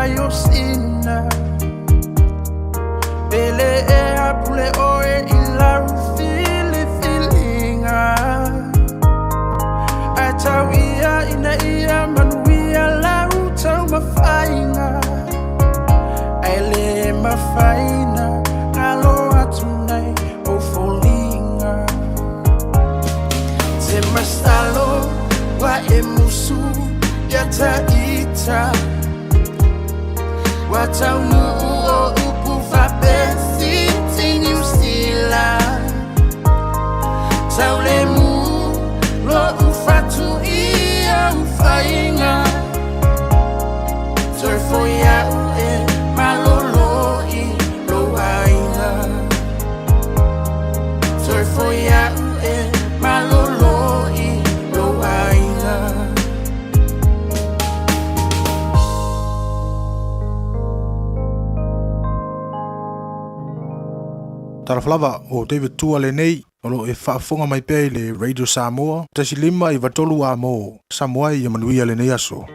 ai o sina. Pele e apule oe i lau filifiliga. Ae tau ia ina ia manuia lau taumafaiga. Ae le mafai na galo atu nai ou foliga. Te masalo ua e musu ia ta ita. Ua taunuu o upu faapefiti Niu Sila. Taulemu lo'u fatu i au faiga. Toe foi a'u e malolo i lou aiga. Toe foi a'u e malolo i lou aiga. Talofa lava o David Tua lenei o lo e faafofoga mai pea i le Radio Samoa 1.5 93 amo Samoa ia manuia lenei aso.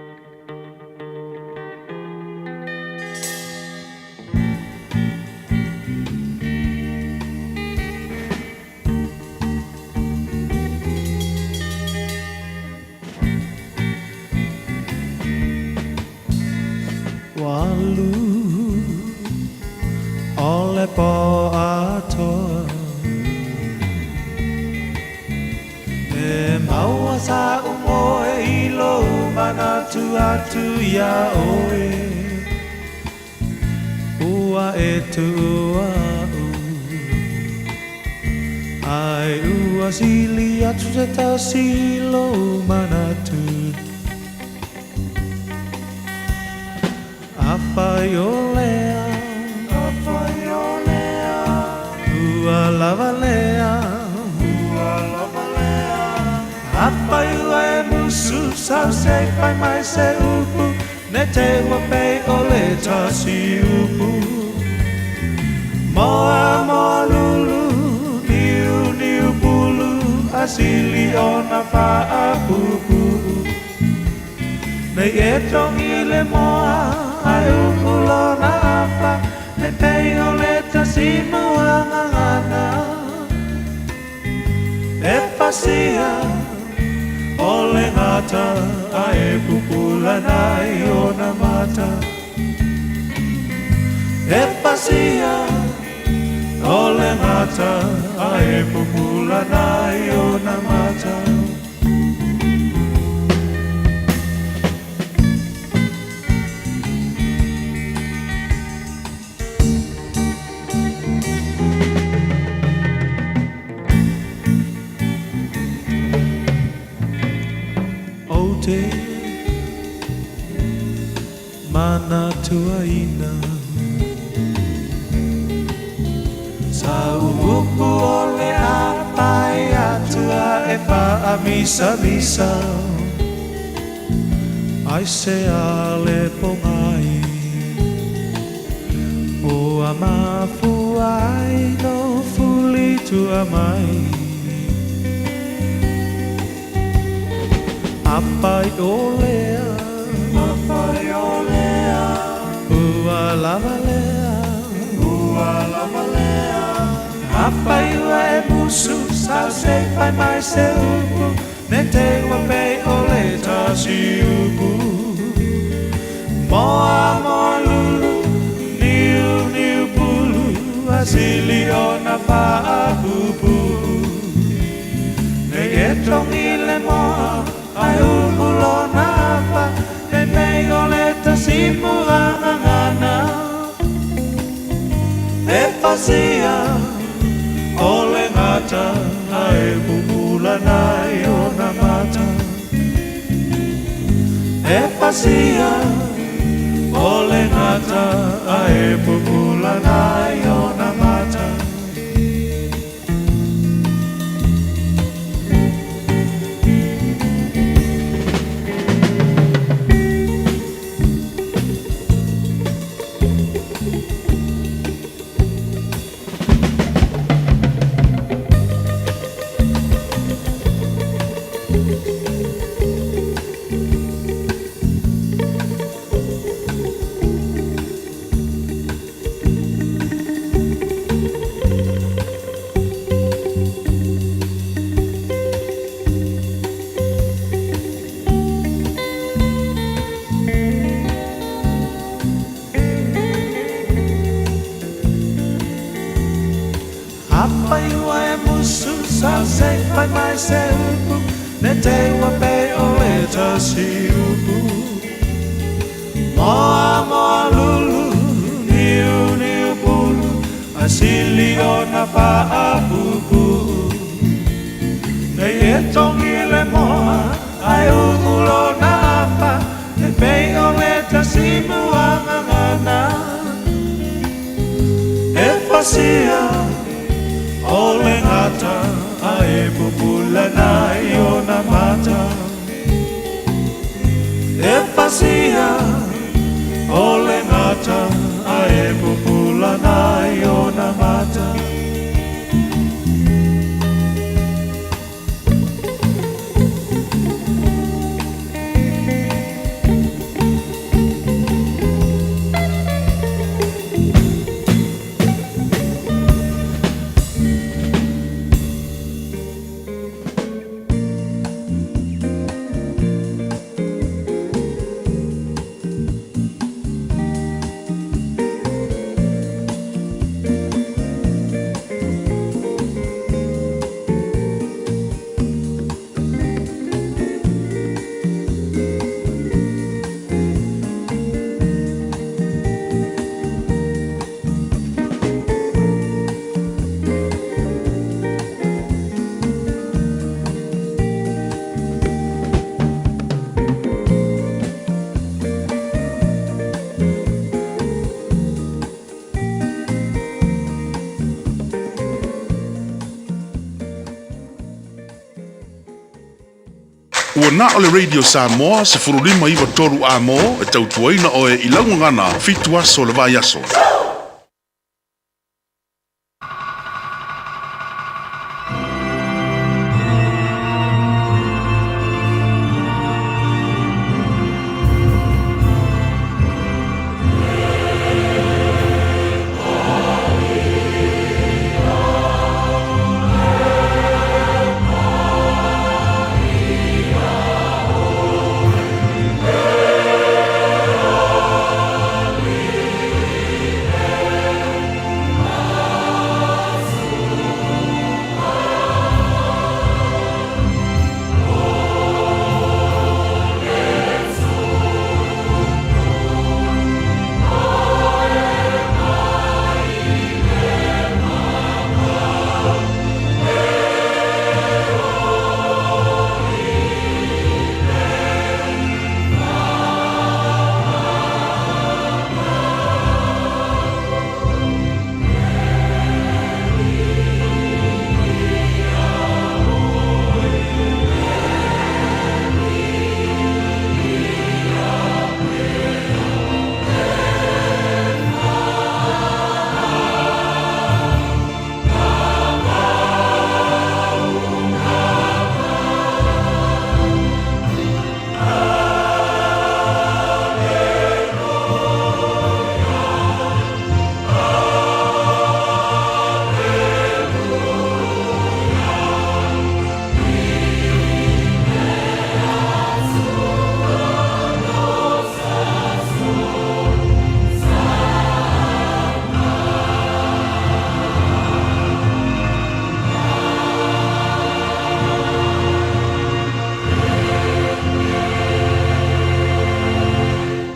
Ua alu o le po atoa E maua sa umoe i lou manatu atu iā oe. Ua e tuua a'u Ae ua sili atu se tasi i lou manatu. Afai o lea, afai o lea, ua lava lea, ua lava lea. Afai ua e musu sau se i fai mai se upu, ne i te i ua pei o le tasi upu. Moa moa lulu, niu niu pulu, ae sili ona faapuupuu. Nei e togi le moa ae uu lona afa, ne pei o le tasi muagagana. E pasia o le gata ae pupula nai ona mata. E pasia o le gata ae pupula nai ona mata. Ou te manatuaina Sau upu o le a pae atu a e faamisamisa. Aisea le pogai Ua mafua ai lou fuli tua mai. Afai o lea, afai o lea, ua lava lea, ua lava lea. Afai ua e musu sau se i fai mai se upu, ne i te i ua pei o le tasi upu. Moa moa lulu, niu niu pulu, ae sili ona faapuupuu. Nei e togi le moa ae uu lona afa, ne i pei o le tasi muagagana. E pasia o le gata ae pupula nai ona mata. E pasia o le gata ae pupula nai ona mata. Sa se i fai mai se upu, Ne te ua pei o le tasi upu. Moa moa lulu, niu niu pulu, A sili ona faapuupuu. Nei e togi le moa, ae uu lona afa, E pei o le tasi muagagana. E fasia o le gata, ae pupula nai ona mata. E fasia o le gata, ae pupula nai ona mata. Ua na o le Radio Samoa 15 93 A-mo e tautuaina oe i lau gagana fitu aso o le vaiaso.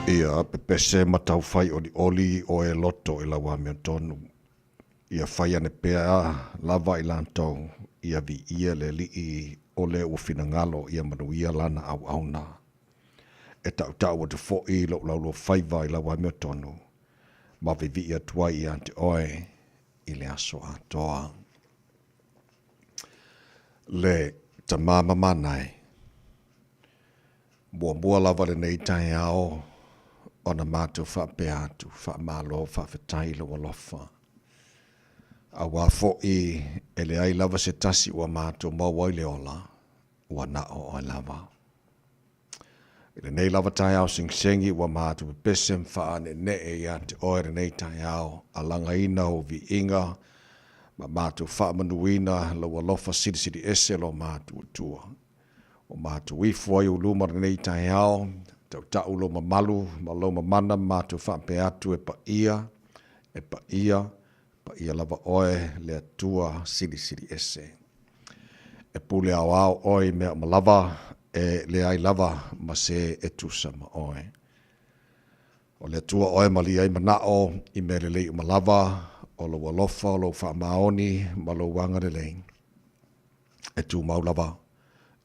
Ia pepese ma taufai olioli oe loto i lau amiotonu. Ia fai ane pea lava i latou, ia viia le Alii o le ua finagalo ia manuia lana auauna. E taʻutaʻu atu foʻi lou lauluafaiva i lau amiotonu, ma vivii atu ai ia te oe i le aso atoa. Le Tama Mamanae. Muamua lava lenei taeao ona matou faapea atu, faamalo, faafetai i lou alofa. Aua foi e leai lava se tasi ua matou maua ai le ola, ua na o oe lava. I lenei lava taeao segisegi ua matou pepese ma faaneenee ia te oe lenei taeao, alagaina ou viiga ma matou faamanuina lou alofa silisili ese lo matou Atua. Ua matou ifo ai ou luma lenei taeao, tautau lou mamalu ma lou mamana ma matou faapea atu e paia, e paia, paia lava oe le Atua Silisili Ese. E pule aoao oe i mea uma lava, e leai lava ma se e tusa ma oe. O le Atua oe e malie ai manao i mea lelei uma lava, o lou alofa, o lou faamaoni ma lou agalelei, e tumau lava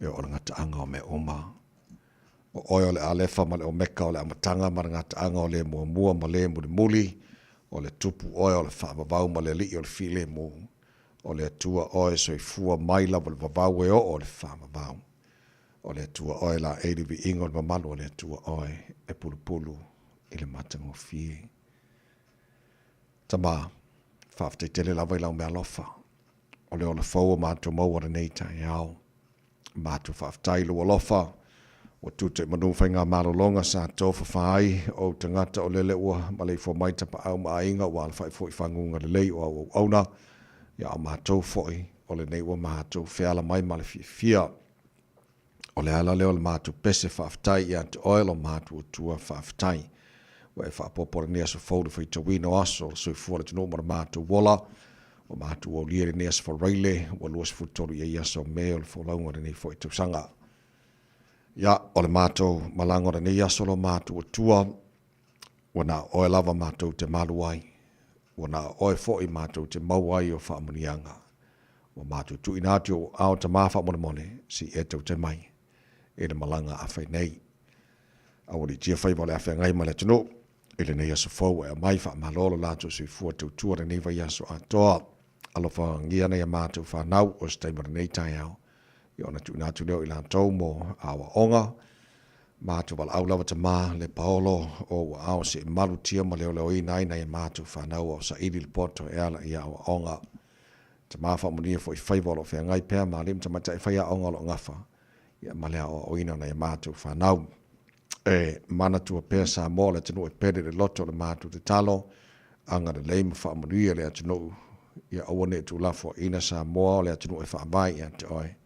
e oo i le gataaga o mea uma. O oe o le Alefa ma le Omeka, o le Amataga ma le Gataaga, o le Muamua ma le Mulimuli, o le Tupu oe o le Faavavau ma le Alii o le Filemu. O le Atua oe e soifua mai lava i le vavau e oo i le faavavau. O le Atua oe e laei le viiga o le mamalu o le Atua oe e pulupulu i le matagofie. Tama, faafetai tele lava i lau meaalofa, o le ola fou o matou maua lenei taeao. Matou faafetai i lou alofa, ua tuta i manu faigamalologa sa tofafa ai ou tagata o lele ua maleifua mai tapaau ma aiga ua alafai foi i faguga lelei o au auauna, ia o matou foi o lenei ua matou feala mai ma le fiafia. O le ala lea o le matou pese faafetai ia te oe lo matou Atua faafetai. Ua e faaopoopo lenei aso fou i le faitauina o aso o le soifua o le atunuu ma le matou ola. Ua matou aulia i lenei aso Faraile ua 23 i ai aso o Me o le folauga o lenei foi tausaga. Ia, o le matou malaga o lenei aso lo matou Atua, ua na o oe lava matou te malu ai, ua na o oe foi matou te maua ai o faamanuiaga. Ua matou tuuina atu i ou aao Tama faamolemole, se i e tautai mai i le malaga a fai nei. Aualiitia faiva o le a feagai ma le atunuu i lenei aso fou e aumai faamalo lo latou soifua tautua lenei vaiaso atoa. Alofagia nai a matou fanau o se taimi o lenei taeao ia ona tuuina atu lea o i latou mo aoaoga. Matou valaau lava Tama le paolo o ou aao se i malutia ma leoleoina ai nai a matou fanau a o saili le poto e ala i aoaoga. Tama faamanuia foi faiva o lo o feagai pea ma alii ma tamaitai faiaoga o lo o gafa ia ma le aoaoina o nai a matou fanau. E manatua pea Samoa o le atunuu e pele i le loto o le matou tatalo, agalelei ma faamanuia le atunuu ia aua ne i tuulafoaiina Samoa o le atunuu e faavae ia te oe.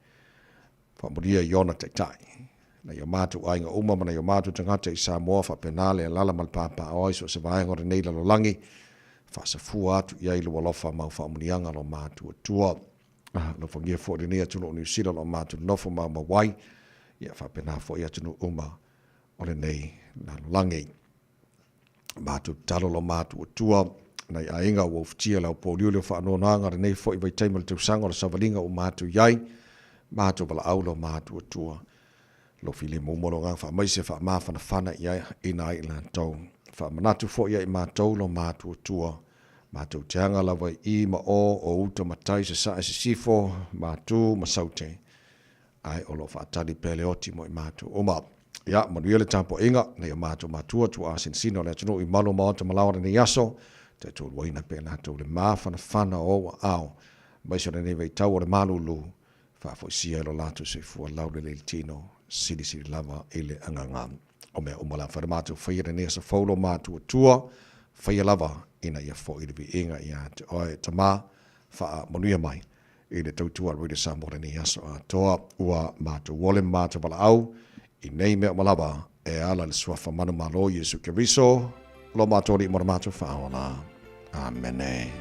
Faamanuia i ona taitai, nai o matou aiga uma ma nai o matou tagata i Samoa faapena le alaala ma le papaaoa i so o se vaega o lenei lalolagi, faasafua atu i ai lou alofa ma au faamanuiaga lo matou Atua. Alofagia foi lenei atunuu o Niu Sila o lo o matou nonofo maumau ai, ia faapena foi atunuu uma o lenei lalolagi. Matou tatalo lo matou Atua, nai aiga ua ufitia le aupōlioli o faanoanoaga lenei foi vaitaimi o le tausaga o le savaliga ua matou i ai, matou valaau lo matou Atua. Lo filemu ma lo agaga faamaise faamafanafana i ai i latou. Faamanatu foi ia i matou lo matou Atua. Matou te aga lava i i ma o, o uta ma tai, sasae, sisifo, matu ma saute. Ae o lo o faatali pea le oti mo i matou uma. Ia, manuia le tapuaiga, nei o matou matua, tuaa sinasina o le atunuu i malu o maota ma laoa lenei aso, taitoluaina pea latou le mafanafana o ou aao, aemaise o lenei vaitau o le malulu, faafoisia e lo latou soifua laulelei le tino, silisili lava i le agaga. O mea uma la fai le matou faia lenei aso fou lo matou Atua, faia lava ina ia foi le viiga ia te oe, Tama, faamanuia mai i le tautua a Radio Samoa lenei aso atoa. Ua matou ole ma matou valaau i nei mea uma lava e ala i le suafa manumalo Iesu Keriso, lo matou Alii mo le matou faaola. Amene.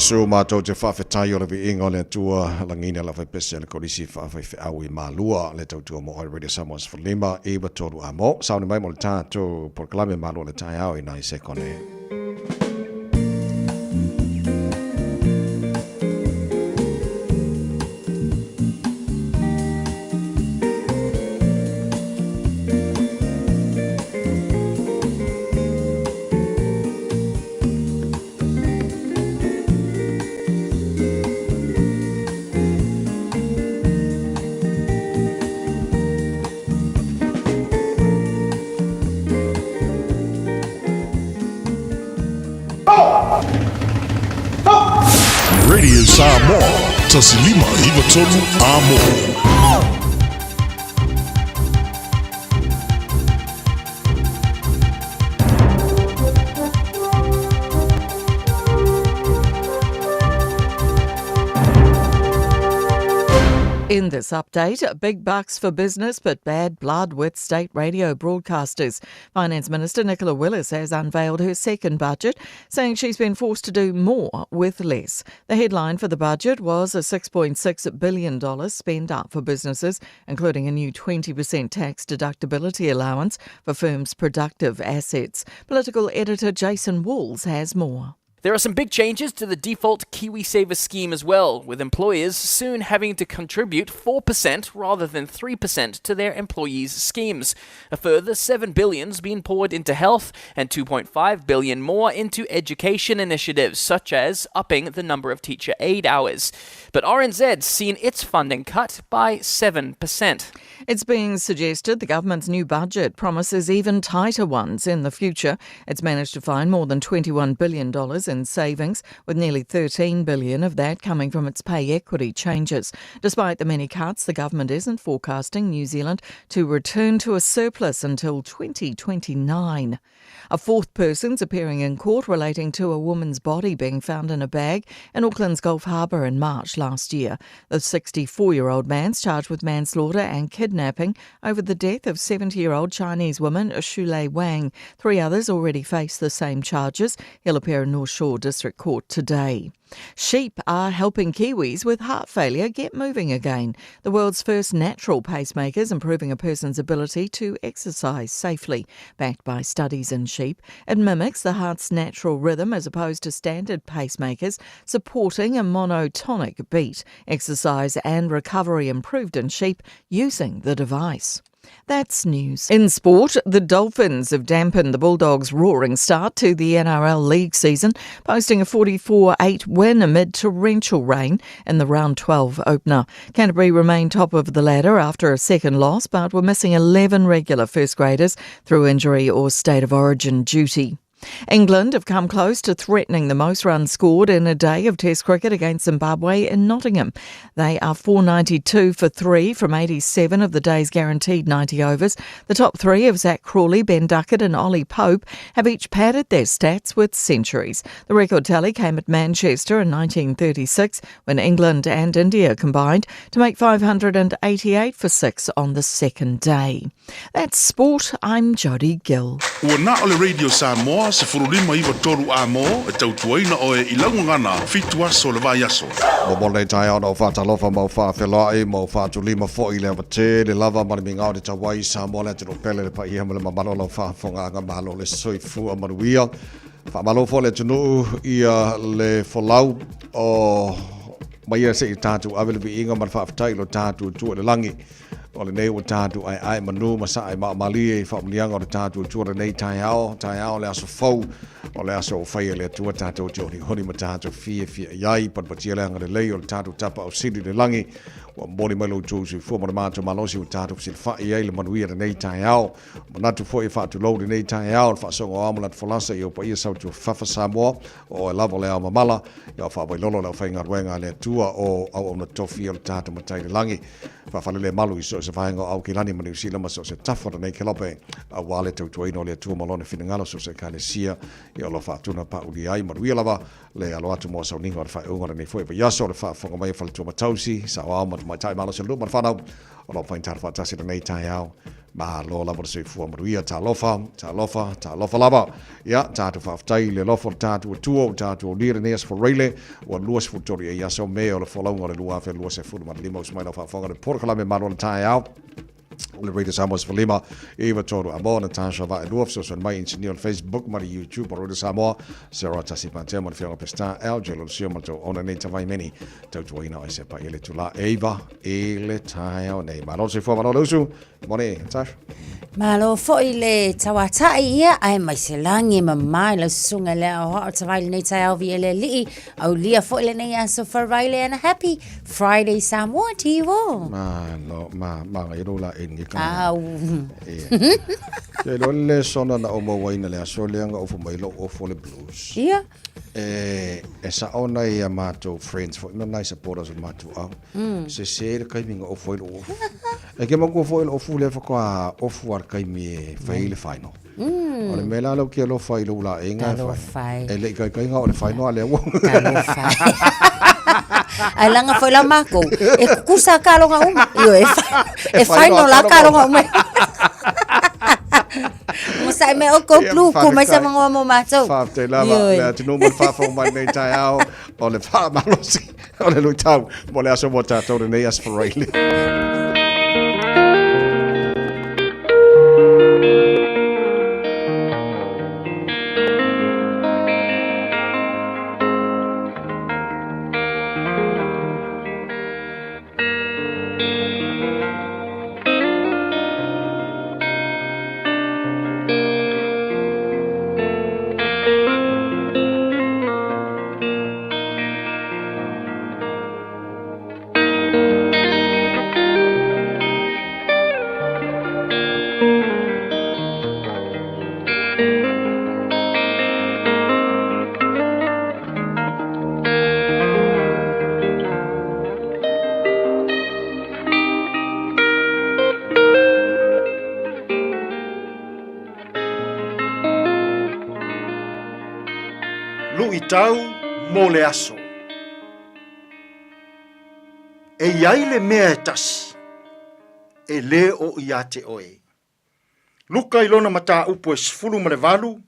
Iesu, matou te faafetai o le viiga o le Atua, lagina lau faipese a le Kolisi Faafaifeau i Malua, le tautua mo oe Radio Samoa 15 93 a mo. Sauni mai mo le tatou polokalame malo o le taeao i nai sekone. Radio Samoa, 1593 Amo. In this update, big bucks for business but bad blood with state radio broadcasters. Finance Minister Nicola Willis has unveiled her second budget, saying she's been forced to do more with less. The headline for the budget was a $6.6 billion spend up for businesses, including a new 20% tax deductibility allowance for firms' productive assets. Political editor Jason Walls has more. There are some big changes to the default KiwiSaver scheme as well, with employers soon having to contribute 4% rather than 3% to their employees' schemes. A further 7 billion's been poured into health and 2.5 billion more into education initiatives such as upping the number of teacher aid hours. But RNZ's seen its funding cut by 7%. It's being suggested the government's new budget promises even tighter ones in the future. It's managed to find more than $21 billion in savings, with nearly $13 billion of that coming from its pay equity changes. Despite the many cuts, the government isn't forecasting New Zealand to return to a surplus until 2029. A fourth person's appearing in court relating to a woman's body being found in a bag in Auckland's Gulf Harbour in March last year. The 64-year-old man's charged with manslaughter and kidnapping over the death of 70-year-old Chinese woman Shulei Wang. 3 others already face the same charges. He'll appear in North Shore District Court today. Sheep are helping Kiwis with heart failure get moving again. The world's first natural pacemakers, improving a person's ability to exercise safely. Backed by studies in sheep, it mimics the heart's natural rhythm as opposed to standard pacemakers, supporting a monotonic beat. Exercise and recovery improved in sheep using the device. That's news. In sport, the Dolphins have dampened the Bulldogs' roaring start to the NRL League season, posting a 44-8 win amid torrential rain in the Round 12 opener. Canterbury remained top of the ladder after a second loss, but were missing 11 regular first graders through injury or state of origin duty. England have come close to threatening the most runs scored in a day of Test cricket against Zimbabwe in Nottingham. They are 492 for 3 from 87 of the day's guaranteed 90 overs. The top three of Zach Crawley, Ben Duckett and Ollie Pope have each padded their stats with centuries. The record tally came at Manchester in 1936 when England and India combined to make 588 for 6 on the second day. That's sport. I'm Jodie Gill. Ua na o le Radio Samoa 1593 a mo e tautuaina oe i lau gagana 7 aso le vaiaso. Mo mo nei taeao na o whaatalofa ma o whaafeloai ma o whaatulima fo'i le awate le lava ma le migao le tauai Samoa le atunuu pele le paia ma le mamalu o lau faafofoga malo le soifua manuia. Faamalo foi le atunuu ia le folau o mai ia se i tatou ave le viiga ma le faafetai i lo tatou Atua i le lagi. O lenei ua tatou aeae manu ma sae maamalie i faamanuiaga o le tatou Atua lenei taeao, taeao le aso fou, o le aso ua faia e le Atua tatou te honihoni ma tatou fiafia i ai, patepatia le agalelei o le tatou Tapaau Sili i le lagi, ua momoli mai lo outou soifua ma le matou malosi ua tatou fesilafai ai le manuia lenei taeao. Manatu foi e faatulou lenei taeao le faasoga o ao ma lana folasa i ou paia sautuafafa Samoa, o oe lava o le ao mamala, ia o faawailolo le aufaigaluega a le Atua o auauna tofi o le tatou Matai i le lagi. Faafalelemalu i so o se vaega o Aukilani ma Niu Sila ma so o se tafa o lenei kelope, aua le tautuaina o le Atua ma Lona finagalo so o se Ekalesia ia o lo faatuna paauli ai. Manuia lava le alo atu mo sauniga o le faaiuga o lenei foi vaiaso, le faafofoga mai a Faletua Matausi, Saoao ma. Tamaitai Malosi o le Nuu ma le Fanau o lo o faigata faatasi i lenei taeao. Malo lava le soifua manuia, talofa, talofa, talofa lava. Ia, tatou faafetai i le alofa o le tatou Atua ua tatou aulia lenei aso Faraile, ua 23 ai aso Me o le folauga o le 2025. Usu mai lau faafofoga i le polokalame Malo le Taeao o le Radio Samoa 15 93 Amoa Natasha Vaelua fesoasoani mai inisinia o le Facebook ma le YouTube o Radio Samoa Sarah Tasi Patea ma le Afioga Peseta LJ Lolosio ma le tauauna nei Tavaimeni tautuaina o se paia le tula eiva i le taeao nei. Malo le soifua, malo le usu. Moni, Natasha. Malo foi le tauatai ia, ae mai se lagi e mamā i lau susuga i le aoao tavai lenei taeao vi ele alii, aulia foi lenei aso Faraile and a happy Friday Samoa to you all. Malo, ma, ma ngai lo la engi ka. Au. Ia. Ke lo le sona na o maua ina le aso lea nga ofu mai lo ofu le blues. Ia. E, e sa'o nai a matou friends foi ma nai supporters o le matou au. Mm. Sese le kaimi nga ofu ai lou ofu. E ke matua foi le ofu lea faatoa ofu a le kaimi e fai le final. Mm. O le mea la lea ou te alofa i lou laega e fai. E le i taitaiga o le final a lea ua. Talofa. Ai langa foi la makou. E kukusa kaloga uma. Io e, e final la kaloga uma. Masai me o ko plu ku mai sa mangoa mo matou. Faafetai lava le atunuu mo le faafofoga mai lenei taeao o le faamalosi o le luitau mo le aso mo tatou lenei Aso Faraile. Luitau mo le aso. E i ai le mea e tasi, e lē o ia te oe. Luka i lona mataupu e 18,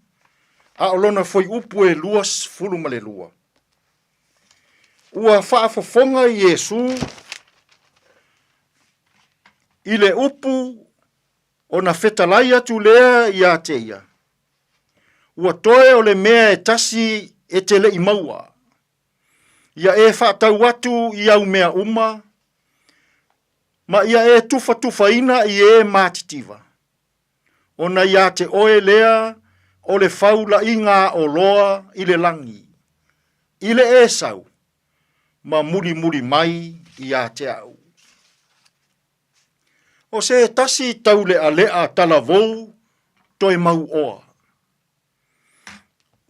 a o lona fuaiupu e 22. Ua faafofoga Iesu i le upu ona fetalai atu lea ia te ia, Ua toe o le mea e tasi e te le i maua, ia e faatau atu i au mea uma, ma ia e tufatufaina i e matitiva, ona iā te oe lea o le faulaʻiga aʻo loa i le lagi, i le e sau ma mulimuli mai iā te au. O se tasi tauleʻaleʻa talavou toe mauoa.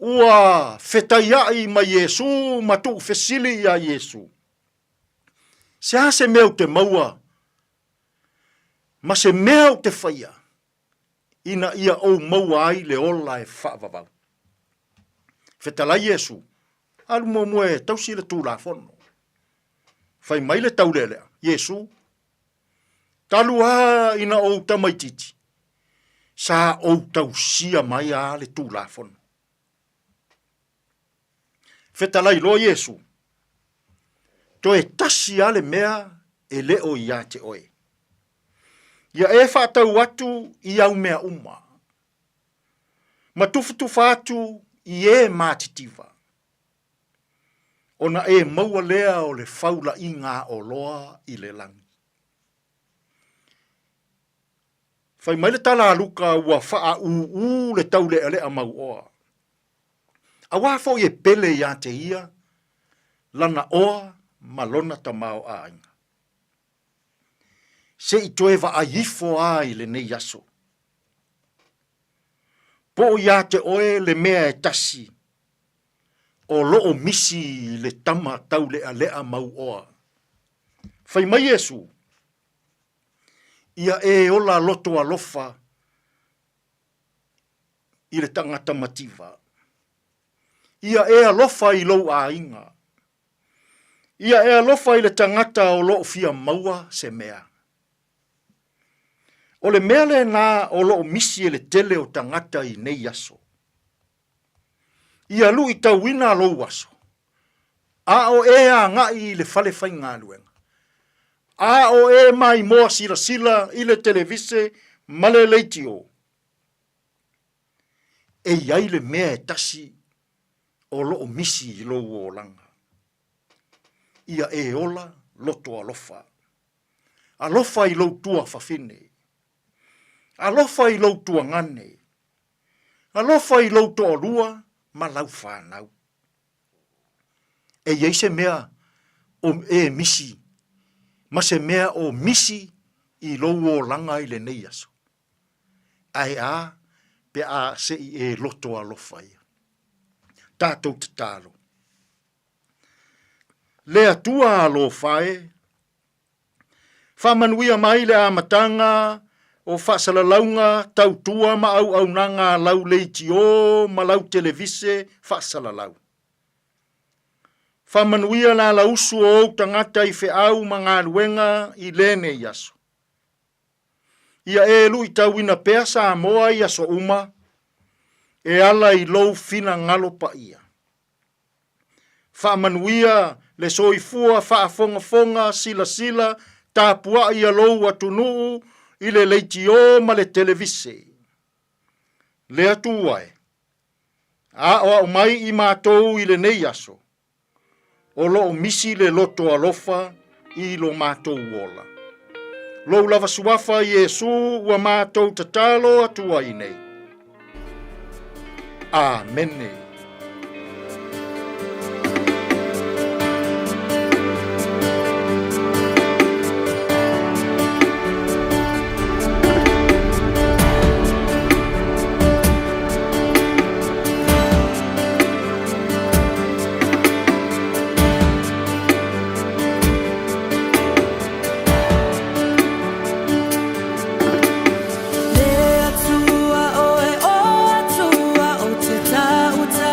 Ua fetaiaʻi ma Iesū ma tuufesili iā Iesū. Se a se mea ou te maua ma se mea ou te faia ina ia ou maua ai le ola e faavavau? Fetalai Iesu, Alu muamua e tausi le Tulafono. Fai mai le taulealea, Iesu, Talu a ina ou tamaititi, sa ou tausia mai a le Tulafono. Fetalai loa Iesu, Toe tasi a le mea e le o ia te oe. Ia e faatau atu i au mea uma, ma tufatufa atu i e matitiva, ona e maua lea o le faulaʻiga aʻo loa i le lagi. Fai mai le tala a Luka ua faaūū le tauleʻaleʻa mauoa. Auā foi e pele iā te ia lana oa ma lona tamaoaiga. Se i toe vaai ifo a i lenei aso. Po o iā te oe le mea e tasi o loo misi i le tama tauleʻaleʻa mauoa. Fai mai Iesu, Ia e ola loto alofa i le tagata mativa. Ia e alofa i lou aiga. Ia e alofa i le tagata o lo o fia maua se mea. O le mea lena o lo o misi e le tele o tagata i nei aso. Ia luitauina lou aso, a o e agai i le fale faigaluega, a o e maimoa silasila i le televise ma le leitio, e i ai le mea e tasi o lo o misi i lou olaga. Ia e ola loto alofa. Alofa i lou tuafafine. Alofa i lou tuagane. Alofa i lou toalua ma lau fanau. E i ai se mea o e misi ma se mea o misi i lou olaga i lenei aso. Ae a pe a se i e loto alofa ia. Tatou tatalo. Le Atua alofa e, Faamanuia mai le amataga o faasalalauga tautua ma auaunaga a lau leitio ma lau televise faasalalau. Faamanuia le alausu o ou tagata i feau ma galuega i lenei aso. Ia e luitauina pea Samoa i aso uma e ala i lou finagalo paia. Faamanuia le soifua faafogafoga silasila tapuai a lou atunuu i le leitio ma le televise. Le Atua e, aoao mai i matou i lenei aso, o lo o misi le loto alofa i lo matou ola. Lou lava suafa Iesu ua matou tatalo atu ai nei. Amene. Le Atua oe o Atua o te tau.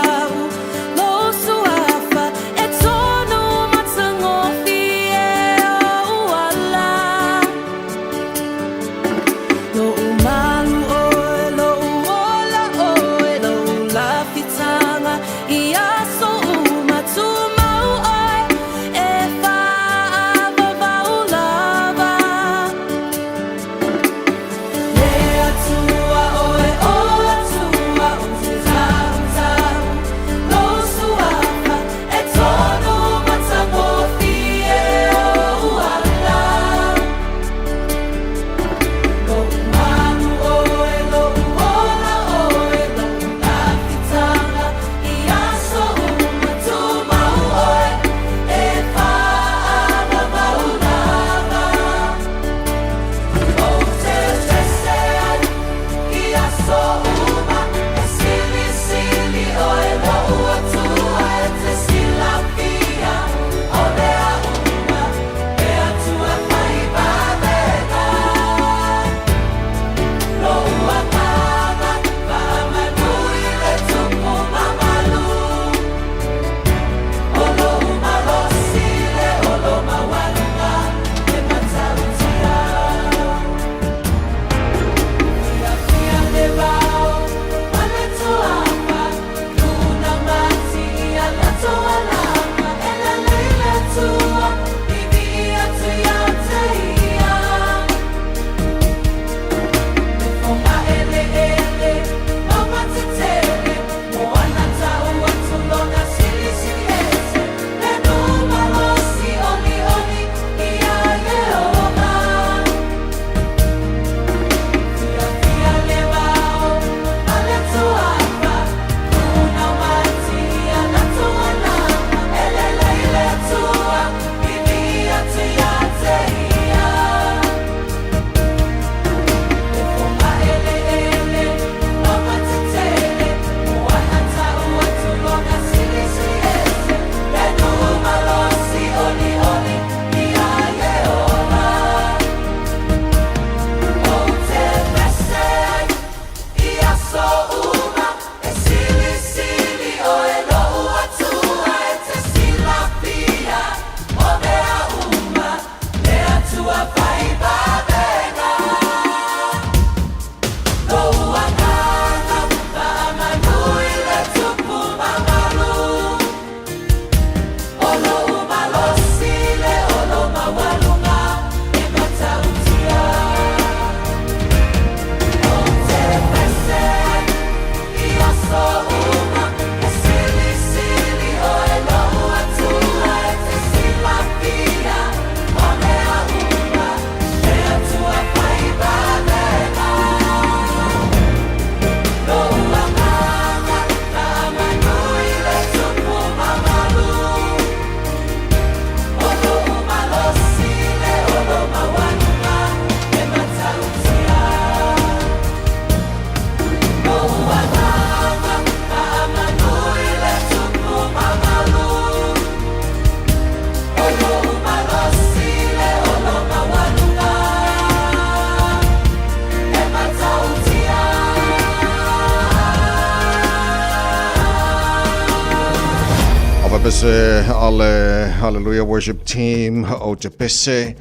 pese a le Hallelujah Worship Team o te pese.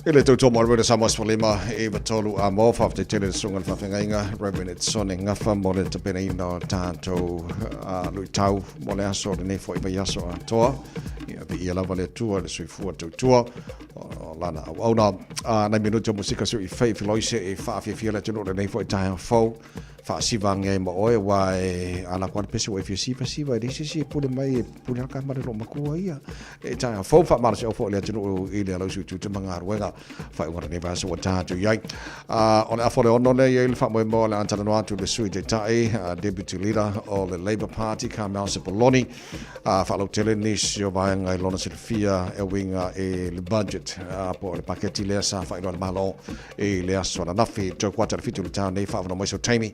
I le tautua mo le Samoa Sefulima i Vatolu a mo whawhite tele le sunga le whawhengainga Reverend Etsone Ngafa mo le tapenaina o tātou lui tau mo le aso le nei foi vai aso atoa. Ia vi ia lava le atua le soifua tautua o lana auauna. Nai minuti o musika seu i whai filoise e whaafiafia le atunuu le nei foi taeao fou. Faasiva age ai ma oe, aua e ala atu lava le pese ua e fia sivasiva, e leai se isi e pule mai, e pule lava ka ma le loomatua ia. E taeao fou, faamalosiau foi i le atunuu i le alausi o tiute ma galuega faaiuga o lenei vaiaso ua tatou i ai. O le afa o le ono lea e i ai le faamoemoe o le a talanoa atu i le Sui Taitai, Deputy Leader o le Labour Party, Carmel Sepuloni, Faalautele nisi o vaega i lona silafia e uiga i le budget po o le paketi lea sa faailoa e le Malo i le aso ananafi. Toe kuata le 7 i le taeao nei faavanoa mai sau taimi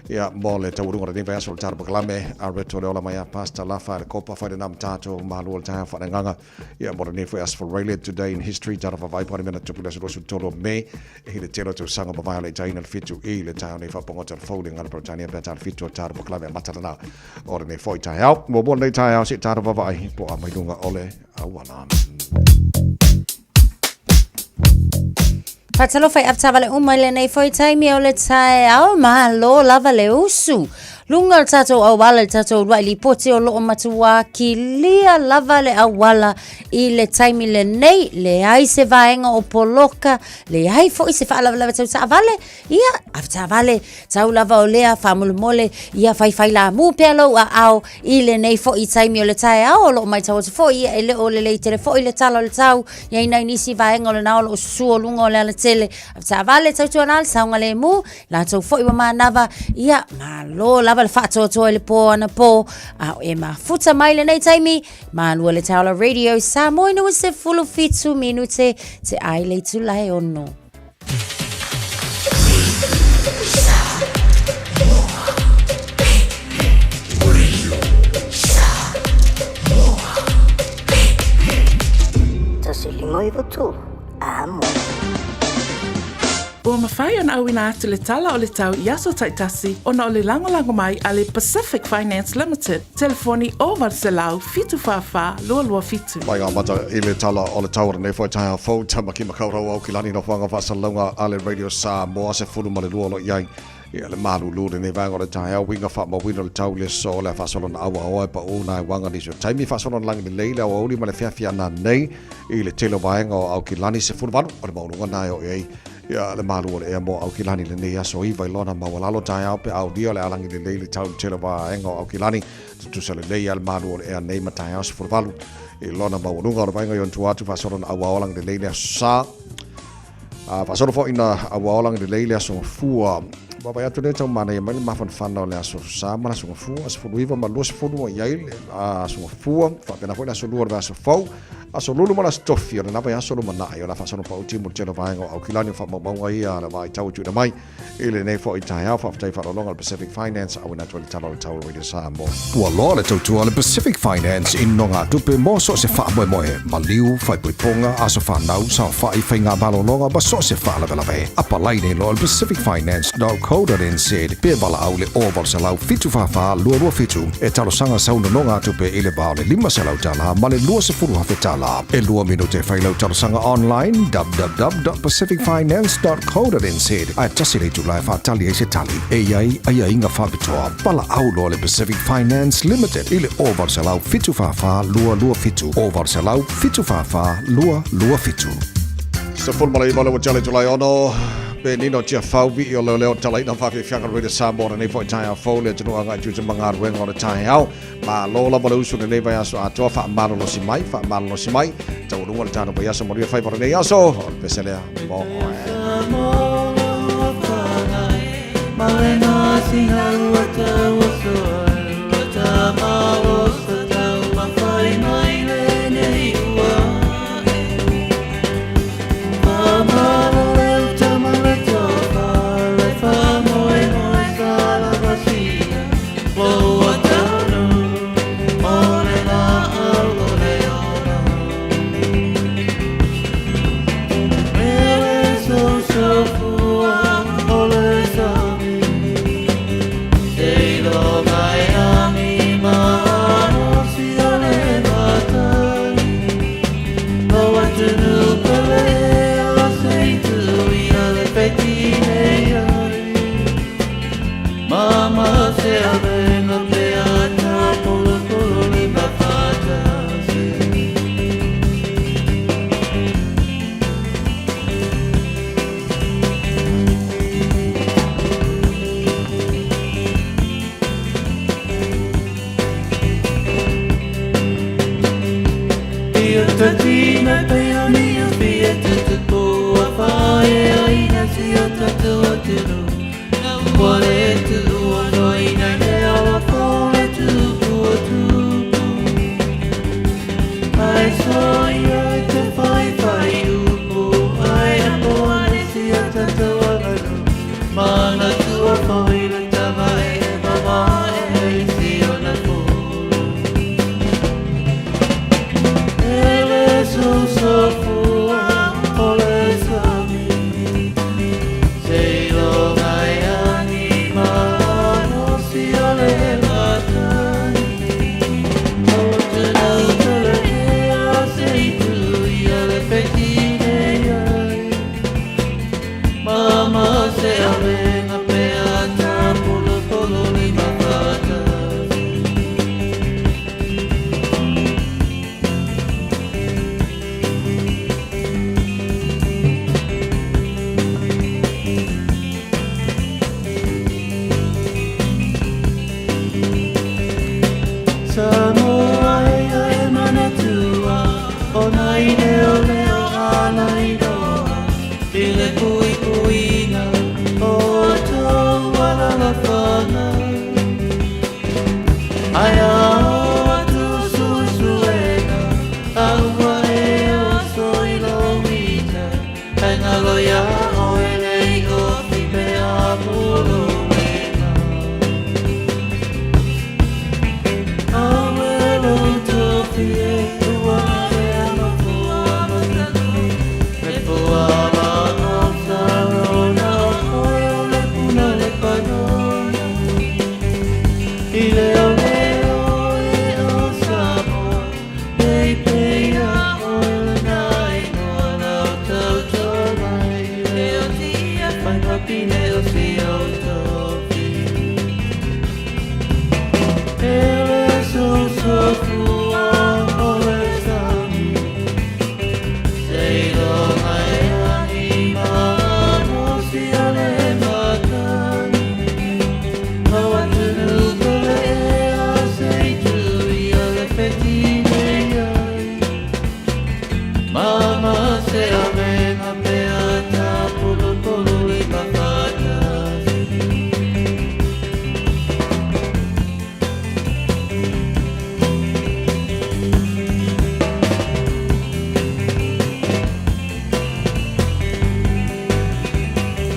ia mo le taualuga o lenei vaiaso o le Tala Pakalame a Reto le Ola mai a Pastor Lafa le Kopa whai na matato malu o le taeao whaanagaga ia mo lenei foi aso Faraile Today in History tala whawai pare mena tupu le aso 23 o Mei E hi le tele o tausaga mavae o le itaina le 7 i le taeao nei faapoga o le fou le gana Peretania pe a ta le 7 o tala pakalame a matalana o lenei foi taeao. Muamua lenei taeao se i tala vavaai po a mai luga o le auala. Faatalofa i avetaavale uma i lenei foi taimi o le taeao, malo lava le usu. Luga o le tatou auala i le tatou uluai lipoti o loo matuā kilia lava le auala i le taimi lenei, leai se vaega o poloka, leai foi se faalavelave tau taavale, ia, avetaavale, tau lava o lea, faamolemole, ia faifailamu pea lou aao i lenei foi taimi o le taeao, o loo maitau atu foi, ia, e le o lelei tele foi le tala o le tau, i ai nai nisi vaega o lena o loo susu o luga o le alatele, avetaavale, tautuana le saogalemu, Latou foi ua manava, ia, malo lava le faatoatoa i le pō anapo, a o e mafuta mai lenei taimi, malua le Taula Radio Samoa ina ua 17 minute te ai le itula e ono. Tasi lima iwa tolu. Amo. Ua mafai ona auina atu le tala o le tau i aso taitasi ona o le lagolago mai a le Pacific Finance Limited, telefoni 0800 744 227. Mai ngā mata i le tala o le tau o lenei foi taeao fou, Tamaki Makaurau Aukilani nofoaga faasalalauga a le Radio Samoa, 12 o lo o i ai Ia le malūlū lenei vaega o le taeao, uiga faamauina o le tau i le aso o le a faasolo na auaoa e paʻū nā e uaga nisi o taimi faasolo na lagi lelei le aoauli ma le feafi ana nei i le tele o vaega o Aukilani 18 o le maualuga na e oo i ai ia le malu o le ea mo Aukilani lenei aso 9 i lona maualalo taeao pe aulia o le a lagi lelei le tau i le tele o vaega o Aukilani tutusa lelei a le malu o le ea nei ma taeao 18 i lona maualuga o le vaega i ona tua atu faasolo na auaoa lagi lelei le aso sa A faasolo foi ina ua ola lelei le aso Gafua. Vaavaai atu lea tau manaia mai le mafanafana o le aso Sa ma le aso Gafua, 19 ma 20 ua i ai le aso Gafua, faapena foi le aso Lua o le vaiaso fou, aso Lulu ma le aso Tofi o lena vaiaso lumanai o le a faasolo paʻuti mo le tele o vaega o Aukilani o faamaumauga ia a le vaitau e tuuina mai I lenei foi taeao, faafetai faaaloaloga le Pacific Finance, auina atu ai le tala o le tau o Radio Samoa. Ua loa le tautua a le Pacific Finance i nogatupe mo so o se faamoemoe, maliu, faaipoipoga, aso fanau, saofai, faiga malologa ma so o se faalavelave. Apalai nei loa i le pacificfinance.co.nz pe valaau i le 0800 744 227 e talosaga sau nonogatupe i le va o le $500 ma le $20,000. E lua minute e fai lau talosaga online www.pacificfinance.co.nz ae tasi le itula e faatali ai se tali e i ai aiaiga faapitoa. Valaau loa le Pacific Finance Limited i le 0800 744 227, 0800 744 227. 19 le ua tele Julai 6, pe nino tia fau vi o leo leo talaina whawhiwhianga rere Samoa lenei foi taeao fou le atunuu agai tiute ma galuega o le taeao. Malo lava le usu lenei vaiaso atoa, faamalolosi mai, faamalolosi mai. Taualuga le tatou vaiaso manuia faiva o lenei aso, o le pese lea mo oe.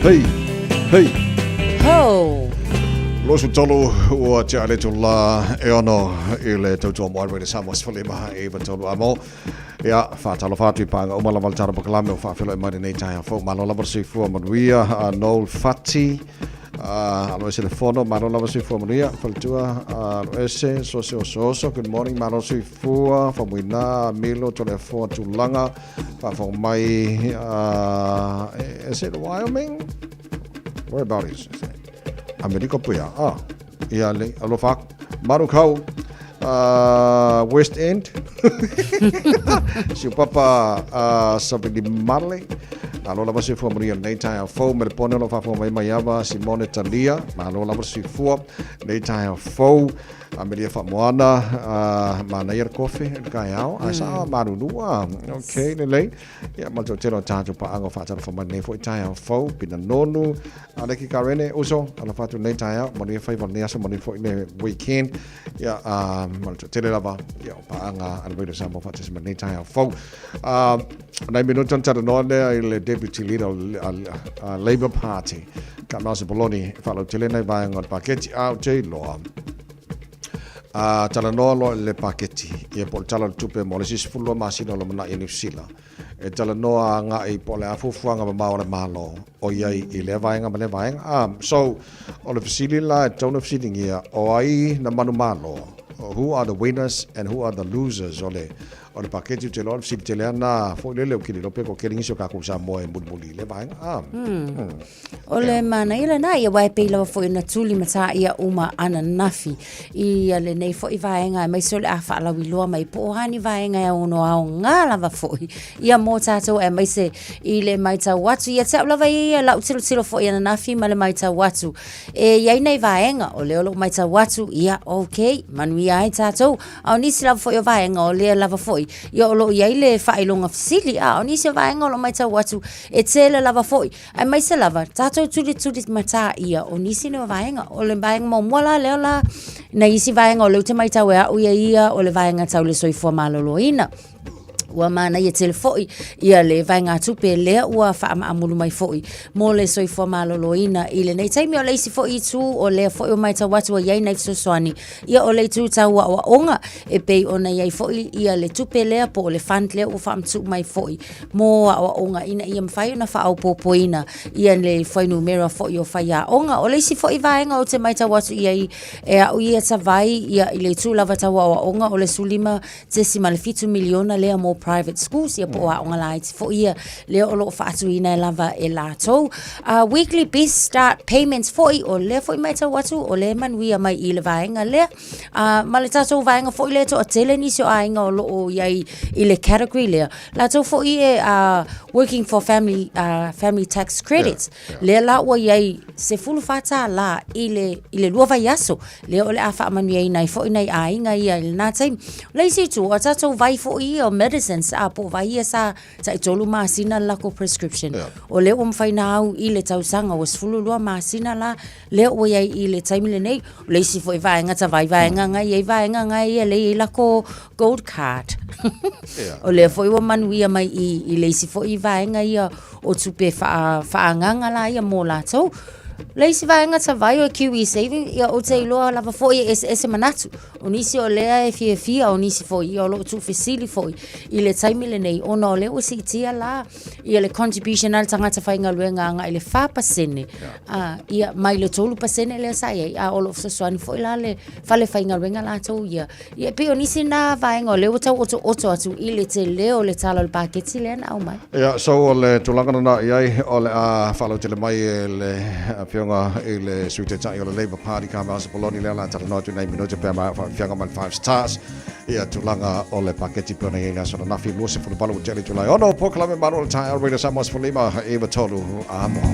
Hei, hei. Ho! 23 ua te ale tu la e ono i le tautua mo Already Samoa 15 e 93 amo. Ia, whātalo whātu i pānga uma lava le tara pakalame o whaawhelo e mai nei taia fau. Malo lava le soifua manuia a Noel Fati. Alo ese le fono, malo lava soifua manuia. Faletua, alo ese, so se oso oso. Good morning, malo soifua. Whamuina, Milo, tole afoa tulaga. Whaafonga mai, is it Wyoming? Where about is it? Amerika puia. Ah, ia le, alofa aku. Marukau, West End. Siupapa, Savili Male. Malo lava soifua manuia lenei taeao fou me le pone o lo o faafofoga mai Maiava Simone Talia. Malo lava soifua lenei taeao fou. Amelia Faamoana, manaia le kofe i le taeao, ae sa malulu a. Okay, lelei. Ia, ma le toatele o tatou paaga o faatalofa mai lenei foi taeao fou, Pina Nonu, Aleki Karene, uso, alofa atu lenei taeao, manuia faiva o lenei aso, manuia foi le weekend. Ia, ma le toatele lava, ia, o paaga a le Radio Samoa faatasi ma lenei taeao fou. Nai minuta ona talanoa lea i le Deputy Leader o le Labour Party, Carmel Sepuloni, e faalautele nai vaega o le paketi, a ou te iloa, a talanoa loa i le paketi, ia po o le Tala o le Tupe mo le isi 12 masina o lumanai i Niu Sila, e talanoa agai po o le a fuafuaga mamao a le Malo o i ai i lea vaega ma lea vaega. So, o le fesili la e tatau ona fesiligia, o ai na manumalo? Who are the winners and who are the losers o le O le paketi ou te iloa o le fesili tele lava na foi lele o kili lope ko keli nisi o kakou Samoa e mulimuli i lea vaega. Ah. O le manaia lena ia aua e pei lava foi ona tuli ma tāia uma ananafi i lenei foi vaega aemaise o le a faalauiloa mai po o a ni vaega e ono aoga lava foi ia mo tatou aemaise i le matau atu ia te au lava ia lau tilotilo foi ananafi ma le matau atu e i ai nei vaega o lea o lou matau atu ia okay manuia ai tatou A o nisi lava foi o vaega o lea lava foi. foi, ia o lo o i ai le faailoga fesili, a o nisi o vaega o lo o matau atu, e tele lava foi, aemaise lava tatou tulituli matā ia o nisi nei o vaega. O le vaega muamua la lea la, nai isi vaega o lea ou te matau e au ia ia, o le vaega tau le soifua maloloina. Ua manaia tele foi ia le vaegatupe lea ua faamaamulu mai foi mo le soifua maloloina i lenei taimi. O le isi foi itu o lea foi ua matau atu ua i ai nai fesoasoani, ia o le itu tau aoaoga e pei ona i ai foi ia le tupe lea po o le fund lea ua faamatuu mai foi mo aoaoga ina ia mafai ona faaopoopoina ia le fuainumera foi o faiaoga. O le isi foi vaega ou te matau atu i ai e au ia Tavai ia i le itu lava tau aoaoga o le 15.7 miliona lea mo private schools ia po o aoga laiti foi ia lea o lo o faatuina lava e latou. Weekly Best Start Payments foi o lea foi matau atu o lea e manuia mai i le vaega lea. Ma le tatou vaega foi lea e toatele nisi o aiga o lo o i ai i le category lea. Latou foi e working for family, family tax credits. Yeah. Lea la ua i ai $14 i le, i le lua vaiaso, lea o le a faamanuiaina ai foi nai aiga ia i lena taimi. O le isi itu, o tatou vai foi ia o medicines, a po o vai ia sa tai tolu masina le lakou prescription. Yeah. O lea ua mafai ona au i le tausaga, ua 12 masina la, lea ua i ai i le taimi lenei. O le isi foi vaega tavai, vaega ngai i ai, vaega ngai ia lea e i ai lakou gold card. Yeah. O lea foi ua manuia mai i, i le isi foi vaega ia o tupe faa, faaagaga la ia mo latou. Le isi vaega tavai o Kiwi Saving, ia ou te iloa lava foi e eseese manatu. O nisi o lea e fiafia, o nisi foi ia o lo o tuufesili foi i le taimi lenei, ona o lea ua siitia la ia le contribution a le tagata faigaluega agai i le 4%, a, ia mai le 3% lea sa i ai, a o lo o fesoasoani foi la le fale faigaluega latou ia. Ia, e pei o nisi na vaega o lea ua tau otooto atu i le tele o le tala o le paketi lea na aumai. Ia, so o le tulaga lena i ai, o le a faalautele mai e le Afioga i le Sui Taitai o le Labour Party, Carmel Sepuloni, lea o le a talanoa atu i nai minute pe a maea faafiaga mai le Five Stars, ia tulaga o le paketi pei ona i ai le aso ananafi, 28 ua tea le itula e ono, polokalame malu o le taeao, Radio Samoa 15, 93 Amoa.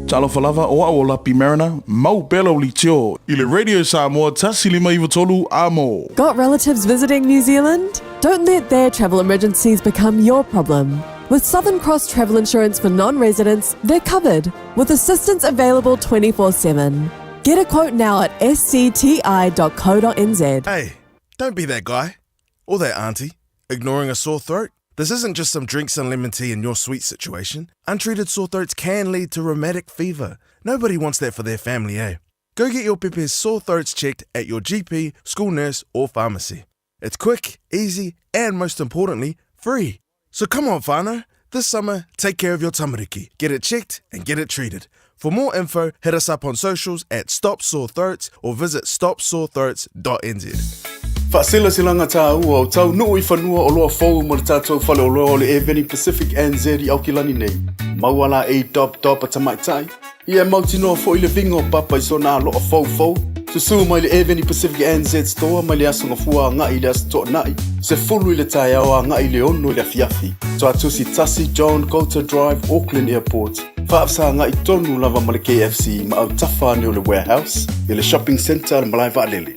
Talofa lava, o au o Lapi Mariner, mau pea lau leitio i le Radio Samoa 1593 amo. Got relatives visiting New Zealand? Don't let their travel emergencies become your problem. With Southern Cross Travel Insurance for non-residents, they're covered, with assistance available 24/7. Get a quote now at scti.co.nz. Hey, don't be that guy or that auntie ignoring a sore throat. This isn't just some drinks and lemon tea in your sweet situation. Untreated sore throats can lead to rheumatic fever. Nobody wants that for their family, eh? Go get your pepe's sore throats checked at your GP, school nurse, or pharmacy. It's quick, easy, and most importantly, free. So come on, whānau. This summer, take care of your tamariki. Get it checked and get it treated. For more info, hit us up on socials at Stop Sore Throats or visit stopsorethroats.nz. Faaselaselaga tāua o taunuu i fanua oloa fou mo le tatou faleoloa o le Avenue Pacific NZ i Aukilani nei. Maua la ei dop dop a tamaitai. Ia e mautinoa foi le viga o Papa i sona aloa foufou. Susū mai le Avenue Pacific NZ Store mai le Aso Gafua agai i le Aso Toonai, 10 i le taeao agai i le 6 i le afiafi. Tuatusi 1 John Goulter Drive, Auckland Airport. Faafesagaai tonu lava ma le KFC ma autafa ane o le Warehouse i le Shopping Centre a le Malae Vaalele.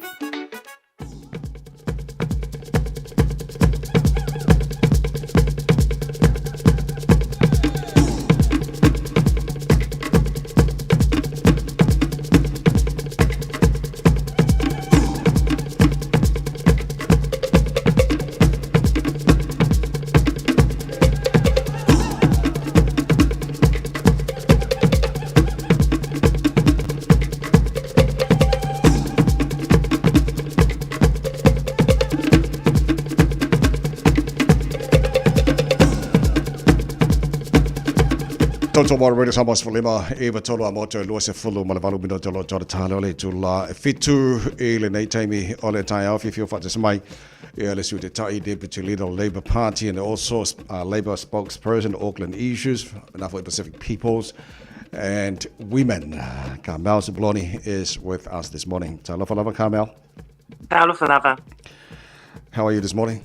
Toto Water Radio Samoa 15 iva tolu a moto e 28 ma le valu minute o lo tore tale o le itula e fitu i lenei taimi o le taeao fiafia faatasi mai ia le Sui Taitai Deputy Leader of Labour Party and also Labour spokesperson Auckland Issues na foi Pacific Peoples and Women. Carmel Sepuloni is with us this morning. Talofa lava, Carmel. Talofa lava. How are you this morning?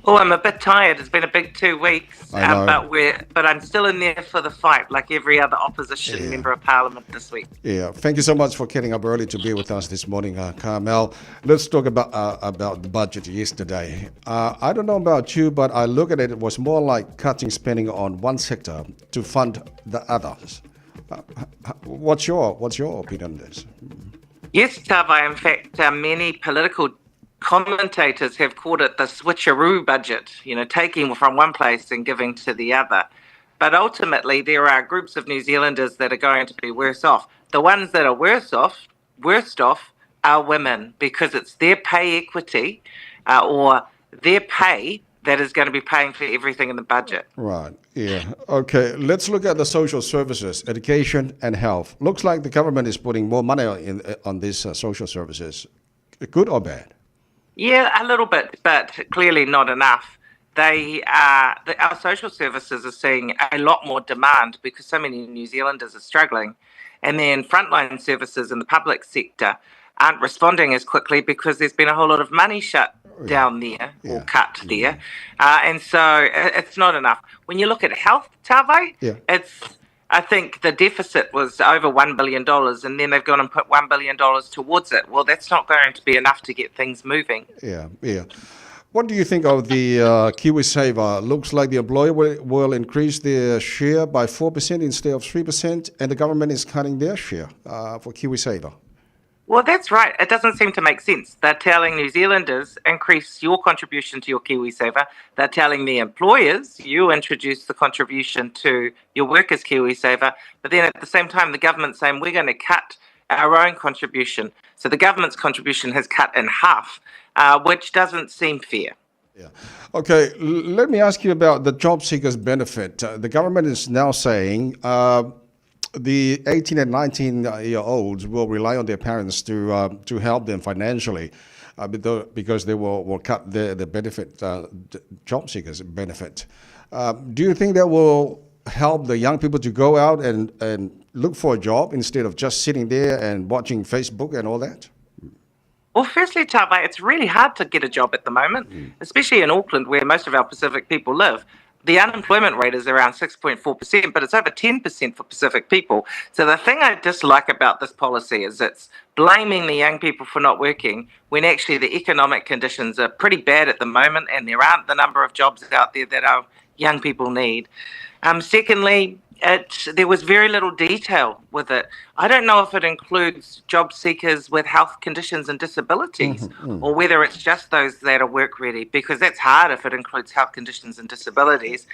Oh, I'm a bit tired. It's been a big 2 weeks, I know. but I'm still in there for the fight, like every other opposition member of parliament this week. Yeah, thank you so much for getting up early to be with us this morning, Carmel. Let's talk about the budget yesterday. I don't know about you, but I look at it, it was more like cutting spending on one sector to fund the others. What's your opinion on this? Yes, Tavai. In fact, many political commentators have called it the switcheroo budget, taking from one place and giving to the other. But ultimately, there are groups of New Zealanders that are going to be worse off. The ones that are worst off are women, because it's their pay equity or their pay that is going to be paying for everything in the budget. Right, yeah. Okay, let's look at the social services, education and health. Looks like the government is putting more money on these social services. Good or bad? Yeah, a little bit, but clearly not enough. Our social services are seeing a lot more demand because so many New Zealanders are struggling. And then frontline services in the public sector aren't responding as quickly because there's been a whole lot of money shut down there or cut there. And so it's not enough. When you look at health, Tavai, I think the deficit was over $1 billion, and then they've gone and put $1 billion towards it. Well, that's not going to be enough to get things moving. Yeah, yeah. What do you think of the KiwiSaver? Looks like the employer will increase their share by 4% instead of 3%, and the government is cutting their share for KiwiSaver. Well, that's right. It doesn't seem to make sense. They're telling New Zealanders, increase your contribution to your KiwiSaver. They're telling the employers, you introduce the contribution to your workers' KiwiSaver. But then at the same time, the government's saying, we're going to cut our own contribution. So the government's contribution has cut in half, which doesn't seem fair. Yeah. Okay, let me ask you about the job seekers benefit. The government is now saying the 18 and 19-year-olds will rely on their parents to help them financially, because they will cut the benefit, job seekers benefit. Do you think that will help the young people to go out and look for a job instead of just sitting there and watching Facebook and all that? Well, firstly, Tavai, it's really hard to get a job at the moment, especially in Auckland, where most of our Pacific people live. The unemployment rate is around 6.4%, but it's over 10% for Pacific people. So the thing I dislike about this policy is it's blaming the young people for not working when actually the economic conditions are pretty bad at the moment and there aren't the number of jobs out there that our young people need. Secondly, there was very little detail with it. I don't know if it includes job seekers with health conditions and disabilities or whether it's just those that are work ready, because that's hard if it includes health conditions and disabilities.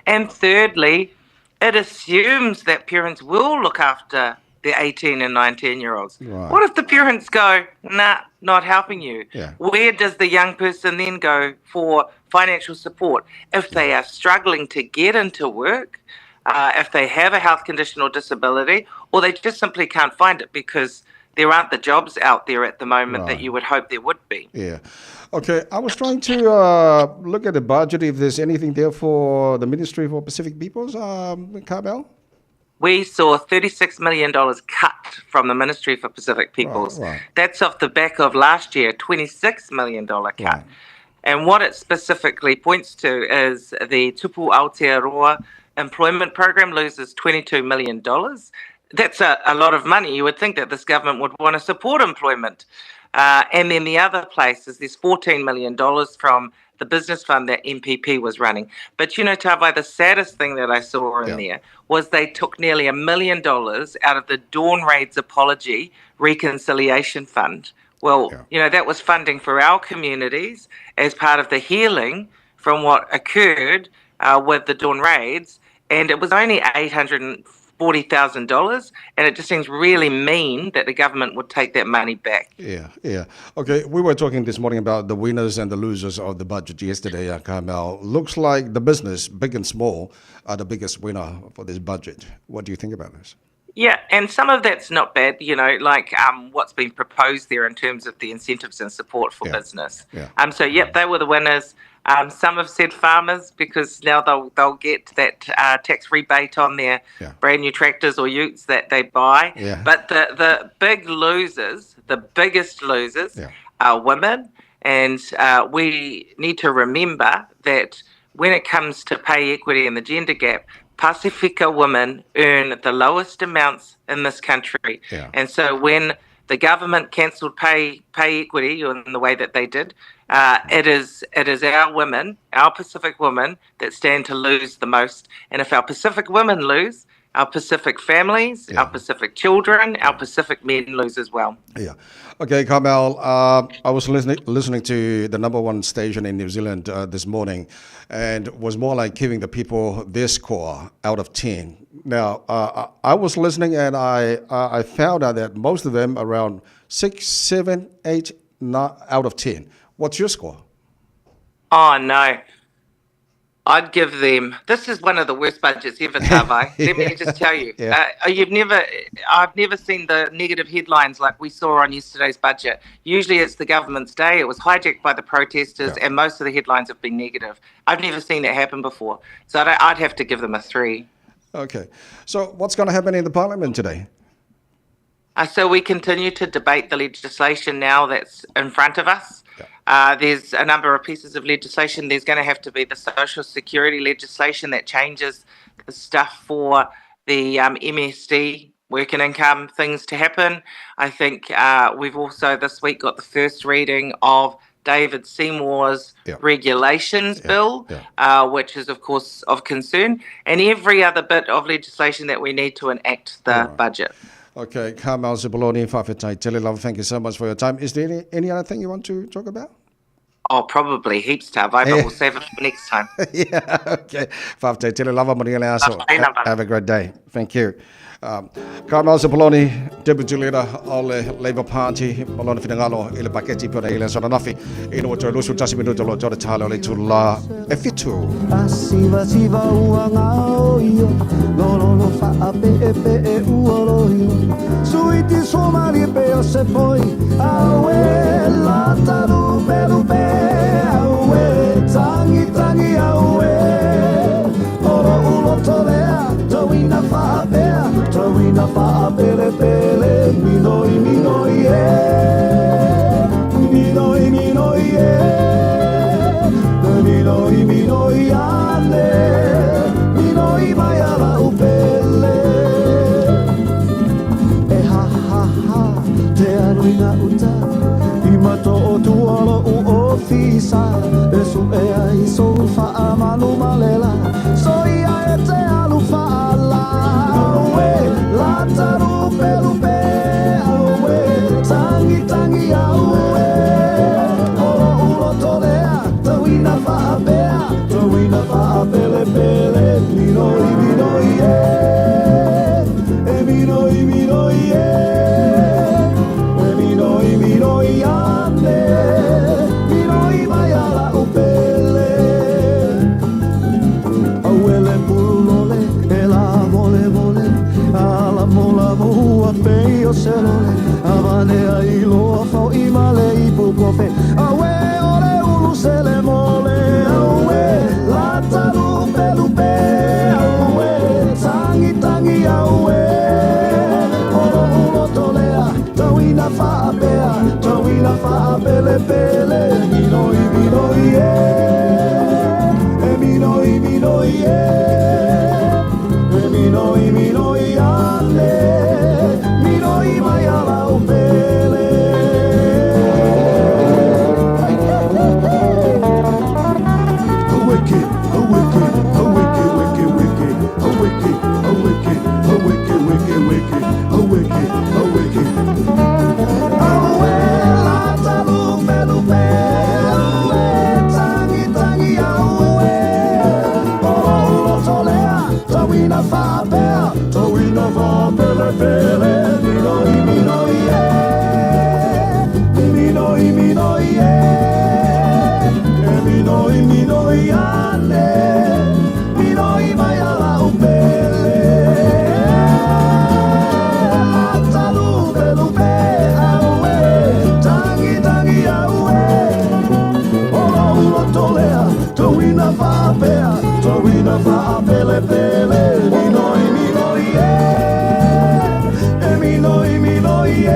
And thirdly, it assumes that parents will look after their 18 and 19 year olds. Right. What if the parents go, nah, not helping you? Yeah. Where does the young person then go for financial support? If they are struggling to get into work, if they have a health condition or disability, or they just simply can't find it because there aren't the jobs out there at the moment that Right. you would hope there would be. Yeah. Okay, I was trying to look at the budget if there's anything there for the Ministry for Pacific Peoples, Carmel. We saw $36 million cut from the Ministry for Pacific Peoples. Right, right. That's off the back of last year, $26 million cut. And what it specifically points to is the Tupu Aotearoa employment program loses $22 million. That's a lot of money. You would think that this government would want to support employment. And then the other place is there's $14 million from the business fund that MPP was running. But you know, Tavai, the saddest thing that I saw in there was they took nearly $1 million out of the Dawn Raids Apology Reconciliation Fund. Well, you know, that was funding for our communities as part of the healing from what occurred with the Dawn Raids. And it was only $840,000. And it just seems really mean that the government would take that money back. Yeah. Okay, we were talking this morning about the winners and the losers of the budget yesterday, Carmel. Looks like the business, big and small, are the biggest winner for this budget. What do you think about this? Yeah, and some of that's not bad, you know, like what's been proposed there in terms of the incentives and support for business. Yeah. So, yep, they were the winners. Some have said farmers because now they'll get that tax rebate on their brand new tractors or utes that they buy. Yeah. But the big losers, the biggest losers, are women. And we need to remember that when it comes to pay equity and the gender gap, Pasifika women earn the lowest amounts in this country. Yeah. And so when the government cancelled pay equity in the way that they did, it is our women, our Pacific women, that stand to lose the most. And if our Pacific women lose, our Pacific families, our Pacific children, our Pacific men lose as well. Yeah. Okay, Carmel, I was listening to the number one station in New Zealand this morning, and was more like giving the people their score out of 10. Now, I was listening and I found out that most of them around 6, 7, 8, 9 out of 10. What's your score? Oh, no. I'd give them. This is one of the worst budgets ever, Tavai. Let me just tell you. Yeah. I've never seen the negative headlines like we saw on yesterday's budget. Usually it's the government's day. It was hijacked by the protesters, and most of the headlines have been negative. I've never seen that happen before. So I'd have to give them a 3. Okay. So what's going to happen in the parliament today? So we continue to debate the legislation now that's in front of us. There's a number of pieces of legislation. There's going to have to be the social security legislation that changes the stuff for the MSD work and income things to happen. I think we've also this week got the first reading of David Seymour's regulations bill, which is, of course, of concern, and every other bit of legislation that we need to enact the budget. Okay, Carmel Sepuloni, fa'afetai tele lava, thank you so much for your time. Is there any other thing you want to talk about? Oh, probably heaps, Tavai, but we'll save it for next time. Yeah, okay. Fa'afetai tele lava, manuia le aso. Fa'afetai lava. Have a great day. Thank you. Carmel Sepuloni, Deputy Leader o le Labour Party, ma lona finagalo i le paketi pona i le aso ananafi. Ina ua toe 21 minuta o lo tau tala o le itula e 7. Asiva siva ua ngao lololo faa pe e pe e ua lohi suiti somali pe o se poi aue lata lupe lupe aue tangi tangi aue oro ulo tolea tauina faa pea tauina faa pele pele minoi minoi e minoi minoi e minoi minoi ane minoi mai ala upele e ha ha ha te aluina uta i mato o tuolo u ofisa e su e ai so fa amalu malela so ia e te alu fa ala aue lata lupe lupe aue tangi tangi aue oro ulo tolea tauina faapea tauina faapele pele minoi minoi e e minoi minoi Faapelepele minoi minoi e e minoi minoi e e minoi minoi ane minoi mai ala upele. Aweke, aweke, aweke, weke, weke, aweke, aweke, aweke, weke, weke, aweke, aweke. Aue la talupe lupe, aue tangi tangi aue. Olo ulo tolea, tawina faapea, tawina faapele pele. Minoi minoi e, minoi minoi e, e minoi minoi ane, minoi mai ala upele. Talupe lupe aue, tangi tangi aue. Olo ulo tolea, tawina faapea, tawina faapele pele. Minoi minoi e, e minoi minoi e,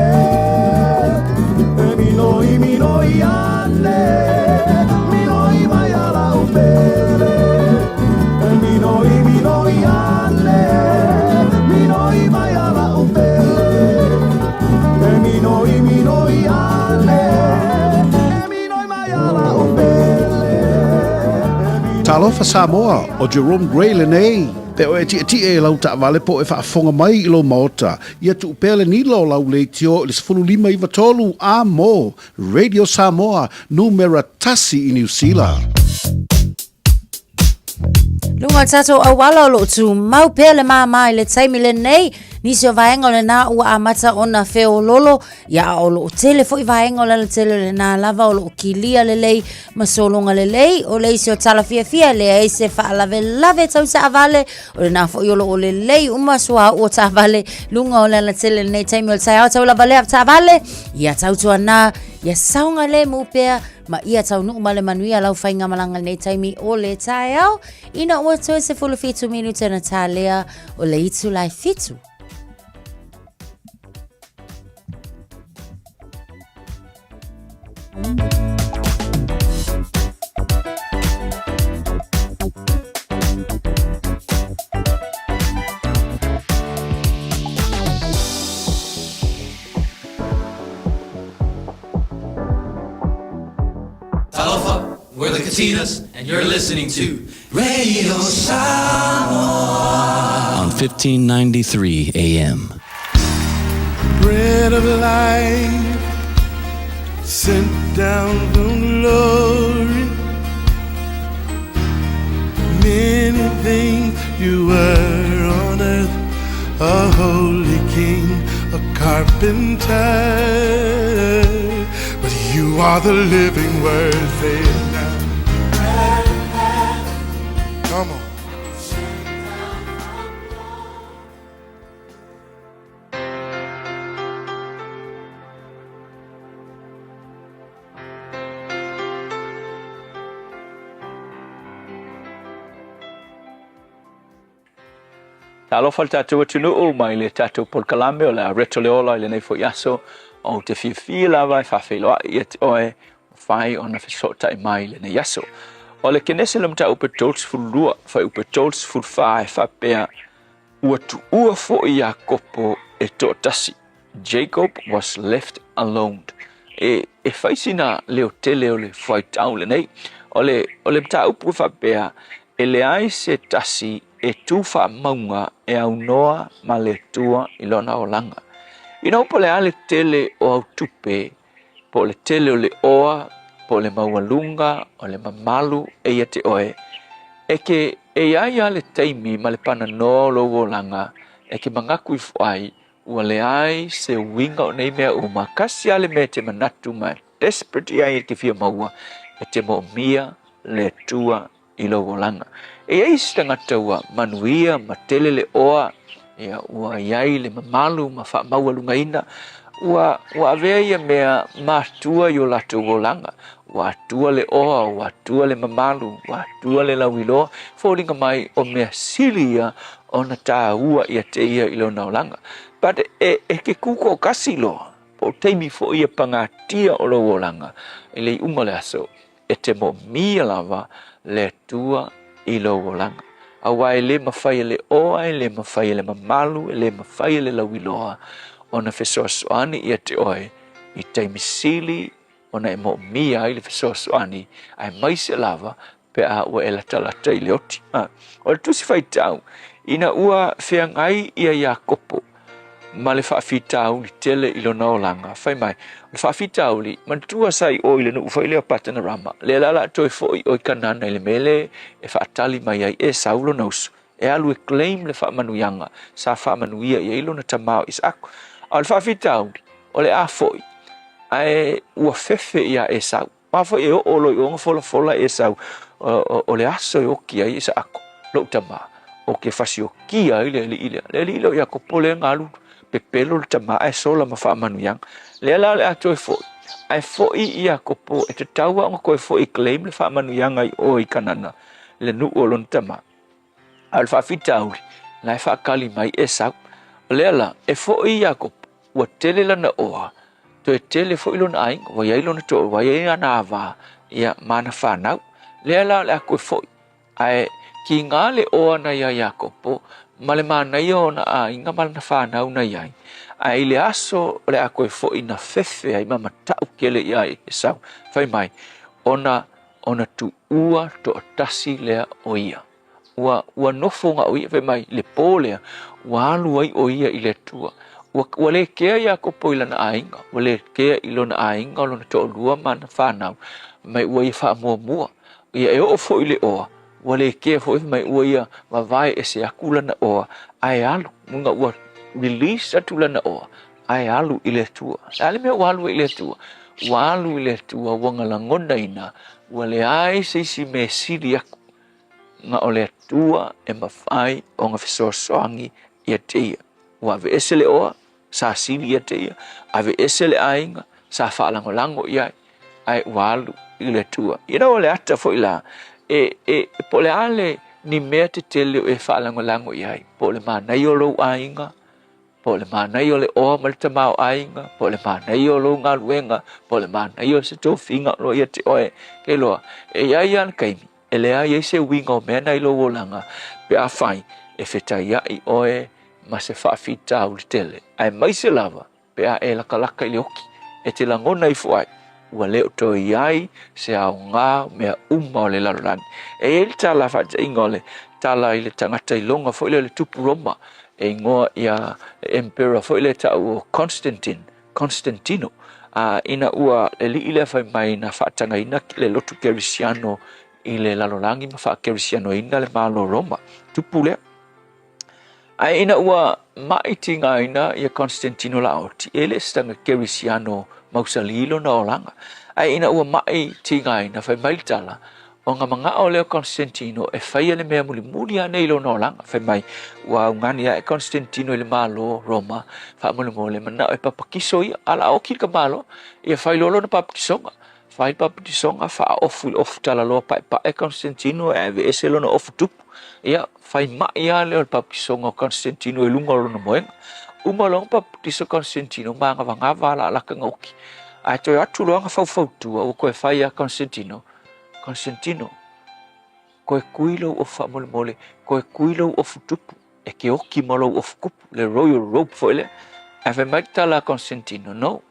e minoi minoi ane, minoi mai ala upele. E minoi minoi ane, minoi mai ala upele. E minoi minoi ane, e minoi mai ala upele. Talofa Samoa, o Jerome Gray lenei. Pe o e ti'eti'e i lau taavale po o e faafofoga mai i lou maota, ia tuu pea le nila o lau leitio i le 15 93 a mo Radio Samoa, numera tasi i Niu Sila. Luga o le tatou auala o loo tumau pea le māmā i le taimi lenei. Nisi o vaega o lenā ua amata ona feololo, ia a o loo tele foi vaega o le alatele o lenā lava o loo kilia lelei ma sologa lelei. O le isi o tala fiafia e leai se faalavelave tau taavale, o lenā foi o loo lelei uma suauu o taavale luga o le alatele lenei taimi o le taeao tau lava lea taavale. Ia tautuanā, ia saogalemu pea ma ia taunuu ma le manuia lau faigamalaga lenei taimi o le taeao ina ua toe 17 minute na talea o le itula e 7. Talofa, we're the Katinas, and you're listening to Radio Samoa on 1593 AM. Bread of life sent down from glory. Many things you were on earth, a holy king, a carpenter. But you are the living word, say it now. Come on. Talofa le tatou atunuu mai le tatou polokalame o le a reto le ola i lenei foi aso ou te fiafia lava e faafeiloai ia te oe mafai ona fesootai mai i lenei aso. O le Kenese le mataupu 32 fuaiupu 34 e faapea ua tuua foi Iakopo e toatasi. Jacob was left alone. E, e fai sina leo tele o le fuaitau lenei. O le, o le mataupu e faapea, e leai se tasi e tu faamauga e aunoa ma le Atua i lona olaga. Ina ua po o le a le tele o au tupe, po o le tele o le oa, po o le maualuga, o le mamalu e ia te oe, e ke e iai a le taimi ma le pananoa o lou olaga e ke manatu ifo ai ua leai se uiga o nei mea uma, kasi a le mea e te manatu ma e desperate i ai e te fia maua, e te moomia le Atua i lou olaga. E iai isi tagata ua manuia ma tele le oa, ia, ua iai le mamalu ma faamaualugaina, ua, ua avea ia mea ma atua i o latou olaga. Ua atua le oa, ua atua le mamalu, ua atua le lauiloa, foliga mai o mea sili ia ona tāua ia te ia i lona olaga. But e, e ke kū koʻokasi loa. Po o taimi foʻi e pagatia o lou olaga i le iʻuga o le aso, e te moomia lava le Atua i lou olaga. Auā e lē mafai e le oa, e lē mafai e le mamalu, e lē mafai e le lauiloa ona fesoasoani ia te oe i taimi sili ona e moomia ai le fesoasoani, aemaise lava pe a ua e latalata i le oti. O le tusi faitau, ina ua feagai ia Iakopo ma le faafitauli tele i lona olaga, fai mai, o le faafitauli, manatua sa i o i le nuu foi lea o Patanarama, lea la o le a toe foi o i Kanana i le mea lea e faatali mai ai Esau lona uso, e alu e claim le faamanuiaga sa faamanuia i ai lona tama o Isaako. A o le faafitauli, o le a foi, ae ua fefe iā Esau. Aua foi e oo loa i o ona folafola Esau, o le aso e oki ai Isaako, lou tama, ou te fasiokia ai le alii lea. Le alii lea o Iakopo lea na alu pepelo le tama ae sola ma faamanuiaga. Lea la o le a toe foi, ae foi Iakopo e tatau lava ona toe foi e claim le faamanuiaga i o i Kanana, le nuu o lona tama. A o le faafitauli, la e faakali mai Esau. O lea la, e foi Iakopo, ua tele lana oa, toe tele foi lona aiga, ua i ai lona toa, ua i ai ana ava, ia, ma ana fanau. Lea la o le a toe foi, ae kiga le oa na iā Iakopo, ma le manaia o ona aiga ma lana fanau na i ai. Ae i le aso o le a toe foi na fefe ai ma matau tele iā Esau, fai mai, ona ona tuua toatasi lea o ia. Ua, ua nofo na o ia, fai mai, le pō lea, ua alu ai o ia i le Atua. Ua, ua le kea Iakopo i lana aiga, ua le kea i lona aiga, o lona toalua ma ana fanau, mai ua ia faamuamua. Ia e oo foi i le oa, ua le kea foi, fai mai, ua ia vavae ese aku lana oa, ae alu, muga ua release atu lana oa, ae alu i le Atua. O le a le mea ua alu ai i le Atua? Ua alu i le Atua, ua galagonaina, ua leai se isi mea e sili aku na o le Atua e mafai ona fesoasoani ia te ia. Ua aveese le oa, sa sili ia te ia, aveese le aiga, sa faalagolago i ai, ae ua alu i le Atua. You know, o le ata foi la, e, e, po o le a le ni mea tetele o e faalagolago i ai, po o le manaia o lou aiga, po o le manaia o le oa ma le tamaoaiga, po o le manaia o lou galuega, po o le manaia o se tofiga o lo o ia te oe, ke iloa, e i ai lava le taimi e leai ai se uiga o mea na i lou olaga pe afai e fetaiai oe ma se faafitauli tele, aemaise lava pe a e lakalaka i le oki, e te lagona ifo ai, ua le o toe i ai se aoga o mea uma o le lalolagi. E i ai le tala faataʻiga o le tala i le tagata iloga foi lea o le tupu Roma, e igoa ia emperor foi lea taʻu o Constantine, Constantino, a ina ua le alii lea fai mai na faatagaina le lotu kerisiano i le lalolagi ma faakerisianoina le Malo o Roma, tupu lea. Ae ina ua maʻi tigaina ia Constantino Laoti, e le o se tagata kerisiano mausali lona olaga. Ae ina ua maʻi tigaina, fai mai le tala, ona manao lea o Constantino e faia le mea mulimuli lava nei i lona olaga. Fai mai, ua augani ae Constantino i le Malo Roma, faamolemole, manao e papatiso ia. A o le a oki le tamaloa, ia fai loa lona papatisoga. Fai le papatisoga, faaofu i le ofu talaloa paepae Constantino e aveese lona ofu tupu. Ia, fai maʻi lava lea o le papatisoga o Constantino i luga o lona moega. Uma loa ona papatiso Constantino, manavagava lava laalaka na oki. Ae toe atu loa na faufautua, ua toe fai ia Constantino, Constantino, toe kui lou ofu faamolemole, toe kui lou ofu tupu, e te oki ma lou ofu tupu, le royal robe foi lea. Ae fai mai le tala a Constantino, no,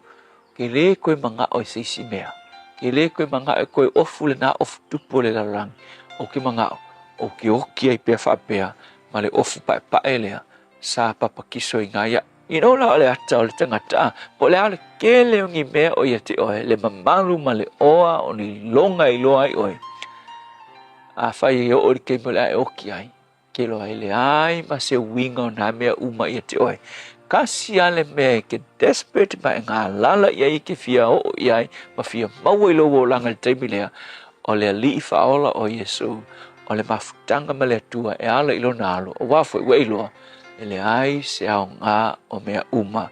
ke lē toe manao i se isi mea, ke lē toe manao e toe ofu lenā ofu tupu o le lalolagi, ou te manao, ou te oki ai pea faapea ma le ofu paepae lea sa papatiso iga iaʻu. You know la o le ata o le tagata a, po o le a le tele o ni mea o ia te oe, le mamalu ma le oa o ni loga e iloa ai oe, afai e oo i le taimi o le a e oki ai, ke iloa e leai ma se uiga o nā mea uma ia te oe. Kasi lava le mea e ke desperate ma e galala i ai e ke fia oo i ai ma fia maua i lou olaga i le taimi lea, o le Alii Faaola o Iesu, o le mafutaga ma le Atua e ala i lona alo, auā foi ua e iloa, e leai se aoga o mea uma,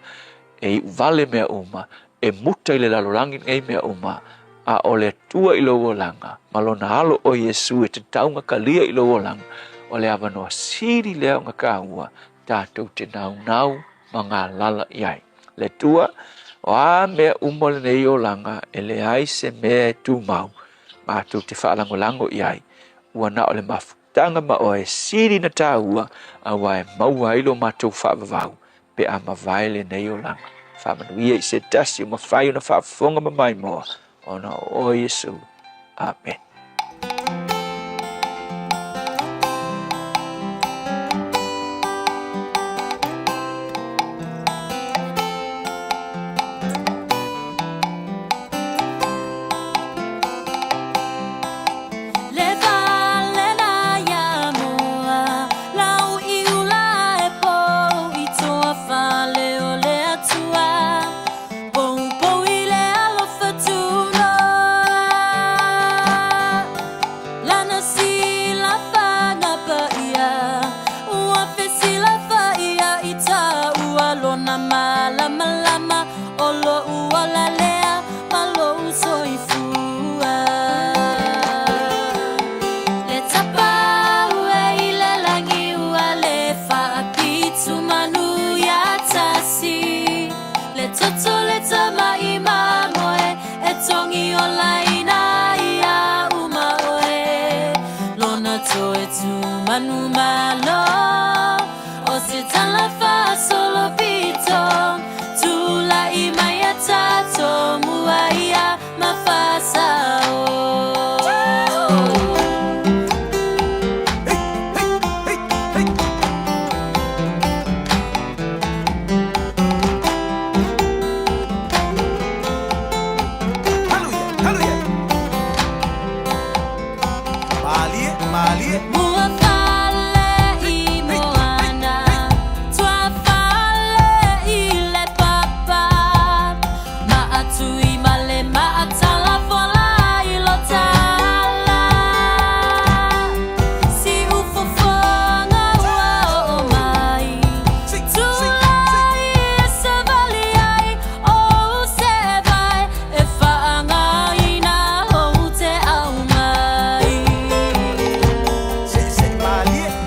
e iu vale mea uma, e muta i le lalolagi lenei mea uma, a o le Atua i lou olaga, ma lona alo o Iesu e tatau ona talia i lou olaga, o le avanoa sili lea ona taua tatou te naunau ma galala i ai. Le Atua, O a mea uma o lenei olaga, e leai se mea e tumau matou te faalagolago i ai, ua na o le mafutaga ma oe e sili ona taua, aua e maua ai lo matou faavavau pe a mavae lenei olaga. Faamanuia i se tasi ua mafai ona faafofoga ma maimoa, ona o oe Iesu. Amene. Le fale na ia moa, lau i ula e pou i toa fale o le Atua, Poupou i le alofa tunoa, Lana silafaga paia, Ua fesilafaia i taua lona malamalama, O lou ola lea ma lou soifua. Le tapau e i le lagi ua le faapitu manu ia tasi. Le toto le tama'i mamoe e togi olaina ia uma oe. Lona toe tumanu malo o se tala faasolo pito. Tula'i mai a tatou mua ia ma faasao. Mua fale i Moana, tua fale i le papa, Maatui ma le maatala fola i lo tala. Siu fofoga ua oo mai, Tulai e savali ai ou sevae e faagaina ou te au mai.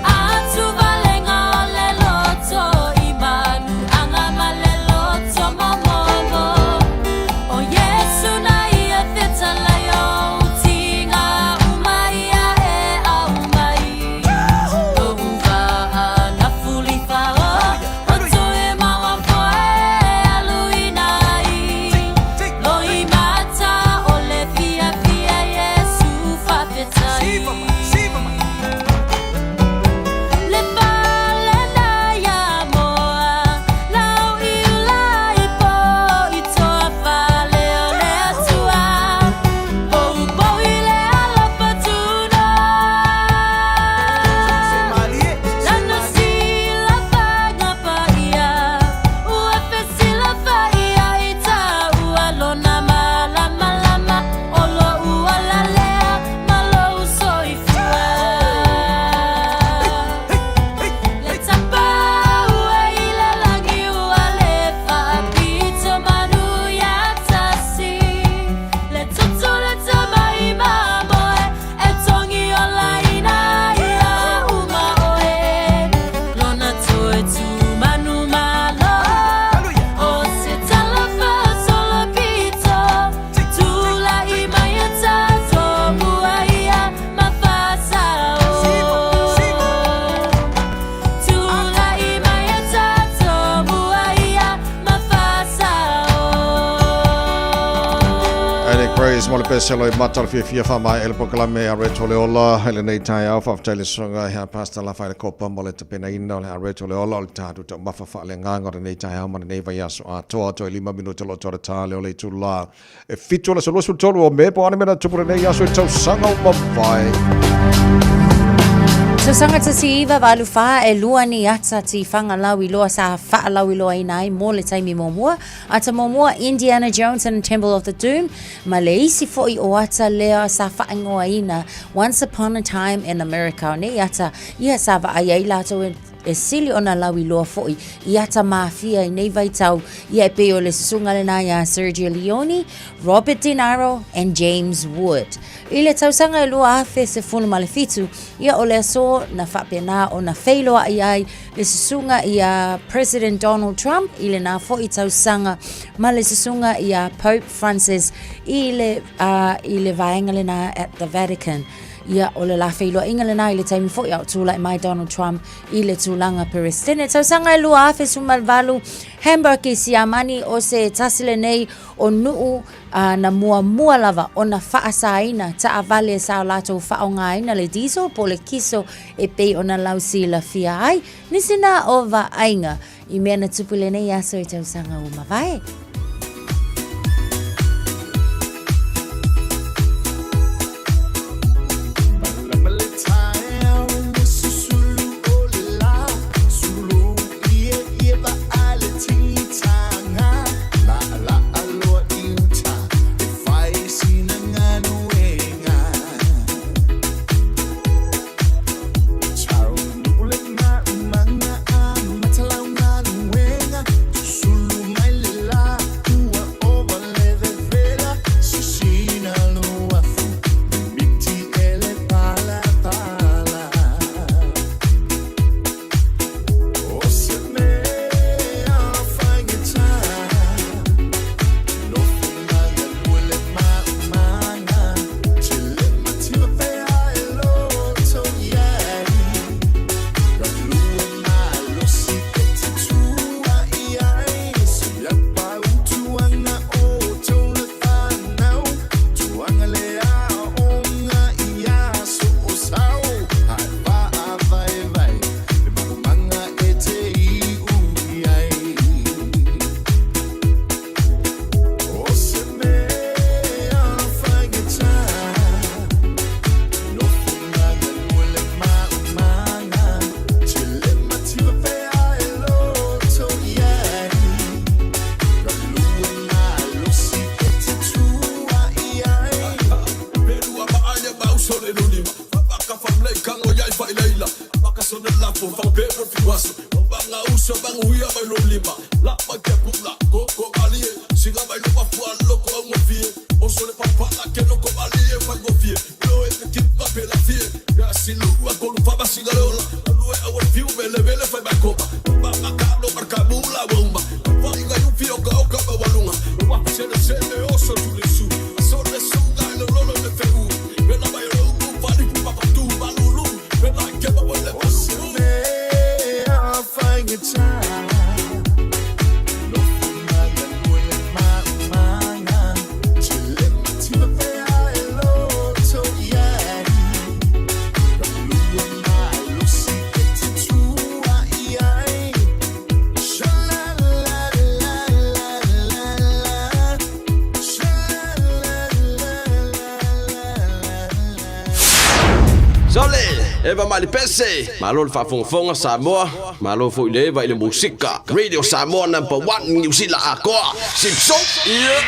Atu valega o le loto i manu anga ma le loto momomo. O Iesu na ia fetalai ou tiga uma ia e au mai. Lou vaa na fulifa o o toe maua foe aluina ai. Loi mata o le fiafia Iesu faafetai. Le fale na ia moa, lau i ula i po i toa fale o le Atua, poupou i le alofa tunoa. Lana silafaga paia, ua fesilafaia i taua lona malamalama o lou ola lea ma lou soifua. Le tapau e i le lagi ua le faapito manu ia tasi. Le toto le tama i mamoe e togi olaina ia uma oe. Lona toe tumanu malo o se tala faasolo pito. Tula'i mai a tatou mua ia ma faasao. Tula'i mai a tatou mua ia ma faasao. Eric Praise mo le pese lo i mata o le fiafia faamaea i le polokalame a Retro Le Ola i lenei taeao. Faafetai i le susuga ia Pastor Lafaele Kopa mo le tapenaina o le Retro Le Ola o le tatou taumafa faaleagaga o lenei taeao ma lenei vaiaso atoa. Toe 5 minute o lo o toa le ta lea o le itula e 7 o le aso 23 o Me po o a ni mea na tupu lenei aso i tausaga ua mavae. Tausaga 1984 e lua ni ata tifaga lauiloa sa faalauiloaina ai mo le taimi muamua. Ata muamua Indiana Jones and the Temple of the Doom ma le isi foi o ata lea sa faaigoaina Once Upon a Time in America. O nei ata ia sa vaai ai latou e e sili ona lauiloa foi i ata mafia i nei vaitau, ia e pei o le susuga lena iā Sergio Leone, Robert De Niro and James Wood. I le tausaga e 2017, ia o le aso na faapena ona feiloai ai le susuga iā President Donald Trump i lena foi tausaga ma le susuga iā Pope Francis i le, uh, i le vaega lena at the Vatican. Ia, o le la feiloaiga lena i le taimi foi a o tulai mai Donald Trump i le tulaga Peresetene. Tausaga e 2018, Hamburg i Siamani o se tasi lenei o nuu uh, na muamua lava ona faasaina taavale sa o latou faaaogaina le diesel po o le kiso e pei ona lausilafia ai nisi na o vaaiga i mea na tupu i lenei aso i tausaga ua mavae. Sole, Eva Malipese, malo le faafogafoga Samoa, malo foi le Eva i le musika. Radio Samoa number one Niu Sila atoa. Sipso, yeah.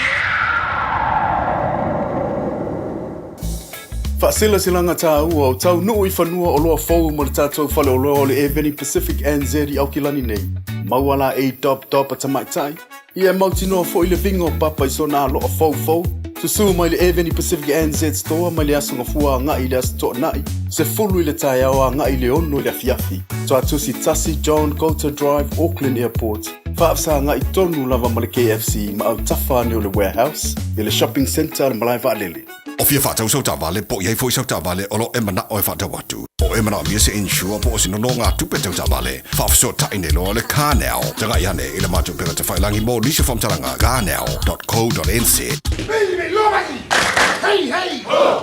Faasilasilaga tāua o taunuu i fanua oloa fou mo le tatou faleoloa o le Airveni Pacific NZ i Aukilani nei. Maua la e dop dop a tamaitai, Ia e mautinoa foi le viga o Papa i sona aloa foufou. Susū mai le Avenue Pacific NZ Store mai le aso Gafua agai i le aso Toonai, 10 i le taeao agai i le 6 i le afiafi. Tuatusi 1 John Goulter Drive, Auckland Airport. Faafesagai tonu lava ma le KFC ma autafa ane o le Warehouse i le Shopping Centre a le Malae Vaalele. O fia faatau sau taavale po o i ai foi sau taavale o lo o e manao e faatau atu. Po o e manaomia se insure po o se nonogatupe tau taavale, faafesootai nei loa le CarNow. Tagai ane i le matou upega tafailagi mo nisi o faamatalaga, carnow.co.nz. Hey, hey! Ho!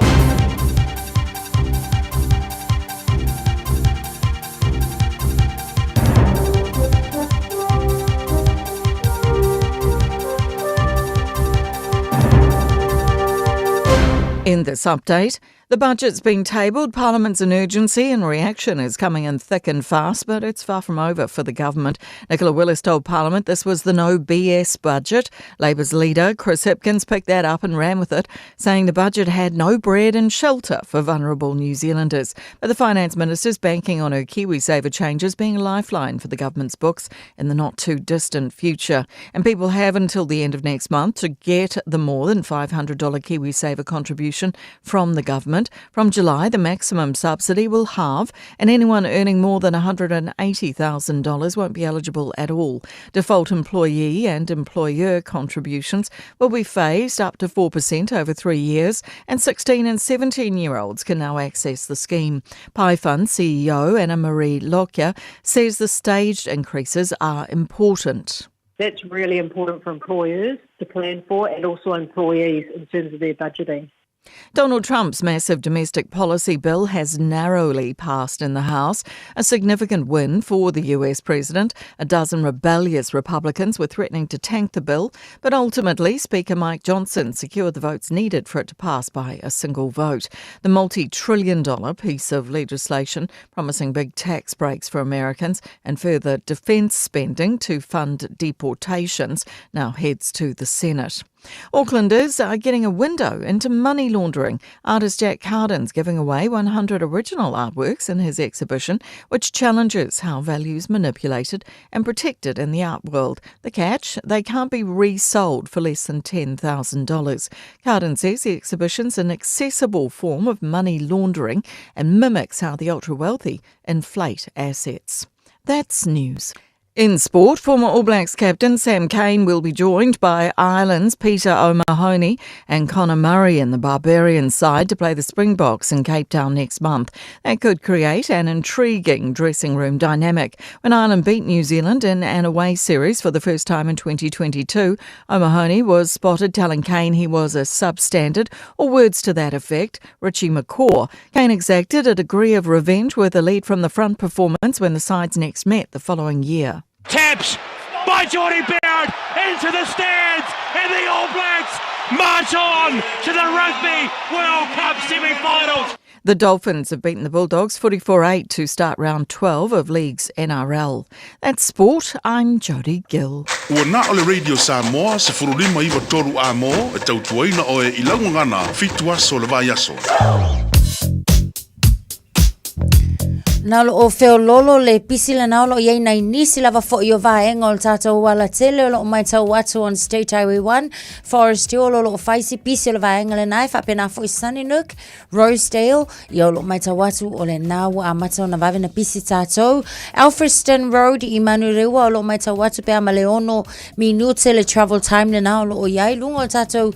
In this update, The budget's been tabled, Parliament's in urgency and reaction is coming in thick and fast, but it's far from over for the government. Nicola Willis told Parliament this was the no BS budget. Labour's leader, Chris Hipkins, picked that up and ran with it, saying the budget had no bread and shelter for vulnerable New Zealanders. But the finance minister's banking on her KiwiSaver changes being a lifeline for the government's books in the not too distant future. And people have until the end of next month to get the more than $500 KiwiSaver contribution from the government. From July, the maximum subsidy will halve, and anyone earning more than $180,000 won't be eligible at all. Default employee and employer contributions will be phased up to 4% over 3 years, and 16 and 17-year-olds can now access the scheme. Pi Fund CEO Anna Marie Lockyer says the staged increases are important. That's really important for employers to plan for, and also employees in terms of their budgeting. Donald Trump's massive domestic policy bill has narrowly passed in the House, a significant win for the US president. A dozen rebellious Republicans were threatening to tank the bill, but ultimately Speaker Mike Johnson secured the votes needed for it to pass by a single vote. The multi-trillion-dollar piece of legislation promising big tax breaks for Americans and further defense spending to fund deportations now heads to the Senate. Aucklanders are getting a window into money laundering. Artist Jack Carden's giving away 100 original artworks in his exhibition, which challenges how value's manipulated and protected in the art world. The catch? They can't be resold for less than $10,000. Carden says the exhibition's an accessible form of money laundering and mimics how the ultra-wealthy inflate assets. That's news. In sport, former All Blacks captain Sam Cane will be joined by Ireland's Peter O'Mahony and Conor Murray in the Barbarian side to play the Springboks in Cape Town next month. That could create an intriguing dressing room dynamic. When Ireland beat New Zealand in an away series for the first time in 2022, O'Mahony was spotted telling Cane he was a substandard, or words to that effect, Richie McCaw. Cane exacted a degree of revenge with a lead from the front performance when the sides next met the following year. Taps by Jordie Barrett into the stands, and the All Blacks march on to the Rugby World Cup semi-finals. The Dolphins have beaten the Bulldogs 44-8 to start round 12 of League's NRL. That's sport. I'm Jodie Gill. Ua na o le Radio Samoa, 1593 a mo, e tautuaina oe i laugagana, fitu aso le vaiaso. Na o loo feololo le pisi lena o loo iai nai nisi lava fo'i o vaega o le tatou alatele o loo maitau atu on State Highway 1, Forest Hill o loo fai si pisi o le vaega lena e faapena fo'i Sunnynook, Rosedale, ia o loo maitau atu o lena ua amata ona vave na pisi tatou. Alfriston Road i Manurewa o loo maitau atu pe a ma le ono minute le travel time lena o loo iai luga o le tatou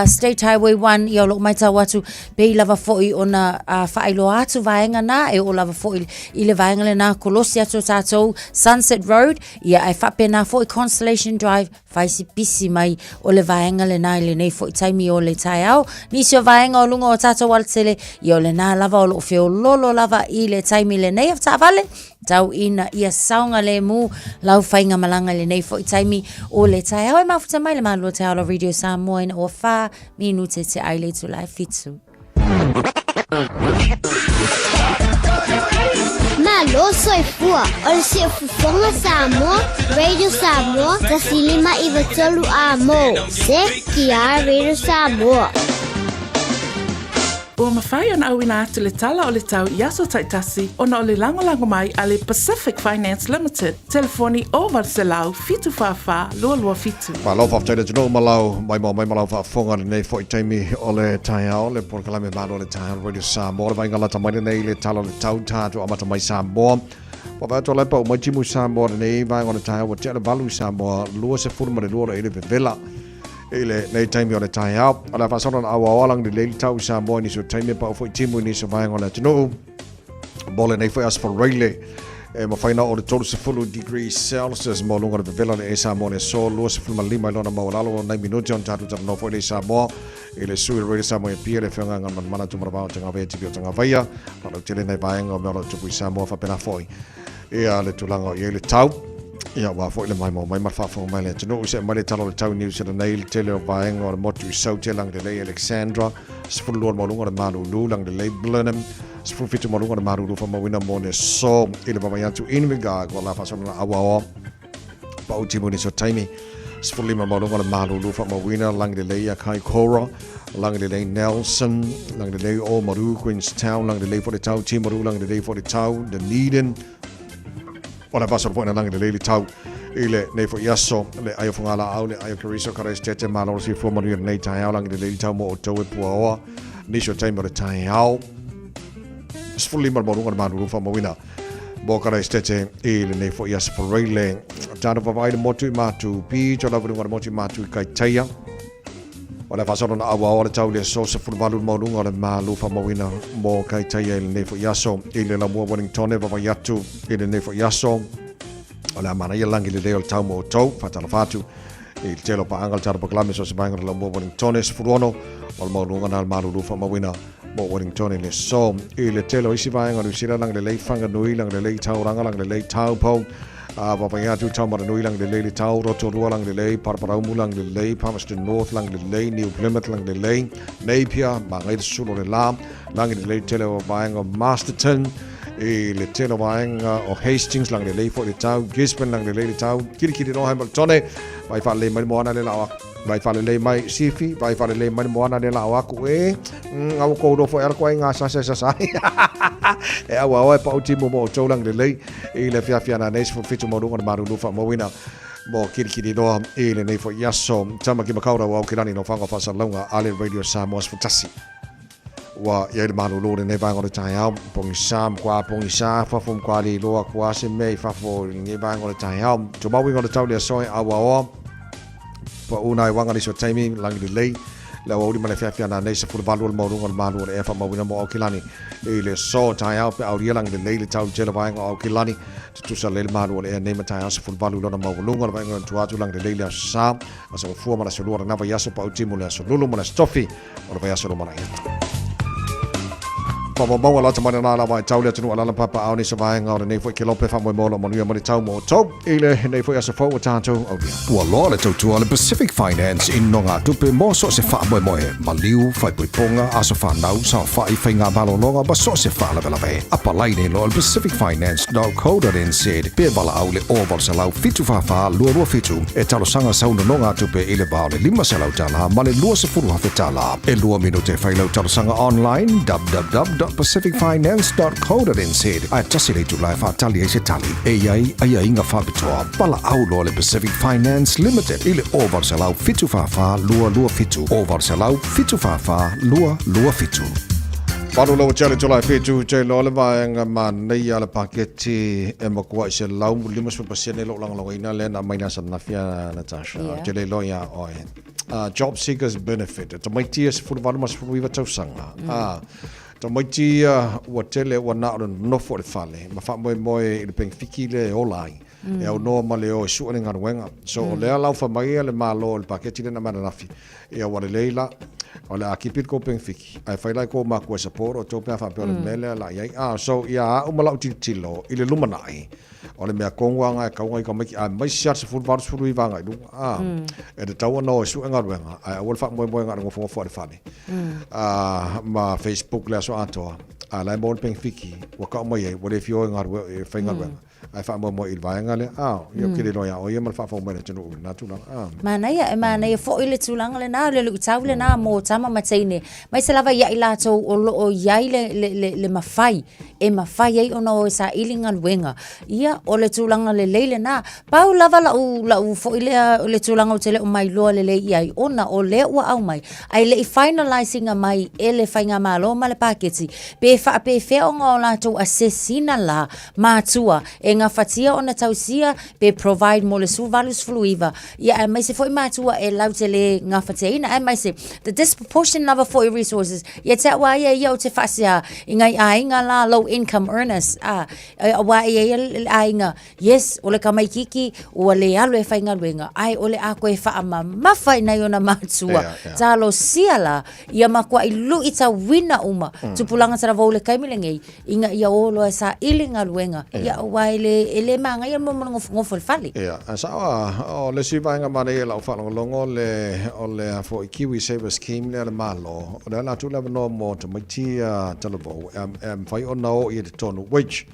State Highway 1, ia o loo maitau atu Pei lava fo'i ona faailoa atu vaega na, e oo lava fo'i i le vaega lena kolosi atu o tatou Sunset Road, ia ae faapena fo'i Constellation Drive, fai si pisi mai o le vaega lena i lenei fo'i taimi o le taeao. Nisi o vaega o luga o tatou alatele, ia o lena lava o loo feololo lava i le taimi lenei o taavale, tau ina ia saogalemu lau faigamalaga i lenei fo'i taimi o le taeao. E mafuta mai le malua taeao la Radio Samoa ina ua whā minute te ai le itula e fitu. Malo soifua o le siufofoga Samoa, Radio Samoa, 1593 a mo, CKR Radio Samoa. Ua mafai ona auina atu le tala o le tau i aso taitasi ona o le lagolago mai a le Pacific Finance Limited, telefoni 0800 744 227. Malo faafetai le atunuu ma lau maimoa mai ma lau faafofoga i lenei foi taimi o le taeao le polokalame malo le taeao Radio Samoa le vaaiga lata mai lenei le tala o le tau tatou amata mai Samoa. Ua vaai atu o la e pau mai timu Samoa lenei vaega o le taeao ua tea le valu i Samoa 22 o lo o i le vevela i lenei taimi o le taeao. O le a faasolo na auao alang lelei le tau i Samoa i nisi o taimi e pau foi timu i nisi o vaega o le atunuu. Mo lenei foi aso Faraile, e mafai na o le 30 degrees Celsius mo luga o le vevela le e Samoa le aso 25 i lona maualalo o nai minute ona tatou talanoa foi le i Samoa i le sui o le Radio Samoa e Apia le Afioga Galumalemana Tumaravao Tagavaia TV o Tagavaia faalautelena i vaega o mea o lo o tupu i Samoa faapena foi ia le tulaga o i ai le tau. Ia, aua foi le maimoa mai ma le faafofoga mai a le atunuu, se'e mai le tala o le tau i Niu Sila nei, le tele o vaega o le motu i Saute, Lagilelei, Alexandra, 12 le maualuga o le malulu, Lagilelei, Blenheim, 17 maualuga o le malulu faamauina mo le aso i le vaavaai atu Invergarg, o la faasologa auaoa pau timu i nisi o taimi, 15 maualuga o le malulu faamauina, Lagilelei ia Kaikoura, Lagilelei Nelson, Lagilelei Oamaru, Queenstown, Lagilelei foi le tau Timaru, Lagilelei foi le tau Dunedin, O le vasara foi na lagi lelei le tau i lenei foi aso, le ai o Fogalaau, le ai o Keriso Karaisitete, malo le soifua manuia lenei taeao, lagi lelei le tau mo outou e puaoa, nisi o taimi o le taeao. 15 le maualuga o le malulu faamauina mo Karaisitete i lenei foi aso Faraile. Tātou vavaai le motu i Matu Pito, lava luga o le motu i Matu i Kaitaia. O le faasolo na auao le tau i le aso 18 le maualuga o le malu faamauina mo Kaitaia i lenei foi aso. I le lamua Wellington e vavai atu i lenei foi aso. O le a manaia lagi lelei o le tau mo outou, faatalofa atu i le tele o paaga le tatou polokalame so o se vaega o le lamua Wellington e 16 o le maualuga na le malulu faamauina mo Wellington i le aso. I le tele o isi vaega o Niu Sila, lagi lelei Whanganui, lagi lelei Tauranga, lagi lelei Taupo, A vaavaai atu Taumaranui lagi lelei le tau, Rotorua lagi lelei, Paraparaumu lagi lelei, Palmerston North lagi lelei, New Plymouth lagi lelei, Napier, magai le susulu o le la, lagi lelei tele o vaega o Masterton, i le tele o vaega o Hastings lagi lelei foi le tau, Gisborne lagi lelei le tau, Kirikiri noa Hamiltone, vai faalelei mai le moana le lao aku. Vai faalelei mai Sifi, vai faalelei mai le moana le lao aku e. Ngā ua kouroa foi ala koe ngā sasa sasa ai. E aua oe pau timu mo outou lagi lelei i le fiafia na nei 17 maualuga o le malulu faamauina mo Kirikiriroa i lenei foi aso. Tama ki Makaurau Aukilani no whanga whaasalauga a le Radio Samoa 11. Ua i ai le malulu o lenei vaega o le taeao, pogisa mkwa pogisa fafo mkwa liloa kua se mea i fafo i lenei vaega o le taeao. Tumau inga o le tau le aso e auaoa. Pau nai wanga nisi o taimi, lagi lelei, le aoauli ma le feafea nanei, 18 o le maualuga o le malu o le ea faamauina mo Aukilani i le aso taeao pe aulia lagi lelei le tau i le tele vaega o Aukilani, tutusa lelei le malu o le ea nei ma taeao 18 i lona maualuga o le vaega o tua atu lagi lelei le aso sa, aso gafua ma le aso lua o lena vaiaso pau timu le aso lulu ma le aso tofi o le vaiaso lumanai atu. Faamaumauga lata mai lena lava e tau le atunuu alala papa ao nei se vaega o lenei foi kelope faamoemoe o lo o manuia mai le tau mo outou i lenei foi aso fou o tatou aulia. Ua loa le tautua a le Pacific Finance i nogatupe mo so o se faamoemoe, maliu, faaipoipoga, aso fanau, saofai, faigamalologa ma so o se faalavelave. Apalai nei loa i le pacificfinance.co.nz pe valaau i le 0800 744 227 e talosaga sau nonogatupe i le va o le $500 ma le $20,000. E lua minute e fai lau talosaga online www.pacificfinance.co.nz ae tasi le itula e faatali ai se tali. E i ai aiaiga faapitoa. Valaau loa le Pacific Finance Limited i le 0800 744 227, 0800 744 227. Palu lau tele tula e whitu te loa le vaega manaia le paketi e makuai 150% lou lagolagoina lea na aumai le aso ananafi a Natasha. Ou te le iloa ia oe. Job Seekers Benefit, tamaiti ia 18 ma 19 tausaga. Tamaiti ia ua tele ua na o le nonofo i le fale ma faamoemoe i le penefiki lea e ola ai. E aunoa ma le o e sue le galuega. So o lea la ua fai mai le Malo i le paketi lea na aumai ananafi, ia ua lelei la, o le a kipi le kou penefiki, ae fai la i kou makua e support outou pe a faapea o le mea lea la i ai. So ia au ma lau tilotilo i le lumanai, O le mea tonu lava na e tau na i tamaiti aemaise lava le 18, 19 agai i luga, a, e tatau ona o e sue galuega, ae aua le faamoemoe na o le nofonofo lava i le fale, a, ma Facebook le aso atoa, a o la e maua le penefiki ua tau mai ai, ua le fia o e galue, e faigaluega, ae faamoemoe i le vaega lea, a, ia ou te le iloa ia oe ia ma le faafofoga mai a le atunuu i lena tulaga, a. Manaia, e manaia foi le tulaga lena, o le luitau lena mo tama ma teine, aemaise lava ia i latou o lo o i ai le, le, le, le mafai e mafai ai ona o e saili galuega. Ia, o le tulaga lelei lena. Pau lava lau, lau foi lea, o le tulaga ou te le o mailoa lelei i ai, ona o lea ua aumai, ae le i finalize ina mai e le Faigamalo ma le paketi, pe faapefea ona o latou assess ina la matua e gafatia ona tausia pe provide mo le 18, 19, ia aemaise foi matua e latou te le gafatiaina, aemaise the disproportion lava foi resources Ia te au a ia ia ou te faasea i ngai aiga la low income earners a auā e i ai le aiga yes o le tamaititi ua le alu e faigaluega ae o le a toe faamamafa i nai ona matua talosia la ia matuai luitauina uma tupulaga talavou. latou i le taimi lenei ina ia o loa e saili galuega, ia aua e le, e le magaia le mea mo le nofonofo i le fale. Ia, ae sao a, o le isi vaega manaia i lau faalogologo le, o le a foi Kiwi Saver Scheme lea a le Malo, o lea o le a tuu le avanoa mo tamaiti ia talavou e, e mafai ona o i totonu, which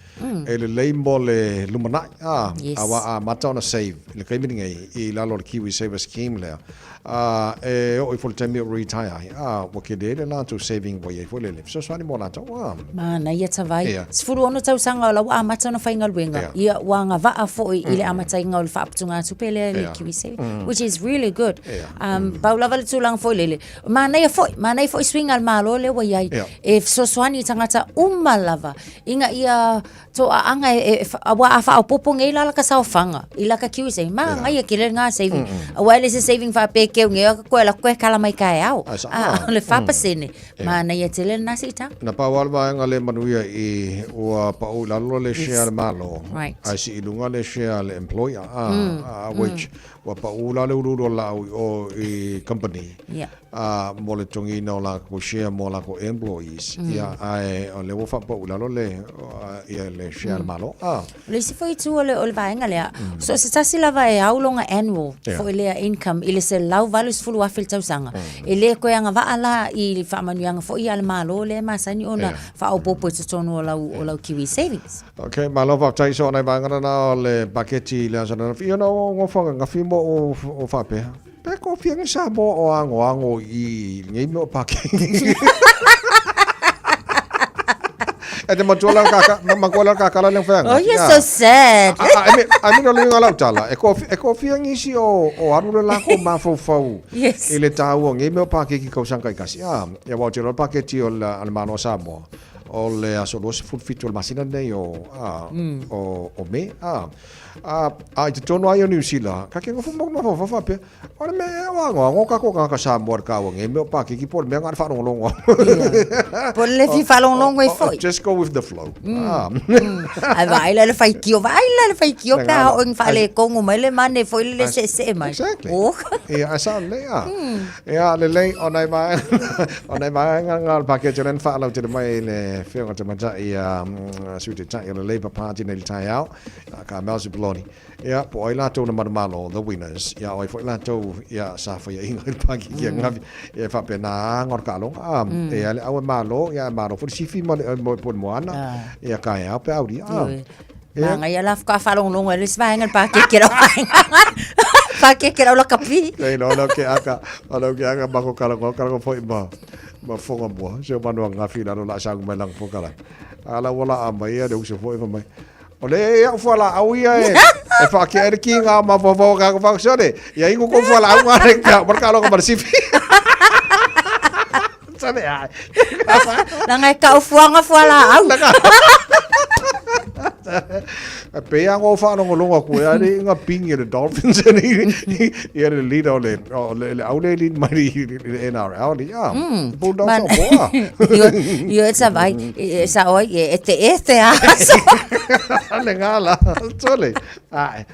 e lelei mo le lumanai, a, Yes. aua a amata ona save i le taimi lenei i lalo o le Kiwi Saver Scheme lea, a, e oo ifo i le taimi o retire ai, a, ua tele le latou saving ua i ai foi lele, fesoasoani mo latou, a. Manaia Tavai. Ia. 16 tausaga o la ua amata ona faigaluega, Ia. ia ua agavaa foi i le amataina o le faaputugatupe lea i le KiwiSaver, which is really good. Ia. Pau lava le tulaga foi lele, manaia foi, manaia foi suiga a le Malo lea ua i ai, Ia. e fesoasoani i tagata uma lava ina ia toaaga e, e, aua a faaopoopo nei la laka saofaga i laka KiwiSaver, manaia tele lena saving. Aua e le se saving faapea e keu nei koe alu atu koe kala mai taeao. Ai, sao. A o le 4%, manaia tele lena siitaga. Na pau lava le vaega le manuia i ua pau i lalo le share a le Malo, Right. ae sii i luga le share a le employer, a, which ua pau la le uluulu o le laau i o i company, Yeah. a, mo le togiina o lakou share mo lakou employees, ia, ae o lea ua faapau i lalo le, ia, le share a le Malo. A. O le isi foi itu o le, o le vaega lea, so o se tasi lava e au lona annual Yeah. foi lea income i le $180,000 i le tausaga. E le toe agavaa la i le faamanuiaga foi a le Malo lea e masani ona Yeah. faaopoopo i totonu o lau, o lau Kiwi Savings. Ok, malo faafetai so nai vaega lena o le paketi i le aso ananafi. Ia na o ngofa ngafi mo o, o faapea. Pe ko fia ni sa mo o ango ango i nei mea o paketi. E te matua la kaka, ma matua la kaka la le whaanga. Oh, you're so sad. I mean, I mean, o le uiga o lau tala, e ko, e ko fia ngisi o, o aru le lako mafaufau Yes. i le tāua ngei mea o pakeki kausaga taitasi. Ah, ia wao te roa paketi o le, a le Malo o Samoa, o le aso 27 o le masina nei o, a, o, o Me. A, a, a i totonu ai o Niu Sila, ka ke ngofu mo mafaufau faapea, o le mea e o ango, ango kako kaka Samoa le kāua ngei mea o pakeki po o le mea ngā le whaalongolongo. Po o le fia faalogologo ai foi. Just go with the flow. Ah. Ae vaai la le faitio, vaai la le faitio pe a oo ina faaletonu mai le mane foi le le seesee mai. Exactly. Oh. Ia, ae sao lelei a. Ia, lelei, o nai vaega, o nai vaega ngā o le paketi o lea na faalautele mai i le Afioga Tamaitai a Sui Taitai o le Labour Party nei le taeao, a Carmel Sepuloni. Ia, po o ai latou na manumalo, the winners, ia, o ai foi latou, ia, sa faiaina i le pakiki ananafi, ia, e faapena aga o le taaloga, a, e ia le au e malo, ia, e malo foi le sifi ma le, po o le moana, ia, taeao pe aulia, a. Ia. Manaia la faatoa faalogologo ai le isi vaega i le pakeke lau vaega. Pakeke lau lakapi. Nei, no, lau ke aka, o lau ke aka mako kalago, kalago foi ma, ma fonga mua, se o manu angafi lalo la sangu mai langa pokala. A la wala a mai ia le uso foi fa mai. O le e au fualaau ia e, e whaakea ai le ki ngā mafaufau ka ko whakasone. Ia ingo ko fualaau ngā re ka, mar ka longa mar sifi. Sane ai. Langa e kau fuanga fualaau. E pe a ngō whaalongolongo aku e are inga pingi e le Dolphins e ni i le leader o le, o le, le au le lead mai i le NRL ni, ah, Bulldogs Man- o boa. Io, io e sa vai, e sa oi, e te e te aso. Le ngā la, tole. Ai.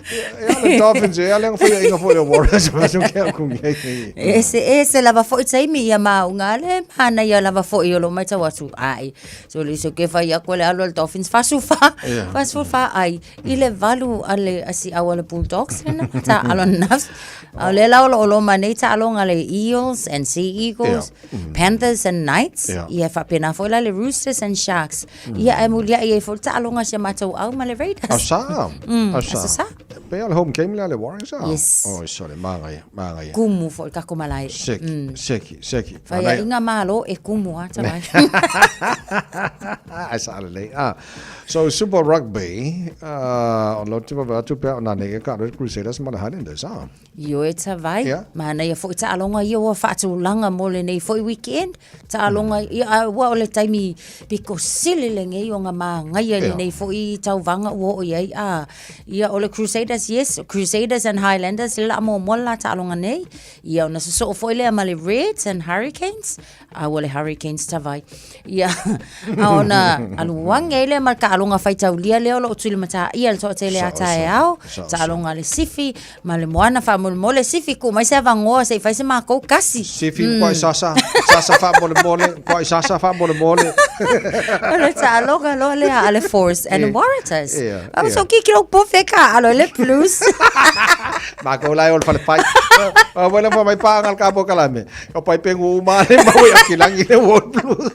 Ia le Dolphins e ale foi inga foi le Warriors ma so ke aku ngai. E se e se lava foi taimi ia maunga le mana ia lava foi o lo mai tau atu ai. So le so ke fai aku le alu a le Dolphins fasu fa, fasu fa ai. I le valu a le asi au a le Bulldogs lena ta alo nafs. A o le la o lo o lo manei ta aloga le Eels and Sea Eagles, Panthers and Knights, ia faapena foi la le Roosters and Sharks. Ia ae muliai ai foi le taaloga si a matou au ma le Raiders. Au sa. Au sa. Aso sa. Pe o le home game le a le Warriors a. Yes. Oi, sorry, māngaia, māngaia. Kumu foi le kako malae. Seki, seki, seki. Faiaʻiga malo e kumu a tavai. Ai sa lelei. Ah. So Super Rugby, o lo te vava atu pea o nā nei e ka Red Crusaders ma le Highlanders, ah. Ioe tavai, Yeah. manaia foi taaloga ia ua faatulaga mo lenei foi weekend. Taaloga ia a ua o le taimi pito sili lenei o ga magaia i lenei foi tauvaga ua oo i ai a. Ia o le Crusaders, yes, Crusaders and Highlanders le laa muamua le la taaloga nei. Ia ona sosoo foi lea ma le Reds and Hurricanes, a ua le Hurricanes tavai. Ia a ona alu age ai lea ma le taaloga faitaulia lea o loo tulimataaia i le toatele a taeao, taaloga a le Sifi ma le Moana faamolemole. Sifi, tuu mai se avanoa se i fai se makou kasi. Sifi, mm. Kuai sasa, sasa faamolemole, kuai sasa faamolemole. O le taaloga loa lea a le Force and the Waratahs. Ia, A ia. so kiki lo pofe ka alo le Blues. Ma ko lai o le fale pai. A wela fa mai pa ngal ka bo kalame. O pai pengu uma le mau ia kilangi le World Blues.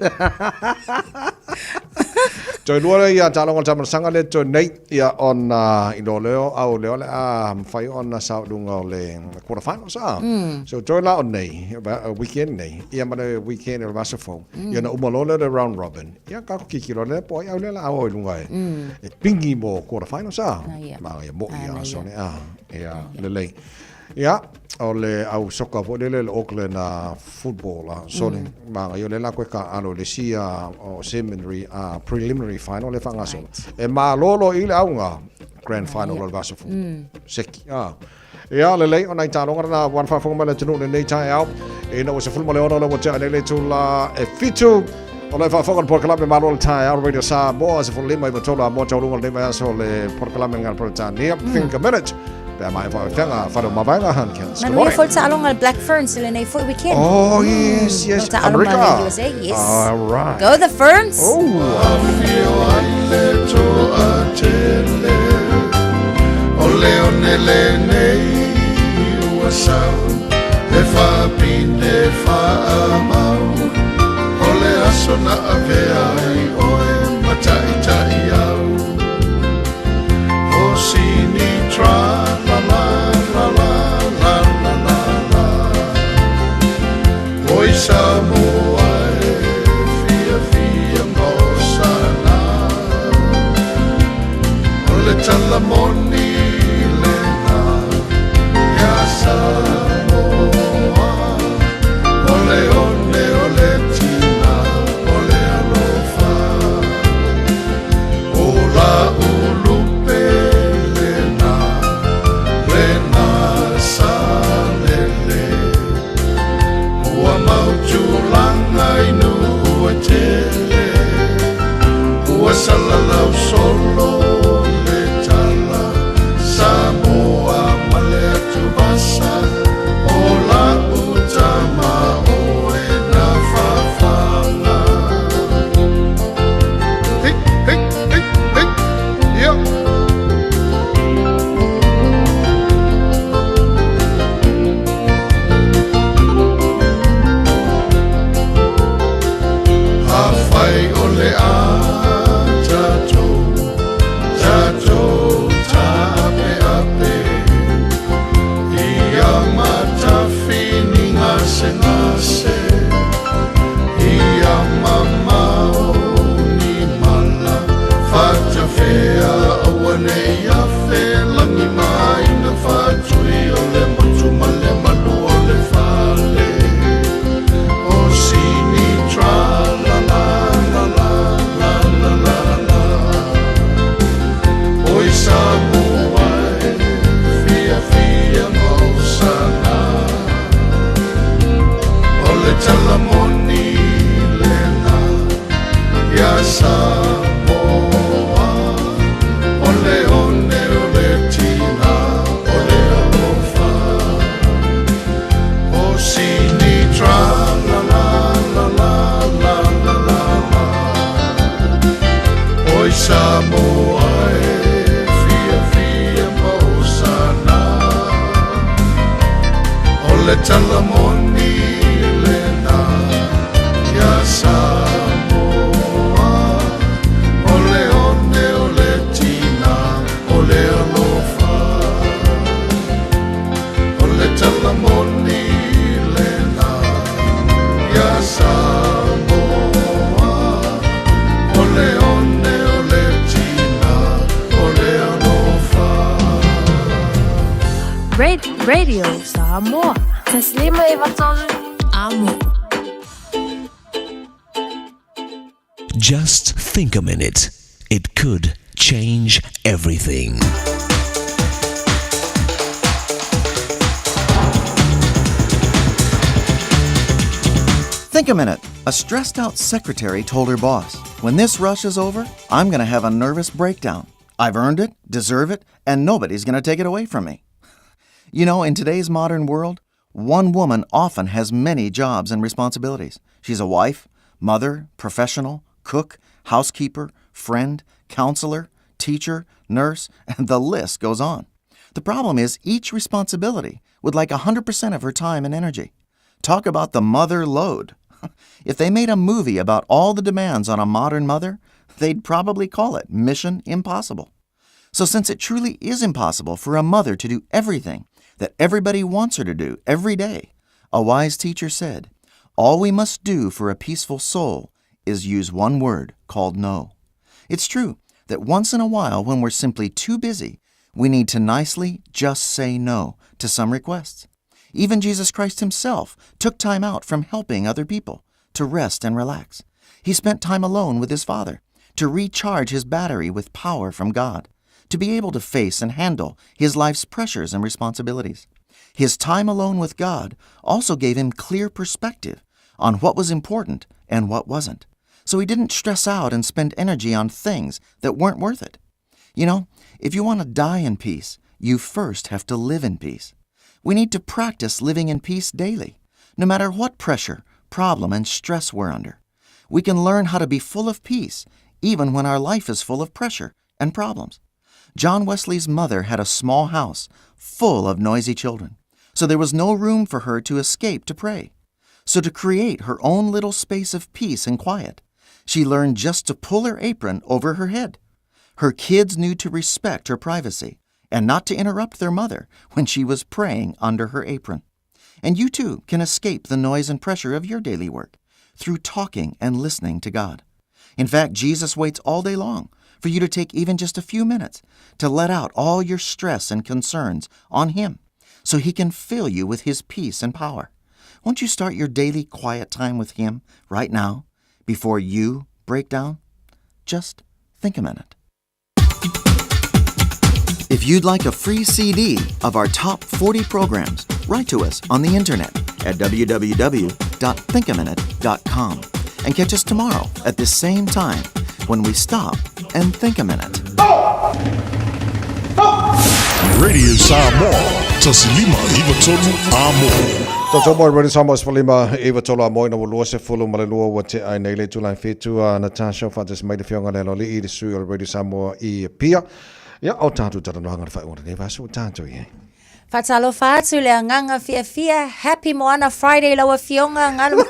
Toe lua le ia taaloga o le tamalosanga le toe nei ia ona i lo leo au leo le a mawhai ona sa lunga o le quarter finals a. So toe la o nei, weekend nei, ia ma le weekend o le vasa fou. Ia na uma loa lea le round robin. Ia ka ko kiki loa lea po ai au lea la au i lunga e. E pingi mo quarter finals a. Ma ia mo ia so ne a. Ia lelei. Ia o le au soka foi lele le Auckland football a so ne ma ia le la koe ka alo le si a o seminary a preliminary final le whangasolo. E malolo i le aunga grand final o le vasa fou. Seki a. Ia, lelei, o nai taaloga lena ua na faafofoga mai le atunuu i lenei taeao. Ina ua 16 le ua tea nei le itula e fitu. O lo o faafofoga le polokalame Malo le Taeao Radio Samoa 15 i matolo a moa taualuga o lenei vaiaso le polokalame ngā Peretania Think a Minute. Pe a mai whaafenga whare o mavaenga han Kens. Good Manuia morning. foi le taaloga le Black Ferns i lenei foi weekend. Oh, yes, yes. O taaloga America. le USA, yes. All right. Go the Ferns. Oh. O le one lenei ua sau E whaapine whaamau O le aso na avea ai oe Mataitai au O sini tra la la la la la la la la Oi Samoa e fia fia mo sana O le tala moni lena ia Samoa O le one o le tina o le alofa O la ulupe lena lena sa lele Ua mautulanga inu ua tele Ua salalau solo le tala Samoa ma le atuvasa O la utama oe na fafanga Hey, hey, hey, hey, yeah. Afai o le a tatou, tatou taapeape. Ia matafini gasegase, ia mamao ni mala. Fatafea aua nei afe lagi maina fatui o le motu ma le malu o le fale. O sini tra la la la la la la la la. Oi Samoa e fia fia mau sana. O le talamoni lena ia Samoa. O le one o le tina o le alofa. O sini tra la la la la la la la la. Oi Samoa e fia fia mau sana. O le talamoni lena ia Samoa. O le one o le tina o le alofa. O le talamoni lena ia Samoa. O le one o le tina o le alofa. Radio Samoa. Taslima Ivatolu. Amo. Just think a minute. It could change everything. Think a minute. A stressed out secretary told her boss, When this rush is over, I'm going to have a nervous breakdown. I've earned it, deserve it, and nobody's going to take it away from me. You know, in today's modern world, one woman often has many jobs and responsibilities. She's a wife, mother, professional, cook, housekeeper, friend, counselor, teacher, nurse, and the list goes on. The problem is each responsibility would like 100% of her time and energy. Talk about the mother load. If they made a movie about all the demands on a modern mother, they'd probably call it Mission Impossible. So, since it truly is impossible for a mother to do everything that everybody wants her to do every day, a wise teacher said, All we must do for a peaceful soul is use one word called no. It's true that once in a while, when we're simply too busy, we need to nicely just say no to some requests. Even Jesus Christ himself took time out from helping other people to rest and relax. He spent time alone with his Father to recharge his battery with power from God, to be able to face and handle his life's pressures and responsibilities. His time alone with God also gave him clear perspective on what was important and what wasn't. So he didn't stress out and spend energy on things that weren't worth it. You know, if you want to die in peace, you first have to live in peace. We need to practice living in peace daily, no matter what pressure, problem, and stress we're under. We can learn how to be full of peace even when our life is full of pressure and problems. John Wesley's mother had a small house full of noisy children, so there was no room for her to escape to pray. So, to create her own little space of peace and quiet, she learned just to pull her apron over her head. Her kids knew to respect her privacy and not to interrupt their mother when she was praying under her apron. And you too can escape the noise and pressure of your daily work through talking and listening to God. In fact, Jesus waits all day long for you to take even just a few minutes to let out all your stress and concerns on Him so He can fill you with His peace and power. Won't you start your daily quiet time with Him right now before you break down? Just think a minute. If you'd like a free CD of our top 40 programs, write to us on the internet at www.thinkaminute.com and catch us tomorrow at this same time when we stop and think a minute. Radio Samoa, tasilima iva tolu a mo. Toto mo Radio Samoa sefulima iva tolu a mo ina ua 22 ua tea ai nei le itula e fitu a Natasha faatasi mai le Afioga i le Aloalii le sui o le Radio Samoa i Apia. Ia, o tatou talanoaga le faaiuga o lenei vaiaso ua tatou i ai. Faatalofa atu le agaga fiafia Happy Moana Friday lau afioga Galo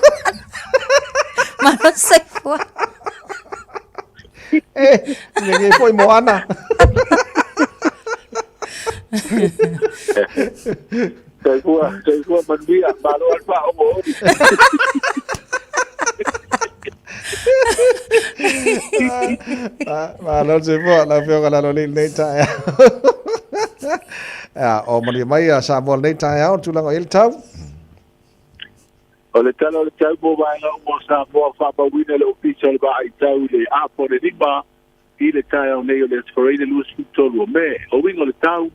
Malo soifua. E, le foi Moana. Soifua, soifua manuia, malo al faaogo oli. Malo soifua, lau afioga Lalo lenei taeao. Ia, o manuia mai a Samoa lenei taeao, le tulaga o i ai le tau. O le tala o le tau mo vaega uma o Samoa, faamauina e le Ofisa o le Vaaitau i le afa o le lima i le taeao nei o le Aso Faraile 23 o Me. O uiga o le tau,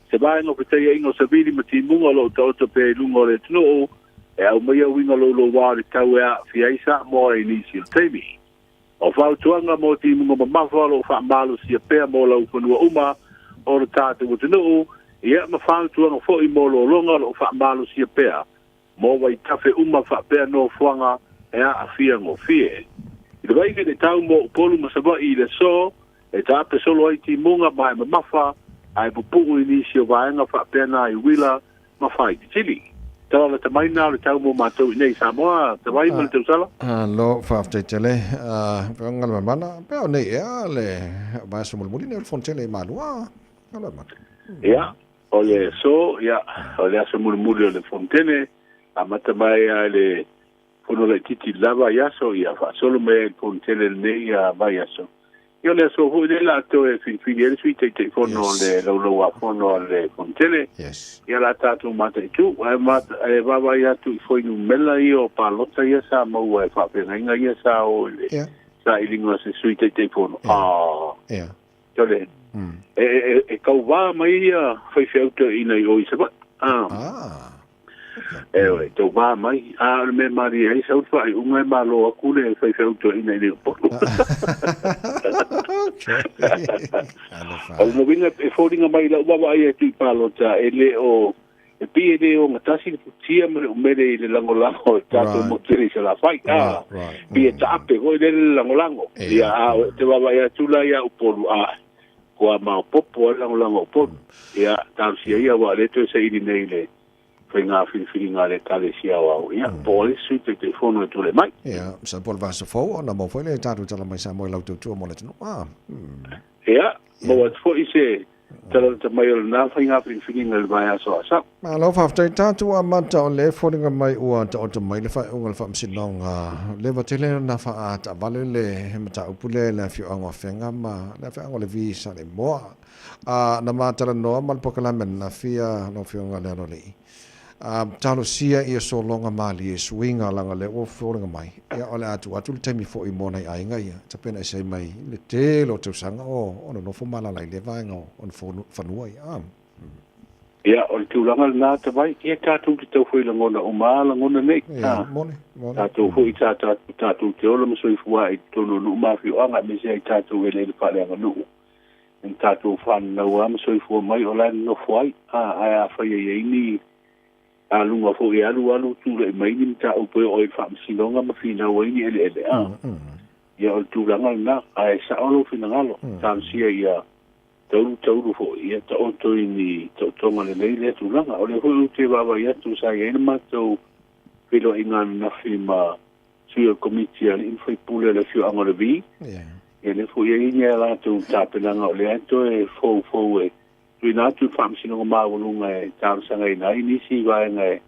se vaega o fetaiaiga o savili ma timuga o lo o taoto pea i luga o le atunuu, e aumaia uiga loulouā o le tau e aafia ai Samoa i nisi o taimi. O fautuaga mo timuga mamafa o lo o faamalosia pea mo laufanua uma o le tatou atunuu, ia ma fautuaga foi mo lologa o lo o faamalosia pea mo vaitafe uma faapea nofoaga e aafia gofie. I le vaaiga i le tau mo Upolu ma Savaii i le aso, e taape solo ai timuga ma e mamafa ae pupuu i nisi o vaega faapea nā i uila ma Faititili. Tala lata mai nā o le tau mo matou i nei i Samoa, Tavai ma le tausala. Alo, faafetai tele. Afioga le Mamana, pea o nei ea le vaiaso mulimuli nei o le Fonotele i Malua. Alo Mamana. Ia, o le aso, ia, o le aso mulimuli o le Fonotele, amata mai lava i le Fono laitiiti i le la vaiaso, ia faasolo mai ai i le Fonotele lenei vaiaso. Ia o le aso foi lea latou e filifili ai le Sui Taitaifono o le Laulau-a-Fono a le Fonotele. Ia o le a tatou mataitu, ae vaavaai atu i fuainumera ia o palota ia sa maua e faafeagaiga ia sa o i le sailiga o se Sui Taitaifono. Ah! Tole, e tauvā mai ia faifeau toeaina i o i Savaii. Ah. E oe, tauvā mai. A o le mea malie ai sau le faaiuga e malo atu le faifeau toeaina i le Upolu. O lona uiga e foliga mai i lau vaavaai atu i palota e le o E pei e le ogatasi le futia ma le umele i le lagolago o le tatou motu i Salafai. A, pei e taape foi lele le lagolago. Ia, a o te vaavaai atu la ia Upolu, a, ua maopoopo lava le lagolago a Upolu. Ia, talosia ia aua o lea e toe saili nei i le faiga filifiliga a le Ekalesia Aoao, ia, po o ai se Sui Taitaifono e tulai mai. Ia, masalo po o le vaiaso fou ona maua foi le tatou tala mai Samoa i lau tautua mo le atunuu. A, Ia, maua atu foi se tala lata mai o lena faiga filifiliga i le vaiaso a Sau. Malo faafetai tatou amata o lea e foliga mai ua taoto mai le faaiuga o le faamasinoga leva tele ona faataavale le mataupu lea i le afioaga o Afega ma le afioaga o Levi Saleimoa. A na ma talanoa ma le polokalame ananafi lau afioga Lealoalii a talosia ia sologa malie suiga leaga lea ua foliga mai ia o le a tuu atu le taimi foi mo nai aiga ia tapena ese ai mai le tele o tausaga o nonofo ma alaala i lea vaega o fanua ia. Ia, o le tulaga lena Tavai, ia tatou te tau foi lagona uma a lagona nei. Ia, moni, moni. Tatou foi sa tatou, tatou te ola ma soifua ai i totonu o nuu ma afioaga, aemaise ai tatou eleele faaleaganuu. Na tatou fananau lava ma soifua mai o la e nonofo ai. A, ae afai e i ai ni aluga foi e alu alu tulai mai ni mataupu e oo i le faamasinoga ma finau ai ni eleele, a, ia o le tulaga lena. Ae sao lou finagalo, talosia ia taulu taulu foi, ia taoto i ni taotoga lelei lea tulaga. O lea foi ou te vaavaai atu sa i ai le matou feiloaiga ananafi ma sui o le Komiti a Alii ma Faipule o le afioaga o Levi. Ia lea foi e i ai ni a latou tapenaga o lea e toe foufou e tuuina atu i le Faamasinoga Maualuga e talosagaina ai nisi vaega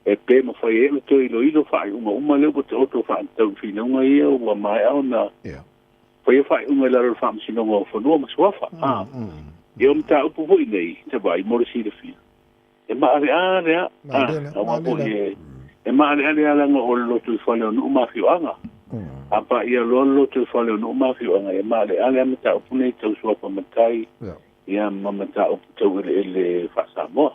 e pe mafai ai ona toe iloilo faaiuga uma lea ua taoto faatatau i finauga ia ua maea ona faia faaiuga i lalo o le Faamasinoga o Fanua ma Suafa. Ia o mataupu foi nei, Tavai, mo le silafia, E maaleale a, aua foi e maaleale a leaga o le lotoifale o nuu ma afioaga. A paia loa le lotoifale o nuu ma afioaga, e maaleale a mataupu nei tau suafa matai, ia ma mataupu tau eleele faa-Samoa.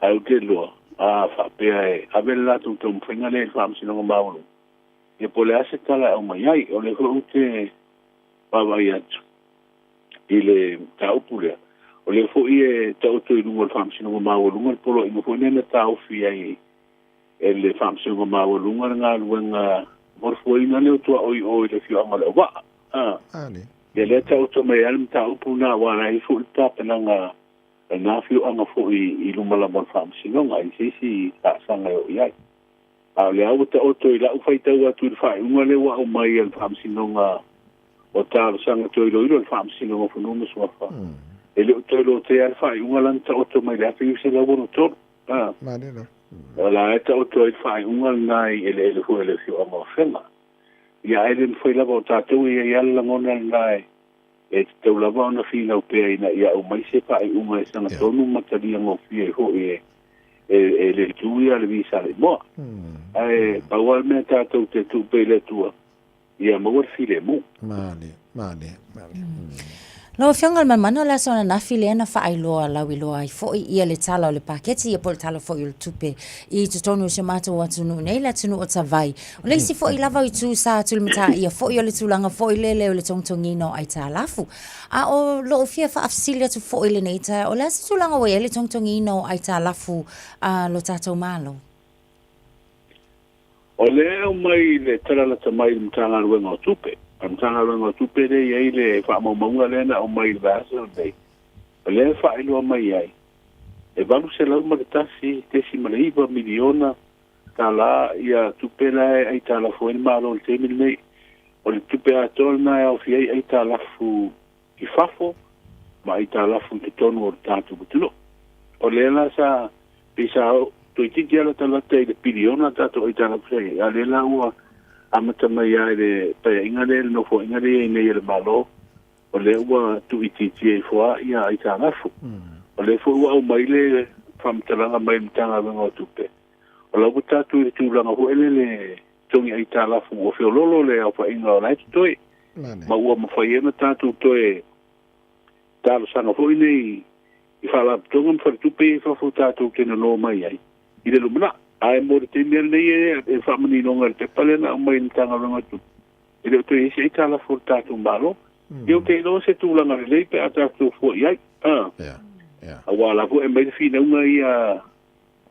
Ae ou te iloa, a faapea e ave le latou taumafaiga lea i le Faamasinoga Maualuga, ia po o le a se tala e aumai ai. O lea foi ou te vaavaai atu i le mataupu lea, o lea foi e taoto i luga o le Faamasinoga Maualuga le poloaiga foi lea na taofi ai e le Faamasinoga Maualuga le galuega mo le fuaina lea o tuaoi i o i le afioaga o Leauvaa. Ia lea taoto mai ai le mataupu lena aua la e i ai foi le tapenaga a lena afioaga foi i luma lava o le Faamasinoga i se isi laasaga e oo i ai. A o lea ua taoto i lau faitau atu i le faaiuga lea ua aumai e le Faamasinoga o talosaga toe iloilo i le Faamasinoga o Fanua ma Suafa, e le o toe lotea le faaiuga la na taoto mai i le 1963. A, o la e taoto ai le faaiuga lena i eleele foi o le afioaga o Afega. Ia, ae le mafai lava o tatou e i ai lava le lagona lena e e tatau lava ona finau pea ina ia aumai se faaiuga e sagatonu ma talia gofie ai foi e e le itu ia le Visa Leimoa. Ae pau lava le mea tatou te tuu pea i le Atua, ia maua le filemu. Malie, malie, malie. Lau Afioga i le Maimana, o le aso ananafi lea na faailoa lauiloa ai foi ia le Tala o le Paketi ia po o le Tala foi o le Tupe i totonu o si o matou atunuu nei, le atunuu o Tavai. O le isi foi lava o itu sa tulimataia foi o le tulaga foi lele o le togitogiina o aitalafu. A o lou fia faafesili atu foi i lenei taeao, o le a se tulaga ua i ai le togitogiina o aitalafu a lo tatou Malo? O lea e aumai le tala lata mai i le Matagaluega o Tupe. O le Matagaluega o Tupe lea e i ai le faamaumauga lea na aumai i le vaiaso lenei, o lea e faailoa mai ai, e $801.9 miliona tala ia tupe la e aitalafu ai le Malo i le taimi lenei. O le tupe atoa lena e aofia ai aitalafu i fafo ma aitalafu i totonu o le tatou atunuu. O lea la sa pei sa toeitiiti lava latalata i le piliona tatou aitalafu sa i ai, a o lea la ua amata mai lava i le paeaiga lea, le nofoaiga lea e i ai nei a le Malo, o lea ua tuuitiitia ifo lava ia aitalafu. O lea foi ua aumai le faamatalaga mai le Matagaluega o Tupe, o la ua tatou i le tulaga foi lele togi aitalafu ua feoloolo le aofaiga o la e totoe, ma ua mafai ai ona tatou toe talosaga foi nei i faalapotopotoga ma faletupe ia i fafo tatou te nono mai ai i le lumanai. Ae mo le taimi lava lenei e faamaninoga i le pepa lea na aumai i le Matagaluega o Tupe, e le o toe i ai se aitalafu a le tatou Malo. Ia ou te iloa o se tulaga lelei pe a tatou fua i ai. Auā o la foi e aumai le finauga ia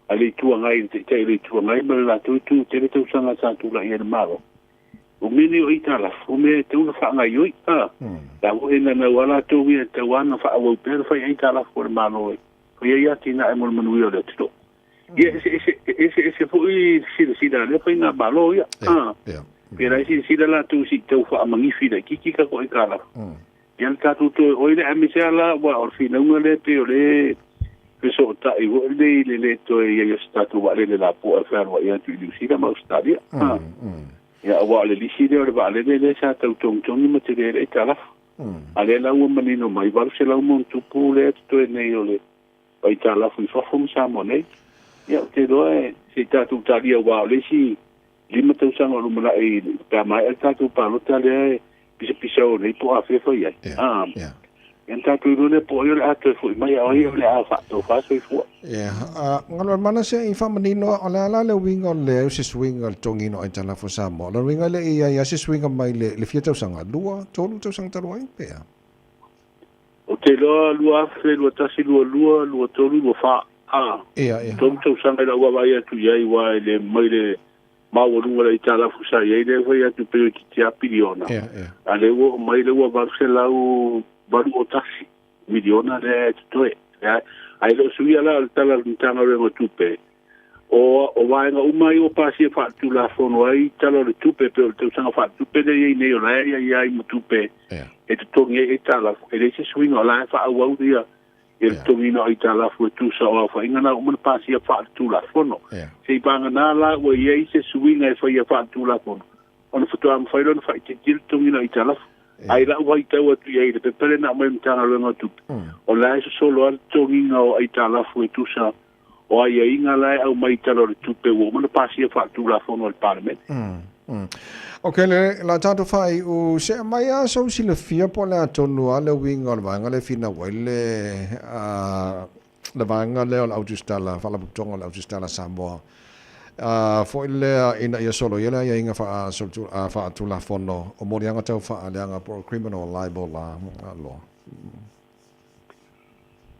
a le Itu Agai, le Taitai o le Itu Agai ma le latou itu tele tausaga sa tulai ai le Malo. O mea nei o aitalafu, o mea e tatau ona faagaoioi. A, la foi e nanau lava latou ia e tatau lava ona faaauau pea le fai aitalafu a le Malo e fai ai atinae mo le manuia o le atunuu. Ia, e eseese, e eseese foi le silasila a lea faigamalo ia. A, pe la e silasila latou se i tau faamanifi laitiiti tatou aitalafu. Ia le tatou toe oi lea aemaise lava la aua o le finauga lea pei o lea e fesootai foi lenei i le le toe i ai o se tatou vaalele lapoa e fealuai atu i Niu Sila ma Ausetalia. Ia aua o le lisi lea o le vaalele lea sa tau togitogi ma tele ai le aitalafu. A lea la ua manino mai 800 ma ono tupu lea e totoe nei o le aitalafu i fafo ma Samoa nei. Ia ou te iloa e se i tatou talia aua o le isi 5 tausaga o lumanai pe a maea le tatou palota lea e pisapisao nei po o afea e fai ai. A, ia ona tatou iloa lea po o ai o le a toe foi mai a o ai o le a faatofa soifua. Ia, a, Galuemaimana se i faamanino, o le a la le uiga o le leai o se suiga i le totogiina o aitalafu a Samoa? O lona uiga e le i i ai lava se suiga mai le fia tausaga, lua, tolu tausaga talu ai pe a? Ou te iloa 2021, 22, 23, 24, a, tolu tausaga i lau vaavaai atu i ai, aua e le mai le maualuga o le aitalafu sa i ai lea e fai atu pei o itiiti lava piliona, a o lea ua oo mai lea ua 881 miliona lea e totoe. Ae le o suia la o le tala a le Matagaluega o Tupe, o vaega uma ia ua pasia faaletulafono ai Tala o le Tupe, e pei o le tausaga faaletupe lea e i ai nei, o la e i ai ma tupe e totogi ai aitalafu, e leai se suiga, o la e faaauau ia le totogiina o aitalafu e tusa o aofaiga na ua uma ona pasia faaletulafono. Se i vagana la ua i ai se suiga e faia faaletulafono, ona faatoa mafai lea ona faaitiitia le totogiina o aitalafu. Ae i lau faitau atu i ai i le pepa lea na aumai e le Matagaluega o Tupe, o la e sosolo lava le totogiina o aitalafu e tusa o aiaiga la e aumai i Tala o le Tupe ua uma ona pasia faaletulafono e le Palemene. Ok, le la tatou faaiu, se aumai lava sou silafia po o le a tonu lava le uiga o le vaega lea e finau ai le le vaega lea o le Autusitala, Faalapotopotoga o le Autusitala a Samoa, foi lea ina ia soloia le aiaiga faaletulafono o moliaga tau faaleaga po o criminal libel law.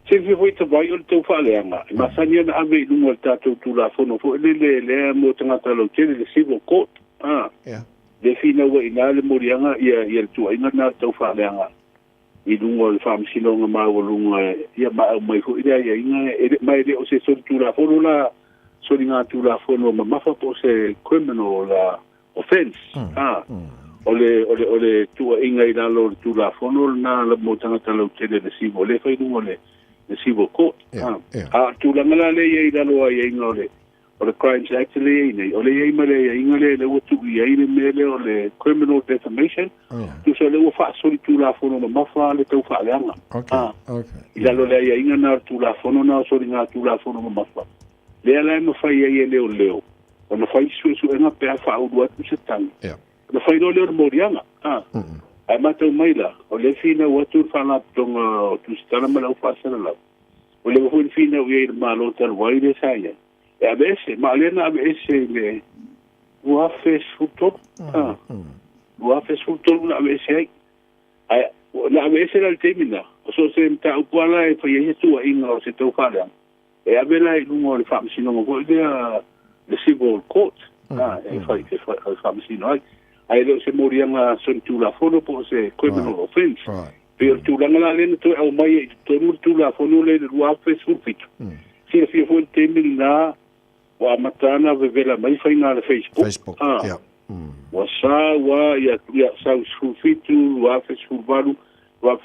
Silafia foi Tavai o le tau faaleaga e masani ona ave i luga o le tatou Tulafono foi lele lea mo tagata lautele le Civil Court a lea finau ai i ina le moliaga ia ia le tuuaiga lena o le tau faaleaga i luga o le Faamasinoga Maualuga ia ma aumai foi le aiaiga e le ma e le o se solitulafono la soligatulafono mamafa po o se criminal la offense a o le o le o le tuuaiga i lalo o le Tulafono lena mo tagata lautele le civil lea e fai i luga o le le civil court a a o le tulaga la lea e i ai i lalo o aiaiga o le o le Crimes Act lea e i ai nei o lea e i ai ma le aiaiga lea lea ua tuu i ai le mea lea o le criminal defamation tusa o lea ua faasolitulafono mamafa le tau faaleaga a i lalo o le aiaiga lena o le Tulafono lena o soligatulafono mamafa lea la e mafai ai e leoleo ona fai suesuega pe a faaulu atu se tagi. Ona fai loa lea o le moliaga. A. Ae matau mai la, o lea e finau atu le Faalapotopotoga o Tusitala ma le Au Faasalalau, ua leva foi ona finau i ai i le Malo talu ai lea sa i ai, e aveese, ma o lea na aveese i le 2013. A. 2013 na aveese ai. Ae na aveese la i le taimi lena, o so o se mataupu lava la e fai ai se tuuaiga o se tau faaleaga, E ave la i luga o le faamasinoga foi lea, le civil court, a, e fai, e fai, e faamasino ai. Ae le o se moliaga solitulafono po o se criminal offence. Pei o le tulaga la lea na toe aumai ai i totonu le Tulafono lea i le 2017. Silafia foi le taimi lena ua amata ona vevela mai faiga a le Facebook. Facebook, a, yeah. Ua sau lava ia, ia sau 17, 2018, 2019 ua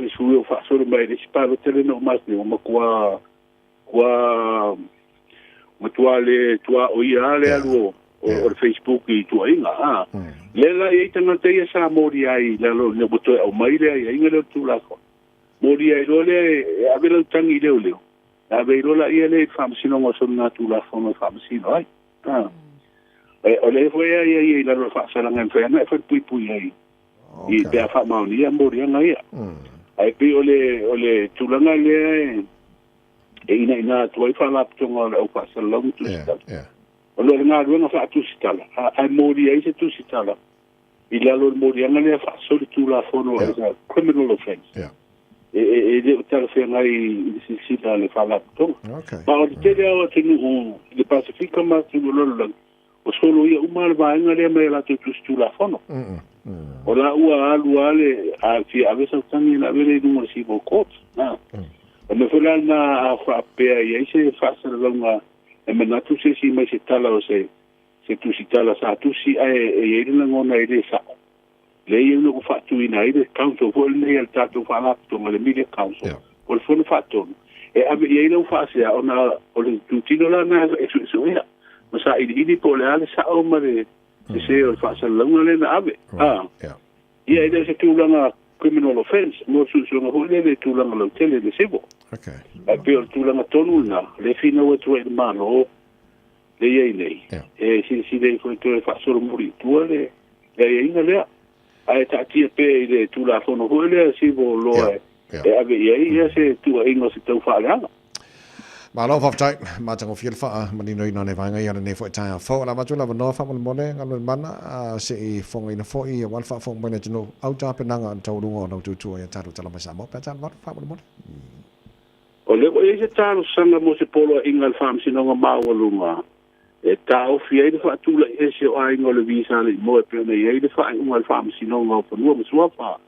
faasolo mai ai le isi palota lea na uma atu nei, ua matua Ua matua le tuaoia lava le alu o o le Facebook i tuuaiga a. Lea la e i ai tagata ia sa molia ai i lalo ina ua toe aumai le aiaiga lea o le Tulafono. Molia ai loa lea e ave lau tagi i leoleo, e ave ai loa laia lea i le Faamasinoga o Soligatulafono e faamasino ai. A. O lea foi e aiaia i lalo o le faasalaga e mafai ona e falepuipui ai i pe a faamaonia moliaga ia. Ae pei o le o le tulaga lea e e inaina atu ai faalapotopotoga o le au faasalalau ma tusitala. Ona o le galuega faatusitala, ae molia ai se tusitala i lalo o le moliaga lea faasolitulafono as a criminal offence. e, e, e le o talafeagai i le silasila a le Faalapotopotoga. Okay. Ma o le tele lava o atunuu i le Pasefika ma atunuu o le lalolagi, o soloia uma le vaega lea mai a latou tusi tulafono. O la ua alu lava le, a fia ave sau tagi ona ave lea i luga o le Civil Court. A. O le mea foi la lena a faapea e i ai se faasalalauga e manatu se isi mai se tala o se se tusitala sa tusi ae e i ai le lagona e le sa'o, lea ua faatuina ai le council foi lenei a le tatou Faalapotopotoga, le Media Council, po o le Fono Faatonu, e ave i ai lau faasea ona o le itutino la lena e suesuea ma sailiili po o le a le sa'o ma le sese o le faasalalauga lea na ave. A, ia e le o se tulaga criminal offence mo le suesuega foi lea i le tulaga lautele, le civil. Ae pei o le tulaga tonu lena lea e finau atu ai i le Malo le i ai nei, e silasila ifo e toe faasolomuli i tua le aiaiga lea, ae taatia pea i le Tulafono foi lea Civil Law e ave i ai ia se tuuaiga o se taufaaleaga. Malo faafetai, matagofie le faamaninoina o nei vaega ia lenei foi taeao fou. O le a avatu le avanoa faamolemole Galuemalemana se i fofogaina foi aua le faafofoga mai le atunuu au tapenaga o le taualuga o lau tutua ia tatou tala mai Samoa pe a talavalo faamolemole. O lea ua i ai se talosaga mo se poloaiga a le Faamasinoga Maualuga e taofi ai le faatulai ese o aiga o le Visa Alii-Moe e pei ona i ai le faaiuga a le Faamasinoga o Fanua ma Suafa.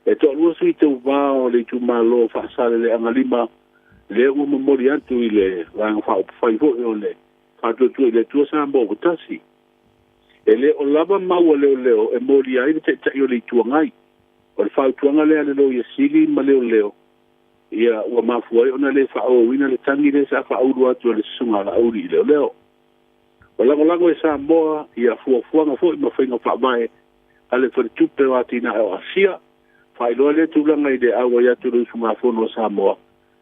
E toalua sui tauva o le itumalo o Faasaleleaga 5 lea ua momoli atu i le Vaega Faaupufai foi o le Faatuatua i le Atua Samoa ua Tasi. E le o lava mau a leoleo e molia ai le Taitai o le Itu Agai. O le fautuaga lea a le Loia Sili ma Leoleo Ia, ua mafua ai ona le faaauauina le tagi lea sa faaulu atu e le Susuga a Laauli i Leoleo. Ua lagolago e Samoa ia fuafuaga foi ma faiga faavae a le Faletupe o Atinae o Asia, faailoa lea tulaga i le auai atu o le usugafono a Samoa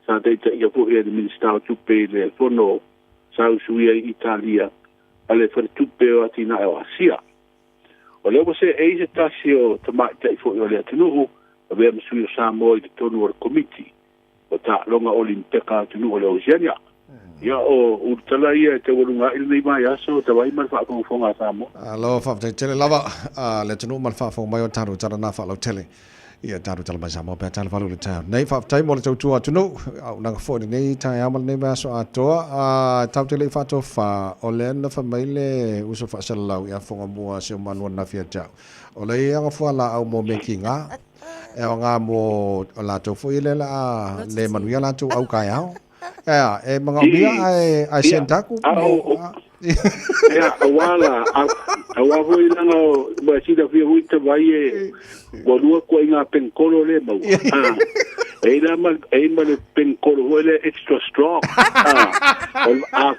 sa taitaia foi e le Minisita o Tupe i le fono sa usuia i Italia a le Faletupe o Atinae o Asia. O lea ua seei se tasi o tamaitai foi o le atunuu avea ma sui o Samoa i totonu o le Komiti o Taaloga Olimpeka Atunuu o le Oceania. Ia, o ulutala ia e taualuga ai lenei vaiaso, tau ai ma le faafogafoga a Samoa. Alo, faafetai tele lava a le atunuu ma le faafofoga mai o tatou tala na faalautele. Ia tatou tala mai Samoa pe a tala valu i le taeao nei. Faafetai mo le tautua atunuu, auaunaga foi i lenei taeao ma lenei vaiaso atoa. A tatou te le i faatofa, o lea na fai mai le uso faasalalau ia Fogamua si o malu ananafi ia te au. O le ia aga fualaau mo mekiga, e aoga mo latou foi lea o le a le manuia latou au kaeao. Ea, e manaomia ae, ae send aku. Ia, aua la, aua foi leaga ua e silafia foi Tavai e ua lua ituaiga penkolo lea e maua. Ah, e i la ma, e i ma le penkolo foi lea extra strong. Ah, o, a,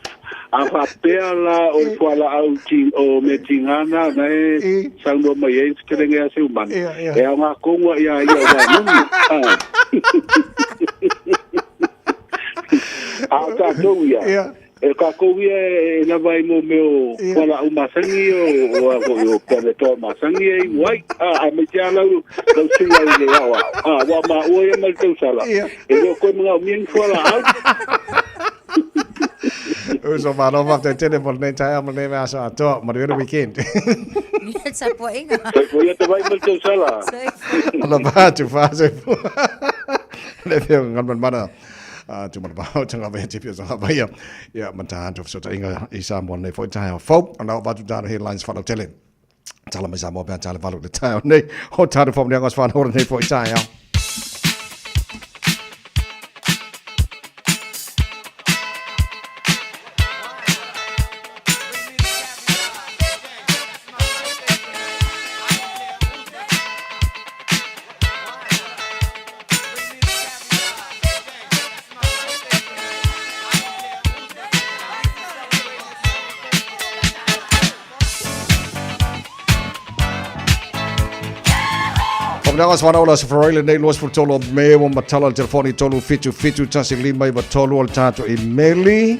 a faapea la o le fualaau ti, o mea tiga na, na e saunoa mai ai le fetalaiga ia Seumanu, e aoga tonu lava ia ia aua nunu. Ah. A o tatou ia, E kākou ia e lava ai mo mea o fualaau masani o o a foi o panadol masani e inu ai. A, aemaise lava lau, lau susuga i le aoao. A, aua maua ia ma le tausala, e le o toe manaomia ni fualaau. Uso malo faafetai tele mo lenei taeao ma lenei vaiaso atoa. Manuia le weekend. Ia tapuaiga. Soifua ia Tavai ma le tausala. Alofa atu faasoifua. Le afioga Galumalemana. Tumanavao Tagave te pio Tagave ia ia ma tātou fesootaiga i Samoa nei foi taeao fou. O lau avatu tātou headlines whalautele. Tala mai Samoa pea tale valu le taeao nei. O tātou whamunianga o se whanau nei foi taeao. Whamananga se whanau la se wharaile nei 23 o Me ua matala le telefoni 377 1593 o le tātou imeli.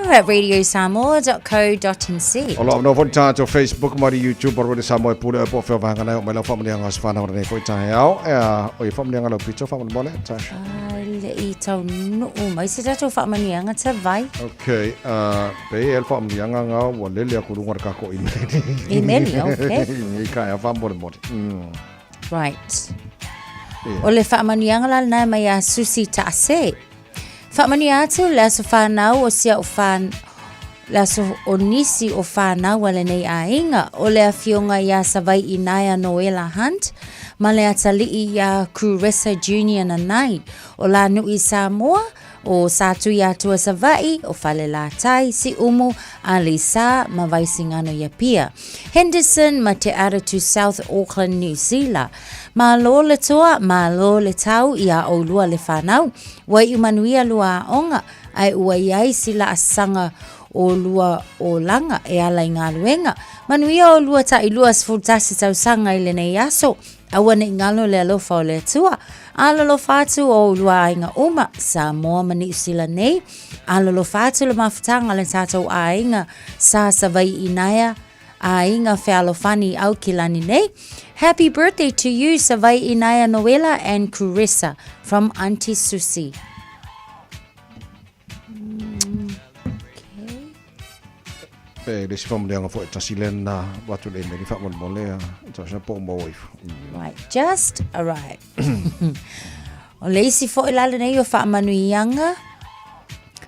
At radiosamoa.co.nz. O lo avanoa foi le tātou Facebook ma le YouTube o Radio Samoa e pule oe po o fea vaega nei o mai lau faamanuiaga se whanau nei foi taeao. Ea, o i faamanuiaga lau pito faamolemole, Tasha. Ai, le i taunuu mai se tatou faamanuiaga Tavai. Okay, pe e le faamanuiaga nga ua lele aku i luga o le kako imeli. Imeli, okay. I ka ea faamolemole. Right. O le faamanuiaga la lena e mai ia Susi Taase. Faamanuia atu le aso fanau o si au fan, le aso o nisi o fanau a lenei aiga, o le afioga iā Savai'i Naea Noela Hunt ma le atalii iā Kuresa Junior Nanai, o Lanu'i Samoa, o Satuiatua Savaii, o Falelatai, Siumu, Aleisa ma Vaisigano i Apia. Henderson ma Te Aratu South Auckland, Niu Sila. Malo le toa, malo le tau iā ʻoulua le fanau. Ua iu manuia lua aoga, ae ua i ai si laasaga o lua olaga e ala i galuega. Manuia ʻolua tailua 11 tausaga i lenei aso. Aua ne i galo le alofa o le Atua. Alolofa atu o ʻolua aiga uma, Samoa ma Niu Sila nei. Alolofa atu le mafutaga a le tatou aiga sa Savai'i Naea, aiga fealofani i Aukilani nei. Happy birthday to you Savai'i Naea Noela and Kuresa from Auntie Susie. Pe le isi faamanuiaga foi tasi lea na avatu le email faamolemole a tausaga po o maua ifo. Right, just arrived. O le isi foi la lenei o faamanuiaga,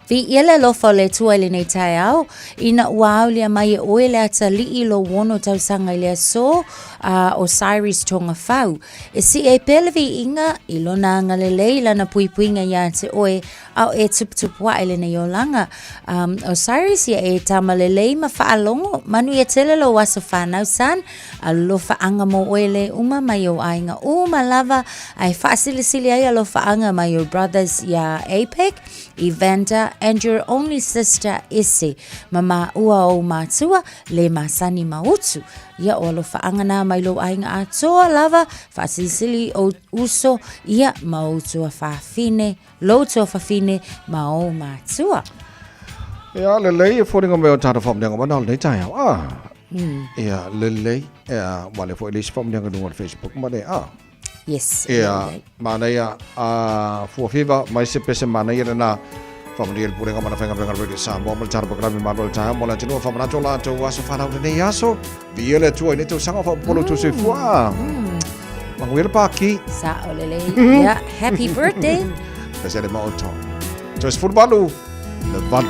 Viia le alofa o le Atua i lenei taeao, ina ua aolia mai e oe le atalii lou ono tausaga i le aso a o Cyrus Togafau. E sii ai pea le viiga i lona agalelei i lana puipuiga iā te oe, a o e tuputupu aʻe lenei olaga. Um, o Cyrus ia e tama lelei ma faalogo, manuia tele lou aso fanau son, Alofaaga mo oe le uma mai ou aiga uma lava, ae faasilisili ai alofaaga mai ou brothers iā Apec, Evander and your only sister Ese, ma māua ou matua le masani ma utu. Ia o alofaaga na mai lou aiga atoa lava, faasilisili ou uso ia ma ou tuafafine. Lou tuafafine ma ou matua. Ia, lelei e foliga mai o tatou faamanuiaga mana o lenei taeao. Ah. Ia, lelei. Ia, ua lea foi le isi faamanuiaga i luga o le Facebook ma le, ah. Yes. Ia, manaia, ah, fuafiva mai se pese manaia lena. Faamanuia le Pulega ma le Faigaluega Radio Samoa ma le tatou polokalame malo le taeao mo le atunuu. Faamanatu o latou aso fanau lenei aso. Viia le Atua i nei tausaga o faaopoopo lo outou soifua. Manuia le pāki. Sa'o lelei. Yeah, happy birthday. Pese le maoto. Toe 18, le valu.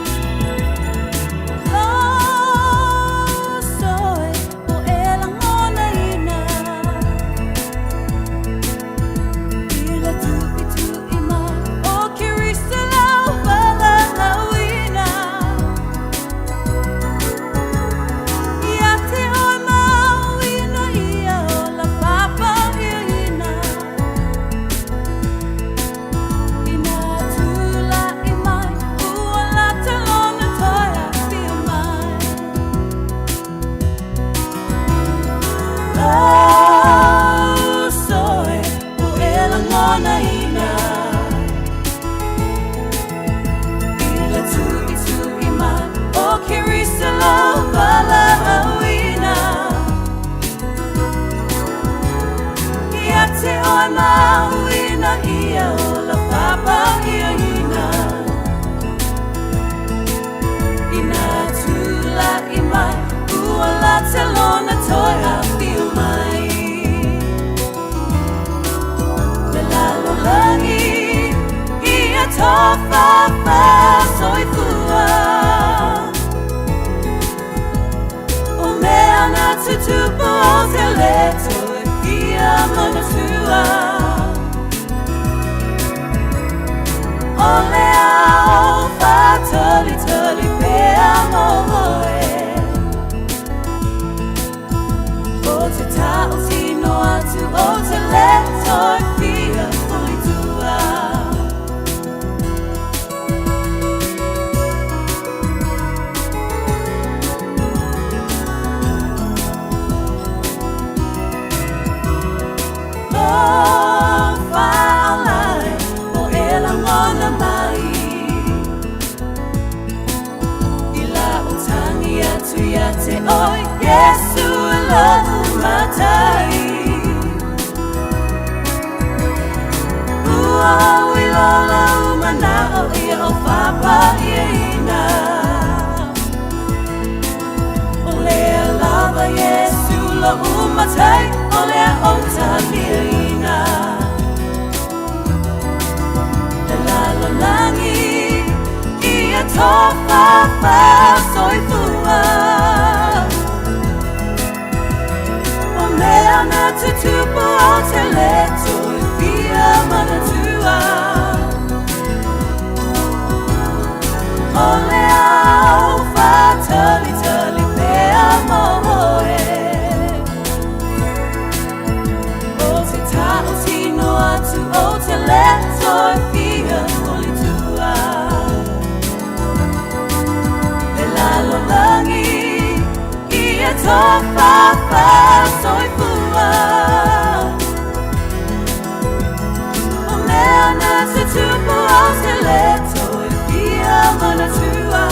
Soifua. O mea na tutupu o te le toi fia manatua. O le ao whātalitali pea mō oe. O te tao tino atu o te le toi fia o le tua. Le lalo langi i e tō whawha soifua. O mea na tutupu o te le toi fia manatua.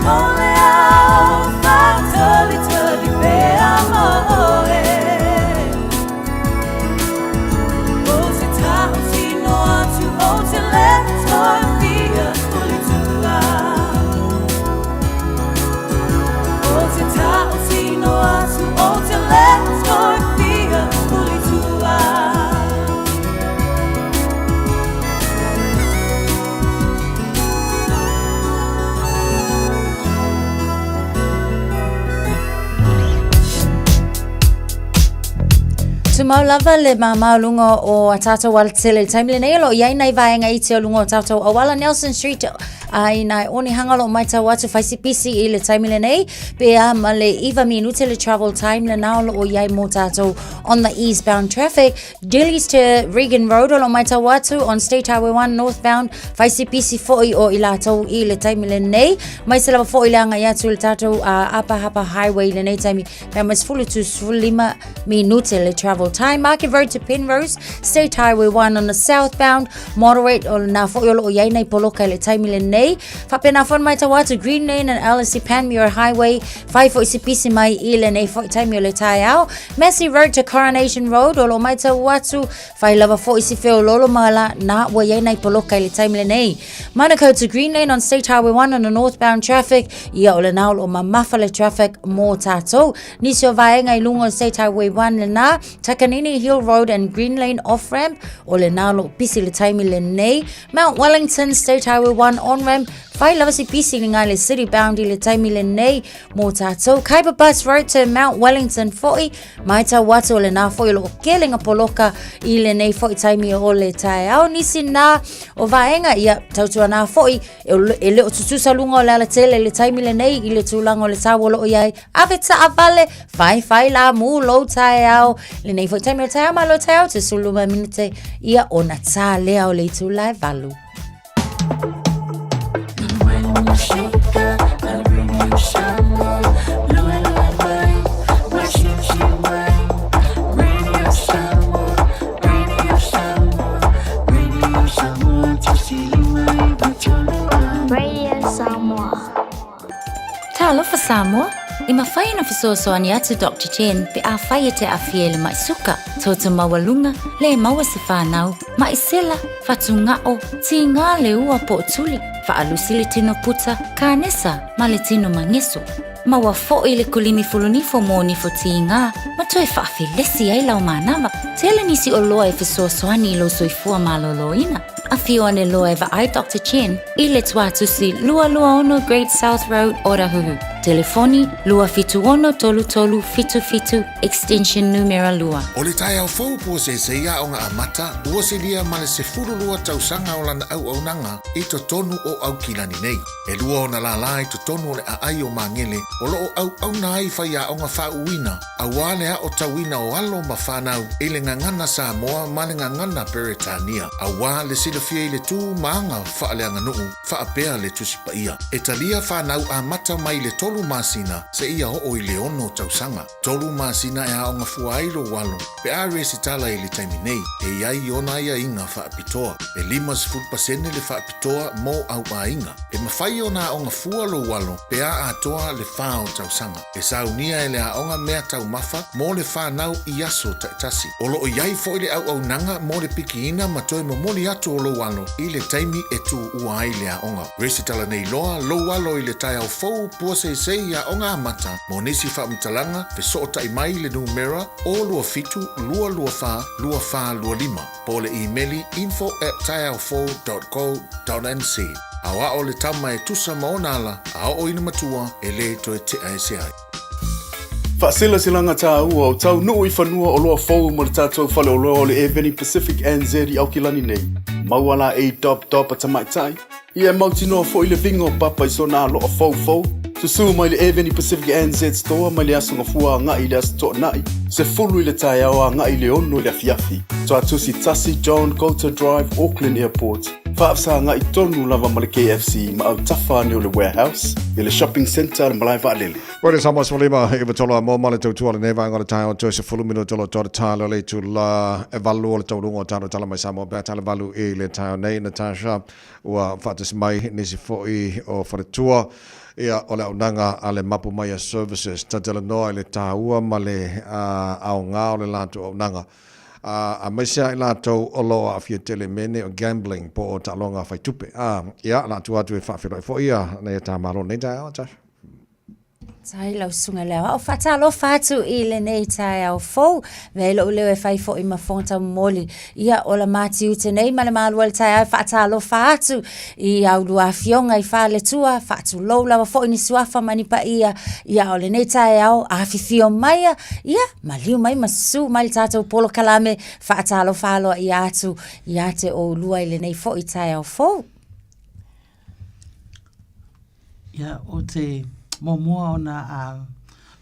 O le ao whātalitali pea mō oe. O te tao tino atu o te le toi fia o le tua. O te tao tino atu o te le toi fia o le tua. Tumau lava le māmā o luga o a tātou alatele i le taimi lenei o lo o i ai nai vaega iti o luga o tātou auala Nelson Street a i nai onehanga o lo o matau atu faisipisi i le taimi lenei pe a ma le 9 minute le travel time lena o lo o i ai mō tātou on the eastbound traffic Dillies to Regan Road o lo o matau atu on State Highway 1 northbound faisipisi foi o i lātou i le taimi lenei mai se lava foi le agai atu i le tātou Upper Hapa Highway i lenei taimi Pea mai 10 to 15 minute le travel time. Market Road to Penrose, State Highway 1 on the southbound, moderate o nā foi o loo iai nei poloka i le taimi lenei. Whapena foi mai tau atu Green Lane and Ellerslie Panmure Highway, whai foi si pisi mai i lenei foi taimi o le taeao. Massey Road to Coronation Road o loo mai tau atu, whai lava foi si wheololo ma la nā ua iai nei poloka i le taimi lenei. Manukau to Green Lane on State Highway 1 on the northbound traffic, ia o lenā o loo mamafa le traffic mō tātou. Nisi o vaega i luga o State Highway 1 lenā, Takanini Hill Road and Green Lane off-ramp, o lenā o loo pisi le taimi lenei. Mount Wellington State Highway 1 on-ramp, whai lava si pisi le ngai le city bound i le taimi lenei mō tātou. Khyber Bus Road to Mount Wellington foi, Matau atu o lenā foi o loo kele ngā poloka i lenei foi taimi o le taeao. Nisi nā o vaega ia tautua nā foi e le o tutusa luga o le alatele le taimi lenei i le tulaga o le tau o loo iai ave taavale whai whai la mū lou taeao. Lenei foi taimi o le taeao malo taeao te 15 minute ia ona tā lea o le itula e 8. Radio Samoa. Talofa Samoa, e mafai ona fesoasoani atu Doctor Chen pe afai e te aafia i le ma'i suka, toto maualuga, le maua se fanau, ma'i sela, fatuga'o, tigā le ua po o tuli, faalusi le tino puta, kanesa ma le tino mageso. Maua fo'i le kulimi fulunifo mo nifo tigā ma toe faafelesi ai lau manava. Tele nisi oloa e fesoasoani i lou soifua malōlōina. Afio ane loa e vaai Doctor Chen i le tuatusi 226 Great South Road, Otahuhu. Telefoni 276 33 77 extension numera 2. O le taeao fou puaseisei aoga amata, ua silia ma le 12 tausaga o lana auaunaga i totonu o Aukilani nei. E lua ona lālā i totonu o le aai o Magele o lo o auauna ai faiaoga faauuina auā le aotauina o alo ma fanau i le gagana Samoa ma le gagana Peretania, auā le silafia i le tū ma aga faaleaganuu faapea le Tusi Paia. E talia fanau amata mai i le tolu masina seia oo i le ono tausaga. Tolu masina e aoga fua ai lou alo pe a resitala i le taimi nei, e i ai ona aiaiga faapitoa. E 50% le faapitoa mo au aiga. E mafai ona aoga fua lou alo pe a atoa le fa o tausaga. E saunia e le aoga mea taumafa mo le fanau i aso taitasi. O lo o i ai foi le auaunaga mo le pikiina ma toe momoli atu o lou alo i le taimi e tuua ai le aoga. Resitala nei loa lou alo i le taeao fou puaseisei. puaseisei i Aoga Amata mo nisi faamatalaga fesootai mai i le numera 027 224 2425 po o le imeli info at taeaofou dot co dot nz. Aoao le tama e tusa ma ona ala a oo ina matua e lē toe tea ese ai. Faaselaselaga tāua o taunuu i fanua oloa fou mo le tatou faleoloa o le Airveni Pacific NZ i Aukilani nei. Maua la e dop dop a tamaitai, ia e mautinoa foi le viga o papa i sona aloa foufou. Susū mai le Airveni Pacific NZ Store mai le aso Gafua agai i le aso Toonai, 10 i le taeao agai i le 6 i le afiafi. Tuatusi 1 John Coulter Drive, Auckland Airport. Faafesagai tonu lava ma le KFC ma autafa ane o le Warehouse i le Shopping Centre a le Malae Vaalele. Koe le Samoa 15 i tolo a mo ma le tautua lenei vaega o le taeao toe 10 minuta o lo o talo le itula e valu o le taunuuga o tatou tala mai Samoa pe a tala valu i le taeao nei Natasha ua faatasi mai nisi foi o faletua ia o le auaunaga a le Mapu Maia Services tatalanoa i le taua ma le aoga o le latou auaunaga ā, aemaise lava i latou o lo o aafia tele i mea nei o gambling po o taaloga faitupe. Ā, ia, o le a tuu atu e faafeiloai foi ia nai a ta malo i lenei taeao, Tasha. Tai lau susuga i le aoao. Faatalofa atu i lenei taeao fou. Avea ai lou leo e fai foi ma fofoga taumomoli. Ia, o la matiute nei ma le malu o le taeao e faatalofa atu i a ulua afioga i faletua, faatulou lava foi ni suafa ma ni paia. Ia, o lenei taeao, afifio maia, ia, maliu mai ma susu mai le tatou polokalame faatalofa aloaia atu ia te oulua i lenei foi taeao fou. Ia, o te muamua ona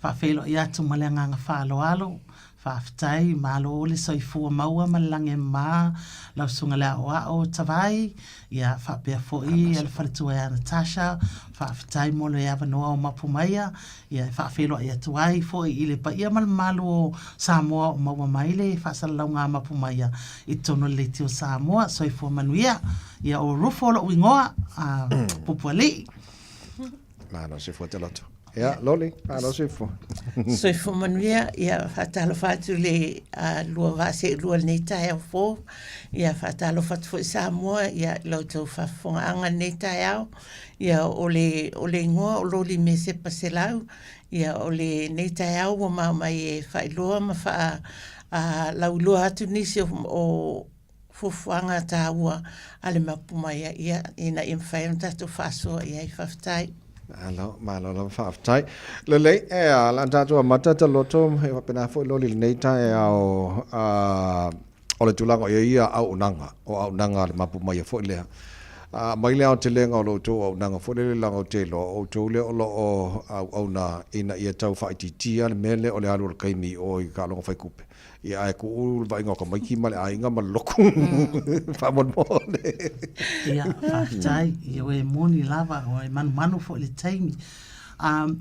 faafeiloai atu ma le agaga faaaloalo, faafetai, malo le soifua maua ma le lagi e mama, lau Susuga i le Aoao Tavai, ia faapea foi le faletua ia Natasha, faafetai mo le avanoa o mapu maia, ia e faafeiloai atu ai foi i le paia ma le mamalu o Samoa o maua mai le faasalalauga a mapu maia i totonu o le Leitio Samoa. Soifua manuia. Ia o Rufo lou igoa, a Pupualii. Malo soifua te loto. Ia, Loli, malo soifua. Soifua manuia, ia faatalofa atu i le lua vaa seelua i lenei taeao fou. Ia faatalofa atu foi Samoa ia i la outou faafofogaaga i lenei taeao. Ia o le o le igoa o Loli Mesepa Selau, ia o lenei taeao ua mao mai e faailoa ma faa a lauiloa atu nisi o o fuafuaga taua a le Mapu Maia ia ina ia mafai ona tatou faasoa i ai. Faafetai. Malo, malo lava faafetai. Lelei, e a, la tatou amata ta loto, e faapena foi Loli i lenei taeao, a, o le tulaga o i ai ia auaunaga, o auaunaga a le mapu maia foi lea. A aumai le aotelega o lo outou auaunaga foi lele leaga ou te iloa, o outou lea o lo o auauna ina ia tau faaitiitia le mea lea o le alu o le taimi i o i taaloga faikupe. Ia ae tuu le vaaiga o tamaiti ma le aiga ma le lotu faamolemole. Ia, faafetai. Ia e moni lava, e manumanu foi i le taimi.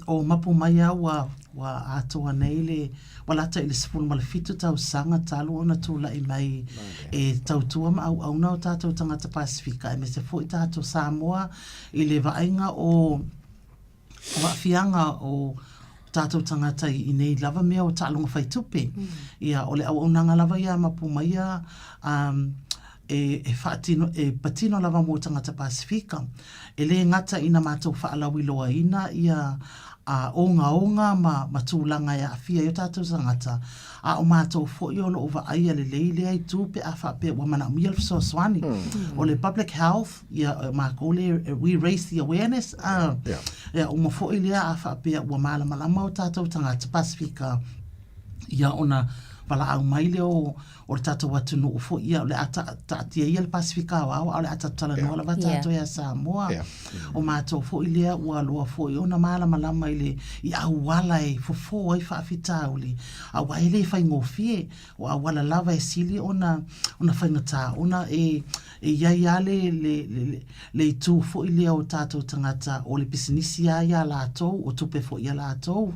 O mapu mai lava ua, ua atoa nei le Ua lata i le 17 tausaga talu ona tulai mai e tautua ma auauna o tatou tagata Pasefika aemaise foi tatou Samoa i le vaaiga o aafiaga o tatou tagata i nei lava mea o taaloga faitupe. Ia, o le auaunaga lava ia a Mapu Maia e faatino, e patino lava mo tagata Pasefika. E le gata ina matou faalauiloaina ia a ogaoga ma, ma tulaga e aafia ai o tatou tagata, a o matou foi o lo o vaaia lelei lea itu pe a faapea ua manaomia le fesoasoani. O le public health, ia o matou lea, we raise the awareness, a, ia uma foi lea a faapea ua malamalama o tatou tagata Pasefika, ia ona valaau mai lea o o le tatou atunuu foi, ia, o le a taatia ia le Pasefika Aoao, a o le a tatou talanoa lava tatou ia Samoa. O matou foi lea ua loa foi ona malamalama i le i auala e fofo ai faafitauli, aua e le faigofie, o auala lava e sili ona ona faigata ona e e i ai lava le le le itu foi lea o tatou tagata o le pisinisi lava ia a latou, o tupe foi a latou.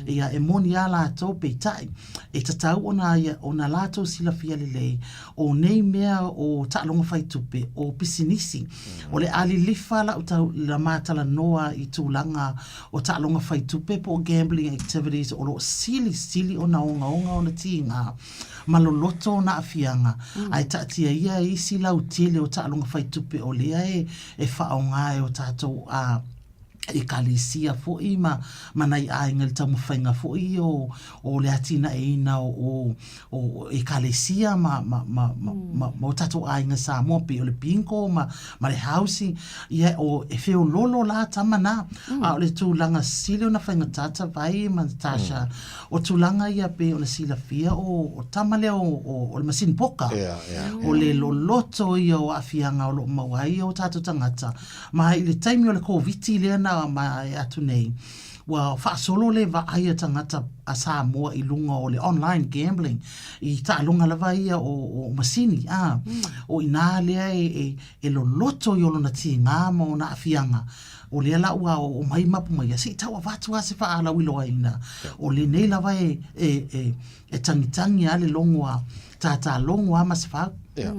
Ia, e moni lava latou, peitai, e tatau ona ona latou silafia lelei, o nei mea o taaloga faitupe, o pisinisi. O le a lilifa lau tau, la ma talanoa i tulaga o taaloga faitupe po o gambling activities o lo o silisili ona ogaoga ona tiga ma loloto ona aafiaga, ae taatia ia isi lautele o taaloga faitupe o lea e faaaoga e o tatou a. Ekalesia foi ma ma nai aiga i le taumafaiga foi ia o o le atinaeina o o o Ekalesia ma ma ma ma ma ma o tatou aiga Samoa pei o le bingo ma ma le housing ia o e feololo la tama na a o le tulaga sili ona faigata Tavai ma Natasha o tulaga ia pei ona silafia o o tama lea o o o le masini poka o le loloto ia o aafiaga o loo maua ai o tatou tagata Ma i le taimi o le Koviti lea na maea atu nei, ua faasolo le vaai a tagata a Samoa i luga o le online gambling i taaloga lava ia o, o masini, a. O i inā lea e, e, e loloto i o lona tiga ma ona aafiaga. O lea la ua oo mai mapu mai, se i tau avatu lava se faalauiloaina. O lenei lava e, e, e, E tagitagi a le logo a tātā logo a Masefau. Yeah.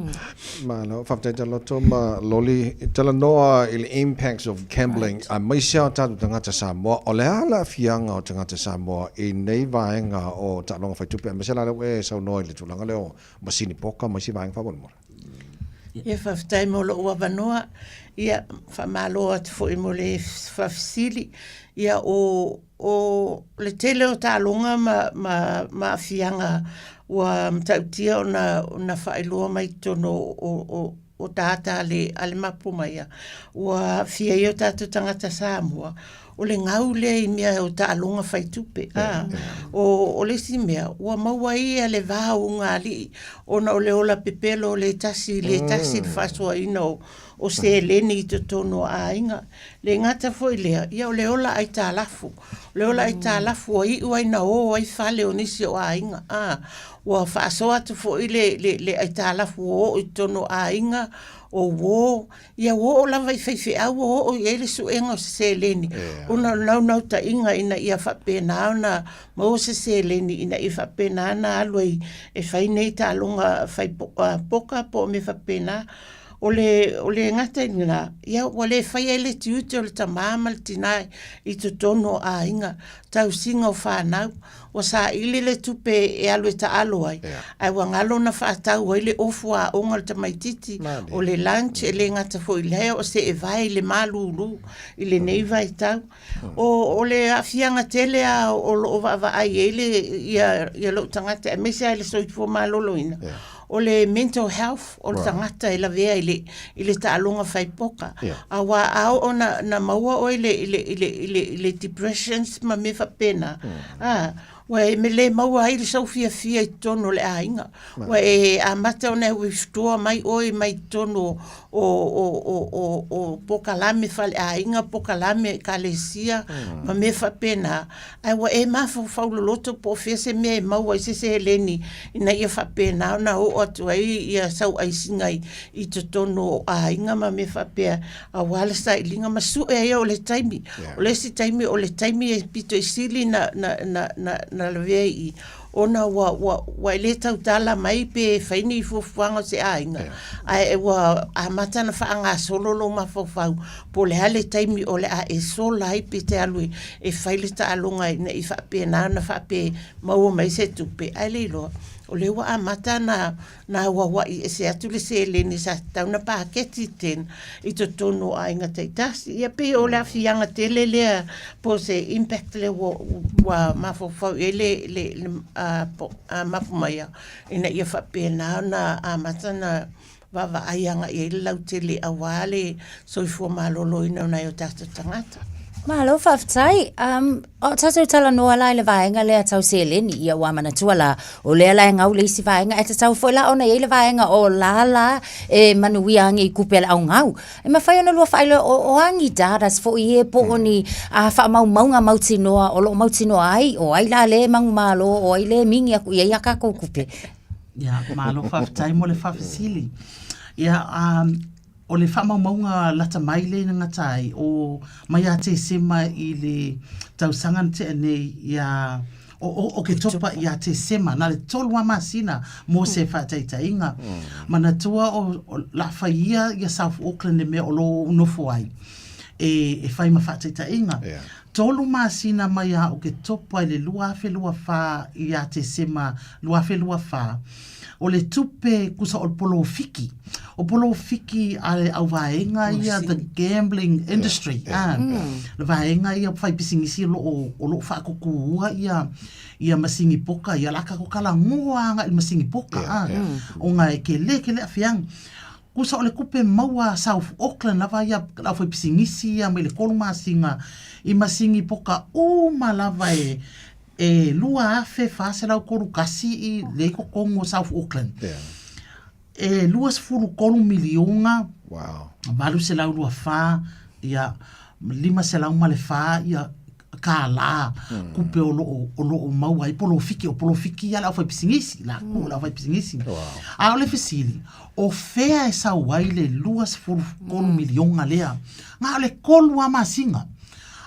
Malo, faafetai Taloto ma Loli. Talanoa i le impacts of gambling, right. aemaise o tatou tagata Samoa. O le a le aafiaga o tagata Samoa i nei vaega o taaloga faitupe, aemaise la lea ua e saunoa i le tulaga lea o masini poka ma isi vaega faamolemole. Ia, faafetai mo lou avanoa. Ia, faamalo atu foi mo le faafesili. Ia, o O le tele o taaloga ma, ma, ma aafiaga ua matautia ona, ona faailoa mai totonu o, o, o, o data a le, a le mapu mai ia, ua aafia ai o tatou tagata Samoa, o le gau lea i mea o taaloga fai tupe. A, o, o le isi mea, ua maua ai ia le va o ugaalii ona o le ola pepelo o le tasi i le tasi le faasoaina o, o seleni i totonu o aiga. Le gata foi lea, ia o le ola aitalafu. O le ola aitalafu ua iu ai na o ai fale o nisi o aiga. A, ua faasoa atu foi le, le, le aitalafu ua oo i totonu o aiga, o uo, ia ua oo lava i faifeau ua oo i ai le suega o se seleni, ona o le naunautaiga ina ia faapena ona maua se seleni ina ia faapena ona alu ai e fai nei taaloga fai poka po o mea faapena. O le, o le gata i lena, ia ua le faia ai le tiute o le tamā ma le tinā i totonu o aiga, tausiga o fanau. Ua saili le tupe e alu e taalo ai, ae ua galo ona faatau ai le ofu aoga o le tamaititi, o le lunch, e le gata foi i lea o seevae i le malūlū i lenei vaitau. O, o le aafiaga tele lava o lo o vaavaai i ai le, ia, ia lou tagata, aemaise lava i le soifua maloloina, o le mental health o le tagata e lavea i le, i le taaloga fai poka. Aua a oo na, na maua oe i le, i le, i le, i le, i le depressions ma mea faapena, a, ua e le maua ai le sou fiafia i totonu o le aiga. Ua e amata ona e withdraw mai oe mai totonu o, o, o, o, o, o pokalame faleaiga, pokalame ekalesia, ma mea faapena. Ae ua e mafaufau loloto po o fea se mea e maua ai se seleni ina ia faapena ona oo atu ai ia sau aisiga i, i totonu o aiga ma mea faapea, aua le sailiga ma sue ai o le taimi. O le isi taimi, o le taimi e pito i sili na, na, na, na, na lavea i i, ona ua, ua, ua e le tautala mai pe fai ni fuafuaga o se aiga, ae ua amata ona faagasolo lou mafaufau po o le a le taimi o le a e sola ai pe te alu e fai le taaloga ina ia faapena ona faapea e maua mai se tupe, ae le iloa, o lea ua amata ona na auauai ese atu le seleni sa tatau ona paketi tena i totonu o aiga taitasi. Ia pei o le aafiaga tele lea po o se impact lea ua, ua mafaufau i ai le, le, le a, po, a mapu mai au, ina ia faapena ona amata ona vaavaai agai i ai le lautele aua le soifua maloloina o nai o tatou tagata. Malo faafetai. Um, o tatou talanoa la i le vaega lea tau seleni, ia ua manatua la, o lea la e gau le isi vaega, e tatau foi la ona i ai le vaega o la la e manuia agi i kupe a le augau. E mafai ona lua faailoa o, o agi datas foi e po o ni a faamaumauga mautinoa o lo o mautinoa ai, o ai la le manumalo, o ai le mingi aku i ai a kakou kupe. Ia, malo faafetai mo le faafesili. Ia, um, O le faamaumauga lata mai lea na gata ai, o mai ia Tesema i le tausaga na tea nei ia o, o, Oketopa ia Tesema, na le tolu lava masina mo se faataitaiga. Manatua o, o la fai ia ia South Auckland le mea o lo o nofo ai e, e fai ma faataitaiga. Tolu masina mai ia Oketopa i le 2024 ia Tesema 2024, o le tupe kusa o le polofiki. O polofiki a le auvaega ia, the gambling industry, a, le vaega ia fai pisinisi o loo, o loo faakukua ia, ia masini poka ia, la tatou talanoa agai i le masini poka, a, ona e tele tele aafiaga. Kusa o le tupe maua a South Auckland lava ia le aufaipisinisi ia mai le tolu masina i masini poka uma lava e e 2,431 i lea i totonu o South Auckland. E 23 miliona wow. 824 ia 504 ia kālā mm. kupe o loo, o loo maua ai polofiki, o polofiki ia le aufaipisinisi, la ku mm. le aufaipisinisi. Wow. A o le fesili, o fea e sau ai le 23 mm. miliona lea? Nga o le kolu a masina.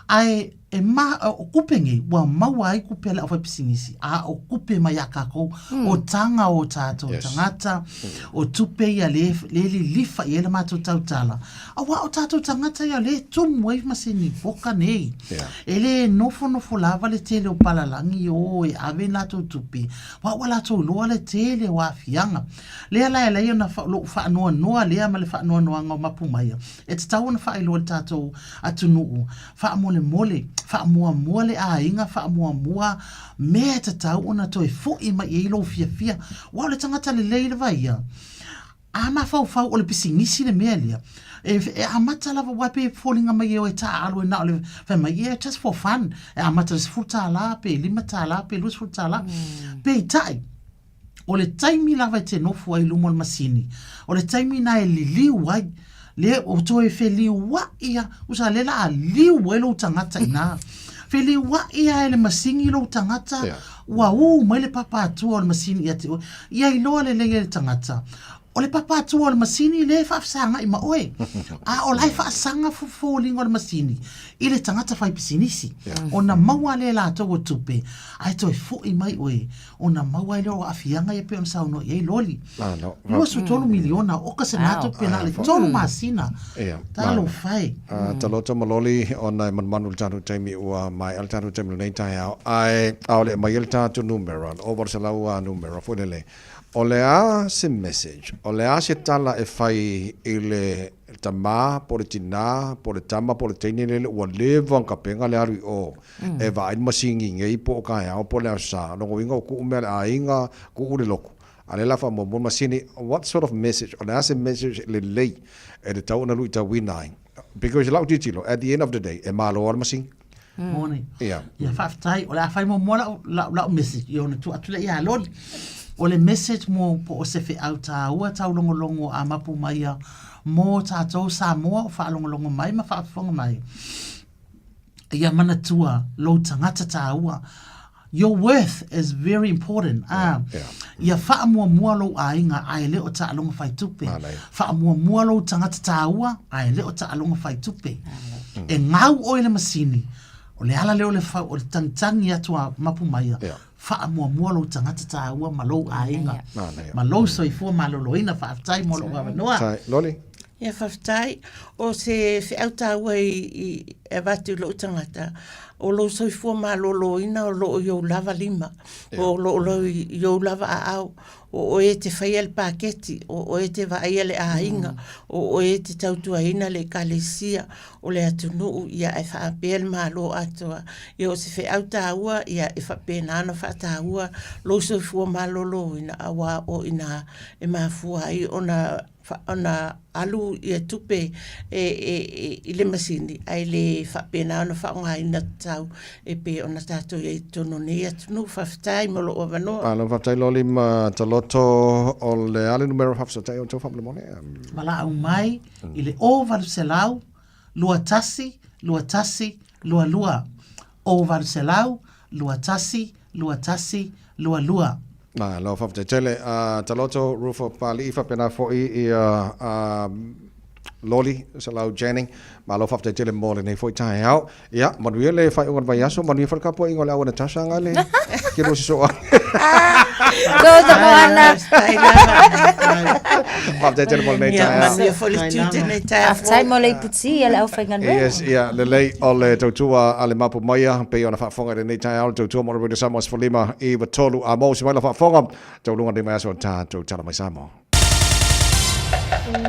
Ae e ma, o kupe nei, ua maua ai kupe a le aufaipisinisi, a o kupe mai a kākou, mm. o taga o tātou yes. tagata, mm. o tupe ia le, le lilifa i ai le matou tautala. Aua o tatou tagata ia lea e tumu ai masini poka nei. Yeah. E le nofonofo lava le tele o palalagi o e ave latou tupe, aua ua latou iloa le tele o aafiaga. Lea la e alai ona lou faanoanoa lea ma le faanoanoaga o Mapumaia, e tatau ona faailoa i le tatou atunuu, faamolemole, faamuamua le aiga, faamuamua mea e tatau ona toe foi mai i ai lou fiafia. Aua o le tagata lelei lava ia, A mafaufau o le pisinisi le mea lea, e, e amata lava, aua pei e foliga mai e o e taaalo e na o le fai mai, yeah, just for fun. E amata i le $10, pe $5, pe $20. Mm. Peitai, o le taimi lava e te nofo ai i luma o le masini, o le taimi na e liliu ai, le o toe feliuaʻi a, usa le la a liu ai lou tagata ina. Feliuaʻi a e le masini lou tagata, yeah. Ua ū mai le papa atua o le masini ia te oe. Ia iloa lelei e le tagata, o le papa atua o le masini lea e faafesagaʻi ma oe, a o la e faasaga foliga o le masini i le tagata fai pisinisi. Ona maua lea e latou o tupe, ae toe foʻi mai oe, ona maua ai lea o aafiaga ia pei ona saunoa i ai Loli. 23 miliona oka se na tupe na o le tolu masina. Talofa e. Taloto ma Loli ona e manumanu i le tatou taimi ua maea le tatou taimi i lenei taeao ae ʻaʻole e aumaia le tatou numera, le 800 a numera foi lele. O le a se message, o le a se tala e fai i le tamā po o le tinā po o le tama po o le teine lele ua leva ona tapena le alu i o e vaai le masini nei po o taeao po o le aso sa. Lona uiga ua tuu mea a le aiga, tuu le lotu. A lea la faamuamua le masini, what sort of message, o le a se message lelei e tatau ona luitauina ai? Because i lau tilotilo, at the end of the day, e malo lava le masini. Moni. Ia. Ia, faafetai. O le a fai muamua lau, lau, lau message, ia ona tuu atu lea ia Loli. O le message mo po o se feau tāua taulogologo a mapu mai ia mō tātou Samoa o faalogologo mai ma faafofoga mai. Ia manatua lou tagata tāua. Your worth is very important. Ah, yeah, yeah. Ia faamuamua lou aiga ae le o taaloga fai tupe. Faamuamua lou tagata tāua ae le o taaloga fai tupe. E gau oe i le masini, o le ala lea o le, o le tagitagi atu a Mapumaia, yeah. Faamuamua lou tagata tāua ma lou aiga ma lou soifua maloloina. Faafetai mo lou avanoa. Loli. Ia faafetai. O se feau tāua i, i e avatu i lou tagata, o lou soifua malōlōina o loo i ou lava lima, o loo lou i ou lava aao, o oe e te faia le paketi, o oe e te vaaia le aiga, o oe e te tautuaina le ekalesia, o le atunuu, ia ae faapea le Malo atoa. Ia o se feau tāua, ia e faapena ona faataua lou soifua malōlōina, auā o inā e mafua ai ona ona alu ia tupe e, e, e, i le masini, ae le faapena ona faaaogaina tatau e pei ona tātou i ai i totonu o nei atunuu. Faafetai mo lou avanoa. Malo faafetai Loli ma Taloto o le a le numera faafesootai o outou faamolemole? Valaau mai i le 0800 21 21 22. 0800 21 21 22. Malo faafetai tele. Taloto Rufo Papali'i faapena foi ia Loli Salau Janning. Malo faafetai tele mo lenei foi taeao. Ia, manuia le faaiuga o le vaiaso, manuia foi le tapuaiga o le au a Natasha Gale. Ke lua sosoo ane. Go the moana. Faafetai tele mo lenei Ia, taeao. manuia foi le tiute lenei taeao fou. Faafetai mo le iputi a le aufaigaluega. Yes, ia, lelei o le tautua a le mapu maia, pei ona faafofoga i lenei taeao le tautua mo le Radio Samoa 15 93 a mo se mai la faafofoga, taualuga nei vaiaso o tatou Tala Mai Samoa.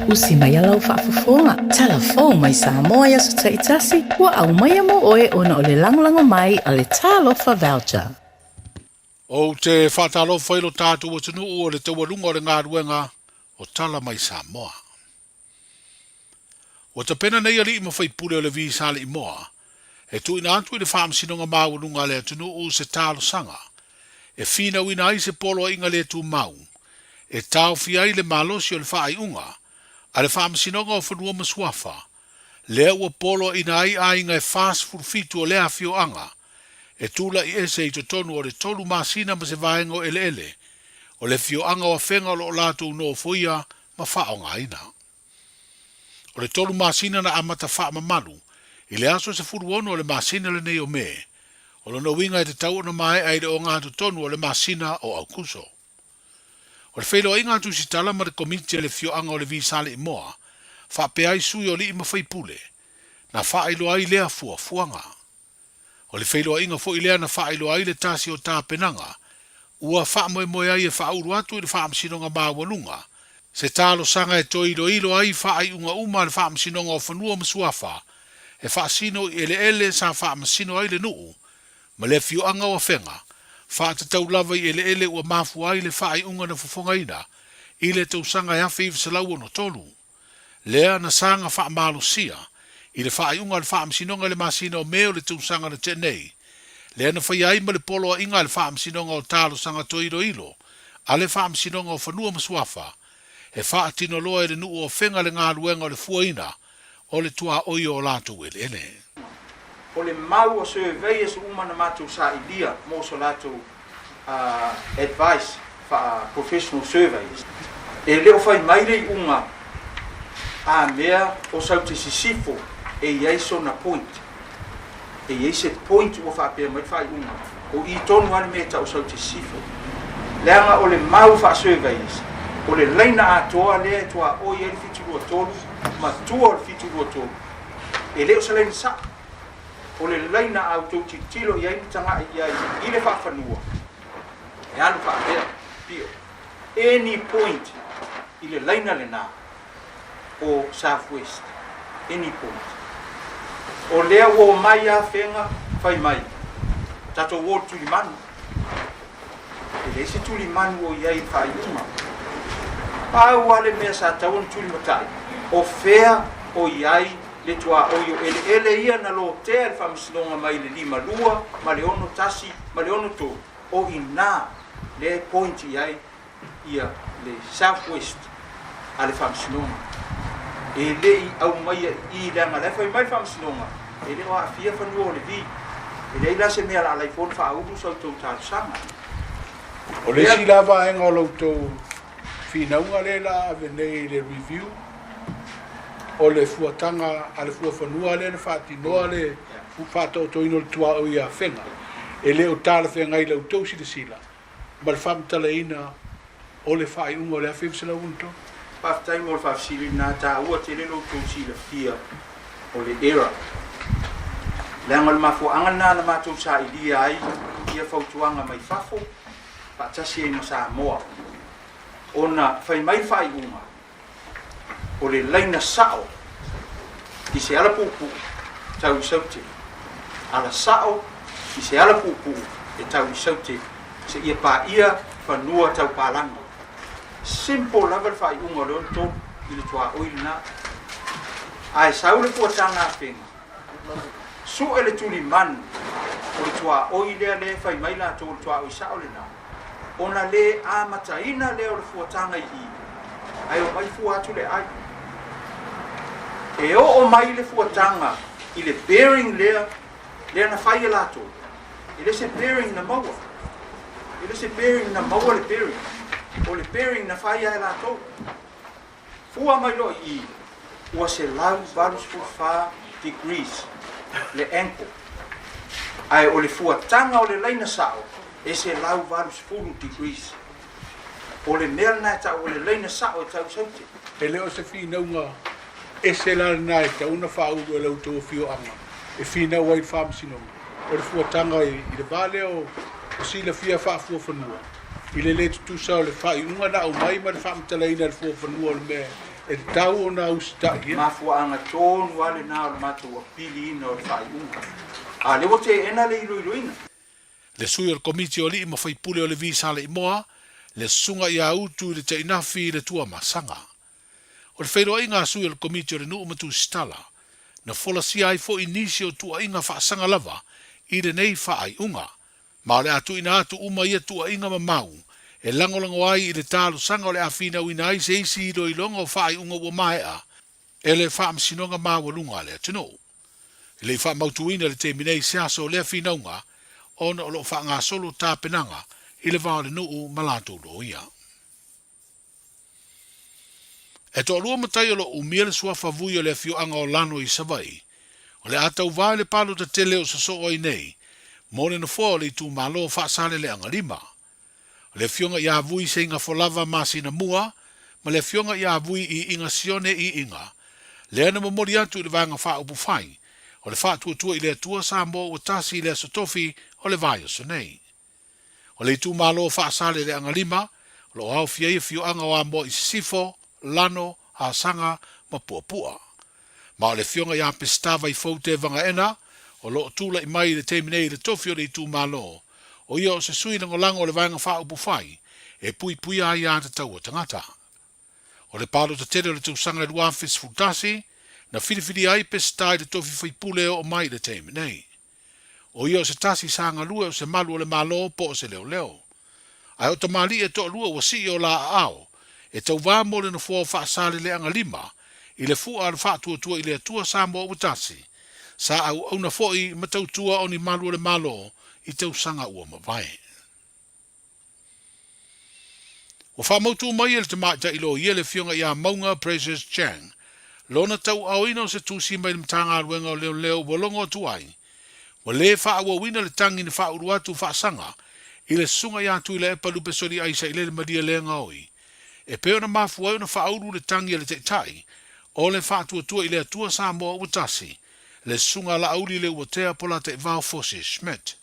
Usi mai lau faafofoga, tala fou mai Samoa i aso taitasi, ua aumaia mo oe ona o le lagolago mai a le Talofa Voucher. Ou te faatalofa i lo tatou atunuu o le taualuga o le galuega o Tala Mai Samoa. Ua tapena nei alii ma faipule o le Visa Alii Moa e tuuina atu i le Faamasinoga Maualuga a le atunuu se talosaga e finauina ai se poloaiga le tumau e taofia ai le malosi o le faaiuga a le Faamasinoga o Fanua ma Suafa lea ua poloaiina ai aiga e 47 o lea afioaga e tulai ese i totonu o le tolu masina ma se vaega o eleele o le afioaga o Afega o lo o latou nofoia ma faaaogaina. O le tolu masina na amata faamamalu i le aso 16 o le masina lenei o Me, o lona uiga e tatau ona maea i le ogatotonu o le masina o Aukuso. O le feiloaiga a Tusitala ma le Komiti a le Afioaga o le Visa Alii Moa, faapea ai sui o alii ma faipule, na faailoa ai lea fuafuaga. O le feiloaiga foi lea na faailoa ai le tasi o tapenaga ua faamoemoe ai e faaulu atu i le Faamasinoga Maualuga se talosaga e toe iloilo ai faaiuga uma a le Faamasinoga o Fanua ma Suafa e faasino i eleele sa faamasino ai le nuu ma le afioaga o Afega, faatatau lava i eleele ua mafua ai le faaiuga na fofogaina i le tausaga e 1963. Lea na saga faamalosia i le faaiuga a le Faamasinoga i le masina o Me o le tausaga na tea nei, lea na faia ai ma le poloaiga a le Faamasinoga o Talosaga Toe Iloilo a le Faamasinoga o Fanua ma Suafa e faatino loa e le nuu o Afega le galuega o le fuaina o le tuaoi o o latou eleele. O le mau o surveyors uma na matou sailia mo so latou advice faa professional surveyors, e le o fai mai le iuga a mea o Saute Sisifo e i ai sona point. E i ai se point ua faapea mai le faaiuga, o i tonu lava le mea e tau o Saute Sisifo. Leaga o le mau faa surveyors, o le laina atoa lea e tuaoi ai le 723 ma tua o le 723, e le o se laina sao. O le laina a outou tilotilo i ai ma tagai i ai i le faafanua, e alu faapea, pio, any point i le laina lena o South West, any point. O lea ua omai Afega fai mai, tatou o i le tulimanu. E leai se tulimanu o i ai i le faaiuga. Pau lava le mea sa tatau ona tulimatai, o fea o i ai le tuaoi o eleele ia na lotea e le Faamasinoga mai le 52 ma le 61 ma le 63, o i ina lea e point i ai ia le South West a le Faamasinoga. E le i aumaia i i leaga la e fai mai le Faamasinoga e le o aafia fanua o Levi. E leai la se mea o le a ala ai fua ona faaulu sa outou talosaga. O le isi la vaega o la outou finauga lea la a ave nei i le review, o le fuataga a le fuafanua lea na faatinoa le faataotoina o le tuaoi ia Afega, e le o talafeagai i la outou silasila ma le faamatalaina o le faaiuga o le 1963. Faafetai mo le faafesili lena, taua tele lo outou silafia o le error. Leaga o le mafuaaga lena na matou sailia ai ia fautuaga mai fafo faatasi ai ma Samoa, ona fai mai le faaiuga o le laina sao i se ala puupuu tau i Saute, ala sao i se ala puupuu e tau i Saute seia paia fanua tau palagi. Simple lava le faaiuga o le 63 i le tuaoi lena. Ae sau le fuataga afega, sue le tulimanu o le tuaoi lea lea e fai mai latou o le tuaoi sao lena, ona le amataina lea o le fuataga i i, ae omai fua atu le ai. E oo mai le fuataga i le bearing lea, lea na fai e latou, e le se bearing na maua. E le se bearing na maua le bearing. O le bearing na fai e latou. Fua mai loa i i, ua 184 degrees le angle. Ae o le fuataga o le laina sao, e 180 degrees. O le mea lena e tau o le laina sao e tau i Saute. E le o se finauga ese la lena e tatau ona faaulu e la outou afioaga e finau ai i le Faamasinoga, o le fuataga i le va lea o silafia faafuafanua i le le tutusa o le faaiuga na aumai ma le faamatalaina e le fuafanua o le mea e tatau ona usitai i ai. Mafuaaga tonu lava lena o le matou apiliina o le faaiuga, a o lea ua teena le iloiloina. Le sui o le Komiti o Alii ma Faipule o Levi Saleimoa, le Susuga ia Utu i le Tainafi i le Tuamasaga. O le feiloaiga a sui o le Komiti o le Nuu ma Tusitala, na folasia ai foi nisi o tuuaiga faasaga lava i lenei faaiuga, ma o le a tuuina atu uma ia tuuaiga ma mau e lagolago ai i le talosaga o le a finauina ai se isi iloiloga o faaiuga ua maea e le Faamasinoga Maualuga a le atunuu. E le i faamautuina i le taimi nei se aso o lea finauga ona o lo o faagasolo tapenaga i le va o le nuu ma latou loia. E toalua matai o lo o umia le suafa vui o le afioaga o Lano i Savaii, o le a tauvā i le palota tele o sosoo ai nei mo le nofoa o le itumalo o Faasaleleaga 5. O le afioga ia Vui Seigafolava masina mua ma le afioga ia Vui Iiga Sione Iiga, lea na momoli atu i le Vaega Faaupufai o le Faatuatua i le Atua Samoa ua tasi i le Aso Tofi o le vaiaso nei. O le itumalo o Faasaleleaga 5, o lo o aofia ai afioaga o Amoa i Sisifo, Lano, Asaga ma Puapua. Ma o le afioga ia Peseta Vaifou Tevaga-ena o lo o tulai mai i le taimi nei i le tofi o le itumalo, o ia o se sui lagolago o le Vaega Faaupufai e puipuia ai aiatatau a tagata. O le palota tele o le tausaga e 2011, na filifilia ai Peseta i le tofi faipule e oo mai i le taimi nei. O ia o se tasi sa galue o se malu o le Malo po o se leoleo. Ae o tamalii e toalua ua sii o la aao e tauvā mo le nofoa o Faasaleleaga 5 i le fua a le Faatuatua i le Atua Samoa ua tasi, sa auauna foi ma tautua o ni malu o le Malo i tausaga ua mavae. Ua faamautu mai e le tamaitai loia le Afioga ia Mauga Precious Chang lona tauaaoina o se tusi mai le Matagaluega o Leoleo ua logo atu ai, ua lē faaauauina le tagi na faaulu atu faasaga i le Susuga ia Tuilaepa Lupesoli Aisailele Malielegaoi e pei ona mafua ai ona faaulu le tagi a le Taitai o le Faatuatua i le Atua Samoa ua Tasi, le Susuga a Laauli Leuatea Polataivao Fosi Schmidt.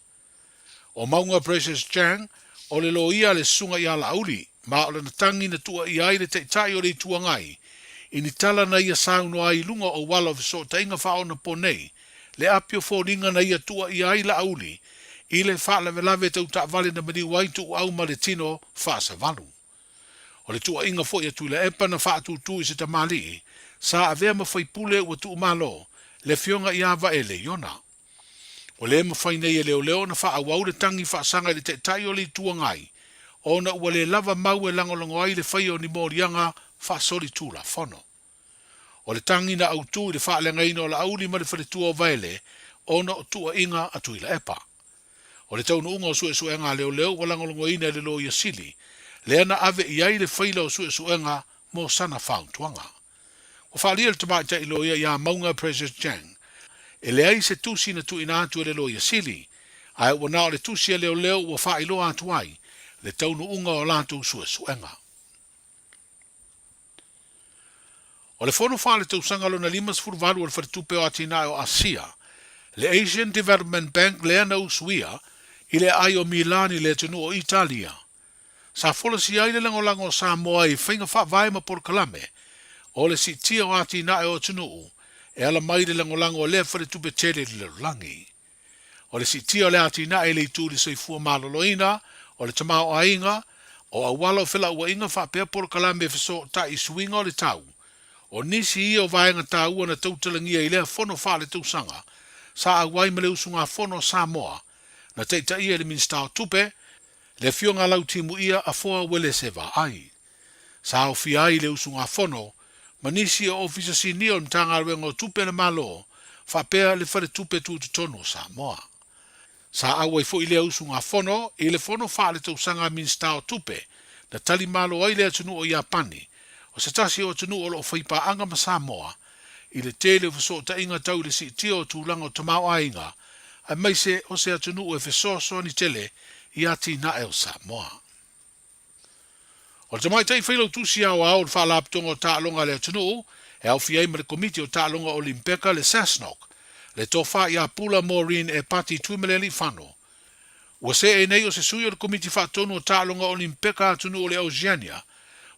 O Mauga Precious Chang, o le loia a le Susuga ia Laauli, ma o lana tagi na tuuaia ai le Taitai o le Itu Agai i ni tala na ia saunoa ai i luga o auala o fesootaiga faaonaponei, le api o foliga na ia tuuaia ai Laauli i le faalavelave tau taavale na maliu ai Tuuau ma le tino faasavalu. O le tuuaiga foi a Tuilaepa na faatūtū i se tamalii sa avea ma faipule ua tuumalo le Afioga ia Vaele Iona. Ua le mafai nei e leoleo ona faaauau le tagi faasaga i le Taitai o le Itu Agai ona ua le lava mau e lagolago ai le faia o ni moliaga faasolitulafono. O le tagi na autū i le faaleagaina o Laauli ma le faletua o Vaele ona o tuuaiga a Tuilaepa. O le taunuuga o suesuega a leoleo ua lagolagoina e le Loia Sili, lea na ave i ai le faila o suesuega mo sana fautuaga. Ua faaalia le tamaitai loia ia Mauga Precious Chang, e leai se tusi na tuuina atu e le Loia Sili, ae ua na o le tusi a leoleo ua faailoa atu ai le taunuuga o a latou suesuega. O le Fono Faaletausaga lona 58 o le Faletupe o Atinae o Asia, le Asian Development Bank lea na usuia i le aai o Milan i le atunuu o Italia, sa folasia ai le lagolago o Samoa i faiga faavae ma polokalame o le siitia o atinae o atunuu e ala mai i le lagolago a lea faletupe tele i le lalolagi. O le siitia o le atinae i le itu i le soifua maloloina, o le tamaoaiga, o auala o felauaiga faapea polokalame e fesootai i suiga o le tau, o nisi ia o vaega taua na tautalagia i lea fono faaletausaga sa auai ma le usugafono a Samoa na taitaia e le Minisita o Tupe, le Afioga a Lautimuia Afoa Uelese Vaai. Sa aofia ai le usugafono ma nisi o Ofisa Sinia o le Matagaluega o Tupe a le Malo faapea le Faletupe Tutotonu o Samoa. Sa auai foi lea usugafono i le fono faaletausaga a Minisita o Tupe na tali malo ai le atunuu o Iapani, o se tasi o atunuu o lo o faipaaga ma Samoa i le tele o fesootaiga tau i le siitia o tulaga o tamaoaiga aemaise o se atunuu e fesoasoani tele i atinae o Samoa. O le tamaitai failautusi aoao o le Faalapotopotoga o Taaloga a le Atunuu, e aofia ai ma le Komiti o Taaloga Olimpeka le SASNOC, le Tofa ia Pula Maureen Epati Tuimalealiifano. Ua se'e nei o se sui o le Komiti Faatonu o Taaloga Olimpeka a Atunuu o le Oceania,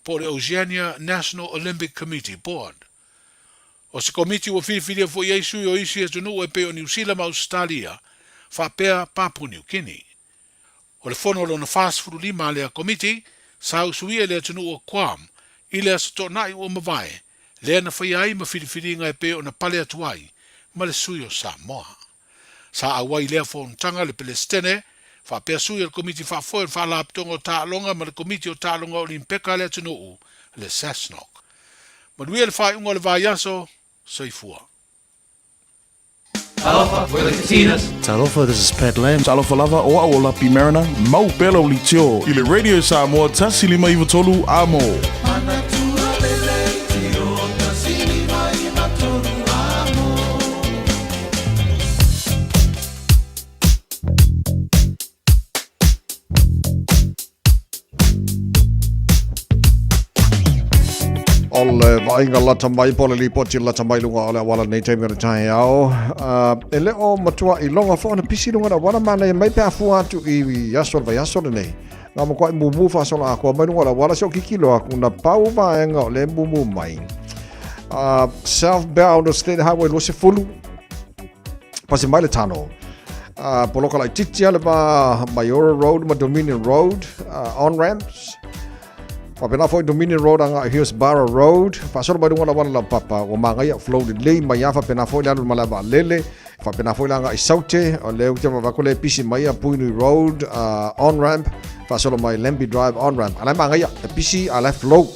po o le Oceania National Olympic Committee Board. O se komiti ua filifilia foi ai sui o isi atunuu e pei o Niu Sila ma Ausetalia, faapea Papua Niu Kini. O le fono lona 45 a lea komiti, sa usuia i le atunuu o Guam i le Aso Toonai ua mavae, lea na faia ai ma filifiliga e pei ona pale atu ai ma le sui o Samoa. Sa auai i lea fonotaga le Pelesitene, faapea sui o le Komiti Faafoe o le Faalapotopotoga o Taaloga ma le Komiti o Taaloga Olimpeka a le atunuu, le SASNOC. Manuia le faaiuga o le vaiaso, soifua. Talofa, we're the Katinas. Talofa, this is Pat Lam. Talofa lava, o au o Lapi Mariner. Mau pea lau leitio i le Radio Samoa 105.3 Amo. O le vaaiga lata mai po o le lipoti lata mai luga o le auala nei taimi o le taeao. E le o matua iloga foi ona pisi luga o le auala manaia mai pe a fua atu i aso o le vaiaso lenei. Na matuai mumu faasolo atoa mai luga o le auala se o kikilo aku na pau vaega o le mumu mai. Southbound o State Highway 20 pasi mai le tano. Poloka laitiiti le va Maiora Road ma Dominion Road on ramps. Faapena foi Dominion Road agai Hillsborough Road. Faasolo mai luga o le auala laupapa ua magaia flow lelei mai lava faapena foi le alu i le malae vaalele. Faapena foi le agai i Saute, o lea ou te vaavaai atu lea e pisi mai a Puhinui Road on ramp, faasolo mai Lambie Drive on ramp. A la e magaia, e pisi a la e flow.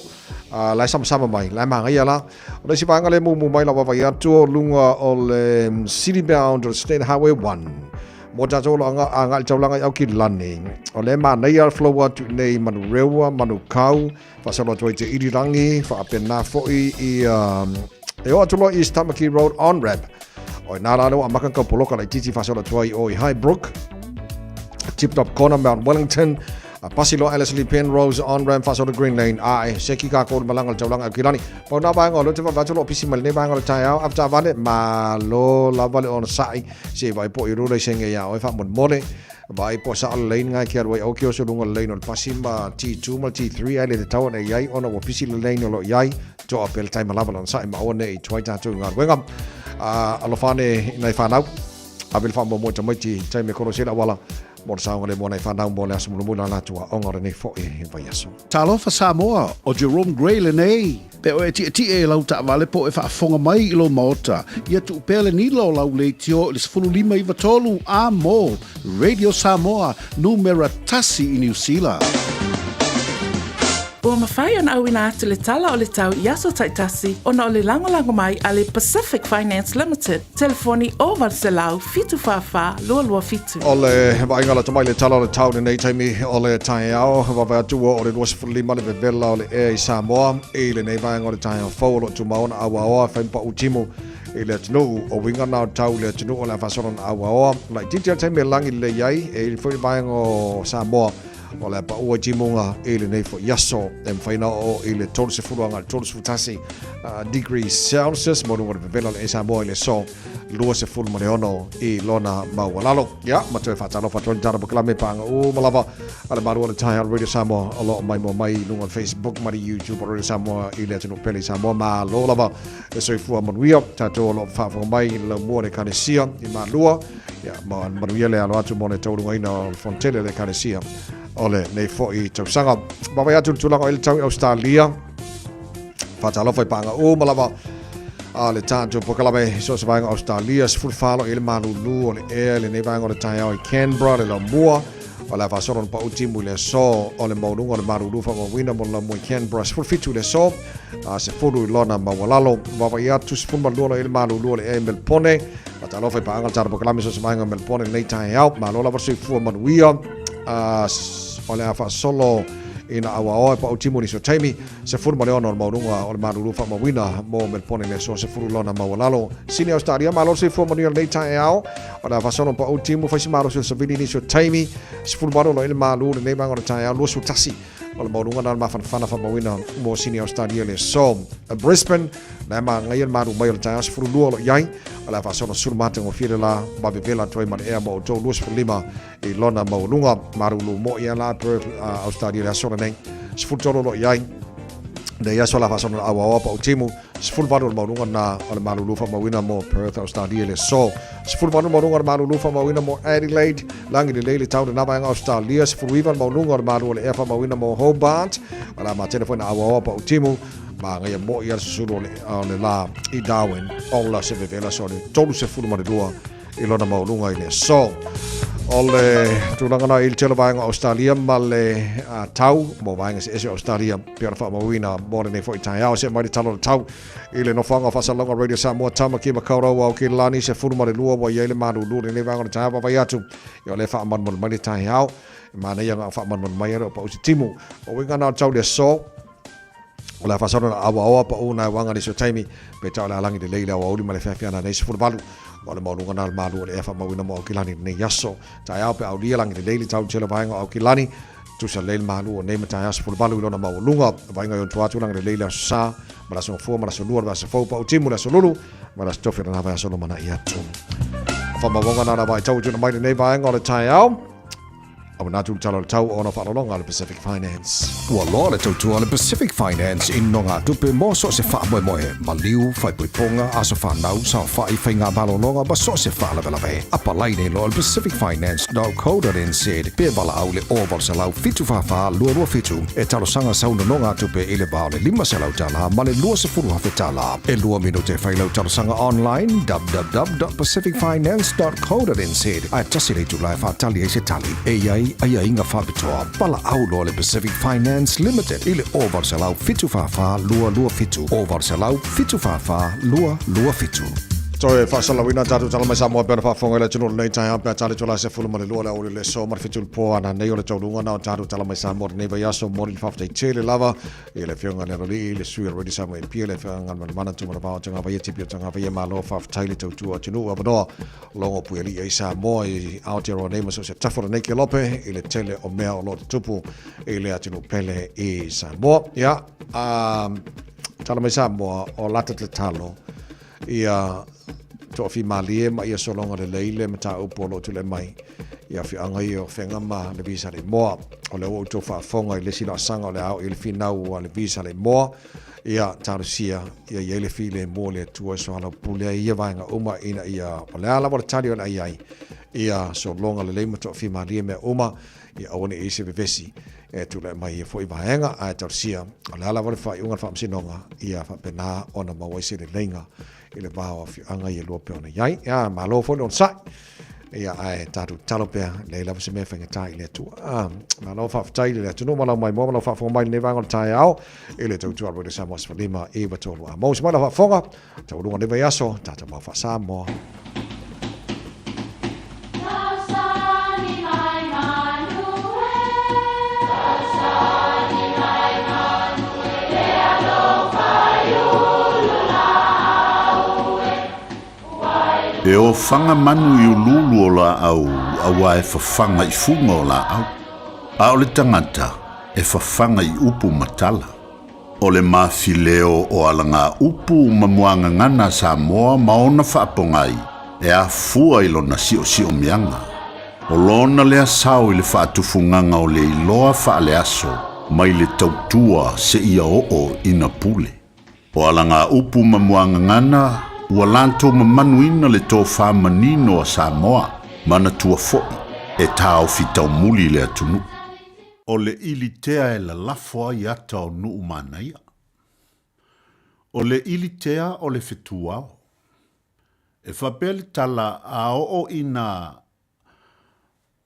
La e samasama mai, la e magaia la. O le isi vaega lea e mumu mai lau vaavaai atu o luga o le city bound o le State Highway 1. Mo tatou o lo o agai i le taulaga i Aukilani, o lea e manaia le flow atu i inei i Manurewa, Manukau, faasolo atu ai i Te Irirangi, faapena foi i e oo atu loa i East Tamaki Road on ramp. O ina la lea ua amata ona tau poloka laitiiti faasolo atu ai o i Highbrook, Tip Top Corner, Mount Wellington, a pasi loa Ellerslie Penrose on ramp faasolo Green Lane. A e seki kākou le malaga i le taulaga i Aukilani. Pau nā vaega o lea ou te vaavaai atu o lo o pisi mai lenei vaega o le taeao, avetaavale, malo lava le onosai, se i vaai po i rula i senge iā oe faamolemole. Vaai po o sao le lane ngai ke alu ai aua ke oso i luga o le lane o le pasi ma T2 ma le T3 ae le tatau ona i ai ona ua pisi le lane o lo o i ai. Toa pea le taima lava lana sa'i ma aua ne i tuai tātou i galuega. Alofa ane i nai whanau. Ave le faamuamua i tamaiti i taimi e kolosi ai le auala mo le saogalemu o nai whanau mo le aso mulimuli o la latou aoga o lenei foi vaiaso. Talofa Samoa, o Jerome Gray lenei. Pe oe e tietie i lau taavale po o e faafofoga mai i lou maota, ia tuu pea le nila o lau leitio i le 15 9 3 a mo Radio Samoa, numera tasi i Niu Sila. Ua mafai ona auina atu le tala o le tau i aso taitasi ona o le lagolago mai a le Pacific Finance Limited, telefoni 0800 744 227. O le vaaiga lata mai le tala o le tau lenei taimi o le taeao, vaavaai atu ua o le 25 le vevela o le ea i Samoa i lenei vaega o le taeao fou o lo o tumau ona auaoa e fai ma pau timu i le atunuu. O uiga na o tau i le atunuu o le a faasolo ona auaoa laitiiti lava le taimi e lagi lelei ai e i foi le vaega o Samoa o le a pau ai timuga i lenei foi aso e mafai ona oo i le 30 agai i le 31 degrees Celsius mo luga o le vevela o le ea i Samoa i le aso 26 i lona maualalo. Ia, ma toe faatalofa atu ai le tala pakalame paaga uma lava a le malu o le taeao Radio Samoa o lo o maimoa mai i luga o le Facebook ma le YouTube o Radio Samoa i le atunuu pele i Samoa. Malo lava le soifua manuia tatou o lo o faafofoga mai i le laumua o le Ekalesia i Malua. Ia, ma manuia le alo atu mo le taualugaina o le fonotele a le Ekalesia o lenei foi tausaga. Vaavaai atu i le tulaga o i le tau i Australia. Faatalofa i paaga uma lava a le tatou polokalame i so o se vaega o Australia, 14 loa i le malulu o le ea i lenei vaega o le taeao i Canberra, le laumua o le a faasolo ona pau timu i le aso o le maualuga o le malulu faamauina mo le laumua i Canberra, 17 i le aso, a 10 i lona maualalo. Vaavaai atu 12 loa i le malulu o le ea i Melpone. Faatalofa i paaga le tatou polokalame i so o se vaega o Melpone i lenei taeao. Malo lava le soifua manuia. O le a faasolo Ina auaoa e paʻu timu nisi o taimi, 16 o le maualuga o le malulu faamauina mo Melpone i le aso 10 lona maualalo. Sini Ausetalia, malo le soifua manuia lenei taeao. O le a faasolo paʻu timu fai si malosi o le savili nisi o taimi, 18 o lo i le malu lenei vaega o le taeao, 21 o le maualuga na o le mafanafana faamauina mo Sini Ausetalia i le aso. Brisbane, Na e māngaia le malu mai o le taeao 12 o lo i ai, o le a faasolo sulu matagofie le la, ma vevela atu ai ma le ea mo outou 25 i lona maualuga. Malulu mo ia la Perth, Australia le aso lenei. 13 o lo i ai, nei aso la faasolo na auaoa pa utimu, 18 o le maualuga na o le malulu faamauina mo Perth, Australia le aso. 18 le maualuga o le malulu faamauina mo Adelaide, lagi lelei le tau lena vaega Australia, 19 le maualuga o le malu o le ea faamauina mo Hobart, o le a matele foi na auaoa pa utimu, Māngaia moi a le susulu o le, o le lā i Darwin, ola se vevela so le 32 i lona maualuga i le aso. O le tulaga na i le tele vaega o Australia ma le tau mo vaega eseese o Australia pei ona faamauina mo lenei foi taeao. Se mai le tala o le tau i le nofoaga o faasalalauga Radio Samoa Tamaki Makaurau Aotearoa 12 ua i ai le malulu i lenei vaega o le taeao. Vaavaai atu ia o lea e faamalumalu mai le taeao. E manaia na o faamalumalu mai ale o pau se timu. O uiga na o le tau le aso. O le a faasolo na auaoa pa u na wanga nisi o taimi, pe tau le alangi le lei le awauli ma le feafea na nei 18. O le maualuga na le malu o le ea faamauina mo Aukilani lenei aso. Taeao pe aulia langi lelei le tau tele vaega o Aukilani, tusa lelei le malu o nei ma taeao 18 i lona maualuga. Vaega i ona tua atu langi lelei le aso sa, ma le aso gafua ma le aso lua le vaiaso fou pa utimu le aso lulu ma le aso tofi o lena vaiaso lumanai atu. O faamauaga na na vaitau i tuna mai lenei vaega o le taeao. A manatu le tala o le tau ona faalologa a le Pacific Finance. Ua loa le tautua a le Pacific Finance i nogatupe mo so o se faamoemoe, maliu, faaipoipoga, aso fanau, saofai, faiga malologa ma so o se faalavelave. Apalai nei loa i le pacificfinance.co.nz pe valaau i le 0800 744 227 e talosaga sau nonogatupe i le va o le $500 ma le $20,000. E lua minute e fai lau talosaga online www.pacificfinance.co.nz Ae tasi le itula e faatali ai se tali e i ai aiaiga faapitoa. Valaau loa le Pacific Finance Limited i le 0800 744 227, 0800 744 227. Toe faasalauina tatou tala mai Samoa pei ona faafofoga i le atunuu lenei taeao pe a tali atu la 12 le aoauli le aso ma le 7 i le po ana nei o le taualuga na o tatou tala mai Samoa lenei vaiaso momoli le faafetai tele lava i le afioga i le Aloalii le sui o le Radio Samoa MP le afioga i le Manamana Tumanavao Tagavaia Tipi o Tagavaia malo faafetai le tautua atunuu avanoa Logo Puialii ai Samoa i Aotearoa nei ma so o se tafa o lenei kelope i le tele o mea o lo o tutupu i le atunuu pele i Samoa. Ia, tala mai Samoa o lata tatalo ia toafimalie ma ia sologa lelei le mataupu o lo o tulai mai i afioaga ia o Fega ma le Visa Leimoa. O lea ua outou faafofoga i le isi laasaga o le a oo i le finau a le Visa Leimoa. Ia, talosia, ia i ai le filemu o le Atua e soalaupule ai ia vaega uma ina ia, o le a lava le tali o le a i ai, ia sologa lelei ma toafimalie mea uma, ia aua ne i i ai se vevesi e tulai mai ia foi vaega, ae talosia, o le a lava le faaiuga a le Faamasinoga, ia faapena ona maua ai se leleiga i le va o afioaga ia lua pei ona i ai. Ia, malo foi le onosai. Ia, ae tatou tatalo pea, leai lava se mea e faigata i le Atua. Ah, malo faafetai i le atunuu ma lau maimoa ma lau faafofoga mai i lenei vaega o le taeao i le tautua a Radio Samoa 15 93. A maua se mai lau faafofoga, taualuga lenei vaiaso, tatou mau faa-Samoa. E ofaga manu i uluulu o laau auā e fafaga i fuga o laau, a o le tagata e fafaga i upu ma tala. O le mafileo o alagaupu ma muagagana a Samoa ma ona faapogai e afua i lona siosiomiaga. O lona lea sao i le faatufugaga o le iloa faaleaso mai le tautua seia oo ina pule. O alagaupu ma muagagana ua latou mamanuina le tofa manino a Samoa, manatua foi e taofi taumuli le atunuu. O le ilitea e lalafo ai ata o Nuumanaia. O le ilitea o le fetuao. E faapea le tala a oo ina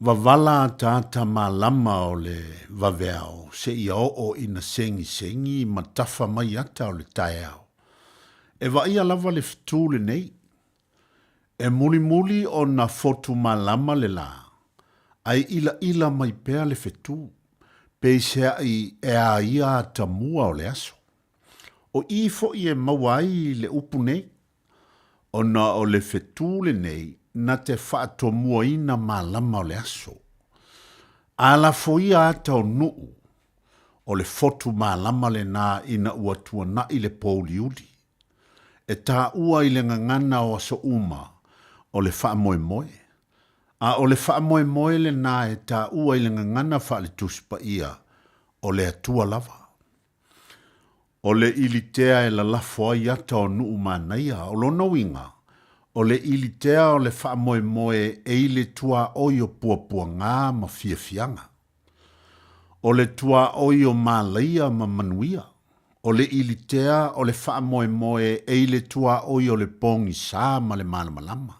Wavala ataata malama o le vaveao seia oo ina segisegi ma tafa mai ata o le taeao. E vaaia lava le fetu lenei. E mulimuli ona fotu malama le la, ae ilaila mai pea le fetu. Peiseai e a ia atamua o le aso. O i foi e maua ai le upu nei, ona o le fetū lenei na te faatomuaina malama o le aso. A lafoia ata o nuu, o le fotu malama lenā ina ua tuanaʻi le pōuliuli. E taua i le gagana o aso uma o le faamoemoe, a o le faamoemoe lenā e taua i le gagana faale-Tusi Paia o le Atua lava. O le ilitea e lalafo ai ata o nuu manaia, o lona uiga, o le ilitea o le faamoemoe e i le tuaoi o puapuaga ma fiafiaga. O le tuaoi o malaia ma manuia, o le ilitea o le faamoemoe e i le tuaoi o le pogisa ma le malamalama.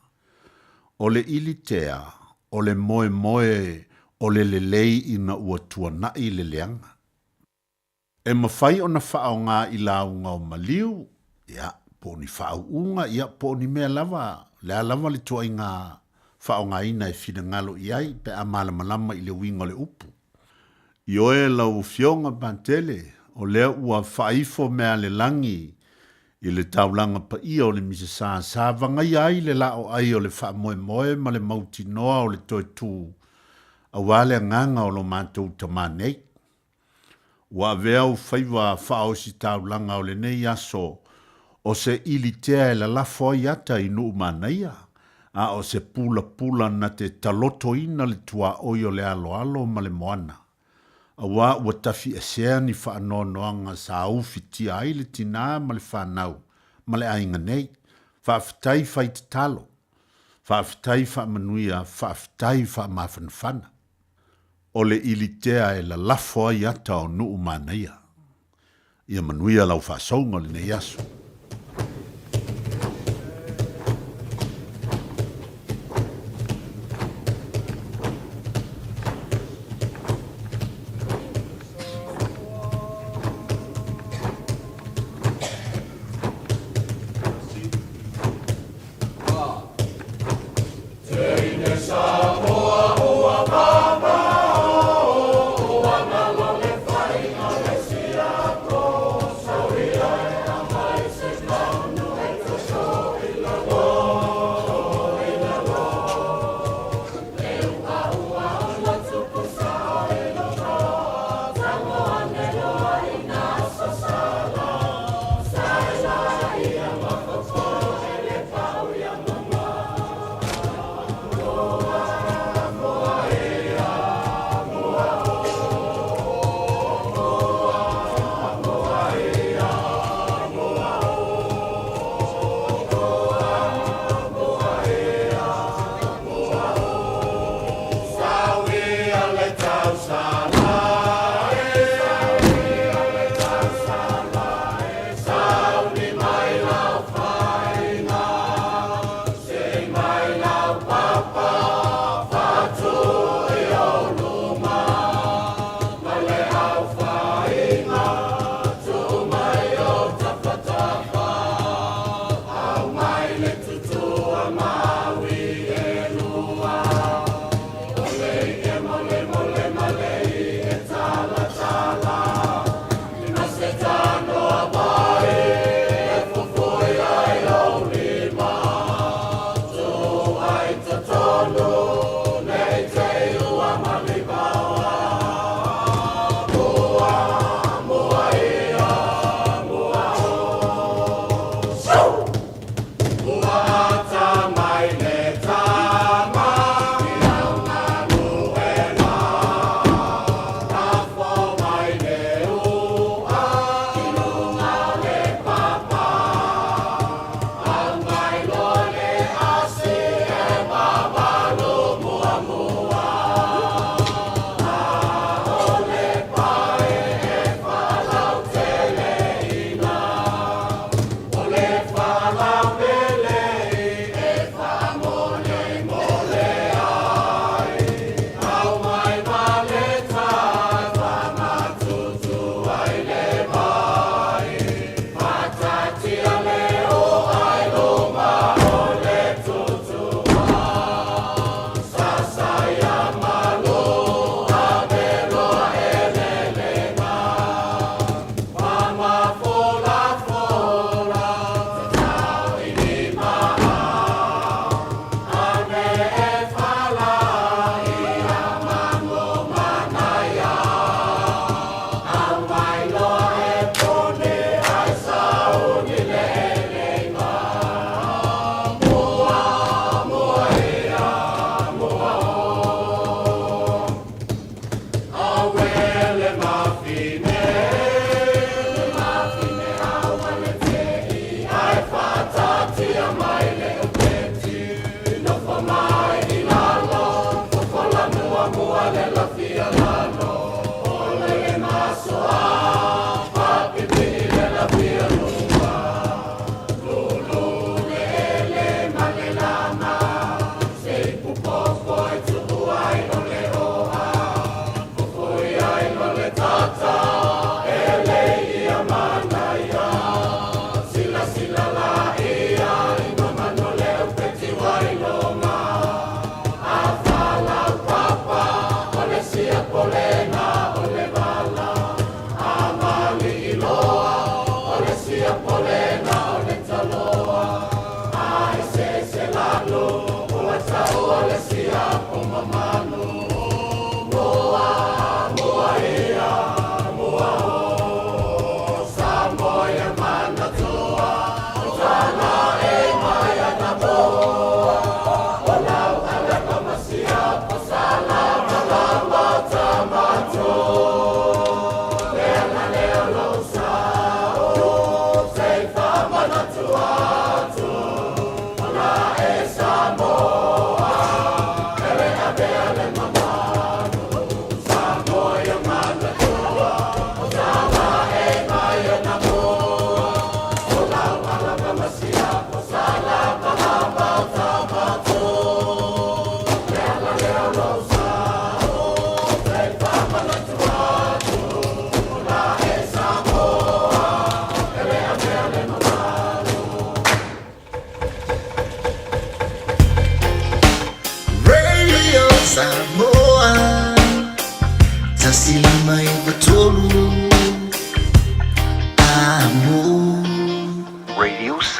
O le ilitea o le moemoe o le lelei ina ua tuanaʻi le leaga. E mafai ona faaaoga i lauga o maliu, ia, po o ni faauuga, ia, po o ni mea lava, o le a lava le tuaiga faaaogaina e finagalo i ai pe a malamalama i le uiga o le upu. Ioe lau Afioga Patele, o lea ua faaifo mea a le lagi i le taulaga paia o le Misasa sa vagaia ai le laoai o le faamoemoe ma le mautinoa o le toe tu aua le agaga o lo matou Tama nei. Ua avea ou faiva faaositaulaga o lenei aso o se ilitea e lalafo ai ata i nuu manaia, a o se pulapula na te talotoina le tuaoi o le aloalo ma le moana, auā ua tafiesea ni faanoanoaga sa ufitia ai le tinā ma le fanau ma le aiga nei. Faafetai fai tatalo. Faafetai faamanuia, faafetai faamafanafana. O le ilitea e lalafo ai ata o nuu manaia. Ia manuia lau faasouga o lenei aso.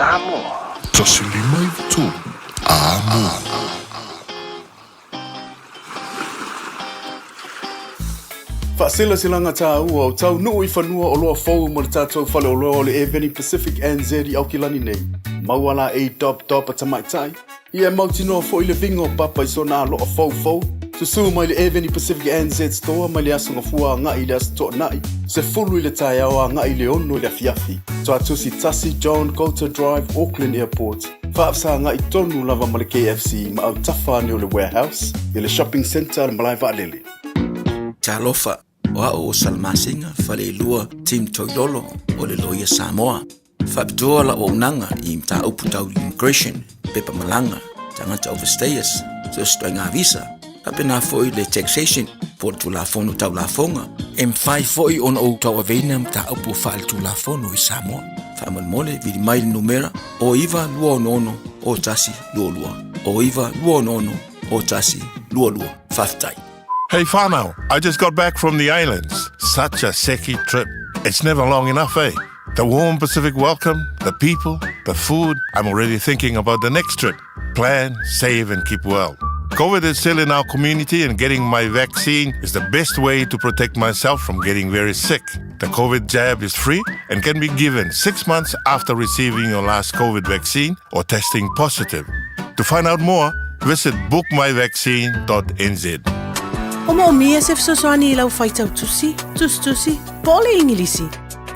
Samoa. 153 Amo. Faaselaselaga tāua o taunuu i fanua oloa fou mo le tatou faleoloa o le Air Pacific NZ i Aukilani nei. Maua la e dop dop a tamaitai. Ia e mautinoa foi le viga o papa i sona aloa foufou. Susū mai le Air Pacific NZ Store mai le Aso Gafua agai i le Aso Toonai, 10 i le taeao agai i le 6 i le afiafi. Tuatusi 1 John Goulter Drive, Auckland Airport. Faafesagai tonu lava ma le KFC ma autafa ane o le Warehouse i le Shopping Centre a le Malae Vaalele. Talofa, o au o Salamasina Faleilua Tim Toilolo o le Loia Samoa. Faapitoa lau auaunaga i mataupu tau immigration, pepa malaga, tagata overstayers, so o se ituaiga visa, faapena foi le taxation po o le Tulafono Tau Lafoga. E mafai foi ona ou tauaveina mataupu faaletulafono i Samoa. Faamolemole, vili mai le numera o 9266 0122, o 9266 0122. Faafetai. Hey whānau, I just got back from the islands. Such a seki trip. It's never long enough, eh? The warm Pacific welcome, the people, the food. I'm already thinking about the next trip. Plan, save, and keep well. COVID is still in our community, and getting my vaccine is the best way to protect myself from getting very sick. The COVID jab is free and can be given 6 months after receiving your last COVID vaccine or testing positive. To find out more, visit bookmyvaccine.nz. O moomia se fesoasoani i lau faitau tusi, tusitusi, po o le Igilisi?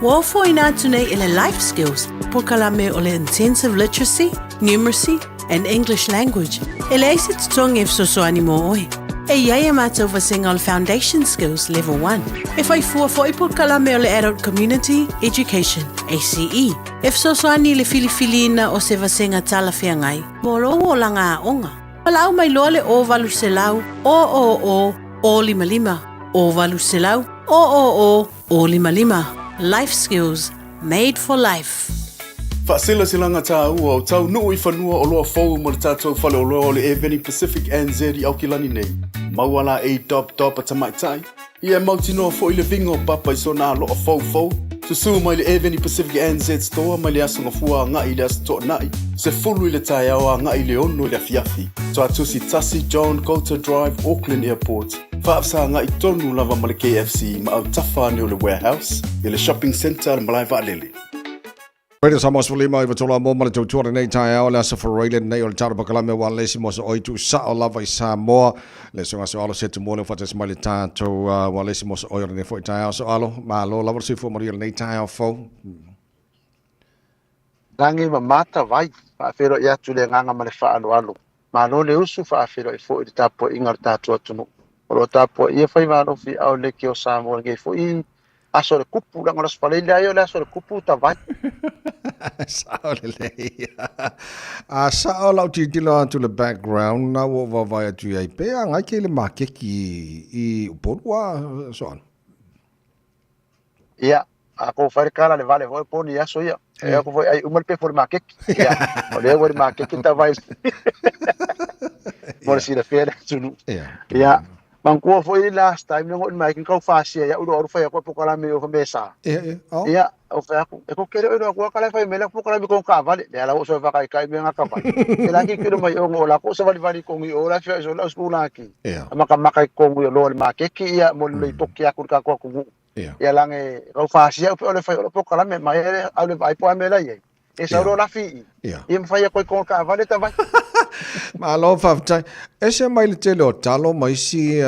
Ua ofoina atu nei e le Life Skills polokalame o le Intensive Literacy, Numeracy and English Language e leai se totogi e fesoasoani mo oe. E i ai a matou vasega o le Foundation Skills Level 1. E fai fua foi polokalame o le Adult Community Education, ACE, e fesoasoani i le filifiliina o se vasega talafeagai mo lou olaga aoga. Valaau mai loa le 0800 000 055, 0800 000 055. Life Skills, made for life. Faaselaselaga tāua o taunuu i fanua oloa fou mo le tatou faleoloa o le Air Pacific NZ i Aukilani nei. Maua la e dop dop a tamaitai. Ia e mautinoa foi le viga o papa i sona aloa foufou. Susū mai le Air Pacific NZ Store mai le Aso Gafua agai i le Aso Toonai, 10 i le taeao agai i le 6 i le afiafi. Tuatusi 1 John Goulter Drive, Auckland Airport. Faafesagai tonu lava ma le KFC ma autafa ane o le Warehouse i le Shopping Centre a le Malae Vaalele. Radio Samoa 15 i vatola mo ma le tautua lenei taeao le aso Faraile lenei o le talo pakalame wa le isi moso oi tu sao lava i Samoa le songa so alo se tu mo le faatasi mai le tatou wa le isi moso oi o lenei foi taeao so alo malo lava le soifua manuia lenei taeao fou. Lagi ma mata vai, faafeiloai atu le agaga ma le faaaloalo. Malo le usu, faafeiloai foi i le tapuaiga o le tatou atunuu. O lo o tapuaia faiva alofi ao le ke o Samoa lenei foi aso o le kupu, leaga o le Aso Faraile lava ia o le aso o le kupu tavai. Sao lelei. A sao lau tilotilo atu le background na ua ou vaavaai atu i ai pe agai ke i le makeki i Upolu a so on. Ia, a kou fai le kala le vale foi po ni aso ia. E ako foi ai uma le pefo le makeki. Ia, o lea ua le makeki tavai. Mo le silafia le atunuu. Ia, manatua foi last time le ngoi mai kau fasia ia ulu aru fai aku pokalame o mesa. Oh. Ia, o fai aku, e ko kere oi aku kala fai mele pokalame ko ka vale. Le ala o so fa kai kai me ngaka vai. E la ki kilo mai o la ko sa vali vali ko ngi o la fia so la skula ki. Maka maka ko ngi lo le makeki ia mo le toki aku ka ko ku. Ia lange kau fasia o le fai o pokalame mai ele au le vai po mele ia. E sa ro la fi. Ia mfai ko ko ka vale ta vai. Malo faafetai. Ese mai le tele o talo ma isi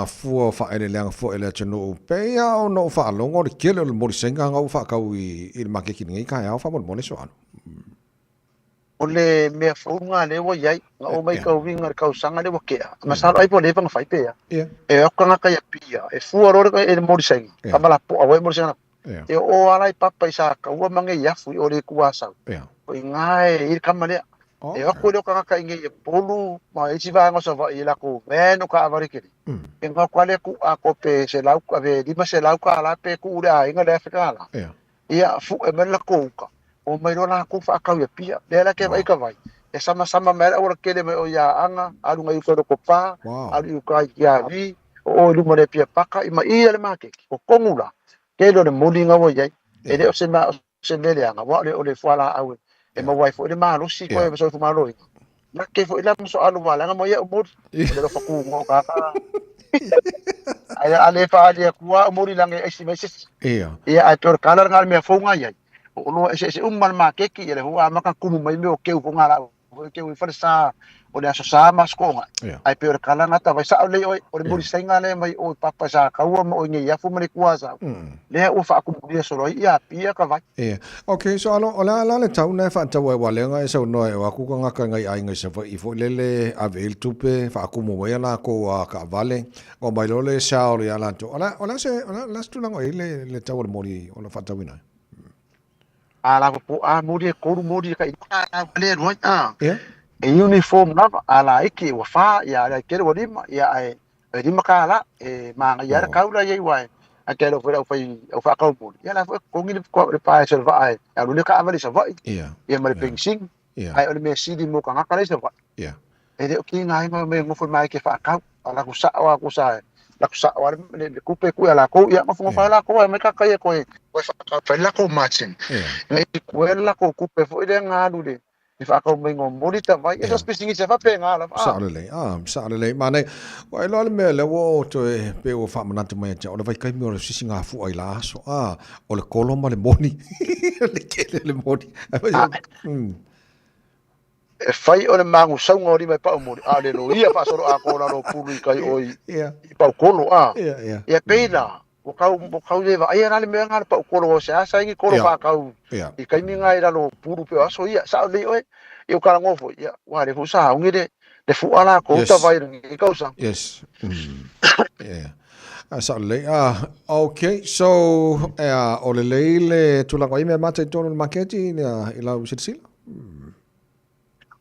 fua o faaeleeleaga foi le atunuu pei a ona ou faalogo le tele o le molisaina ga ua faatau i le makeki lenei taeao faamolemole so alo. O le mea fou lena lea ua i ai, na ou matauina i le tausaga lea ua tea, masalo ai po o leva ona fai pe a. E o atu tagata i Apia, e fua loa le molisaina, tama lapoa ua i molisaina. E oo lava la i papa i Sataua ma Neiafu i o le Itu Asau. O i ina e i ai le tama lea. E o atu le o tagata i nei Upolu ma isi vaega o Savaii i latou van o taavale tele. E gata lava le tuu atoa pe $100, ave $500 pe tuu i le aiga le $1,000. Ia fue mai le latou uta, omai loa latou faatau i Apia. Lea la ke vaai ka vai, e samasama mai ai le aualatele mai o i Aana, alu nai uta i Lotopa, alu i uta i Tiavi, o o i luma o le Apia Paka, i ma'i le maketi. O tonu la, tele o le moli na ua i ai. E le o se mea o se mea leaga, aua o le fualaau E maua ai foi le malosi koe ma soifua maloloina. Lake foi la ma soalu valaga mo ia moli. O le alofa kuga o kaka. Ai a le faali atu a o moli lage e aisi mai se isi. Ia. Ia ae pei o le kala lena o le mea fou na iai. O oloa eseese uma le makeki ia le ua amata kumu mai mea o keu foi nga lau keu i falesa o le aso sa ma aso koonga. Ia. Ae pei o le kala lena tavai sao lelei oe o le moli saina lea mai o i papa sa kaua ma oi nei afu ma le kua sa. Lea ua faakumulia solo ai ia Apia ka vai. Ia. Ok, so alo, o le a la le tau na e faatau ai aua lea na e saunoa e o aku tagata i nai aiga i Savaii foi lele ave i ai le tupe, faakumu mai a lakou a taavale, ona omai loa lea e sell ia latou. O le a, o le a se, o le a se tulaga o i ai le, le tau o le moli o lo o faatauina ai? A lava po a moli e kolu moli e kai a le alu ai a. Ia. E uniform lava a laiti ua fa ia a laitele ua lima ia ae e $5 e manaia lava le kau la i ai aua e te alu foi le aufai au faatau moli ia la foi e totogi le paese o le vaa e alu ai le taavale i Savaii ia ma le penisini ae o le mea sili mo tagata la i Savaii e le o tigaina e nofo mai ke faatau a latou sao lava tusa latou sao lava le tupe e tuu ia latou ia nofonofo lava latou ae omai tagata ia toe faatau fai le latou margin ina ia koe le latou tupe foi lea na alu i le le faatau maiga o moli tavai, e so o se pisinisi lava faapena lava. Sao lelei, ah, sao lelei. Manaia, ua iloa le mea lea ua ou toe, pei ua faamanatu mai ia te au, o le vaitaimi o le sisigafua i la aso, ah, o le kolo ma le moni. Le tele o le moni. Ah, E fai o le magusauga o lima i pau moli, a o le loia faasoloatoa o lalo o pulu i kai o i, i pau kolo, ah. Ia pei la, Ua kau, ua kau le vaaia la le mea nga le pau kolo o se asa ingi kolo whakau i kaimi nga i lalo pulu pe o aso ia, sao lei oe, i o kala ngofo, ia, ua le fu sa ungi le, le fu ala ko uta vai rangi i kausa. Yes. Yeah. Sao lelei. Ah, okay. So, ea, o lelei le tulaga o ia mea mata i tonu le maketi i lau silasila?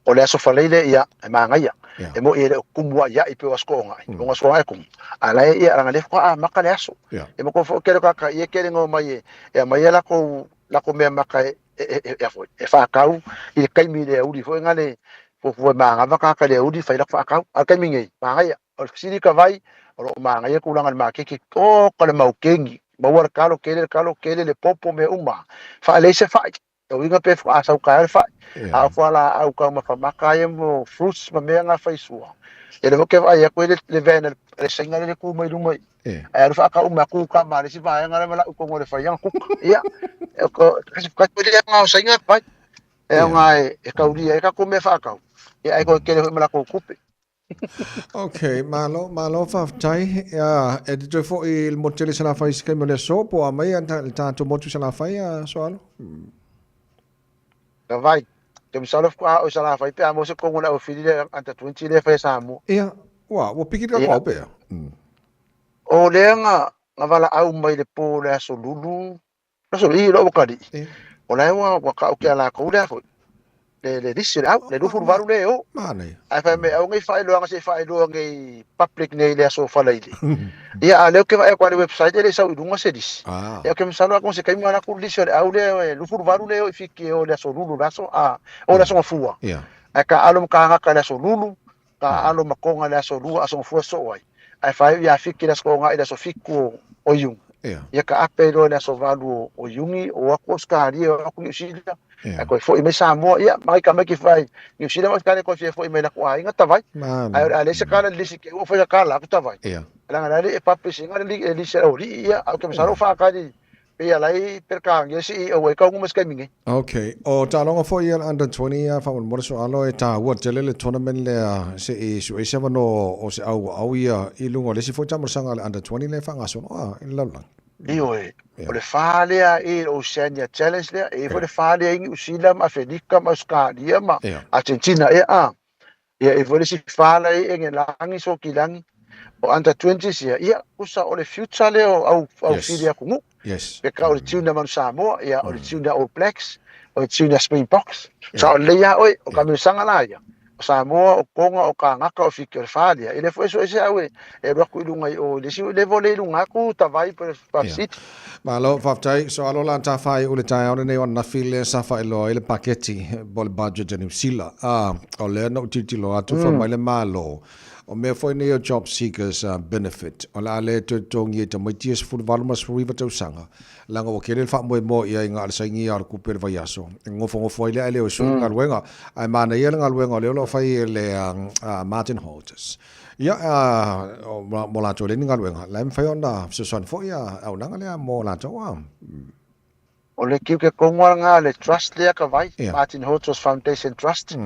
O le Aso Faraile, ia, e manaia. E moni e le o kumu a'ia'i pei o Aso Toonai, o Aso Toonai e kumu, a la e ia leaga lea faatoa amata le aso. E manatua foi o le tele o tagata ia e tele ina omai e e aumai a latou latou mea mata e e e a foi e faatau i le taimi i le aoauli foi lena le fuafua e manava tagata i le aoauli fai latou faatau. A o le taimi nei, manaia. O le fesili ka vai, o lo o manaia tulaga i le maketi, oka le mau keni, maua le talo, tele le talo, tele le popo, mea uma, faalelei se fai. O uiga pe a sau taeao le fai, a o fualaau taumafa mata ia mo fruits ma mea na faisua. Ia lea foi ou te vaai atu e le van a le Saina lea e tu mai luma i i, ae alu faatau mai atu ka ma le isi vaega lea ma lau i totonu o le faiaga kuka. Ia, kasi lea o Saina fai, e aoga e taulia ai tatou mea faatau, ia ae toe tele foi ma latou tupe. Ok, malo, malo faafetai. Ia, e te toe foi i le motu tele i Salafai i se taimi o le aso, po o a mai le tatou motu i Salafai, a Soalo? Ka vai. Te masalo faatoa oo i Salafai pe a maua se tonu o le aufili lea under 20 lea e fai e Samoa. Ia, ua, ua piki le tatou au pea. O lea na, na valaau mai i le po o le aso Lulu, Aso i lou atalii, o la e ua ua ta'u ake ia latou lea foi, le le lisi o le au, le 28 lea e o. Manaia. Ae fai mai, aua ne i faailoaga se i faailoa nei public nei i le aso Faraile. Ia, a o lea ou te vaai atu lava i le website e le i sau i luga se lisi. Ia, ou te masalo atonu se taimi alu atu le lisi o le au lea e 28 lea e o i Fiti e o i le aso Lulu le aso, a, o le aso Gafua. Ae taaalo ma tagata i le aso Lulu, taaalo ma Toga i le aso Lua, aso Gafua e sosoo ai. Ae faaiu ia Fiti i le aso Toonai i le aso Fitu o Iuni. Ia taape ai loa i le aso Valu o Iuni, o atu Ausetalia, o atu Niu Sila, ae toe foi mai Samoa. Ia, ma nai tamaiti fai Niu Sila ma Ausetalia toe fia foi mai i latou aiga, tavai. Ae o le a leai se tala i le lisi te i ua fai tala atu tavai. Leaga o la e le i publish ina le lisi a le aualii, ia, ae ou te masalo ua faatali pei a la e Peretania le CEO ai taunuu mai se taimi nei. Ok, o taaloga foi ia le under 20 ia faamolemole Soalo e taua tele le tournament lea se i su'e se avanoa o se auau ia i luga o le isi foi taamolosaga a le under 20 lea e faagasolo a i le lalolagi. Ioe, o le fa lea i le Oceania Challenge lea, e i ai foi le fa lea i Niu Sila ma Afelika ma Ausetalia ma Argentina ea a. Ia, e i ai foi le isi fa la e i Engelagi, Sokilagi, o under twenties ia, ia, tusa o le future lea o au, au fili atunuu. Pe ka o le tune a Manu Samoa, ia, o le tune a All Blacks, o le tune a Springboks. Sa o lelei lava oe, o Kamilosaga la ia, o Samoa, o Toga, o Kanaka, o Fiti, o le fa lea. E le foi e suese au e, e alu atu i luga i o i le isi level lea i luga atu, Tavai po o le Puff City. Malo, faafetai. Soalo la ta faaiu le taeao lenei o ananafi lea sa faailoa ai le paketi po o le budget a Niu Sila. A, o lea na ou tilotilo atu fai mai le Malo, O mea foi nei o job seekers benefit, o le a le toe totogi e tamaiti ia 18 ma le 19 tausaga, leaga ua tele le faamoemoe i ai na o le sainia o le tupe i le vaiaso, e nofonofo ai lea ae le o e sui le galuega. Ae manaia le galuega o lea o lo o fai e le Martin Holters. Ia, mo latou e leai ni galuega, la e mafai ona fesoasoani foi a auaunaga lea mo latou. O le tiute tonu lava lena a le trust lea ka vai, Martin Hotos Foundation Trust.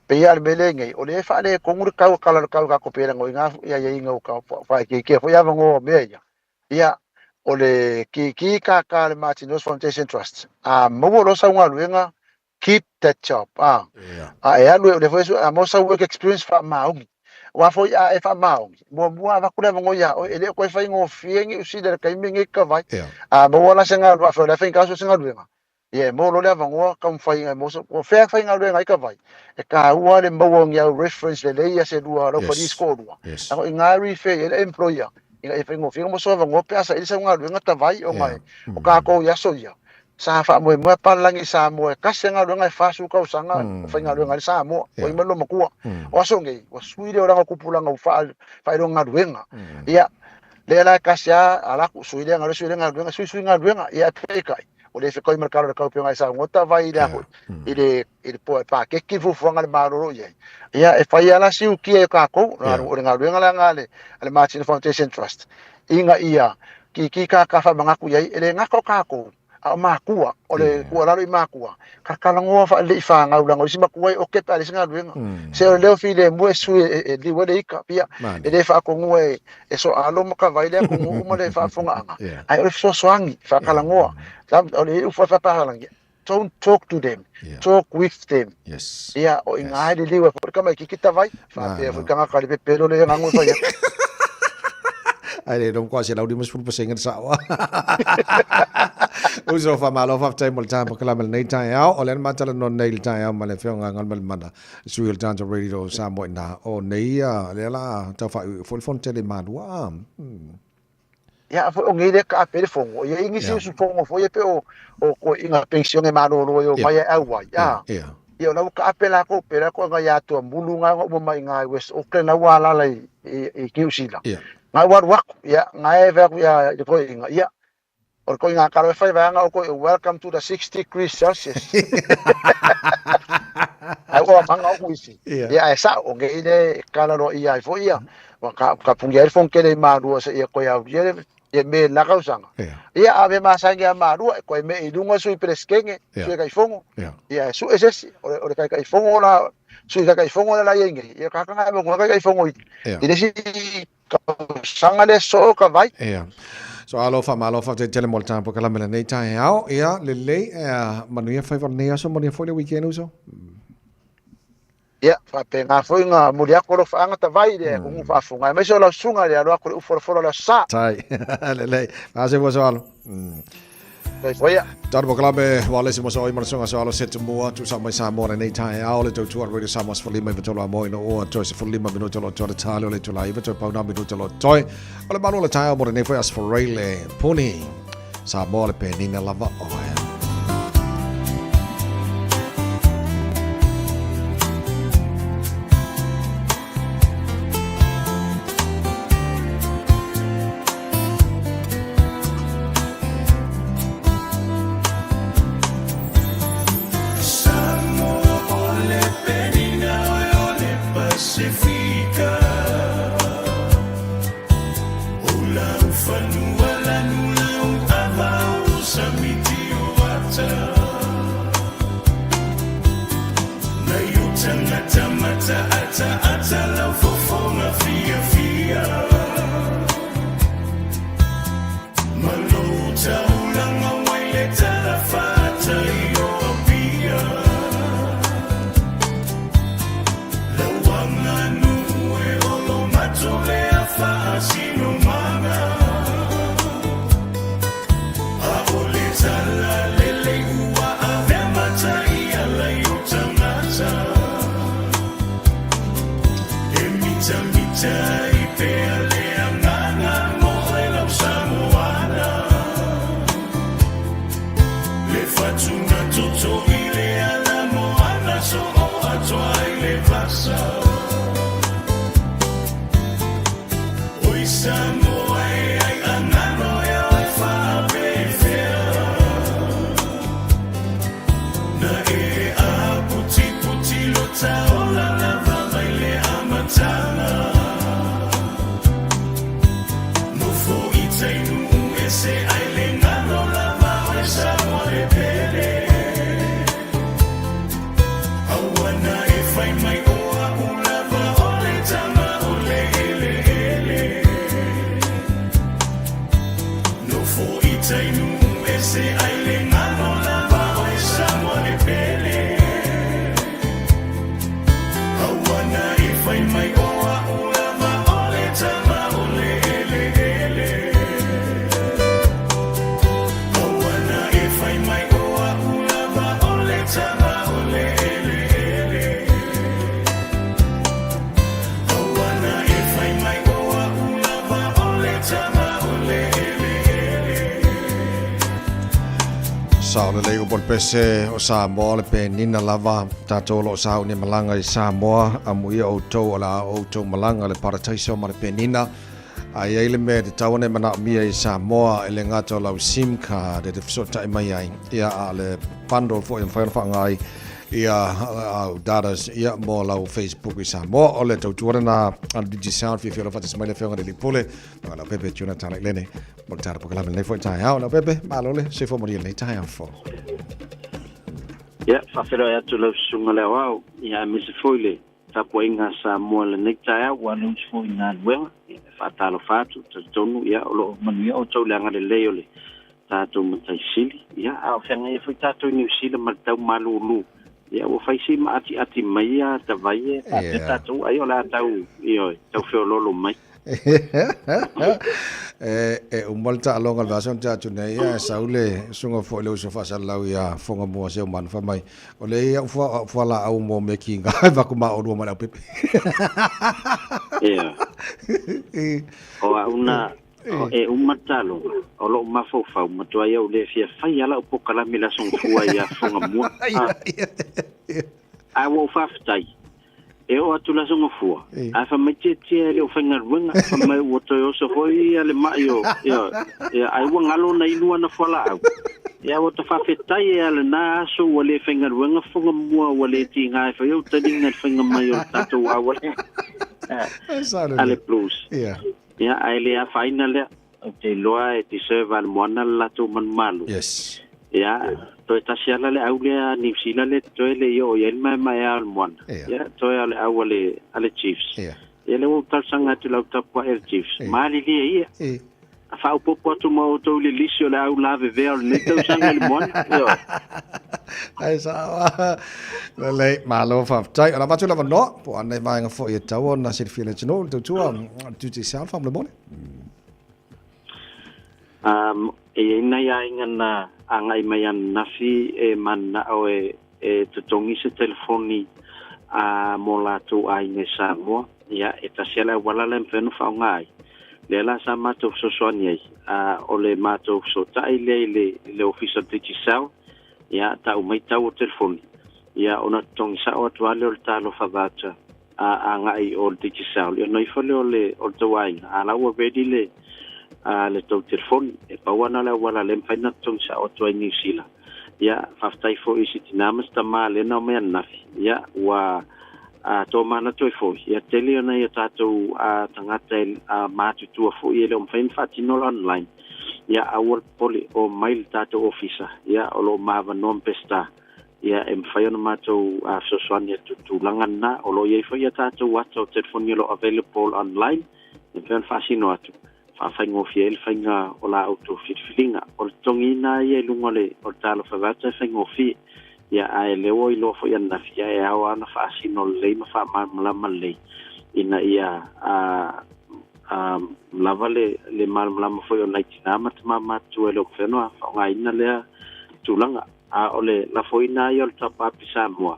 Pei lava o le mea lea e nei, o lea e faaletonu le tau o tala o le tau i tatou pei e lagoina lava aiaiga ua faaitiitia foi avanoa o mea ia. Ia, o le kiki kaka a le Martin Hotos Foundation Trust, a maua loa sau galuega, keep that job, a. A e alu e, o lea foi e a maua sau work experience faamaoni. Aua foi a e faamaoni, muamua avatu le avanoa ia oe, e le o toe faigofie Niu Sila i le taimi lenei Kavai. A maua la se galuega, afai o la e faigata so o se galuega, ia e maua loa le avanoa taumafai e maua se, o fea e faigaluega ai Kavai, e taua le maua o ni au reference lelei ia se lua, lau faliu se toalua, leaga o i ina e refer i ai le employer, ina ia faigofie ona maua sou avanoa pe a saili sau galuega Tavai, ona o tatou i aso ia, Sa faamoemoe a Palalagi i Samoa e tasi a galuega e 40 tausaga o faigaluega ai le Samoa, o ai ma le loomatua. O aso nei, ua sui le olaga o tupulaga ua faailoga galuega. Ia, lea la e tasi a ala atu, sui lea galuega, sui lea galuega, sui sui galuega. Ia, ae peitai, ua le fetoi ma le tala o le tau pei ona e saunoa Tavai i le a foi, i le i le paketi fuafuaga a le Malo o lo o i ai. Ia, e fai lava la si utia e tatou, o le galuega la lena a le Martin Foundation Trust, ina ia kiki kākā faamanatu i ai, e le gata o tatou, a o matua, o le tuualalo i matua, talatalanoa faalelei i fanau, leaga o isi matua e oke pe a leai se galuega. Se o le leo filemu e sui e liu ai le ika, pia, e le faatonua e soaalo ma tavai le atunuu ma le faafofogaaga, ae o le fesoasoani, faatalanoa. O le upu faapalalagi, don't talk to them, talk with them. Yes. Ia, o ina e liliu ai foi le tamaititi tavai, faapea foi tagata le pepelo le agaga e fai atu. Ai le dong kwa se lau 50% le sao. Uso faamalo faafetai mo le taeao pakalame lenei taeao. O lea na matalanoa nei le taeao ma le afioga Galumalemana sui o le tatou radio o Samoa ina o nei lea la tau faaiuiu foi le fono tele i Malua. Ia foi o nei lea taape le fono, e i ai nisi usufono foi ia pei o toeaiina penisione malolo e omai ae auai, a. Ia o la ua taape latou pei la toeaiina ia Tuamulu na na uma mai i ina i West Auckland la ua alaala i Niu Sila. Na ua alu atu, ia na e fai atu ia i le toeaina, ia o le toeaina talo e fai vaega outou ia welcome to the 6 degrees Celsius. Ai ua maga ou isi. Ia ae sao, o nei le e kala loa ia ai foi ia. Ua ka, ka pungi ai le fono tele i Malua seia toe aulia le, le me lena tausaga. Ia a ve masani ia Malua, e toe me'e i luga le sui Peresetene, sui Taitaifono. Ia e sue se isi, o le, o le Taitaifono la, sui Taitaifono lea la i ai nei, ia ka ka e Taitaifono i, i le isi tausaga lea soo ka vai. Ia. So alofa, malo faafetai tele mo le tapuakalame lenei taeao. Ia, lelei, manuia faiva o lenei aso, manuia foi le weekend uso. Ia, faapena foi ona momoli atu alofaaga tavai i le atunuu faafofoga, aemaise o lau susuga i le alo atu i le ufu folafola o le Aso Sa. Tai. Lelei. Faasefua Soalo. Soifua ia. Tano Pakalame, wa le se mosa oi mana songa soalo se tumua, tu sa mai Samoa lenei taeao, le tautua Radio Samoa 15 i tolu a moi no oa toi 15 minuta lo toi le tale o le tula iwa toi pauna minuta lo toi. O le malu o le taeao mo lenei foi Aso Faraile, Puni, Samoa le penina lava oe. se ai le galo lava oe Samoa le pele. Aua na e fai mai o a'u lava o le tama o le eleele. Aua na e fai mai o a'u lava o le tama o le eleele. Aua na e fai mai o a'u lava o le tama o le eleele. Sao lelei upu o le pese o Samoa o le penina lava tatou o lo o sauni e malaga i Samoa amuia outou o le a outou malaga i le parataiso ma le penina a i ai le mea e tatau ona e manaomia i Samoa e le gata o lau sim card e te fesootai mai ai ia a o le bundle foi e mafai ona faaaoga ai ia au datas ia mo lau Facebook i Samoa o le tautua lena a le Digicel fiafia alofa faatasi mai le afioga i le Alii Pule ma Leaupepe Jonathan Lailene Mo le tala pokalape lenei foi taeao. Leaupepe, malo le soifua manuia lenei taeao fou. Ia, faafeiloai atu lau susuga le aoao, ia aemaise foi le tapuaiga a Samoa i lenei taeao, ua alu atu foi i galuega, ia e faatalofa atu, talitonu, ia o lo o manuia outou i le agalelei o le tatou Matai Sili, ia a o feagai ai foi tatou i Niu Sila ma le tau malulu, ia ua fai si maatiati mai ia tavai e faapea tatou ai o le a tau, ioe, tau feoloolo mai. E uma le taaloga o le vaiaso na tea atu nei, ae sau le susuga foi le uso faasalalau ia Fogamua Seumanu fai mai, o lea e i ai au fualaau mo mea kiga e avatu ma oulua ma Leaupepe. Ia. O au na, e uma le taaloga, o lou mafaufau, matuai au le fia fai lava lau pokalame i le Aso Gafua ia Fogamua. Ae ua ou faafetai, E oo atu le Aso Gafua, ae fai mai Tietie e le o faigaluega, fai mai ua toe oso foi ia le mai o, ia, ia, ai ua galo ona inu ana fualaau. Ia ua ta faafetai e a lena aso ua le faigaluega fofoga mua ua le tiga e fai ou taliga i le faiga mai o le tatou au a le Blues. Ia, ae le afaina lea. Ou te iloa e deserve a le moana le latou manumalo. Yes. Ia, toe tasi ala le au lea a Niu Sila lea toe le i oo i ai le maemaea o le moana. Ia, toe o le au a le, a le Chiefs. Ia. Ia lea ua ou talosaga atu i lau tapuai a le Chiefs. Malilie ia. A faaopoopo atu ma outou i le lisi o le au lavevea o lenei tausaga i le moana. Ioe. Ai sao. Lelei, malo faafetai. O le avatu le avanoa, po o a nai vaega foi e tatau ona silafia e le atunuu, le tautua, le Digicel faamolemole. Um, e i ai nai aiga na agai mai ananafi e mananao e, e totogi se telefoni a mo latou aiga i Samoa. Ia, e tasi lava le auala lea e mafai ona faaaoga ai. Lea la sa matou fesoasoani ai, a, o le matou fesootai lea i le, i le Ofisa o le Digicel, ia, tau mai tau o telefoni, ia, ona totogi sao atu lava lea o le Talofa Voucher a agai i o le Digicel, ia ona ifo lea o le o le tou aiga, a la ua ready le a le tou telefoni. E pau lava na o le auala lea e mafai ona totogi sao atu ai i Niu Sila. Ia, faafetai foi i si tinā ma si tamā lea na omai ananafi, ia, ua a tomanatu ai foi, ia tele ona ia tatou a tagata e a matutua foi e le o mafai ona faatino le online. Ia, aua le popole, omai i le tatou ofisa, ia, o lo o ma avanoa ma Peseta. Ia, e mafai ona matou fesoasoani atu i le tulaga lena. O lo o i ai foi a tatou ata o telefoni o lo o available online, e mafai ona faasino atu, faafaigofie ai le faiga o la outou filifiliga. O le totogiina ia i luga o le o le Talofa Voucher e faigofie, ia, ae lea ua iloa foi ananafi, ia, e ao lava ona faasino lelei ma faamalamalama lelei ina ia a lava le le malamalama foi o nai tinā ma tamā matutua e le o mafai ona faaaogaina lea tulaga. A o le lafoina ai o le top up i Samoa,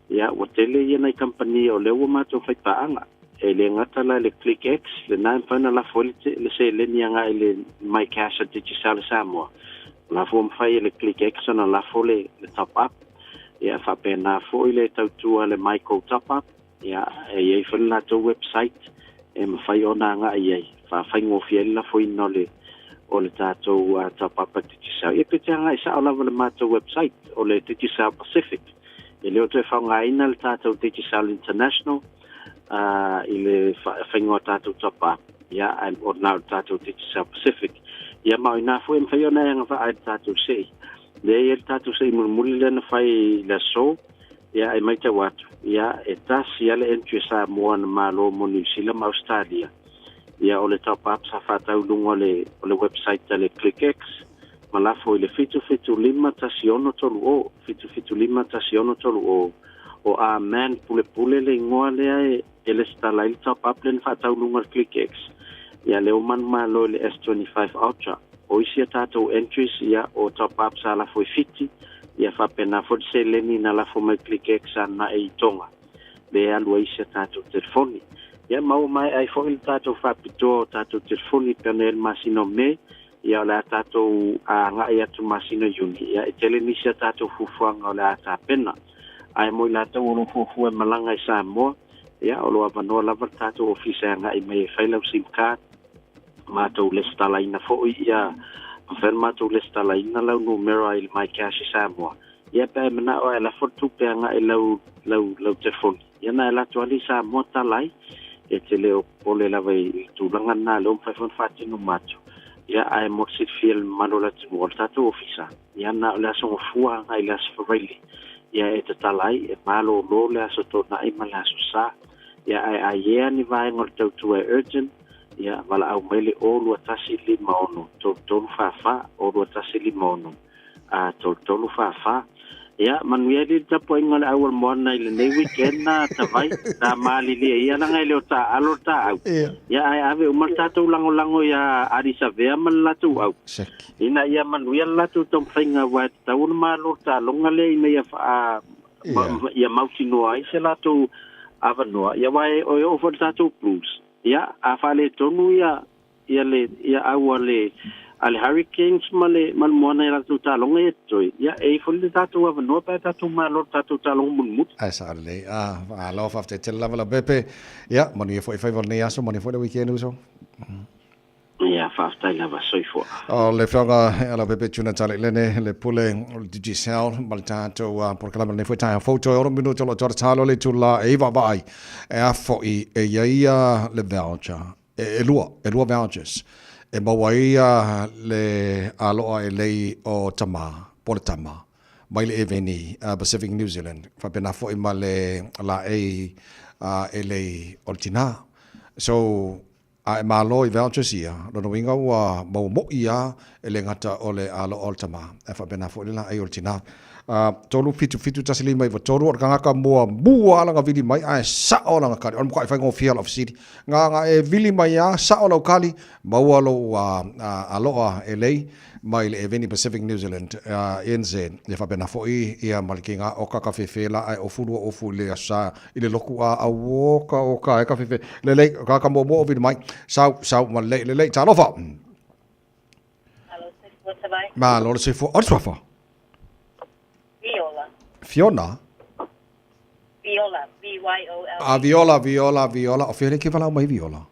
ia, ua tele ia nai kamupani o lea ua matou faipaaga. E le gata la i le ClickX, lena e mafai ona lafo ai le, le seleni agai i le MyCash a Digicel i Samoa. O la foi ua mafai e le ClickX ona lafo le, le top up. Ia, e faapena foi le tautua a le MyGo Top Up, ia, e i ai foi le latou website e mafai ona agai i ai, faafaigofie ai le lafoina o le o le tatou top up a Digicel. Ia pe te agai sao lava i le matou website o le Digicel Pacific. E le o toe faaaogaina le tatou Digicel International i le faiga o tatou top up. Ia, ae o lena o le tatou Digicel Pacific. Ia ma o i ina foi e mafai ona e agavaa ai le tatou sei. Lea e i ai le tatou sei mulimuli lea na fai i le aso, Ia, e matau atu, ia, e tasi lava le entry a Samoa na malo mo Niu Sila ma Ausetalia. Ia, o le top up sa faatau i luga o le, o le website a le ClickX, Ma lafo i le 775 1630, 775 1630. O A Man Pulepule le igoa lea e e lesitala ai le top up lea na faatauluga i le ClickX. Ia lea ua manumalo i le S25 Ultra. O isi a tatou entries, ia o top up sa lafo i Fiti, ia faapena foi le seleni na lafo mai i ClickX anae i Tonga lea e alu ai isi a tatou telefoni. Ia ma ua maea ai foi le tatou faapitoa o tatou telefoni pei ona i ai le masina o Me, Ia o le a tatou agai atu masina Iuni, ia e tele nisi a tatou fuafuaga o le a tapena. Ae mo i latou o lo o fuafua e malaga i Samoa, ia o lo o avanoa lava le tatou ofisa e agai mai e fai lau sim card, matou lesitalaina foi ia mafai ona matou lesitalaina lau numera i le MyCash i Samoa. Ia pe a e manao ae lafo le tupe agai lau lau lau telefoni. Ia na alu atu lava i Samoa tala ai, e te le o popole lava i le tulaga lena, lea ua mafai foi ona faatino ma atu. Ia ae mo le silafia e le mamalu o le atunuu, o le tatou ofisa, ia na o le Aso Gafua agai i le Aso Faraile, ia e tatala ai, e malolo le Aso Toonai ma le Aso Sa. Ia ae a i ai ni vaega o le tautua e urgent, ia valaau mai le 02156 3344, 02156. a 3344. Ia, manuia ai le tapuaiga o le au o le moana i lenei weekend na Tavai, ta malilie ia leaga e le o taaalo le taau. Ia, ae ave uma le tatou lagolago ia Ardie Savea ma le latou au. Ina ia manuia le latou taumafaiga aua e tatau ona malo le taaloga lea ina ia faa, ia mautinoa ai se latou avanoa. Ia, aua e oo foi le tatou Blues. Ia, a faaletonu ia ia le ia au a le a le Hurricanes ma le ma le Moana i latou taaloga ia totoe, ia e i ai foi le tatou avanoa pe a tatou malo i le tatou taaloga mulimuli. Ae sao lelei. Ah, malo faafetai tele lava Leaupepe. Ia, manuia foi faiva o lenei aso, manuia foi le weekend uso. Ia, faafetai lava, soifua. O le afioga ia Leaupepe Tuna Taleilene, le pule o le Digicel ma le tatou polokalame o lenei foi taeao fou. Toe 6 minute o lo o tatalo le itula e 9 vaai e a foi e i ai le voucher E lua, e lua vouchers e maua ai le aloa e lei o tama, po o le tama, mai le Eveni Pacific New Zealand, faapena foi ma le laei e lei o le tina. So, a e malo i vouchers ia, lona uiga ua maua moi lava e le gata o le aloa o le tama, ae faapena foi le laei o le tina. 3 7 7 1 5 9 3 o le tagata muamua lava lana vili mai ae sao lana kali. O le matuai faigofie lava lau fesili. Na ona e vili mai lava, sao lau kali, maua lou aloa e lei mai le Eveni Pacific New Zealand, NZ. E faapena foi ia ma le kiga oka ka fefe la ae ofu lua ofu i le aso sa i le loku a auoka oka e ka fefe. Lelei, o tagata muamua o vili mai, sau, sau ma lelei, lelei, talofa! Malo le soifua Tavai. Malo le soifua. O le suafa? Viola. Fiona? Viola, V-Y-O-L-A. A Viola, Viola, Viola. O fea lea e ke valaau mai Viola?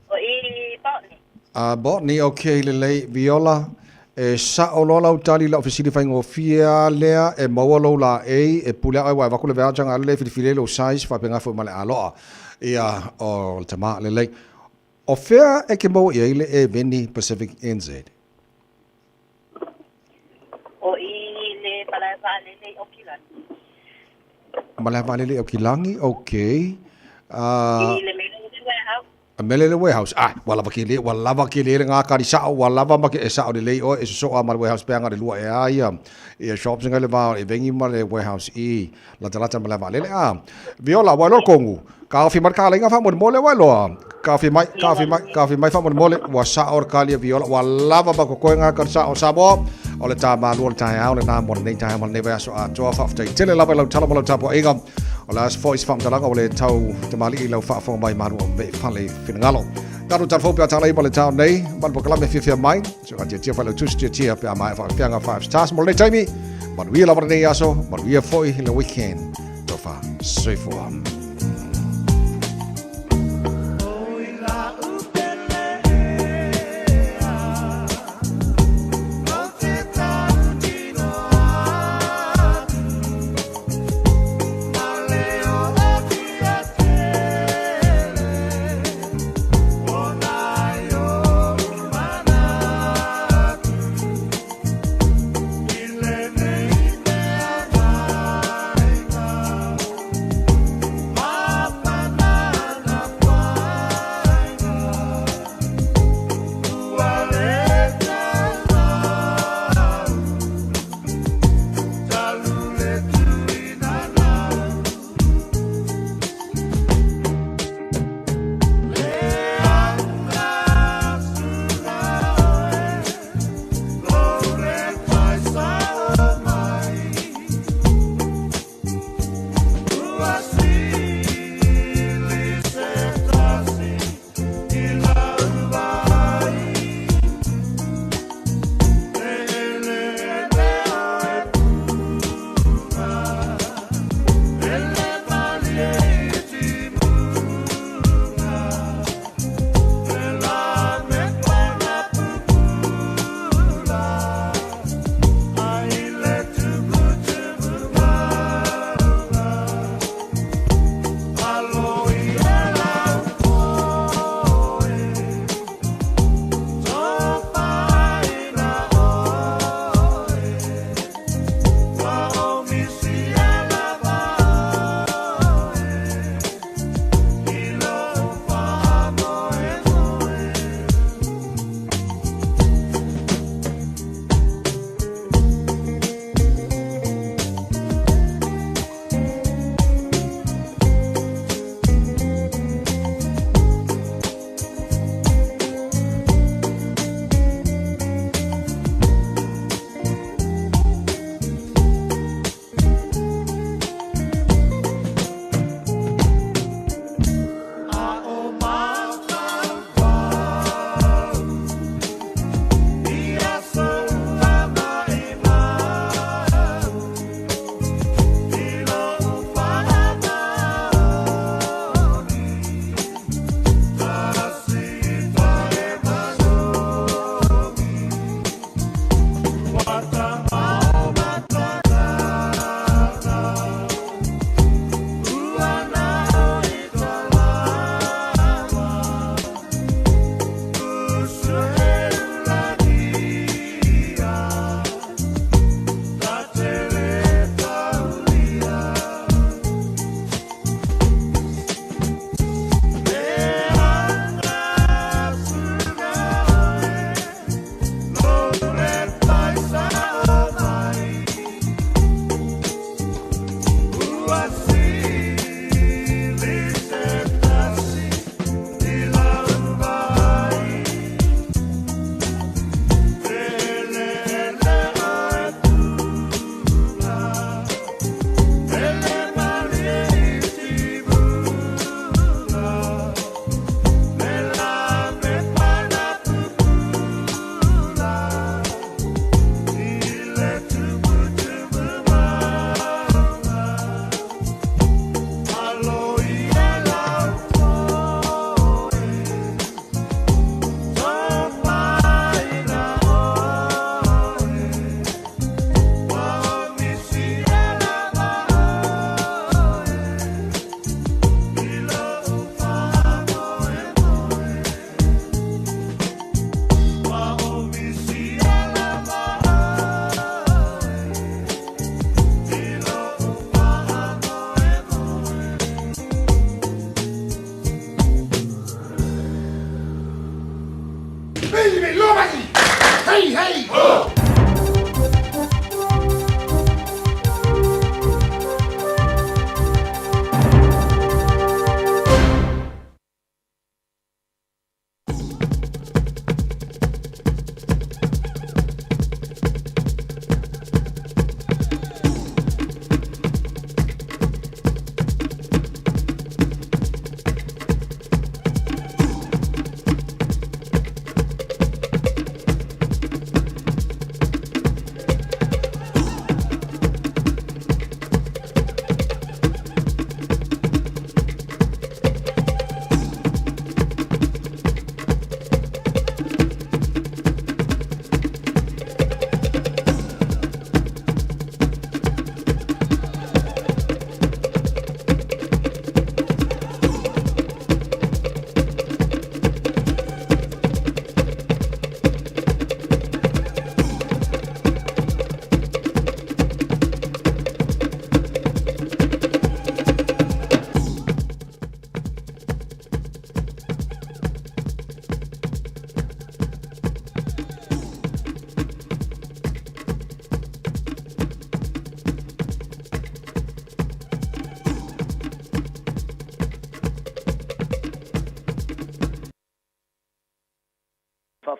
O i Botany. A Botany, ok, lelei. Viola, e sao loa lau tali i lau fesili faigofie lava lea, e maua lou laei, e pule lava oe aua e avatu le voucher na alu lea e filifili ai lou size, faapena foi ma le aloa. Ia, o le tama, lelei. O fea e ke maua i ai le Eveni Pacific NZ? O i le malae vaalele i Aukilani. Malae vaalele i Aukilani, okay. I le Melele Warehouse. Melele Warehouse, ah, ua lava kele, ua lava kele le ngā kari sao, ua lava ma ke e sao lelei oe e sosoa ma le warehouse pe anga le lua e a ia, ia shops ngai le va o Evengi ma le warehouse i latalata malae vaalele. Ah, Viola, ua iloa le kongu. Kaofi mai le kalaiga faamolemole ua iloa. Kaofi mai, kaofi mai, kaofi mai faamolemole, ua sao le kali a Viola, ua lava ma kokoe ngā kali sao o Samoa. O le tā malua o le taeao lenā mo lenei taeao ma lenei vaiaso atoa. Faafetai tele lava i lau tala ma lau tapuaiga. O le a se foi se faamatalaga ua le tau tamalii i lau faafofoga mai malu o vee fale finagalo. Tatou tala fou pe a tala i ma le tao nei, ma le polokalame fiafia mai. So ka tiatia whai lau tusi tiatia pe a maea whakafianga 5 stars mo lenei taimi. Manuia lava lenei aso, manuia foi le weekend. Tofa soifua.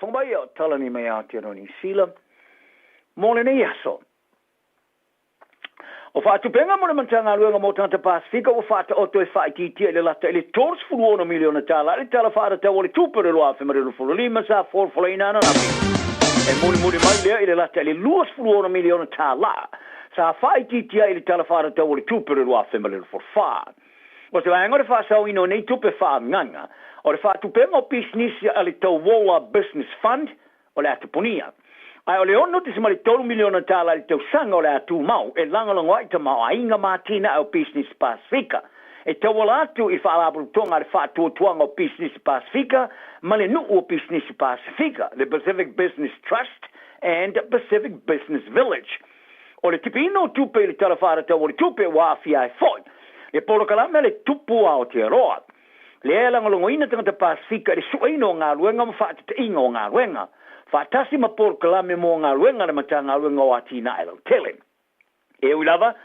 faafogafoga mai a o talani mai Aotearoa Niu Sila mo lenei aso. O faatupega mo le Matagaluega mo Tagata Pasefika ua faataoto e faaitiitia i le lata i le $36 miliona tala i le Tala Faatatau o le Tupe o le 2025 sa folafolaina ananafi. E mulimuli mai lea i le lata i le $26 miliona tala sa faaitiitia ai i le Tala Faatatau o le Tupe o le 2024. O se vaega o le faasaoina o nei tupe faaagaga, o le faatupega o pisinisi a le Tauola Business Fund o le a tupunia. Ae o le $6.3 miliona tala i le tausaga o le a tumau e lagolago ai tamaoaiga ma atinae o pisinisi Pasefika, e tauala atu i Faalapotopotoga a le Faatuatuaga o Pisinisi Pasefika ma le Nuu o Pisinisi Pasefika, le Pacific Business Trust and Pacific Business Village. O le tipiina o tupe i le Tala Faatatau o le Tupe ua aafia ai foi le polokalame a le Tupu Aotearoa, lea e lagolagoina tagata Pasefika i le sueina o galuega ma faateteiga o galuega, faatasi ma polokalame mo galuega a le Matagaluega o Atinae Lautele. E ui lava,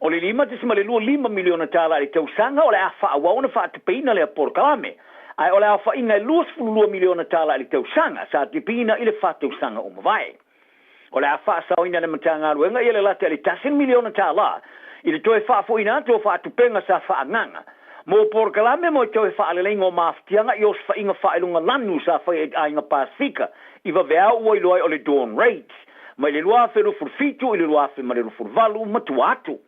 o le $5.25 miliona tala i le tausaga o le a faaauau ona faatupeina lea polokalame, ae o le aofaiga e $22 miliona tala i le tausaga sa tipiina i le fa tausaga ua mavae. O le a faasaoina e le Matagaluega ia le lata i le $1 miliona i le toe faafoiina atu o faatupega sa faaagaga mo polokalame mo le toe faaleleiga o mafatiaga i osofaiga faailoga lanu sa faia i Aiga Pasefika i vaveao ua iloa ai o le Dawn Raids mai le 2027 i le 2028 ma tua atu.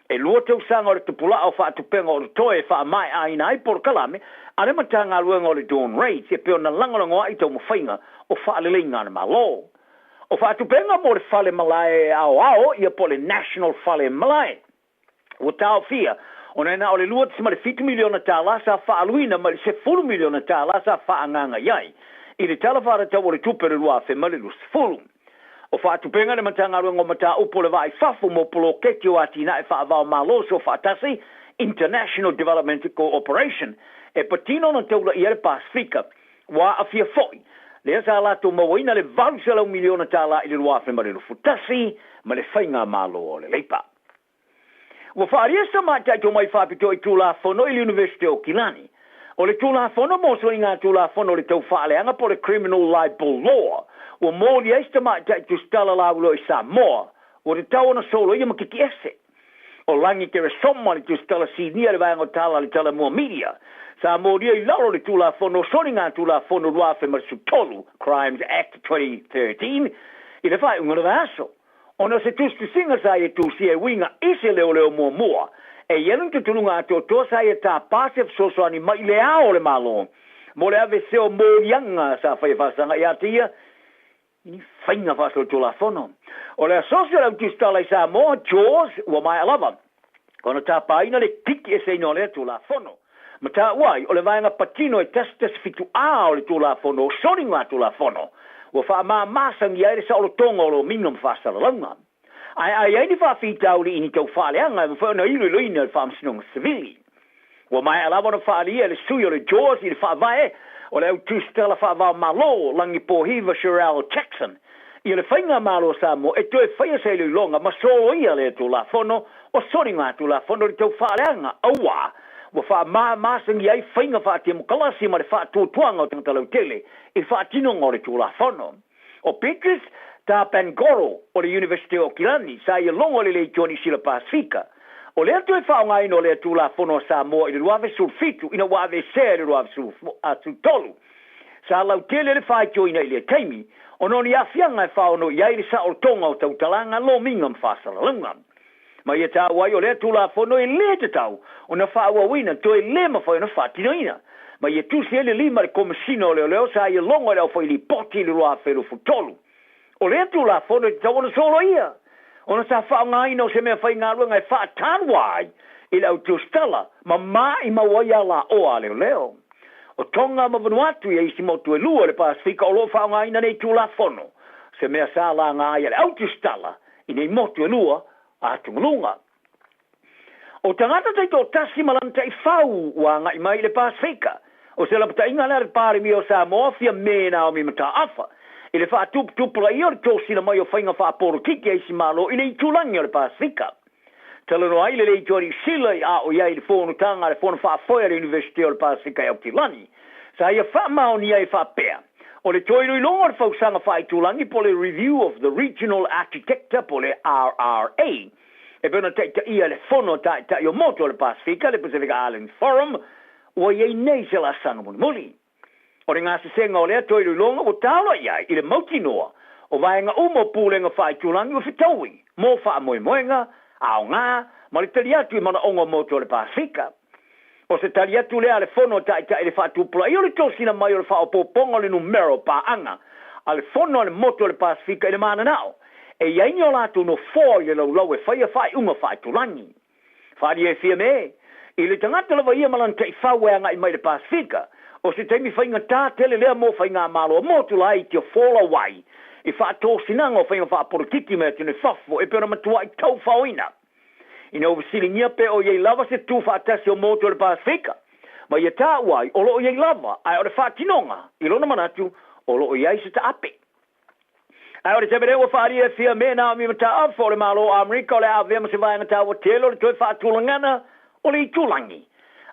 E lua tausaga o le tupula'a o faatupega o totoe e faamae'aina ai polokalame a le Matagaluega o le Dawn Raids e pei ona lagolago ai taumafaiga o faaleleiga a le Malo. O faatupega mo le fale malae aoao ia po o le National Fale Malae ua taofia ona e na o le $2.7 miliona sa faaaluina mai le $10 miliona sa faaagaga i ai i le Tala Faatatau o le Tupe o le 2020. O faatupega le Matagaluega o Mataupu o le Va i Fafo mo poloketi o atinae faava-o-Malo soofaatasi, International Development Cooperation, e patino ona taulaia le Pasefika, ua aafia foi lea sa latou mauaina le $800 miliona i le 2021 ma le Faigamalo o le Leipa. Ua faaalia se tamaitai tomai faapitoa i Tulafono i le Iunivesite o Kilani. O le Tulafono mo Soliga Tulafono o le Tau Faaleaga po o le Criminal Libel Law ua moli ai se tamaitai tusitala lauiloa i Samoa ua tatau ona soloia ma kiki ese. O Lagi Keresoma le tusitala sinia i le vaega o tala a le Talamua Media sa molia i lalo o le Tulafono o Soliga Tulafono 2013, Crimes Act 2013, i le faaiuga o le vaiaso. Ona o se tusitusiga sa ia tusia e uiga i se leoleo muamua, e i ai lona tutuluga atoatoa sa ia tapā se fesoasoani mai i le Ao o le Malo mo le aveesea o moliaga sa faia faasaga ia te ia i ni faiga faasolitulafono. O le asosi o le au tusitala i Samoa, JAWS, ua maea lava ona tapaina le kiki eseina o lea Tulafono. Ma taua ai, o le vaega patino e 117A o le Tulafono o Soliga Tulafono, ua faamāmāsagia ai le saolotoga o lomiga ma faasalalauga. Ae a i ai ni faafitauli i ni tau faaleaga e mafai ona iloiloina e le Faamasinoga Sivili. Ua maea lava ona faaalia e le sui o le JAWS i le Faavae o le au tusitala faava-o-Malo, Lagipoiva Cherelle Jackson, ia le Faigamalo a Samoa e toe faia se iloiloga ma soloia lea Tulafono o Soligatulafono i le tau faaleaga, auā ua faamāmāsagia ai faiga faatemokalasi ma le faatuatuaga o tagata lautele i le faatinoga o le Tulafono. O Beatrice Tapangoro o le Iunivesite o Aukilani sa ia logo i le Leitioa Niu Sila Pasefika. O lea toe faaaogaina o lea Tulafono a Samoa i le 2017 ina ua aveesea i le 2013. Sa lautele le faitioina i lea taimi ona o ni aafiaga e faaono i ai le saolotoga o tautalaga, lomiga ma faasalalauga. Ma ia taua ai o lea Tulafono e lē tatau ona faaauauina toe lē mafai ona faatinoina. Ma ia tusi ai le lima i le Komesina o Leoleo sa ia logo i le aufailipoti i le 2023. O lea Tulafono e tatau ona soloia, ona sa faaaogaina o se mea faigaluega e faatalua ai i le au tusitala ma maimau ai alaoa a leoleo. O Tonga ma Vanuatu ia isi motu e lua o le Pasefika o lo o faaaogaina nei Tulafono, se mea sa laga ai e le au tusitala i nei motu e lua a atugaluga. O tagata taitoatasi ma lana taifau ua agai mai i le Pasefika. O se lapataiga lea a le Palemia o Samoa, Fiame Naomi Mataafa, i le faatuputupulaia o le tosina mai o faiga faapolokiki a isi Malo i le itulagi o le Pasefika. Talanoa ai le Leitioa Niu Sila i a o i ai i le fonotaga a le Fono Faafoe a le Iunivesite o le Pasefika i Aukilani. Sa ia faamaonia ai faapea, O le toe iloiloga o le fausaga faaitulagi po o le Review of the Regional Architecture po o le RRA e pei ona taitaia e le Fono a Taitai o Motu o le Pasefika, le Pacific Islands Forum, ua i ai nei se laasaga mulimuli. O le gasesega o lea toe iloiloga ua taola i ai i le mautinoa o vaega uma o pulega faaitulagi ua fetaui mo faamoemoega, aoga ma le tali atu i manaoga o motu o le Pasefika. O se tali atu lea a le Fono a Taitai i le faatupulaia o le tosina mai o le faaopoopoga o le numera o paaga a le Fono a le Motu o le Pasefika i le mananao e i ai ni o latou nofoa i le laulau e faia faaiuga faaitulagi. Faaalia e Fiame, i le tagata lava ia ma lana taifau e agai mai i le Pasefika, o se taimi faigata tele lea mo faigamalo a motu laiti o folau ai i faatosinaga o faiga faapolokiki mai atunuu i fafo e pei ona matuai taufaoina. Ina ua fesiligia pe o i ai lava se tu faatasi o motu o le Pasefika, ma ia taua ai o lo o i ai lava, ae o le faatinoga, i lona manatu, o lo o i ai se taape. Ae o le taimi nei ua faaalia e Fiame Naomi Mataafa o le Malo o Amerika o le a avea ma se vaega taua tele o le toe faatulagana o le itulagi.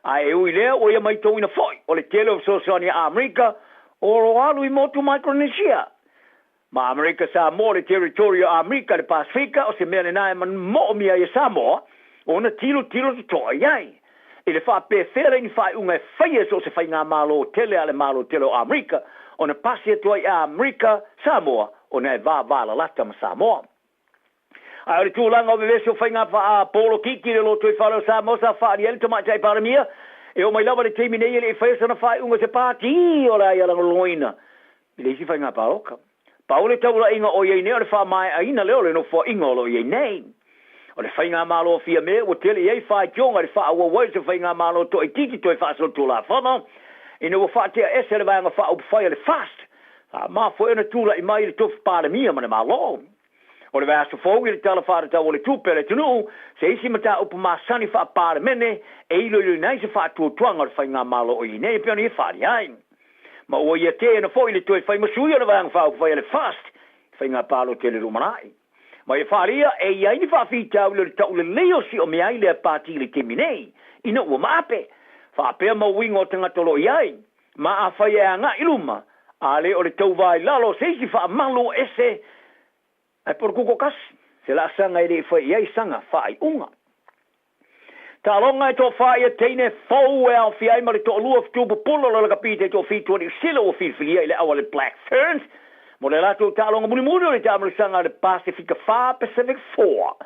Ae e ui lea ua ia maitauina foi o le tele o fesoasoani a Amerika o lo o alu i motu Micronesia ma Amerika Samoa le territory o Amerika i le Pasefika o se mea lena e moomia ai e Samoa ona tilotilo totoa i ai i le faapefea lea i ni faaiuga e faia e so o se faigamalo tele a le Malo tele o Amerika ona pasi atu ai i Amerika Samoa ona e vavalalata ma Samoa. Ae o le tulaga o vevesi o faiga faapolokiki i le lotoifale o Samoa sa faaalia ai le Tamaitai Palemia e oo mai lava i le taimi nei e le i faia sana faaiuga i se pati o le a ia lagolagoina i le isi faiga palota. Pau le taulaiga o i ai nei o le faamaeaina lea o le nofoaiga o lo o i ai nei. O le faigamalo a Fiame ua tele i ai faitioga i le faaauau ai o se faigamalo toaitiiti toe faasolitulafono ina ua faatea ese le vaega faaupufai a le FAST sa mafua ai ona tulai mai i le tofi Palemia ma le Malo. O le vaiaso fou i le Tala Faatatau o le Tupe a le atunuu se isi mataupu masani faa-Palemene e iloiloina ai se faatuatuaga o le faigamalo o i ai nei e pei ona ia faaalia ai. Ma ua ia teena foi le toe fai ma sui o le Vaega Faaupufai a le FAST i faiga palota i le lumanai. Ma ia faaalia e i ai ni faafitauli o le taulelei o siomea ai lea pati i le taimi nei ina ua maape faapea ma uiga o tagata o lo o i ai. Ma afai e agai i luma, a le o le tauva i lalo o se isi faamalu ese, ae po o le kuko kasi, se laasaga e le i fai i ai sana faaiuga. Taaloga e toafa ia teine fou e aofia ai ma le toalua o fetuupupula o le lakapi taitoafitu a Niu Sila ua filifilia i le au a le Black Ferns mo le latou taaloga mulimuli o le taamalosaga a le Pasefika 4, Pacific 4,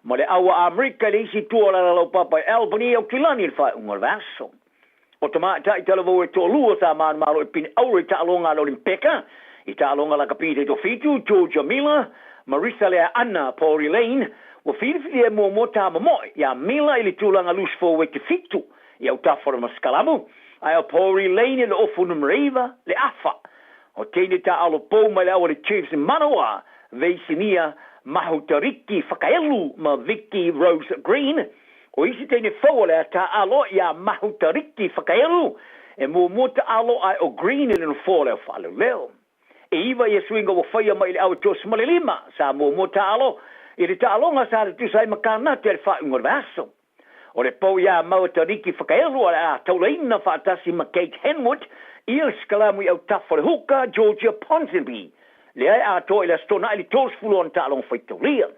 ma le au a Amerika i le isi itu o le alalaupapa i Albany i Aukilani i le faaiuga o le vaiaso. O tamaitai talavou e toalua sa manumalo i pine auro i taaloga a le Olimpeka, i taaloga lakapi taitoafitu, Georgia Miller, Marissa Leaana, Pauli Lane, ua filifilia e muamua tāmomoe iā Miller i le tulaga loose forward te fitu i autafa o le masikalamu, ae o Pauli Lane i le ofu numera iva, le afa. O teine taaalo pou mai le au a le Chiefs Manawa, Veisinia Mahutariki Whakaelu ma Vicky Rose Green, O isi teine fou o le a taaalo iā Mahutariki Whakaelu, e muamua taaalo ae o Green i le nofoa o le au faaleoleo. E iva ia suiga ua faia mai i le au e 25, sa muamua taaalo i le taaloga sa tutusa ai ma Kanate i le faaiuga o le vaiaso. O le pou iā Mahutariki Whakaelu o le a taulaina faatasi ma Kate Henwood ia le sikalamu i autafa o le huka Georgia Ponsonby, lea e atoa i le Aso Toonai le 30 o ana taaloga faitaulia.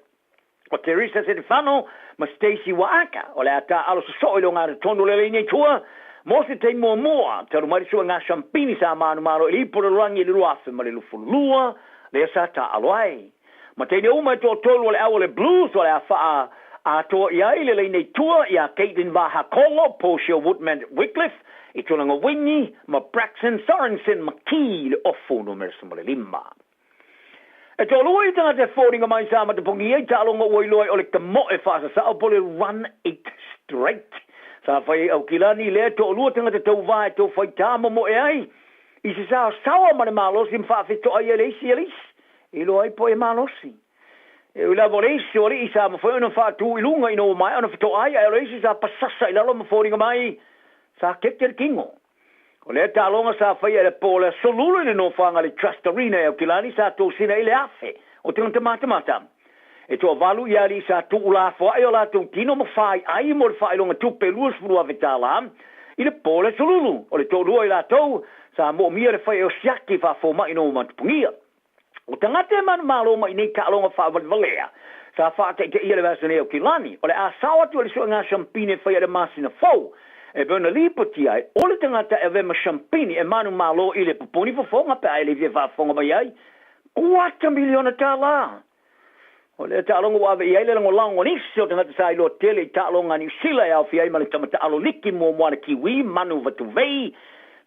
O Teresa Setefano ma Stacey Waaka o le a taaalo sosoo i le ogatotonu o le laina i tua mo se taimi muamua talu mai le suega siampini sa manumalo i le ipu o le lalolagi i le 2022 lea sa taaalo ai. Ma teine uma e toatolu o le au o le Blues o le a faa atoa i ai le laina i tua iā Caitlin Vahakogo, Portia Woodman Wickliffe i tulaga wingi ma Braxton Sorensen McKee i le ofu numera 15. E toalua i tagata e foliga mai sa matapogi ai taaloga ua iloa ai o le tamoe faasasao po o le run it straight. Sa fai ai Aukilani lea toalua tagata tauva e tou faitā momoe ai i se saosaoa ma le malosi ma faafetoai ai le isi e le isi e iloa ai po e malosi. E ui lava o le isi o alii sa mafai ona faatu i luga ina ua maea ona fetoai ae o le isi sa pasasa i lalo ma foliga mai sa keke le tino. O lea taaloga sa faia i le po o le Aso Lulu i le nofoaga le Trust Arena i Aukilani sa tosina ai le afe o tagata matamata. E toavalu i alii sa tuulafoai o latou tino ma faiai mo le faailoga tupe $20,000 i le po o le Aso Lulu. O le toalua i latou Sa moomia le fai e o siaki faafoma'i no matupugia. O tagata e manumalo mai nei taaloga faavalevalea sa faataitaia le vaiaso nei Aukilani, o le a sao atu e le suega shampini e faia i le masina fou e pei ona lipoti ai, o le tagata e avea ma shampini e manumalo i le pupuni fofoga pe a e le fia faafofoga mai ai, kuata miliona tala. O lea taaloga ua ave i ai le lagolago a nisi o tagata sa iloa tele i taaloga a Niu Sila e aofia ai ma le tama taalo liki muamua a le Kiwi, Manu Vatuvei,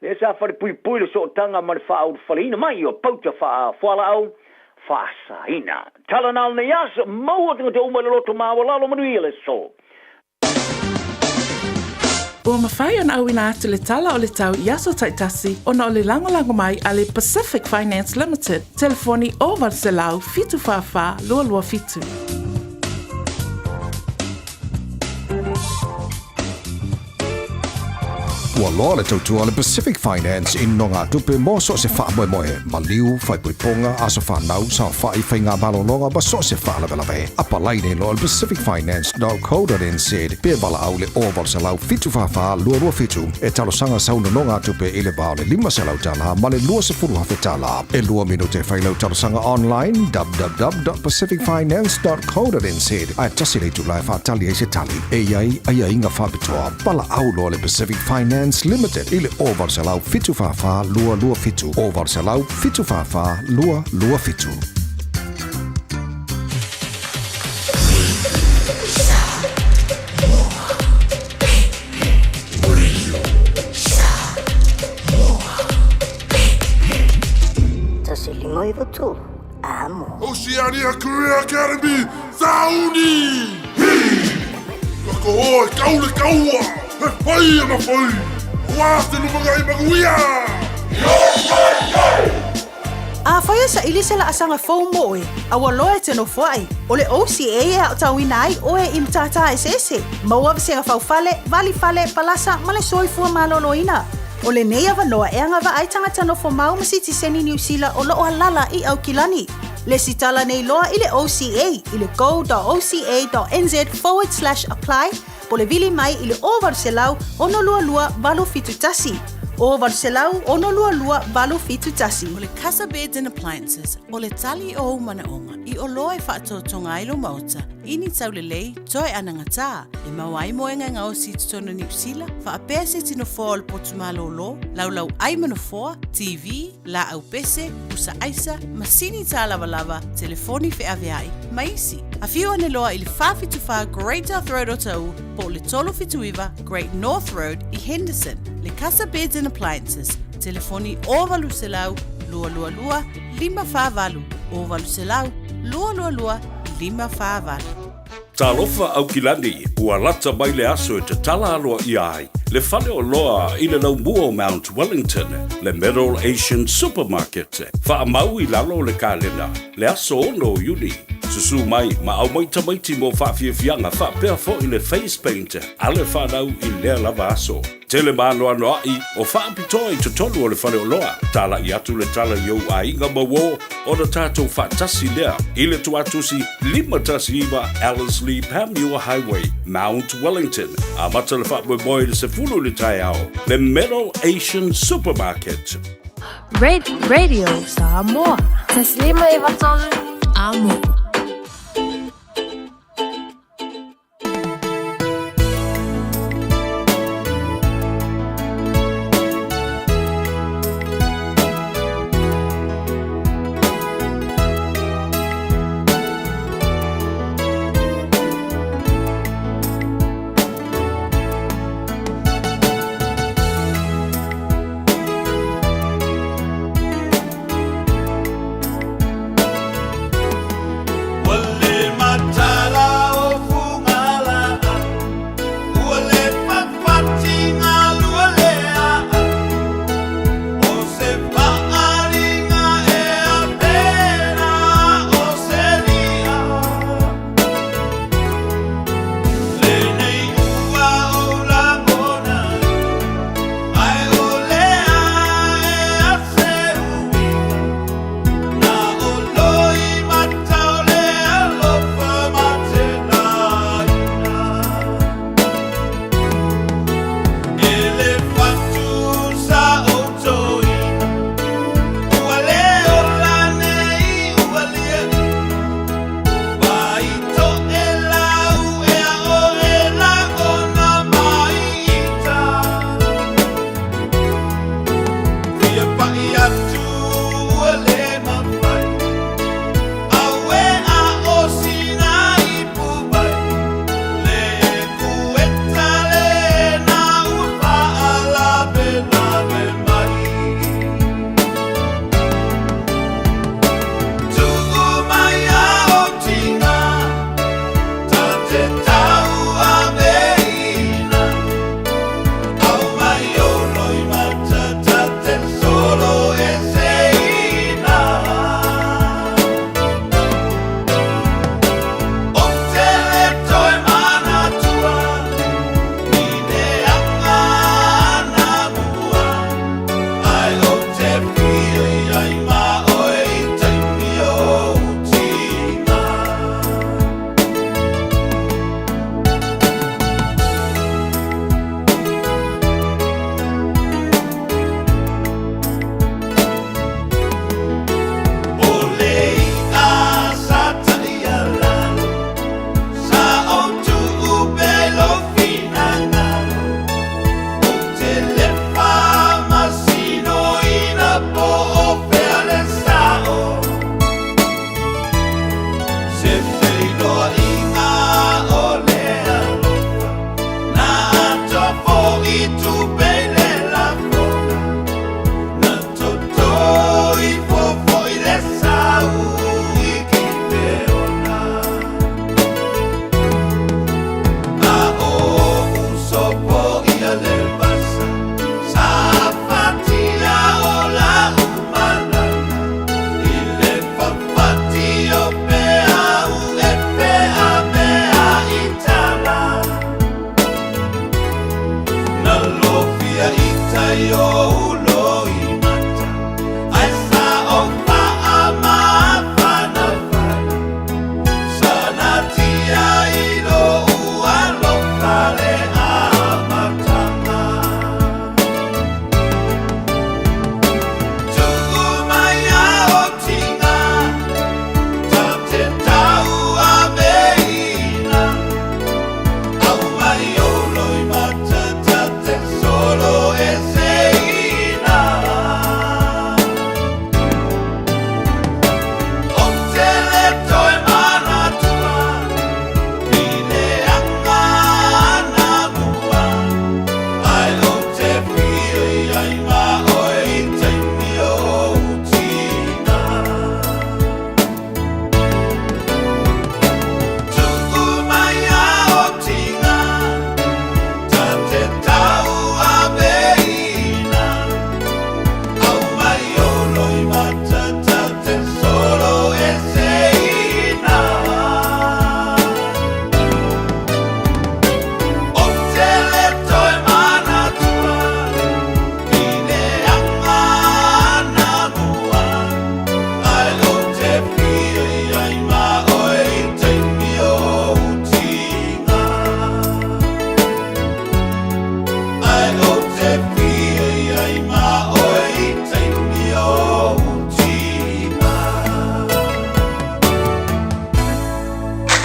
lea sa falepuipui le sootaga ma le faaulufaleina mai o pauta faa-fualaau faasaina. Tala na o lenei aso, maua tagata uma i le loto maualalo manuia le aso. Ua mafai ona auina atu le Tala o le Tau i aso taitasi ona o le lagolago mai a le Pacific Finance Limited, telefoni 0800 744 227. Ua loa le tautua a le Pacific Finance i nogatupe mo so o se faamoemoe, maliu, faaipoipoga, aso fanau, saofai, faiga malologa ma so o se faalavelave. Apalai nei loa i le pacificfinance.co.nz pe valaau i le 0800 744 227 e talosaga sau nonogatupe i le va o le $500 ma le $20,000. E lua minute e fai lau talosaga online www.pacificfinance.co.nz ae tasi le itula e faatali ai se tali. E i ai aiaiga faapitoa. Valaau loa le Pacific Finance Limited i le 0800 744 227, 0800 744 227. 1593, amo. Oceania Career Academy, Sauni! Hi! Ka koho e kau le kaua, he whai ana whai, Wā te lumangai manuia! Afai e saili se laasaga fou mo oe, a ua loa e te nofoai, o le OCA e aotauina ai oe i matata eseese, maua vasega faufale, vali fale, palasa ma le soifua maloloina. O lenei avanoa e agavaa ai tagata nofo mau ma sitiseni Niu Sila o loo alala i Aukilani. Lesitala nei loa i le OCA i le go.oca.nz/apply po le vili mai i le 0800 622 871. 0800 622 871. O le Casa Beds and Appliances, o le tali o ou manaoga i oloa e faatoatoga ai lou maota i ni taulelei toe anagatā, e maua ai moega e gaosi i totonu o Niu Sila, faapea se tino foa o le potu malōlō, laulau ai ma nofoa, TV, laau pese, pusa aisa, masini tālavalava, telefoni feaveai, ma isi. Afio ane loa i le 474 Great South Road Otahuhu po o le 379 Great North Road i Henderson. Le Casa Beds and Appliances, telefoni 0800 222 548, 0800 222 548. Talofa Aukilani, ua lata mai le aso e tatala aloaia ai le faleoloa i le laumua o Mount Wellington, le Middle Asian Supermarket. Faamau i lalo o le kalena, le aso 6 o Iuni. Susu mai ma aumai tamaiti mo faafiafiaga faapea foi le face paint a le fanau i lea lava aso. Tele maanoanoaʻi o faapitoa i totonu o le faleoloa. Talaʻi atu le tala i ou aiga ma uō ona tatou faatasi lea i le tuatusi 519 Ellerslie Panmure Highway, Mount Wellington. Amata le faamoemoe i le 10 i le taeao. Le Middle Asian Supermarket. Radio Samoa. 1 5 9 3 Amo.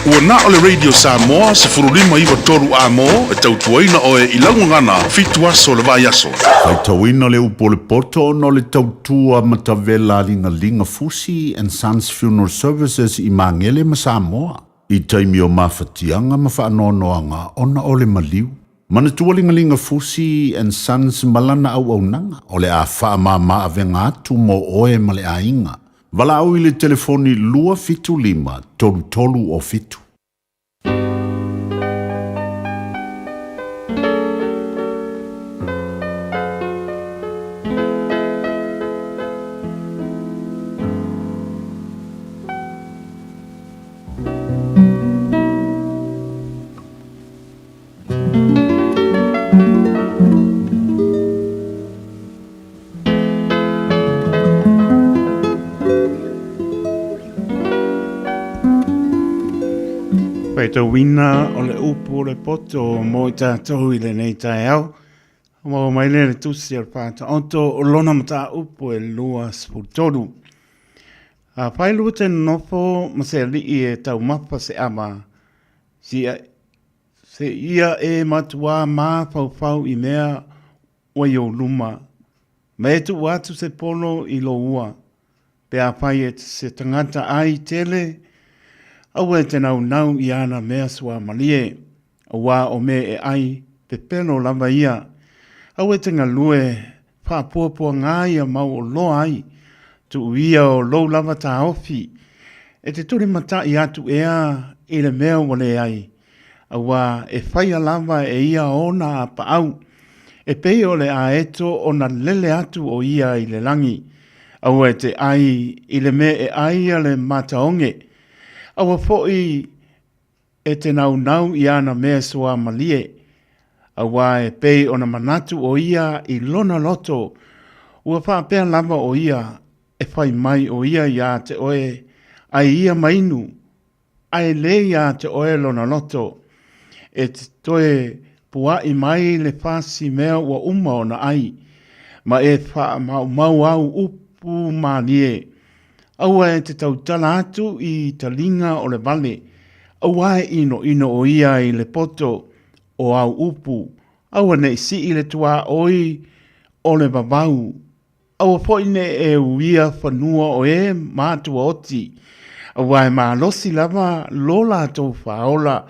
Ua na o le Radio Samoa 1593 amo e tautuaina oe i lau gagana fitu aso o le vaiaso. Faitauina le upu o le poto ona o le tautua matavela a Ligaliga Fusi and Sons Funeral Services i Magele ma Samoa i taimi o mafatiaga ma faanoanoaga ona o le maliu. Manatua Ligaliga Fusi and Sons ma lana auaunaga o le a faamama avega atu mo oe ma le aiga. Valaau i le telefoni 275 33 o 7. Faitauina o le upu o le poto mo i tātou i lenei taeao. Maua mai lea le tusi o le Faataoto o lona mataupu e 23. A fai lua te nofo ma se alii e taumafa se ama, si Se ia e matuā mafaufau i mea ua i ou luma, ma e tuu atu se polo i lou ua, pe afai e se tagata ai tele, aua e te naunau i ana mea suamalie, auā o mea e ai, pepelo lava ia. Aua e te galue, faapuapuagā ia mau oloa ai, tuu ia o lou lava taofi, e te tulimataʻi atu ea i le mea ua leai. Auā e faia lava e ia ona apaau, e pei o le aeto ona lele atu o ia i le lagi. Aua e te ʻai i le mea e ʻai a le mataoge, aua foi e te naunau i ana mea suamalie, auā e pei ona manatu ʻo ia i lona loto, ua faapea lava ʻo ia e fai mai ʻo ia iā te ʻoe, ʻai ia ma inu, A e lē iā te ʻoe lona loto, e te toe puaʻi mai le fasi mea ua uma ona ʻai, ma e faamaumau au upu mālie. Aua e te tautala atu i taliga o le wale, aua e ʻinoʻino ʻo ia i le poto o au upu, aua neʻi siʻi le tuaʻoi o le wawau. Aua foi ne e uia fanua o e mātua oti, auā e malosi lava lo lātou fāola,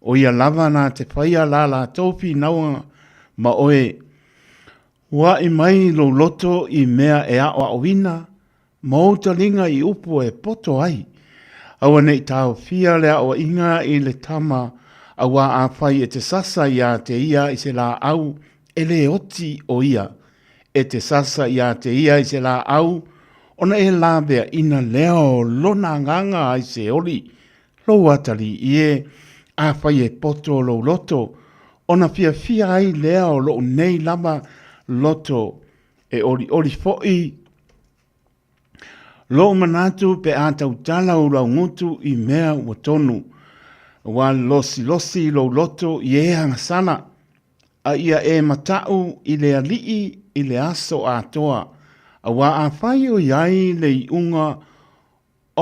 ʻo ia lava nā te faia lā lātou finauga ma ʻoe. Ua aʻi mai lou loto i mea e aʻoaʻoina ma ou taliga i upu e poto ai. Aua ne i taofia le aʻoaʻiga i le tama, auā afai e te sasa iā te ia i se lāʻau, e lē oti ʻo ia. E te sasa iā te ia i se lāʻau, ona e laweaʻina lea o lona agaga ai se oli, lou atalii e, afai e poto lou loto, ona fiafia ai lea o loʻu nei lava loto, e ʻoliʻoli foʻi Loʻu manatu pe a tautala ou laugutu i mea ua tonu, ua losilosi lou loto i e agasala, a ia e mataʻu i le aliʻi i le aso atoa, auā afai o iai le iʻuga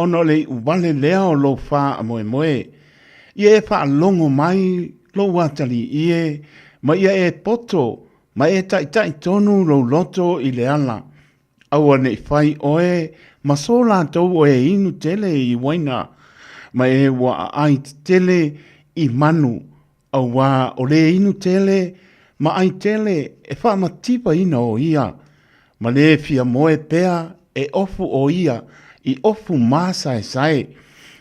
ona o le iʻu wale lea o lou faamoemoe, ia e faalogo mai lou atalii e, ma ia e poto ma e taʻitaʻi tonu lou loto i le ala, Aua ne i fai ʻoe ma so lātou o e inu tele i waina, ma e ua ʻaʻai tele i manu, auā o le inu tele ma ʻai tele e faamativaina ʻo ia, ma le fia moe pea e ofu ʻo ia i ofu māsaesae.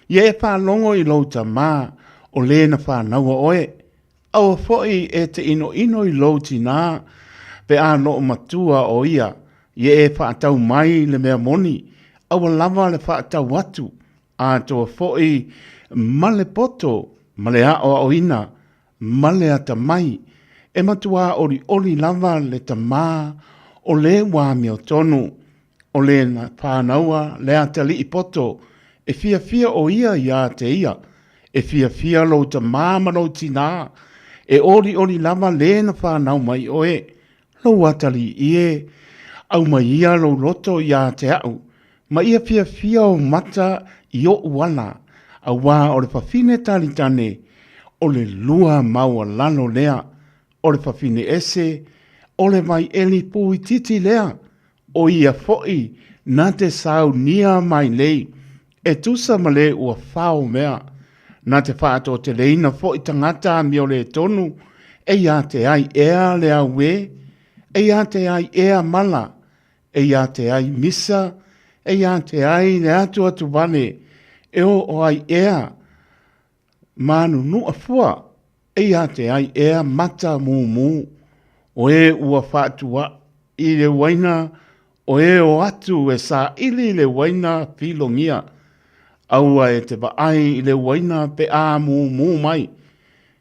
Ia e faalogo i lou tamā o lē na whānaua ʻoe, Aua foʻi e te ʻinoʻino i lou tinā, pe a noʻo matua ʻo ia, i e faatau mai le mea moni, aua lava le faatau atu, atoa foʻi ma le poto, ma le aʻoaʻoina, ma le atamai, e matuā ʻoliʻoli lava le tamā o le ua amiotonu, o le whānaua le atalii poto, e fiafia ʻo ia iā te ia, e fiafia lou tamā ma lou tinā, e ʻoliʻoli lava lē na whānau mai ʻoe, lou atalii e, ʻau mai ia lou loto iā te aʻu, ma ia fiafia ou mata i oʻu ala, auā o le fafine talitane, o le lua maualalo lea, o le fafine ese, o le wai ʻeli pūititi lea, ʻo ia foʻi na te saunia mai nei, e tusa ma le ua fao mea. Na te whaatoteleina foʻi tangata amiole tonu, e ia te ai ea le auē, e ia te ai ea mala, e ia te ai misa, e ia te ai le atu atu wale, e o ai ea Mānunuʻa fua, eia te ai ea mata mūmū, o e ua faatuaʻi le uaina, o e o atu e saʻili le uaina pilogia. Aua e te vaai i le uaina pe a mūmū mai,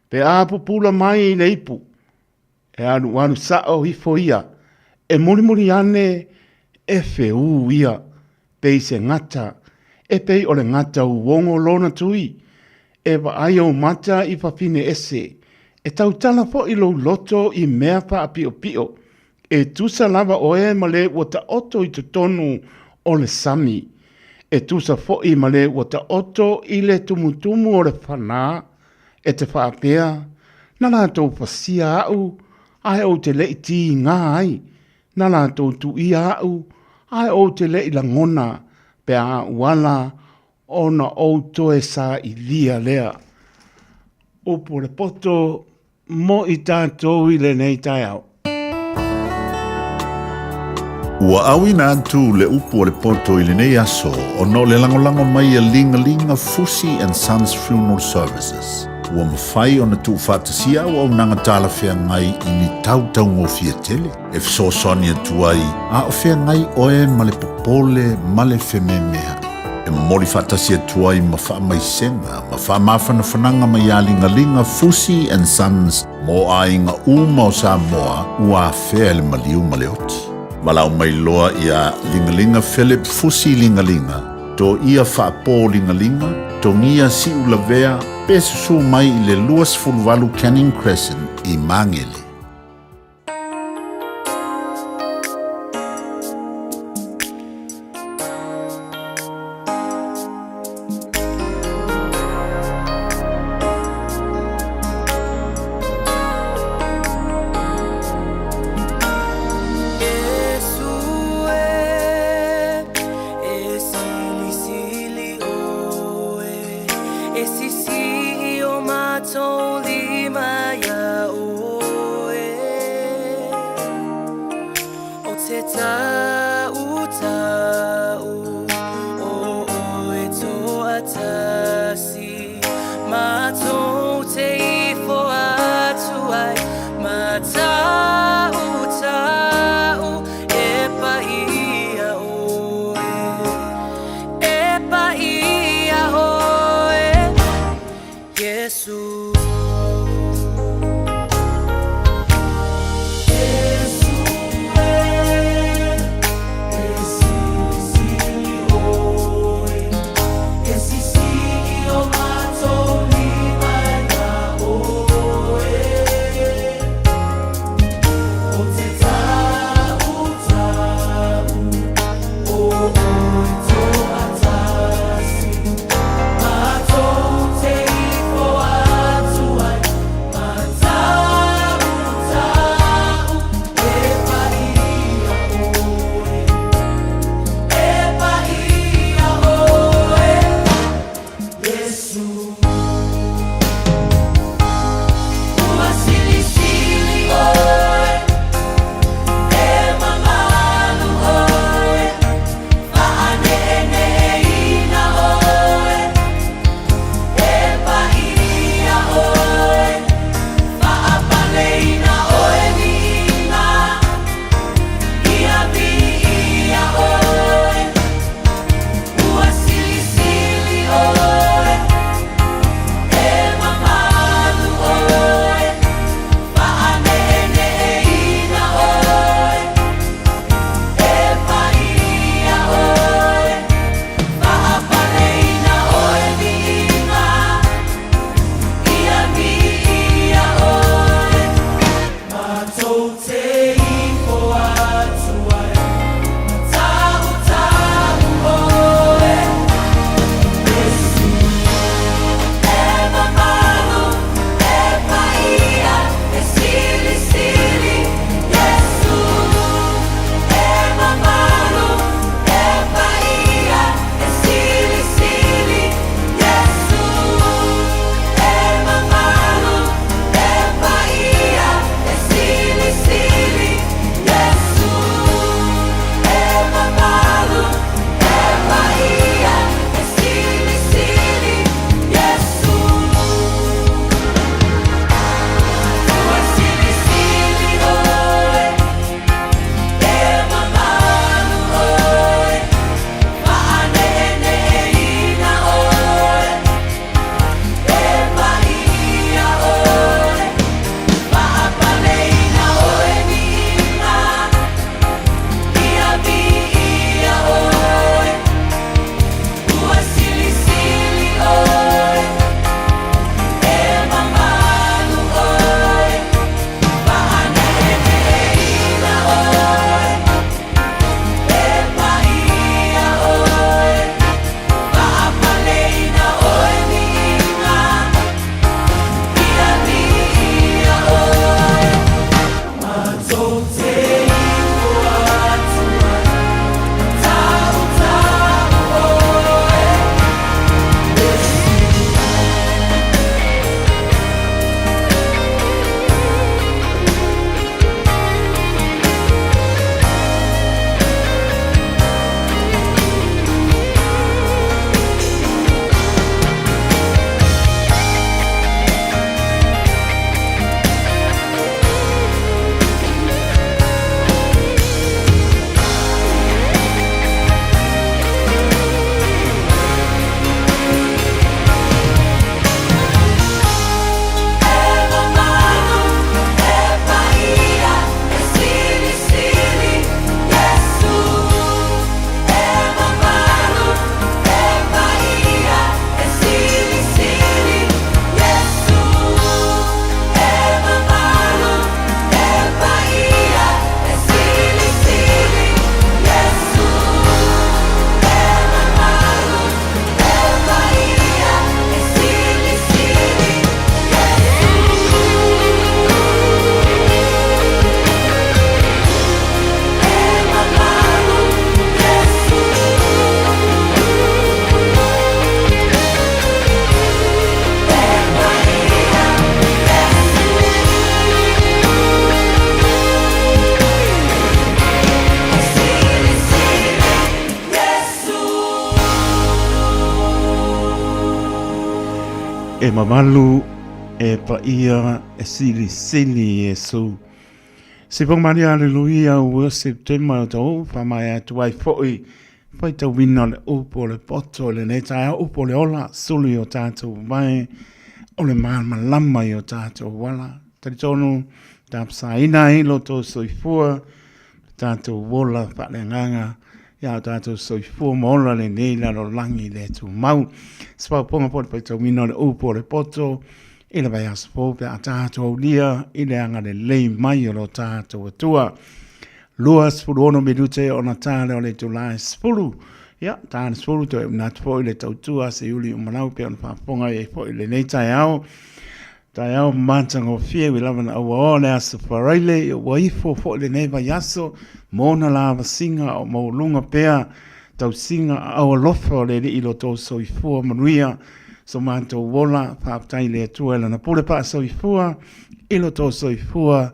pe a pupula mai i le ipu, E alualu saʻo ifo ia, e mulimuli ane, e feū ia, pei se gata, e pei o le gata uogo lona tui, e vaai ou mata i fafine ese, e tautala foʻi lou loto i mea faapiʻopiʻo, e tusa lava ʻoe ma le ua taoto i totonu o le sami, e tusa foʻi ma le ua taoto i le tumutumu o le fanā, E te faapea, na lātou pasia aʻu, ae ou te leʻi tīgā ai, na lātou tuʻia aʻu, ae ou te leʻi lagona, pe a aʻu ala, ona ou toe saʻilia lea. Upu o le poto mo i tātou i lenei taeao. Ua ʻauina atu le upu o le poto i lenei aso ona o le lagolago mai a Ligalinga Fusi and Sons Funeral Services. Ua mafai ona tuufaatasia auaunaga talafeagai i ni tau taugofie tele e fesoasoani atu ai a o feagai oe ma le popole ma le fememea'i. E momoli faatasi atu ai ma faamaisega ma faamafanafanaga mai ia Ligaliga Fusi and Sons mo aiga uma o Samoa ua afea e le maliu ma le oti. Valaau mai loa ia Ligaliga Philip Fusi Ligaliga, Toia Faapo Ligaliga, Togia Siulavea, pe susū mai i le 28 Canning Crescent i Magele. mamalu e paia e silisili Iesu. Sipoga Maria Aleluia ua Septema o tau whamae atu ai foi faitauina o le upu o le poto i lenei taeao upu o le ola sulu i o tātou mai o le malamalama i o tātou ala. Talitonu tapasaina ai lo tō soifua tātou ola faaleagaga ia o tātou soifua ma ola lenei lalolagi le tumau. Se paopaoga po o le faitauina o le upu o le poto i le vaiaso fou pe a tātou aulia i le agalelei mai o lo tātou Atua. 26 minute ona tā lea o le itulā e 10. Ia, tā le 10 toe una atu foi le tautua a Seiuli Umalau pe ona faafofoga i ai foi lenei taeao. Taeao matagofie ui lava na aua o le aso Faraile, ua ifo foi lenei vaiaso mo ona lavasiga o maualuga pea tausiga aao alofa o le Alii lo tou soifua manuia so matou ola. Faafetai i le Atua i Lana pule faasoifua i lo tou soifua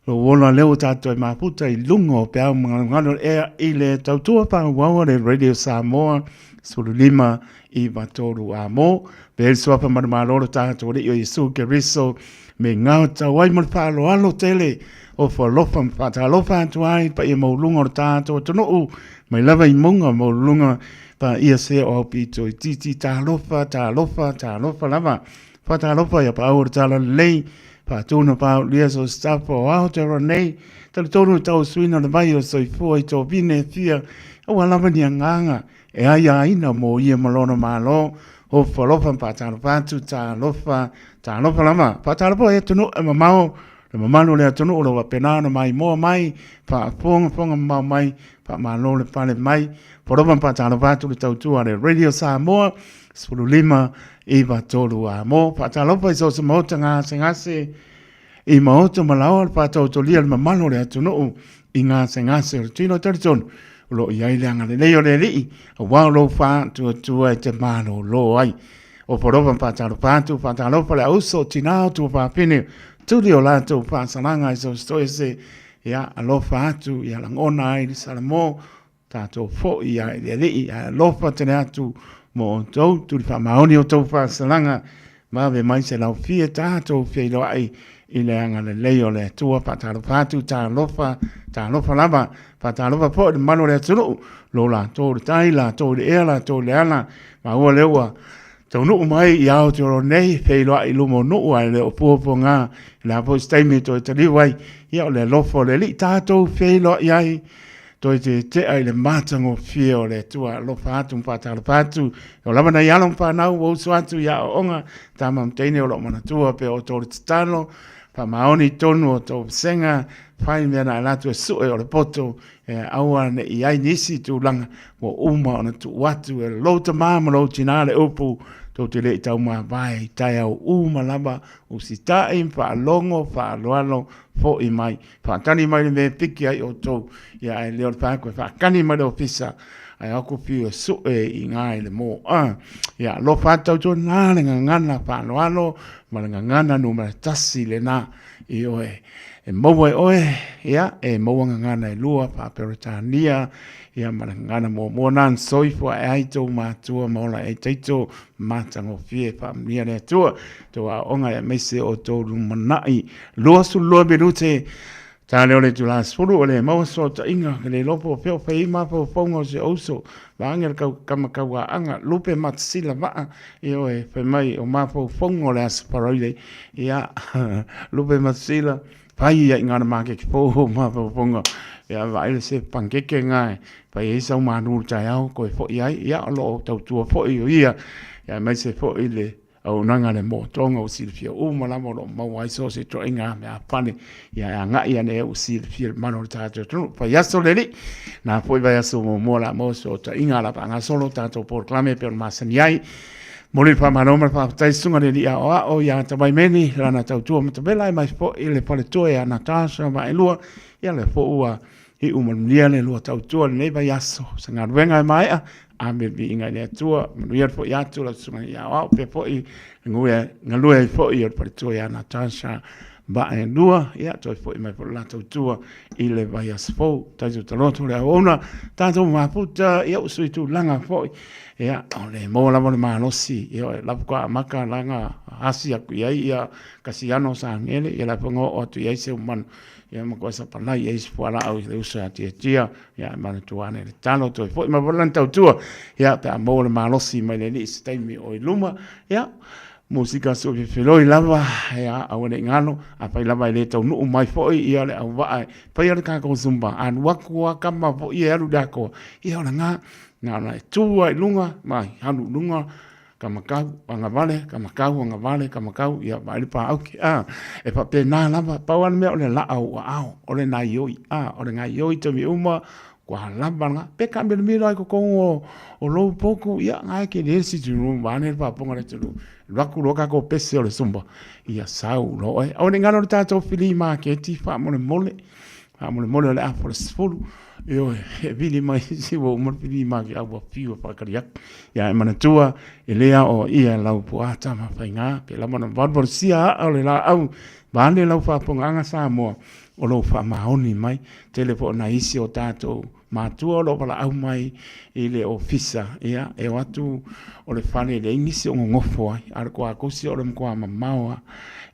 Lou ola lea ua tatou e mafuta i luga o peau magalugalu o le ea i le tautua faaauau a le Radio Samoa 15 i 3 a mo. Pe le suafa manumalo lo tatou Alii o Iesu Keriso me ngā tau ai mo le faaaloalo tele o falofa ma faatalofa atu ai paia maualuga o le tatou atunuu mai lava i mauga maualuluga paia se o aupito itiiti talofa talofa talofa lava. Faatalofa ia paau o le Talalelei, faatuna paaulia so staff o Aotearoa nei, talitonu i tau suina o le vai o soifua i tovine e fia, aua lava ni agaga e aiaina mo ia ma lona Malo, ofo alofa ma faatalofa atu, talofa, talofa lava. Faatalofa i atunuu e mamao, le mamalu o le atunuu o lo o faapena ona maimoa mai, faafogafoga mamao mai, faamalo le pale mai, Polofa ma faatalofa atu le tautua a le Radio Samoa, 15 9 3 a mo. Faatalofa i so o se maota gasegase i maota ma laoa le faataotolia le mamalu o le atunuu i gasegase o le tino. Talitonu o lo o i ai le agalelei o le Alii aua o lou faatuatua e te malolo ai. O Polofa ma faatalofa atu, faatalofa le auso o tinā o tuafafine, tuli o latou faasalaga i so o se toese, ia alofa atu, ia lagona ai le Salamo, Tatou foi ia i le Alii, ae alofa tele atu mo outou, tuli faamaoni outou faasalaga, vave mai se laufie tatou feiloai i le agalelei o le Atua. Faatalofa atu, talofa, talofa lava, faatalofa foi i le mamalu o le atunuu, lo latou le tai, latou le ea, latou le ala, maua lea ua taunuu mai i Aotearoa nei, feiloai i luma o nuu, ae le o puapuaga, le a foi se taimi e toe taliu ai, ia o le alofa o le Alii tatou feiloai ai, Toe tetea i le matagofie o le Atua. Alofa atu ma faatalofa atu. E o lava nai alo ma fanau ua uso atu i aoaoga, tama ma teine o lo o manatua pea outou le tatalo, faamaoni i tonu o outou vasega, fai mea na alu atu e sue o le poto, e aua ne i ai nisi tulaga ua uma ona tuu atu e lou tama ma lou tina le upu, tou te le i taumavae i taeao uma lava, usitai ma faalogo faaaloalo foi mai. Faatali mai le mea e piki ai outou, ia ae le o le fai atu e faatali mai le ofisa, ae o atu fiu e sue i ina i le moa. Ia alofa atu tautuana le gagana faaaloalo ma le gagana numera tasi lena i oe. E maua e oe, ia, e maua gagana e lua faa-Peretania, ia ma le gagana muamua na na soifua ae ai tou matua ma ola ai taito matagofie faamanuia le Atua tou aoaoga aemaise o tou lumanai. 22 minute ta lea o le itula 10 o le maua fesootaiga ke le iloa po o fea o fai ai mafaufauga o si ou uso vaeane le kau kama kauaaga lupe matasila vaa ioe fai mai o mafaufauga o le aso Faraile ia lupe matasila fai ia i ngana makeke fou o mafaufauga ia vaai le se pankeke nga e fai ai sau manu i le taeao koe foi ai ia o lo o tautua foi o ia ia aemaise foi le Auaunaga le mōtoga ua silafia uma lava o lo o maua ai so o se ituaiga meafale ia e agai ane ai ua silafia le mamalu o le tatou atunuu. Vaiaso le alii, na foi vaiaso muamua o le a maua fesootaiga o le a faagasolo tatou polokalame e pei ona masani ai. Momoli le faamalo ma le faafetai susuga i le alii aoao ia Tavaimeli, lana tautua matavela e mai foi le faletua ia Natasha Vaelua, ia lea foi ua Iu manuia le lua tautua i lenei vaiaso. Se galuega e maea, ame le viiga i le Atua. Manuia le foi atu lau susuga i aoao, pea foi le galue ai foi o le faletua ia Natasha. Vaa e lua, ia, toe fo'i mai foi le la tautua i le vaiaso fou. Tatou taloto le auauna, tatou mafuta, ia, ua sui tulaga foi. Ia, o le maua lava o le malosi, ia, o lava faatoa amata lana asi atu i ai ia Kasiano o Sagele, ia la foi na oo atu i ai Seumanu, ia matua sapalai i ai se fualaau i le uso ia Tiatia, ia e manatua ane le talo, toe foi mai foi lana tautua, ia, pe a maua le malosi mai le Alii i se taimi o i luma, ia, Musika soifefeloi lava, ia aua ne i galo, afai lava e le taunuu mai foi ia le auvaa e faia le tatou Zumba, alu atu lava tama foi ia e alu i le atoa, ia o lena, na ona e tu lava i luga ma alu i luga, kamakau, agavale, kamakau, agavale, kamakau, ia vaai le paauki, a, e faapena lava, pau lava le mea o le laa o ou aao, o le gaoioi, a, o le gaoioi i taimi uma, Ua lava lena. Pe taamilomilo lava i totonu o lou potu, ia, na e tele le sitting room vaeane le faafofoga a le atunuu. Alu atu loa tatou pese o le Zumba, ia sau loa oe. Aua ne i galo le tatou filii maketi faamolemole, faamolemole o le afa o le 10. Ioe, e vili mai isi ua uma le filii maketi, a ua fiu e faatali atu. Ia e manatua, e le aoaia e lau puaa tama faiga, pe lava ona valuvalusia aa o le laau, vaeane lau faafofogaaga Samoa, o lo o faamaoni mai. Tele foi o nai isi o tatou matua o lo o valaau mai i le ofisa, ia, e o atu o le fale e leai nisi o nonofo ai, a o le tuakosi o le matua mamao lava.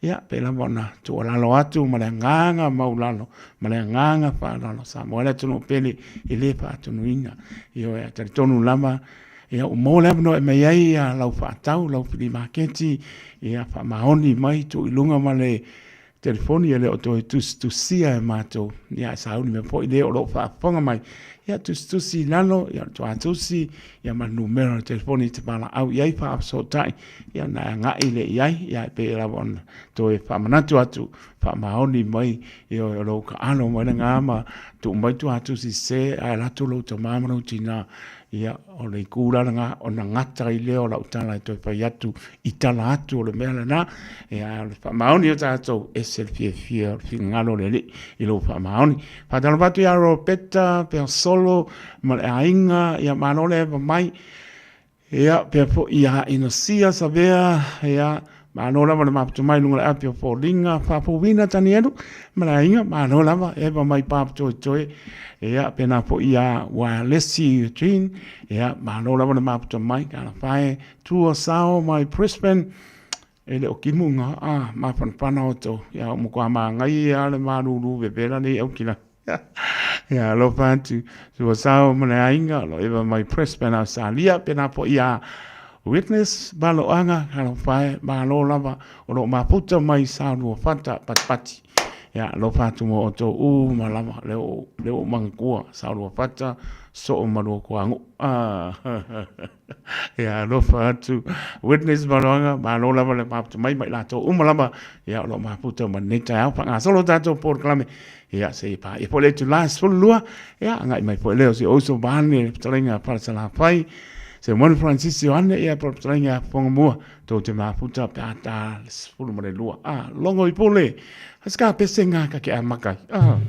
Ia, pei lava ona tuualalo atu ma le agaga maualalo ma le agaga faaaloalo, Samoa e le atunuu pele e le faatonuina. Ioe, ae talitonu lava, ia, ua maua le avanoa e aumai ai lau faatau, lau filimaketi, ia faamaoni mai, tuu i luga ma le Telefoni e le o toe tusitusia e matou, ia ae sauni mai foi le o lo o faafofoga mai, ia tusitusi i lalo, ia o le tuatusi, ia ma le numera o le telefoni e te valaau i ai faafesootai, ia ona e agai lea i ai, ia e pei lava ona toe faamanatu atu, faamaoni mai, ioe, o lou taalo mai lena ma tuu mai tuatusi sese, ae alu atu lou tama ma lou tina Ia, o le itu la lena, ona gata ai lea o lau tala e toe fai atu i tala atu o le mea lena. Ia, o le faamaoni o tatou, ese le fiafia o le finagalo o le Alii i lou faamaoni. Faatalofa atu ia Ropeta, Peasolo ma le aiga, ia malo le eva mai. Ia, pea foi ia Inosia Savea, ia, Malo lava le mafuta mai luga o le api o foliga faafouina Tanielu ma le aiga, malo lava eva mai papitoetoe ia pena foi ia Wirelesi Eugene, ia malo lava le mafuta mai Talofa e tua sao mai Brisbane e le o timu ga a mafanafana outou ia ua matua manaia lava le malulu vevela nei Aukilani. Ia alofa atu tua sao ma le aiga o lo eva mai Brisbane Australia pena foi ia Witness Maloaga talofa e malo lava o lo o mafuta mai Saoluafata Patipati ia alofa atu mo outou uma lava lea ua lea ua ou manatua Saoluafata soo ma Luatuanuu Ia alofa atu Witness Maloaga malo lava le mafuta mai ma i latou uma lava ia o lo o mafuta ma lenei taeao faagasolo tatou polokalame Ia, se i paia foi le itula e 12, ia, agai mai foi lea o si ou uso vaeane le fetalaiga a Falesalafai, Semanu Francis Ioane, ia, po o le fetalaiga ia Fofogamua, tou te mafuta pe a ta le 12. A, logo i pule, a se kapese ngā ka ke amaka ai. Ah.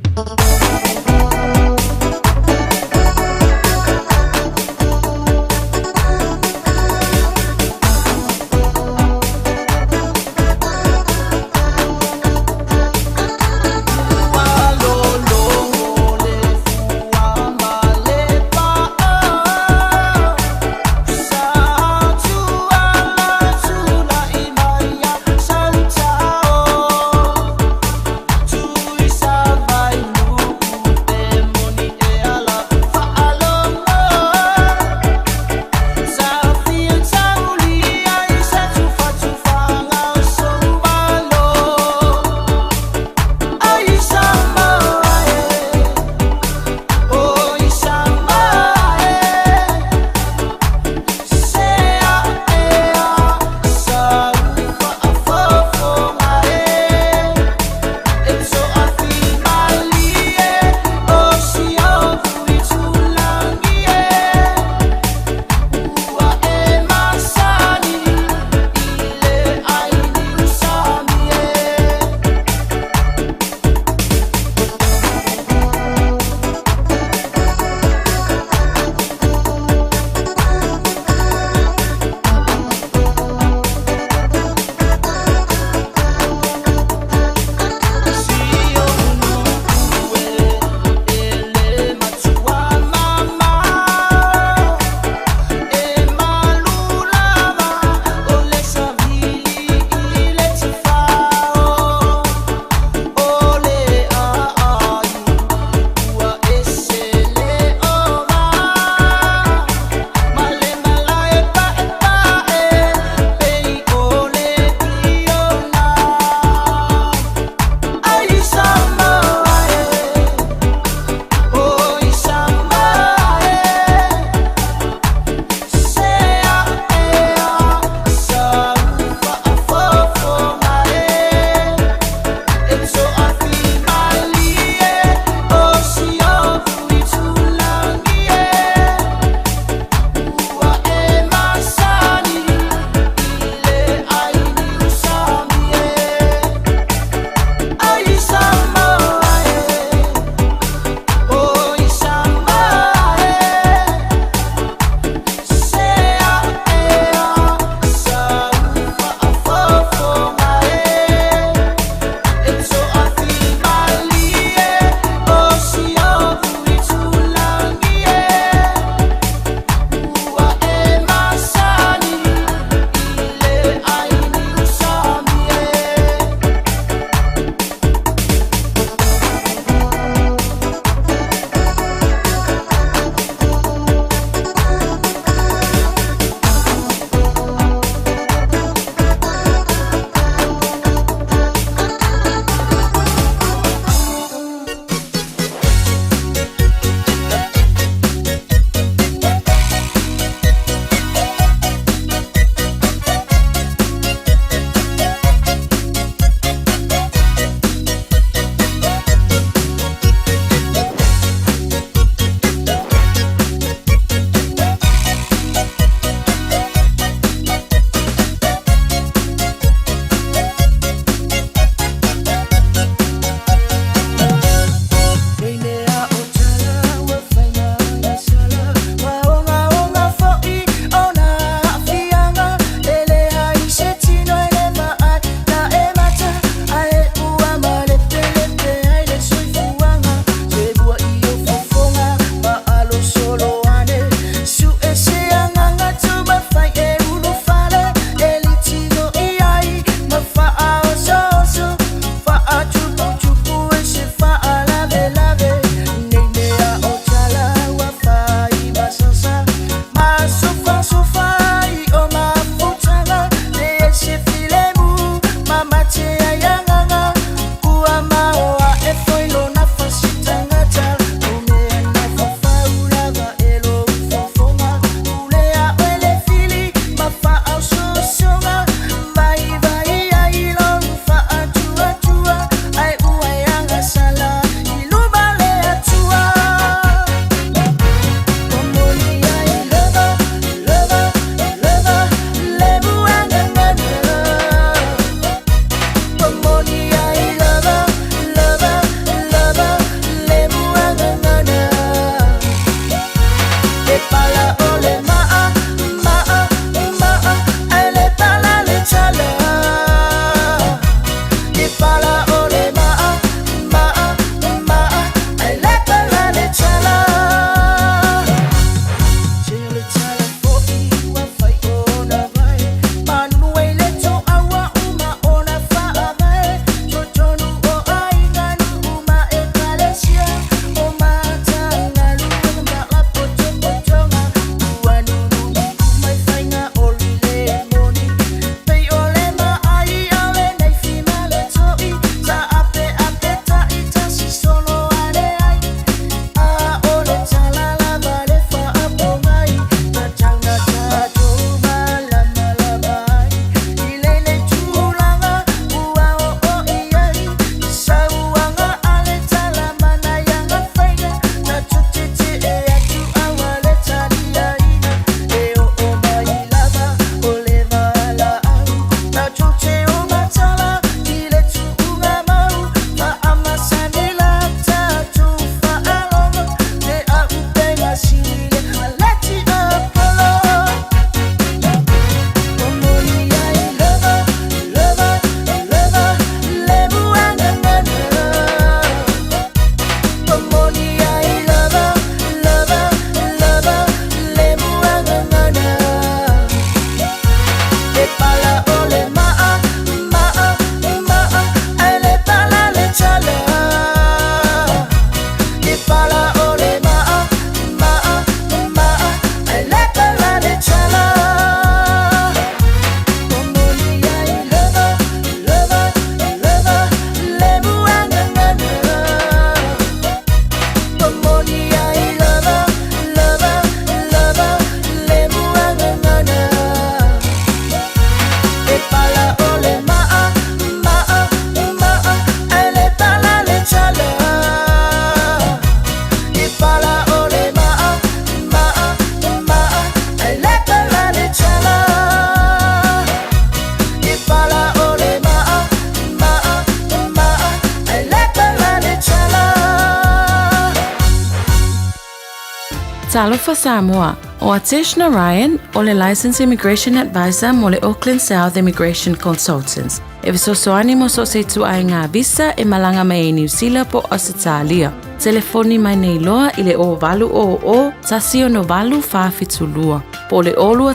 Talofa Samoa, ʻO Atesh Narayan, ʻo le Licensed Immigration Advisor mo le Auckland South Immigration Consultants, e fesoasoani mo so o se ituaiga visa e malaga mai ai Niu Sila po o Ausetalia. Telefoni mai nei loa i le 0800 168 472 po o le 021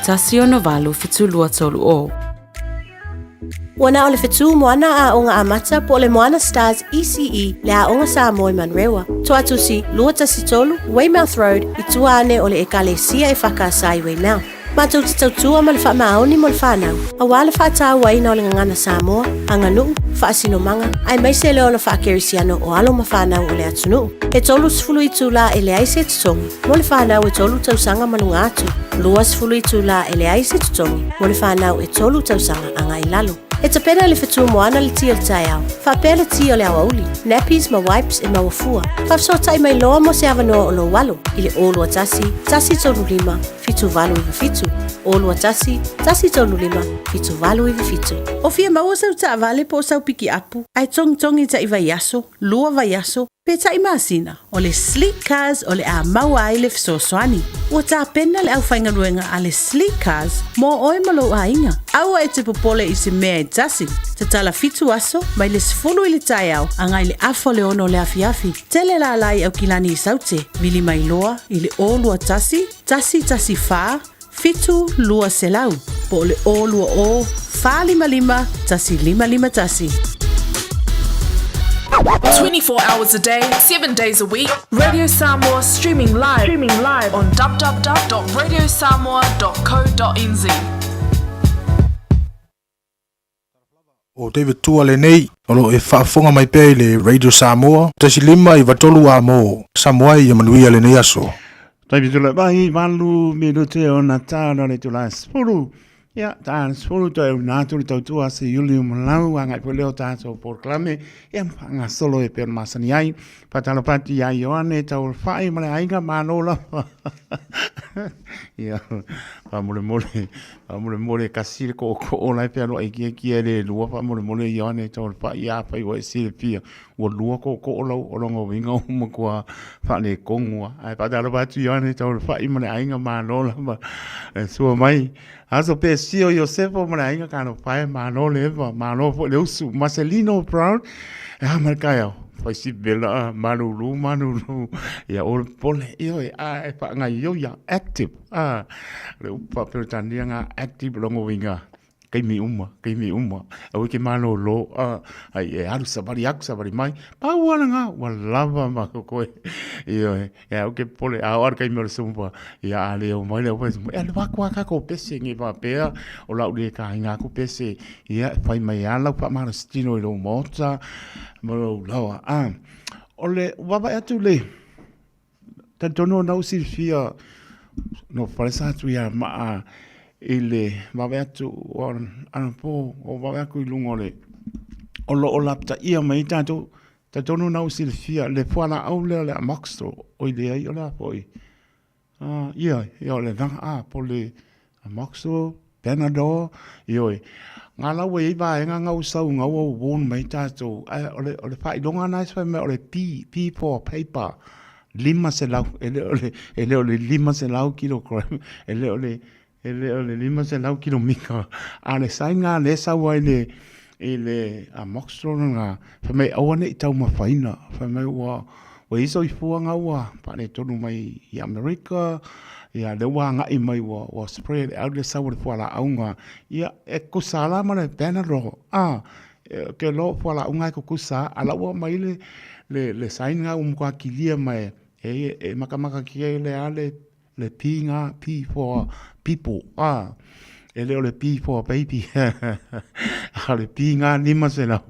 168 7230. Ua na o le whetū moana a Aoga Amata po o le Moana Stars ECE le Aoga Samoa i Manurewa. Toatusi, 213, Weymouth Road, i tua ane o le Ekalesia e Whakaasa i Weymouth. Matou te tautua ma le faamaoni mo le whanau, auā le faatauaina o le gagana Samoa, aganuu, faasinomaga, aemaise le ola faakerisiano o alo ma fanau o le atunuu. E 30 itulā e leai se totogi mo le fanau e tolu tausaga ma luga atu, 20 itulā e leai se totogi mo le fanau e tolu tausaga agai i lalo. E tapena le fetu moana le ti o le taeao, faapea le ti o le aoauli, nappies ma wipes e maua fua. Faafesootai mai loa mo se avanoa o lou alo i le 021 135 7897, 021 135 7897. O fia maua sau taavale po o sau pikiapu, ae togitogi taʻi vaiaso, lua vaiaso, pe taʻi masina, o le Sleek Cars o le a maua ai le fesoasoani. Ua tapena le aufaigaluega a le Sleek Cars mo oe ma lou aiga. Aua e te popole i se mea e tasi. Tatala fitu aso, mai le 10 i le taeao agai le afa o le ono o le afiafi. Tele lala i Aukilani i Saute, vili mai loa i le 021 114 7200 po o le 020 455 1551. 24 hours a day, 7 days a week, Radio Samoa streaming live, streaming live on www.radiosamoa.co.nz. ʻO David Tua lenei, o lo o e faafofoga mai pea i le Radio Samoa, 159 A mo Samoa ia manuia lenei aso. Taimi tula mai, malu minute o na tāna le tula 10. Ia, tāna 10 toe u nā tuli tautua se Iuli o malau, a ngai po leo tātou porokalame, ia whangasolo e peo na masani ai. Whatalofa atu i a Ioane, tau whai ma le aiga, mānō lava. Ia, whamolemole, whamolemole, kasi le ko'oko'o lai pea loa i kia kia le lua, whamolemole Ioane, tau whai a whai wa e silafia, ua lua ko'oko'o lau o longa winga o makua whaale kongua. Ai, whatalofa atu Ioane, tau whai ma le aiga, mānō lava. E sua mai, aso pe sio Iosefo ma le aiga ka no pae, mānō le eva, mānō foi le usu, Marcelino Brown, e ha mai kai au, fai si vela, malulu, malulu, ia o le pole, ioe, a e whaangai io ia, active, a, le upa Peretania ngā active longo winga, Kaimi uma, kaimi uma. Aua ke malōlō, a, ai e alu savali aku, savali mai. Pau ana ngā, ua lava ma koe. Ioe, e au ke pole, a o ara kaimi o le sumpa. Ia a leo mai le ope sumpa. E alu aku a kako pese nge whapea, o lau le ka hinga aku pese. Ia, e whai mai a lau whamarasitino i lou maota, ma lou lawa. A, o le wawae atu le, Talitonu ona ou silafia no palesa atu ia maa i le vave atu o anapo o vave aku i luga o le o lo o lapataia mai ai tatou. Talitonu ona ou silafia le fualaau lea o le amoxil oi leai o le a foi? Ia, ia o le a po o le Amoxil, Panadol, ioe. Ngā la ua i ai vaega ngā ua sau ngā ua warn mai tātou. Ae, o le, o le faailoga na e whai mai o le P, P for paper, 500, e le o le, e le o le 500 kilogram, e le o le, e le o le 500 kilomika. A le sign ngā le sau ai le, i le Amoxil ngā, whai mai aua nei taumafaina, whai mai ua, Ua i soifua ngā ua faaletonu mai i Amerika, ia lea ua agai mai ua, ua spread out le sau o le fualaauga. Ia, e kusa la ma le Panadol, a, ke loa o fualaauga e kukusa, a la ua aumai le, le, le sign ngā ua matua kilia mai, e, e makamaka ki ai le a le Le P ngā, P for people, ā, e le o le P for baby, a le P ngā 500,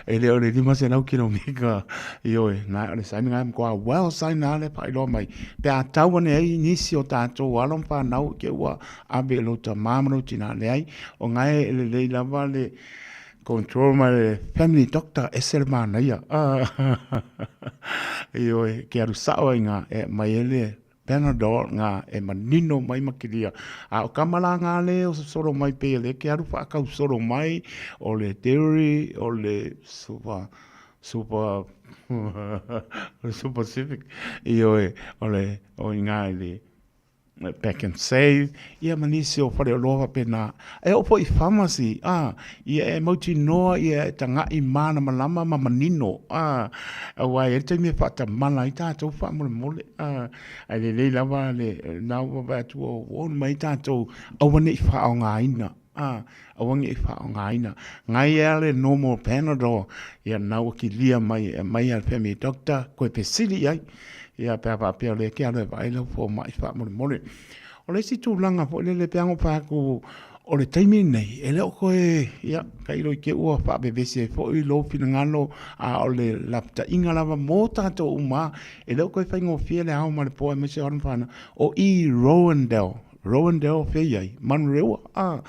e le o le 500 kilomeka, ioe, nā, o le sign ngā matua well sign nā le whailoa mai. Pe a tau ane ai nisi o tātou alo ma whānau ke ua ave i lou tamā ma lou tinā leai, o ngā e lelei lava le control mai le family doctor ese le mānaia, ā, ioe, ke alu sao ai ngā, e mai e le Panadol ngā e manino mai ma kilia. A o kama la ngā le o soro mai pe le ke alu whaakau soro mai o le dairy o le suva. Super Super Civic, ioe, o le, o i ina i le Pack and Save, ia ma nisi o faleoloa faapena. E oo foi i pharmacy, a, ia e mautinoa ia e taga'i malamalama ma manino, a, aua e i ai le taimi e faatamala ai tatou faamolemole, a, ae lelei lava le, na ua vaai atu ua warn mai tatou, aua ne i faaaogaina. A, aua ne i faaaogaina. Ngai a le normal Panadol, ia lena ua kilia mai e aumai a le family doctor, koe fesili i ai, ia pe a faapea o lea e te alu e vaai lau fomai faamolemole. O le isi tulaga foi lele pei lava ona ou fai atu, o le taimi lenei, e le o toe, ia, tailo i te i ua faavevesi ai foi lou finagalo, a o le lapataiga lava mo tatou uma lava, e le o toe faigofie le ao ma le po aemaise o alo ma fanau. O i Rowandale, Rowandale fea i ai, Manurewa, a,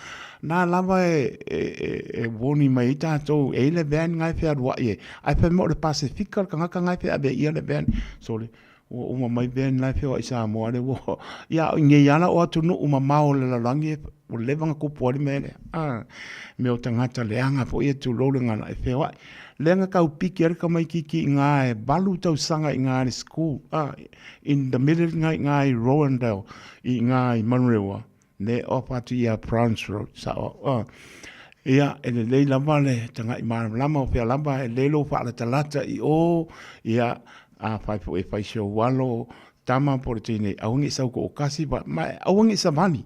na lava e, e, e, e warning mai ai tatou, e i ai le van nga e fealuai e, ae fai mai o le Pasefika le tagata nga e feavea ia le van. Sole, ua uma mai van la e feoai i Samoa lea ua, ia a o i nei lava la o atunuu mamao o le lalolagi ua leva ona tupu ai le mea lea, a, mea o tagata leaga foi e tulou le gagana e feoai. Lea na tau piki ai le tamaitiiti i ina e 8 tausaga i ina i le school, a, in the middle ina i ina i Rowandale, i ina i Manurewa, ne off atu ia Browns Road, sao au. Ia, e lelei lava le tagai malamalama o fea lava, e lelei lou faalatalata i o, ia, afai foi e fai si ou alo, tama po o le teine, aua ne i sau toatasi, ma aua ne i savali.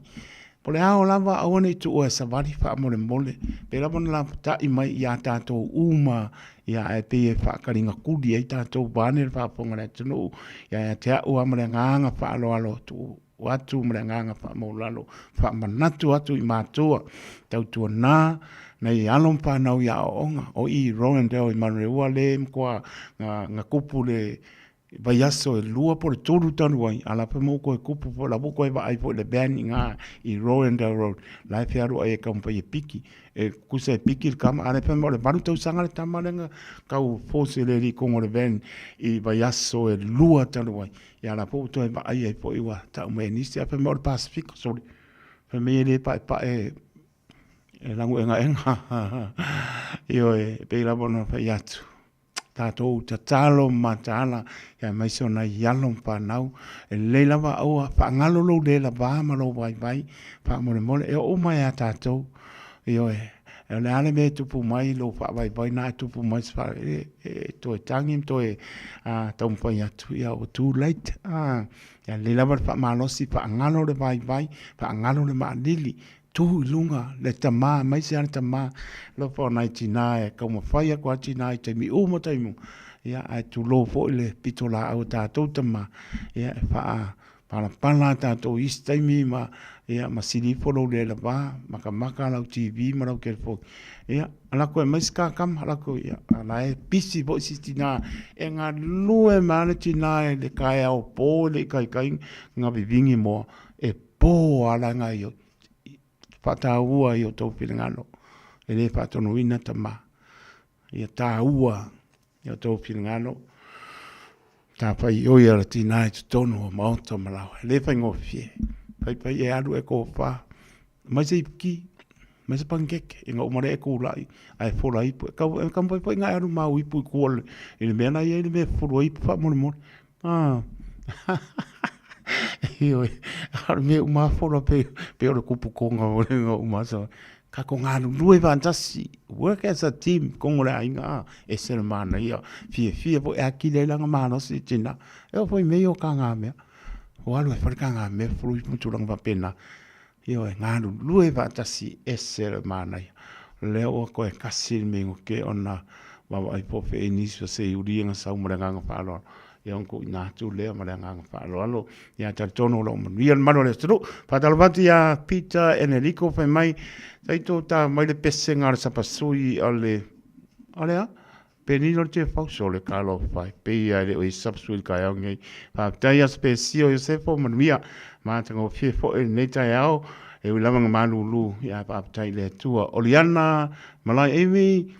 Po o le ao lava, aua ne i tuua e savali faamolemole. Pei lava ona lapatai mai ia tatou uma, ia ae pei e faakaligatuli ai tatou vaeane le faafofoga a le atunuu, ia ia te au lava ma le agaga faaaloalo tuu atu ma le agaga faamaualalo, faamanatu atu i matua, tautuana nai alo ma fanau i aoaoga, o i Rowandale i Manureua lea e matua na tupu le vaiaso e lua po o le tolu talu ai, a la foi ma ua toe tupu foi, la ua toe vaai foi i le van i ina i Rowandale Road, la e fealuai e taumafai e piki, e tusa e piki le tama, a lea fai mai o le 8 tausaga le tama lea na tau force e le alii i totonu o le van i vaiaso e lua talu ai. Ia la foi ua toe vaai ai foi ua tau mai e nisi, ae fai mai o le Pasefika, sole, fai mai e le paepae e lanuegaega. Ioe, e pei lava ona fai atu, tatou tatalo ma mataala aemaise o nai alo ma fanau. E lelei lava aua faagalo lou le lava ma lou vaivai faamolemole e oo uma ia tatou. Ioe, o le a le mea e tupu mai lou faavaivai na e tupu mai se fa, e, e toe tagi ma toe taumafai atu, ia ua too late. Ia lelei lava le faamalosi, faagalo le vaivai, faagalo le maalili, Tu i luga le tama, aemaise lava le tama, alofa o nai tina e taumafai atu lava tina i taimi uma taimi uma, ia ae tulou foi le pitolaau a tatou tama, ia e faapalapala a tatou i isi taimi ma, ia ma sili ifo lou le lava, makamaka lau TV ma lau telefoni, ia ala atu e aumai se ta tama, ala atu, ia a la e pisi foi si tina e galue mai lava le tina i le taeao po e le i taitai ona vivini moa, e po lava la e gaoioi. Faataua i o outou finagalo, e le faatonuina tama. Ia taua i o outou finagalo, matafaioi a le tina i totonu o maota ma laoa. E le faigofie, faifai e alu e tofa, aumai se ipuki, aumai se panikeke, ina uma lea e tulai ae fola ipu. E taumafai foi ona e alu ma au ipu i tua i le mea la e i ai le mea e fufulu ai ipu faamolemole. Ah. Ioe, a o le mea uma fola pe, pe o le kupu konga o le nga uma sa. Ka ko galulue faatasi, work as a team, kongo le aiga, ah, e se le manaia, fiafia foi e akili ai lana malosi i tina. E oo foi i mea ia o kagāmea. Ua alu ai foi le kagāmea fulu ipu ma tulaga faapena. Ioe, galulue faatasi, ese le manaia. O lea ua toe kasi le minute ona vaavaai po o fea nisi o seiuli na sau ma le agaga faaaloalo. Ia ona tuuina atu lea ma le agaga faaaloalo. Ia talitonu o lo o manuia le malu o le atunuu. Faatalofa atu ia Peter Enelico fai mai, taito ta mai le pesega o le sapasui o le, o le a? Penina o le Tefau, sole talofa e pei lava e le o i ai se sapasui i le taeao lenei. Faafetai ia Sipesio Iosefo, manuia matagofie foi lenei taeao, e ui lava ina malulu, ia faafetai i le Atua. Oliana Malai Amy,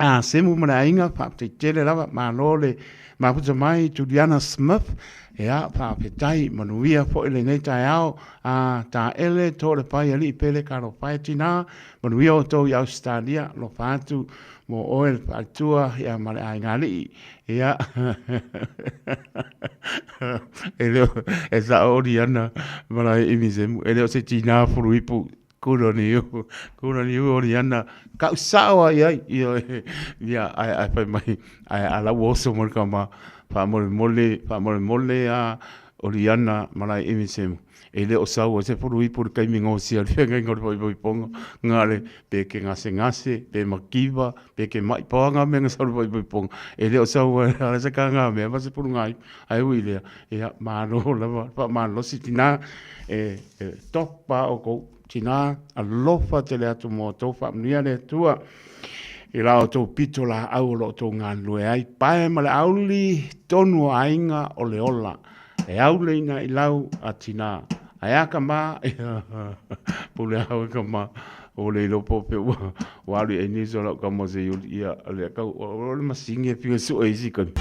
A Semu ma le aiga, faafetai tele lava, malo le mafuta mai Juliana Smith, ia faafetai, manuia foi lenei taeao, a Taele Toalepai Alii Pele Talofa e tina, manuia outou i Ausetalia, alofa atu mo oe le faaletua ia ma le aiga alii, ia e le o, e sao o Liana Malae Semu, e le o se tina fuluipu Kura niu, kura niu o Liana, kau sao ai ai, ioe, ia, ae, ae fai mai, ae a lau oso mo le kama, faamolemole, faamolemole a o Liana malae imi semu, e le o sau ai se fulu ipu i le taimi gosia o le feagaiga o le faaipoipoga, na le, pe ke gasegase, pe makiva, pe ke mai paoa ngā mea nga sau le faaipoipoga, e le o sau ai ala se ka ngā mea ma se fulu ngā ipu, ae ui lea, ia, malo lava, faamalosi tina, e, E topa o kou tina alofa tele atu mo outou faamanuia le Atua i la outou pito laau o lo outou galulue ai pae ma le auli tonu o aiga o le ola e auleina i lau a tina ae a ka ma pule au e ka ma o le iloa po pe ua ua alu i ai nisi o lau kama se iuli ia le kau o le masini e fia sue isi kami.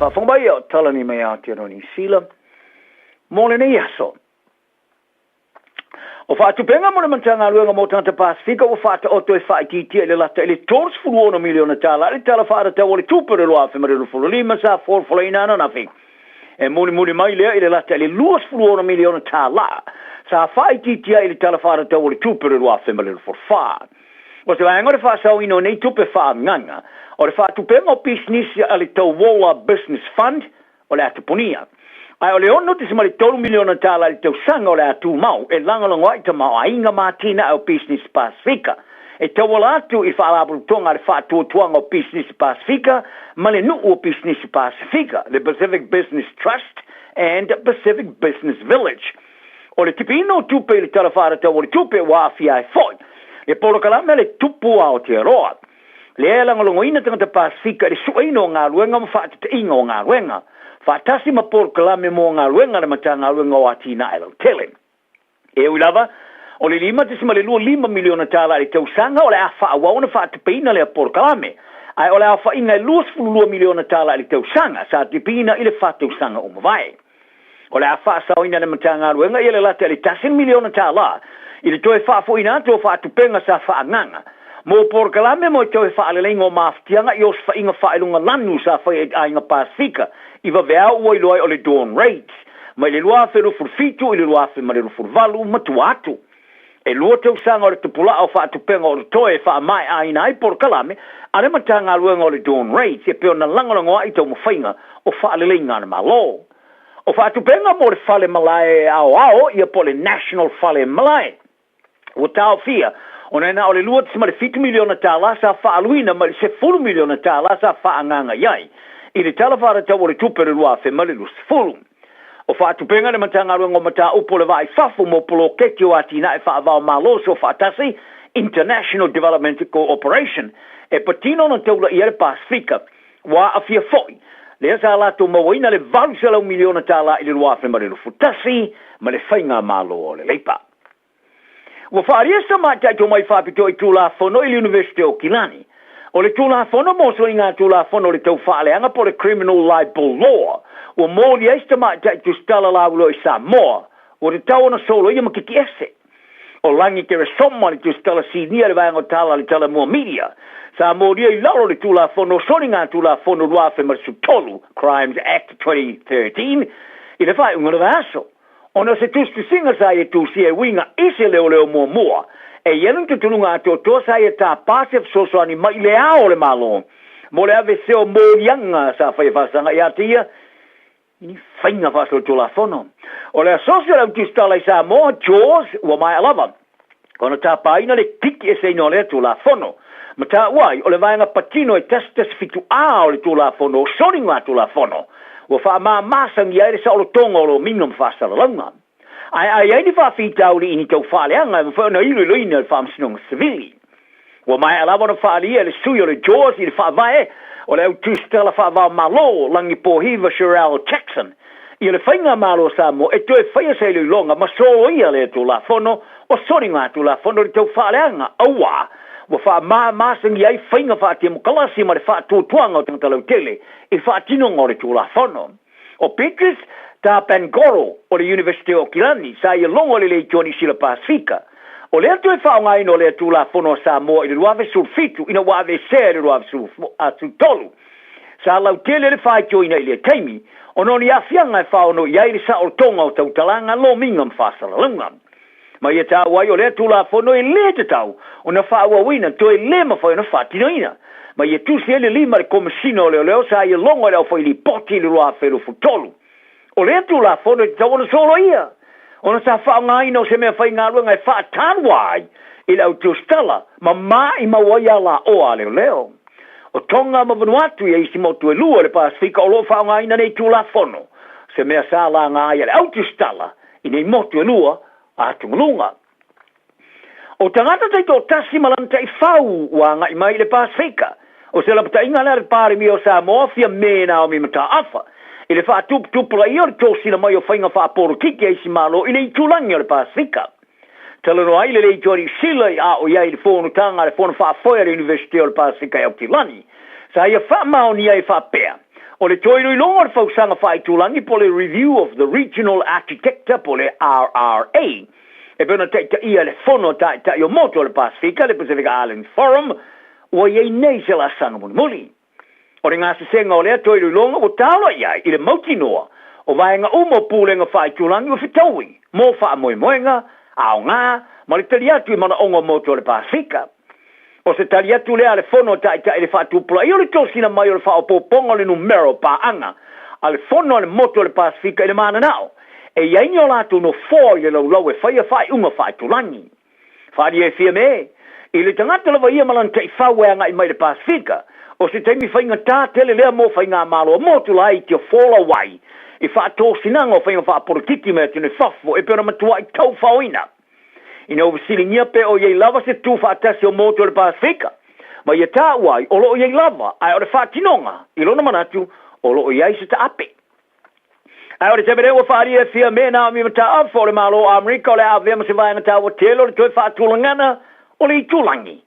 Faafofoga mai o talani mai Aotearoa Niu Sila mō lenei aso. O faatupenga mo le Matagaluega mo Tagata Pasefika ua faataoto e faaitiitia i le lata i le $36 miliona tala i le Tala Faatatau o le Tupe o le 2025 sa folafolaina ananafi. E mulimuli mai lea i le lata i le $26 miliona tala sa faaitiitia ai i le Tala Faatatau o le Tupe o le 2024. O se vaega o le faasaoina o nei tupe faaagaga, o le faatupenga o pisinisi a le Tauola Business Fund, o le a tupunia. Ae o le $6.3 miliona tala i le tausaga o le a tumau e lagolago ai tamaoaiga ma atinae o pisinisi Pasefika, e tauala atu i Faalapotopotoga a le Faatuatuaga o Pisinisi Pasefika ma le Nuu o Pisinisi Pasefika, le Pacific Business Trust and Pacific Business Village. O le tipiina o tupe i le Tala Faatatau o le Tupe ua aafia ai foi le polokalame a le Tupu Aotearoa. Lea e lagolagoina tagata Pasefika i le sueina o galuega ma faateteiga o galuega, faatasi ma polokalame mo galuega a le Matagaluega o Atinae Lautele. E ui lava, o le $5.25 miliona tala i le tausaga o le a faaauau ona faatupeina lea polokalame, ae o le aofaiga e $22 miliona tala i le tausaga sa tipiina i le fa tausaga ua mavae. O le a faasaoina e le Matagaluega ia le lata i le $1 miliona i le toe faafoiina atu o faatupenga sa faaagaga mo polokalame mo le toe faaleleiga o mafatiaga i osofaiga faailoga lanu sa faia i Aiga Pasefika i vaveao ua iloa ai o le Dawn Raids mai le 2027 i le 2028 ma tua atu. E lua tausaga o le tupula'a o faatupenga o totoe e faamae'aina ai polokalame a le Matagaluega o le Dawn Raids e pei ona lagolagoa'i taumafaiga o faaleleiga a le Malo. O faatupenga mo le fale malae aoao ia po o le National Fale Malae ua taofia ona e na o le $2.7 miliona tala sa faaaluina mai le $10 miliona tala sa faaagaaga i ai i le Tala Faatatau o le Tupe o le 2020. O faatupenga le Matagaluega o Mataupu o le Va i Fafo mo poloketi o atinae faava-o-Malo Soofaatasi, International Development Cooperation, e patino ona taulaia le Pasefika. Ua aafia foi lea sa latou mauaina le $800 miliona tala i le 2021 ma le Faigamalo o le Leipa. Ua faaalia se tamaitai tomai faapitoa i Tulafono i le Iunivesite o Kilani. O le Tulafono mo Suiga Tulafono o le Tau Faaleaga po o le Criminal Libel Law ua moli ai se tamaitai tusitala lauiloa i Samoa ua tatau ona soloia ma kiki ese. O Lagi Keresoma le tusitala sinia i le vaega o tala a le Talamua Media sa molia i lalo o le Tulafono o Soliga Tulafono 2013, Crimes Act 2013, i le faaiuga o le vaiaso. Ona o se tusitusiga sa ia tusia e uiga i se leoleo muamua, e i ai lona tutunuga atoatoa sa ia tapa se fesoasoani mai i le Ao o le Malo mo le aveesea o moliaga sa faia faasaga ia te ia i ni faiga faasolitulafono. O le Asosi o le Au Tusitala i Samoa, JAWS, ua maea lava ona tapaina le kiki eseina o lea Tulafono. Ma taua ai, o le vaega patino e 117 A o le Tulafono o Soligatulafono ua faamāmāsangia ai le saolotoga o lomiga ma faasalalauga. Ae a i ai ni faafitauli i ni tau faaleaga e mafai ona iloiloina e le Faamasinoga Sivili. Ua maea lava ona faaalia e le sui o le JAWS i le Faavae o le Au Tusitala Faava-o-Malo, Lagipōhiva Sherelle Jackson, Ia le Faigamalo a Samoa e toe faia se iloiloga ma soloia lea Tulafono o soligatulafono i le tau faaleaga auā ua faamamasagia ai faiga faatemokalasi ma le faatuatuaga o tagata lautele i le faatinoga o le Tulafono. O Beatrice Tapangoro o le Iunivesite o Aukilani sa ia logo i le Leitio Niu Sila Pasefika. O lea toe faaaogaina o lea Tulafono a Samoa i le 2017 ina ua aveesea i le 2013. Sa lautele le faitioina i lea taimi ona o ni aafiaga e faaono i ai le saolotoga o tautalaga, lomiga ma faasalalauga. Ma ia taua ai o lea Tulafono e lē tatau ona faaauauina toe lē mafai ona faatinoina. Ma ia tusi ai le lima i le Komesina o Leoleo sa ia logo i le aufailipoti i le 2023. O lea Tulafono e tatau ona soloia ona sa faaaogaina o se mea faigaluega e faatalua ai i le au tusitala ma maimau ai alaoa a leoleo. O Tonga ma Vanuatu ia isi motu e lua o le Pasefika o lo o faaaogaina nei Tulafono, se mea sa laga ai e le au tusitala i nei motu e lua a atugaluga. O tagata taitoatasi ma lana taifau ua agai mai i le Pasefika. O se lapataiga lea a le Palemia o Samoa, Fiame Naomi Mataafa, i le faatuputupulaia o le tosina mai o faiga faapolokiki a isi Malo i le itulagi o le Pasefika. Talanoa ai le Leitio a Niu Sila i a o i ai i le fonotaga a le Fono Faafoe a le Iunivesite o le Pasefika i Aukilani. Sa ia faamaonia ai faapea, o le toe iloiloga o le fausaga faaitulagi po o le Review of the Regional Architecture po o le RRA, e pei ona taitaia e le Fono a Taitai o Motu o le Pasefika, le Pacific Islands Forum, ua i ai nei se laasaga mulimuli. O le gasesega o lea toe iloiloga ua taola i ai i le mautinoa o vaega uma o pulega faaitulagi ua fetaui mo faamoemoega, aoga ma le tali atu i manaoga o motu o le Pasefika. O se tali atu lea a le Fono a Taitai i le faatupulaia o le tosina mai o le faaopoopoga o le numera o paaga a le Fono a le Motu o le Pasefika i le mananao e i ai ni o latou nofoa i le laulau e faia faaiuga faaitulagi. Faaalia e Fiame, i le tagata lava ia ma lana taifau e agai mai i le Pasefika, o se taimi faigata tele lea mo faigamalo a motu laiti o folau ai i faatosinaga o faiga faapolokiki mai atunuu i fafo e pei ona matuai taufaoina. Ina ua fesiligia pe o i ai lava se tu faatasi o motu o le Pasefika, ma ia taua ai o lo o i ai lava, ae o le faatinoga, i lona manatu, o lo o i ai se taape. Ae o le taimi nei ua faaalia e Fiame Naomi Mataafa o le Malo o Amerika o le a avea ma se vaega taua tele o le toe faatulagana o le itulagi.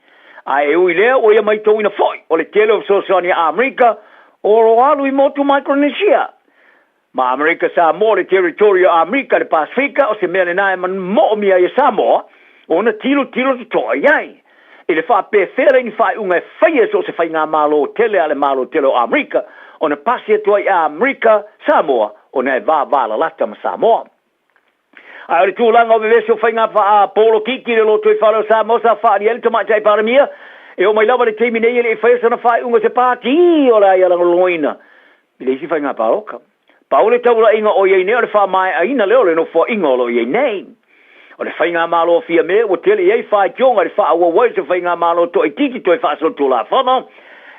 Ae e ui i lea, ua ia maitauina foi o le tele o fesoasoani a Amerika o lo o alu i motu Micronesia ma Amerika Samoa, le territory o Amerika i le Pasefika, o se mea lena e moomia ai e Samoa ona tilotilo totoa i ai i le faapefea lea i ni faaiuga e faia e so o se faigamalo tele a le Malo tele o Amerika ona pasi atu ai i Amerika Samoa ona e vavalalata ma Samoa. Ae o le tulaga o vevesi o faiga faapolokiki i le lotoifale o Samoa sa faaalia ai le Tamaitai Palemia, e oo mai lava i le taimi nei e le i faia sana faaiuga se pati o le a ia lagolagoina i le isi faiga palota. Pau le taulaiga o i ai nei o le faamaeaina lea o le nofoaiga o lo o i ai nei. O le faigamalo a Fiame ua tele i ai faitioga i le faaauau ai o se faigamalo toaitiiti toe faasolitulafono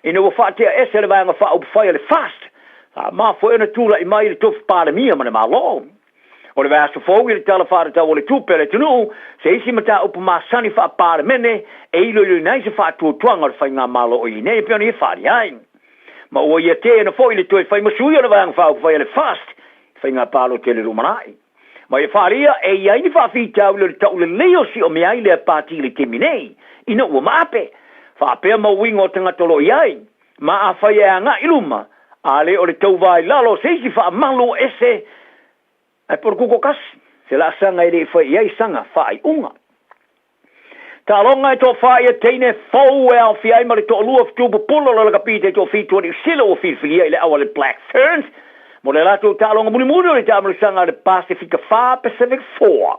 ina ua faatea ese le Vaega Faaupufai a le FAST, sa mafua ai ona tulai mai le tofi Palemia ma le Malo. O le vaiaso fou i le Tala Faatatau o le Tupe a le atunuu, se isi mataupu masani faa-Palemene e iloiloina ai se faatuatuaga o le faigamalo o i ai nei e pei ona ia faaali ai. Ma ua ia teena foi le toe fai ma sui o le Vaega Faaupufai a le FAST i faiga palota i le lumanai. Ma ia faaalia e i ai ni faafitauli o le taulelei o siomea ai lea pati i le taimi nei, ina ua maape faapea ma uiga o tagata o lo o i ai. Ma afai e agai i luma, a le o le tauva i lalo o se isi faamalu ese, ae po o le kuko kasi, se laasaga e le i fai i ai sana faaiuga. Taaloga e toafa ia teine fou e aofia ai ma le toalua fetuupupula o le lakapi taitoafitu a Niu Sila ua filifilia i le au a le Black Ferns mo le latou taaloga mulimuli o le taamilosaga a le Pasefika 4, Pacific Four,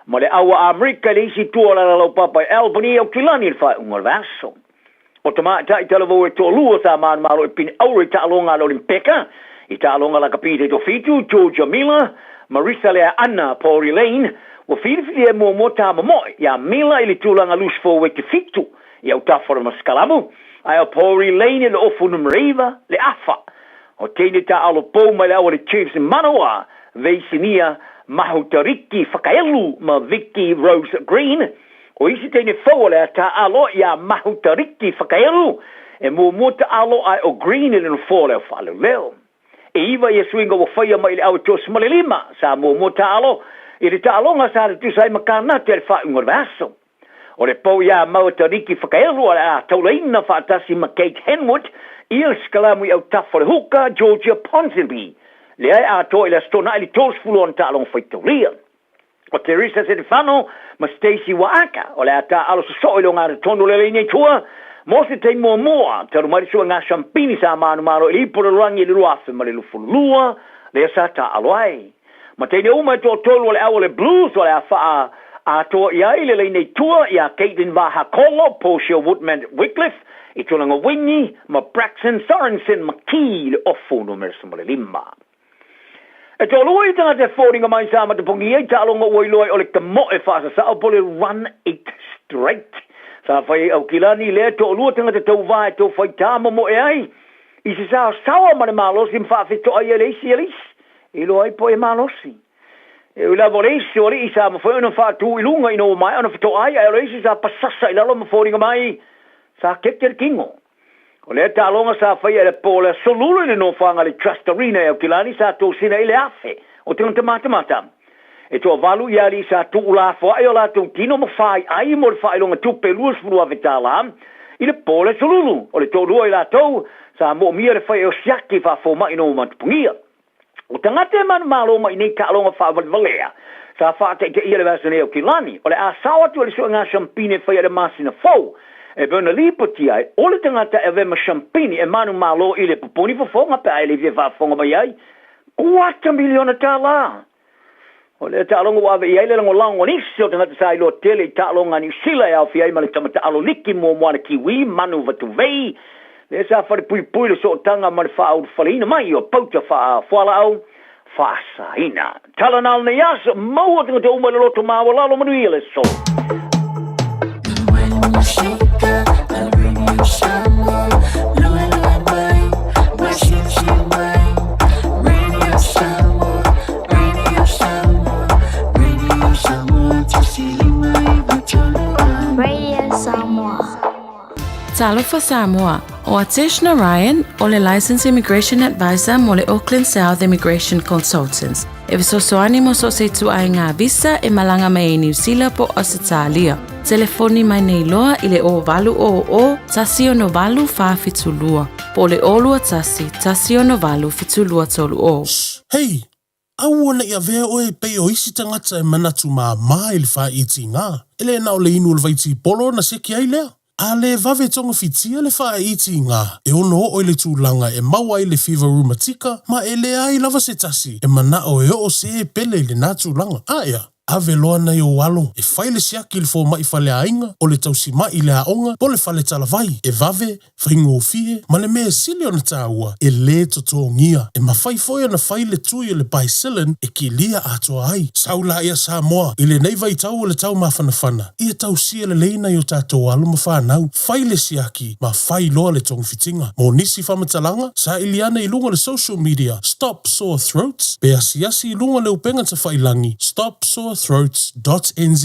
ma le au a Amerika i le isi itu o le alalaupapa i Albany, Aukilani i le faaiuga o le vaiaso. O tamaitai talavou e toalua sa manumalo i pine auro i taaloga a le Olimpeka, i taaloga lakapi taitoafitu, Georgia Miller, Marissa Leaana Pori Lane, ua filifilia e muamua tamomoe iā Miller i le tulaga loose forward te fitu i autafa o le masikalamu, ae o Pori Lane i le ofu numera iva, le afa. O teine taaalo pou mai le au a le Chiefs Manawa, Veisinia Mahutariki Whakaelu ma Vicky Rose Green, O isi teine fou o le a taaalo iā Mahutariki Whakaelu, e muamua taaalo ae o Green i le nofoa o le au faaleoleo. E iva ia suiga ua faia mai i le awe 35, sa muamua taalo i le taaloga sa tutusa ai ma Kanata i le faaiuga o le vaiaso. O le pou ia Maua Tariki Whakaelu o le a taulaina faatasi ma Kate Henwood ia le sikalamu i autafa o le huka Georgia Ponsonby, lea e atoa i le Aso Toonai le 30 ona taaloga faitaulia. O Teresa Setefano ma Stacey Waaka o le a taaalo sosoo i le ogatotonu o le laina i tua mo se taimi muamua talu mai le suega siampini sa manumalo i le ipu o le lalolagi i le 2022 lea sa taaalo ai. Ma teine uma e toatolu o le au o le Blues o le a faa atoa i ai le laina i tua iā Kaitlyn Vahakongo, Portia Woodman-Wickliffe i tulaga wingi ma Braxton Sorensen McKee i le ofu numera 15. E toalua i tagata e foliga mai sa matapogia i taaloga ua iloa ai o le tamoe faasasao po o le Run It Straight. Sa fai ai Aukilani lea toalua tagata tauva e tou faitā momoe ai i se saosaoa ma le malosi ma faafetoai ai le isi e le isi. E iloa ai po e malosi. E ui lava o le isi o alii sa mafai ona faatu i luga ina ua maea ona fetoai, ae o le isi sa pasasa i lalo ma foliga mai sa keke le kino. O lea taaloga sa faia i le po o le Aso Lulu i le nofoaga a le Trust Arena i Aukilani sa tosina ai le afe o tagata matamata. E toavalu i alii sa tuulafoai o latou tino ma faiai mo le faailoga tupe $20,000 i le po o le Aso Lulu. O le toalua i latou sa moomia le fai o siaki faafomai ina ua matapogia. O tagata e manumalo mai nei taaloga faavalevalea sa faataitaia le vaiaso nei Aukilani, o le a sao atu e le suega siampini e faia i le masina fou. E pei ona lipotia ai, o le tagata e avea ma siampini e manumalo i le pupuni fofoga pe a e le fia faafofoga mai ai, kuata miliona tala. O lea taaloga ua ave i ai le lagolago a nisi o tagata sa iloa tele i taaloga a Niu Sila e aofia ai ma le tama taalo liki muamua a le Kiwi, Manu Vatuvei, lea sa falepuipui le sootaga ma le faaulufaleina mai o pauta faa-fualaau faasaina. Tala na o lenei aso, maua tagata uma i le loto maualalo manuia le aso. Radio Samoa. Talofa Samoa, ʻO Atesh Narayan, ʻo le Licensed Immigration Advisor mo le Auckland South Immigration Consultants. E fesoasoani mo so o se ituaiga visa e malaga mai ai Niu Sila po o Ausetalia. Telefoni mai nei loa i le 0800 168 472 po o le 021 168 7230. Hei, aua ne i avea oe e pei o isi tagata e manatu māmā i le whāitiga. E le na o le inu o le vaitipolo ona seki ai lea. A le vave togafitia le faaitiga e ono oo i le tulaga e maua ai le fiva rumatika ma e leai lava se tasi e manao e oo se pele i lena tulaga. Aea, ave loa nai ou alo e fai le siaki i le fomai faleaiga, o le tausimai i le aoga po o le fale talavai, e vave, faigofie, ma le mea e sili ona taua, e lē totogia. E mafai foi ona fai le tui o le Bicillin e kilia atoa ai. Sau laia Samoa, i lenei vaitau o le tau mafanafana, ia tausia lelei nai o tatou alo ma fanau, fai le siaki ma fai loa le togafitiga. Mo nisi faamatalaga, saili ane i luga o le social media Stop Sore Throats pe asiasi i luga o le upega tafailangi stopsorethroats dot nz.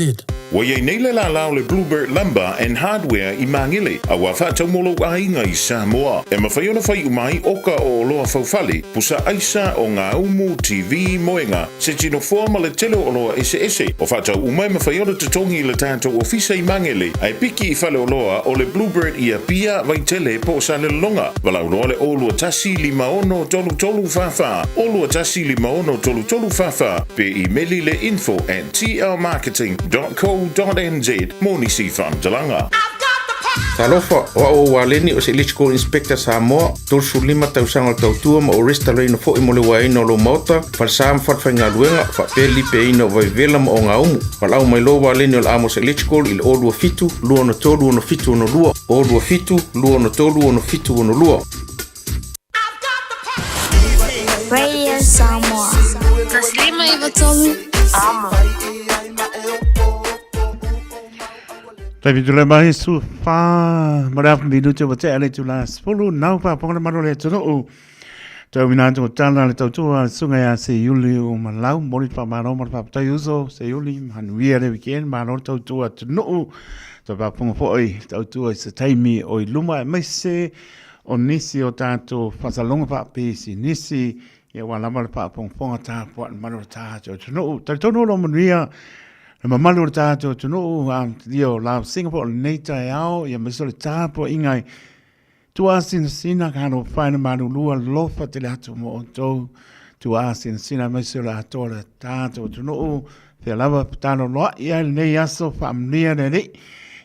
Ua i ai nei le lālā o le Bluebird Lumber and Hardware i Māngele, a ua faatau mo lou aiga i Samoa. E mafai ona fai uma ai oka o oloa faufale, pusa aisa, ogaumu, TV, moega, se tinofoa ma le tele o oloa eseese. O faatau uma e mafai ona totogi i le tatou ofisa i Māngele, ae piki i faleoloa o le Bluebird i Apia, Vaitele po o Salelologa. Valaau loa le 021 56 33 44, 021 56 33 44, pe imeli le info at tlmarketing.co.nz mo nisi faamatalaga. Talofa, o au o Waleni o se Electrical Inspector Samoa, 35 tausaga o le tautua ma ou restalaina foi mo le uaeina o lou maota, falesa ma falefaigaluega, faapea le lipeaina o vaivevela ma ogaumu. Valaau mai loa Waleni o le Amos Electrical i le 027 263 6762, 027 263 6762. Radio Samoa. Taslima iwa tolu, amo. Taimi tule mai su wha ma le afu minute wa te ale tula spulu nau wha ponga le manu le atunuu. Tau mina atu o tala le tautua le sunga ia se iuli o malau moli wha malo ma le wha uso se iuli hanuia le weekend malo le tautua atunuu. Tau wha ponga foi tautua i se taimi o i luma e mai se o nisi o tātou whasalonga wha pēsi nisi. Ia ua lava le faafogafoga tapuai le mamalu o le tatou atunuu. Talitonu o lo o manuia le mamalu o le tatou atunuu, amatalia o Love Singapore o lenei taeao, ia aemaise o le tapuaiga i tuaasinasina ka alofa e le malulua alofa tele atu mo outou tuaasinasina aemaise o le atoa o le tatou atunuu. Fea lava fetaloloa'i ai lenei aso faamanuia le Alii,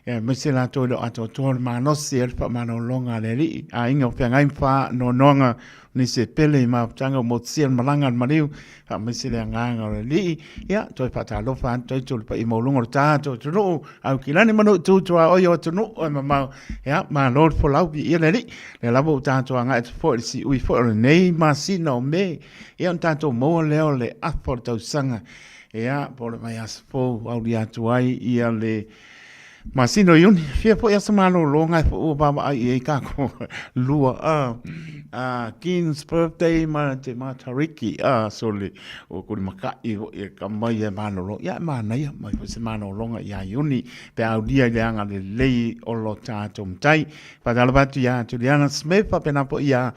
ia aemaise latou e le o atoatoa le malosi ai le faamalologa a le Alii, aiga o feagai ma faanoanoaga nisi e pele i mafutaga ua motusia le malaga a le maliu, faamaise le agaga o le Alii. Ia, toe faatalofa atu ai le paia maualuga o le tatou atunuu, Aukilani ma Nuu tuaoi o atunuu e mamao. Ia, malo le folau, viia le Alii. Lea lava ua tatou agai atu foi i le siui foi o lenei masina o Me. Ia, ona tatou maua lea o le afa o le tausaga, ia, po o le vaiaso fou, aulia atu ai ia le masina o Iuni. Fia foi aso malolo ngai foi ua vaavaai i ai kākou lua. Keen's birthday ma te Matariki. Sole, ua kulimakai foi e ka mai e malolo. Ia, e manaia mai foi se malologa ia Iuni pe aulia i le agalelei o lo tātou Matai. Faatalofa atu ia Juliana Smith, faapena foi ia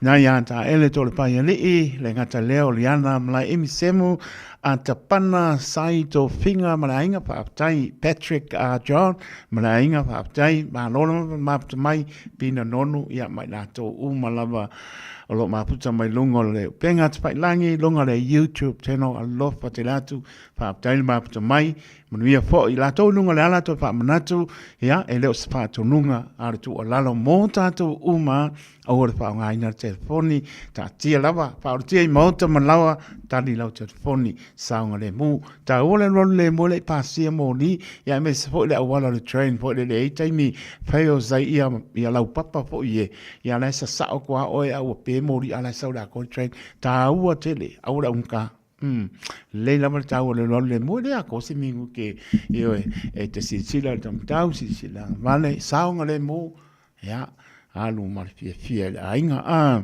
Nai a Taele Tolepaialii, le gata lea o Liana Malae Semu, a Tapana Sai Tofiga ma le aiga, faafetai Patrick a John ma le aiga, faafetai malo lava mafuta mai Pina Nonu ia ma i latou uma lava o lo o mafuta mai luga o le upega tafailagi, luga o le YouTube channel. Alofa tele atu, faafetai le mafuta mai. Manuia foi i latou i luga o le ala toe faamanatu, ia e le o se faatonuga a o le tuualalo mo tatou uma. Aua le faaaogaina le telefoni, taatia lava, faaolotia i maota ma laoa, tali lau telefoni, saogalemu. Taua le alualu lemu e le i pasia moli, ia aemaise foi le auala o le train foi lele e i ai taimi fails ai ia, ia laupapa foi e, ia la e sasao atu lava oe a ua pe moli a la e sau le atoa le train. Taua tele, aua le augata. Lelei lava le taua o le alualu lemu, e le atoa se minute, ioe, e te silasila i le taumatau, silasila vale, saogalemu, Ia, alu ma le fiafia i le aiga. A,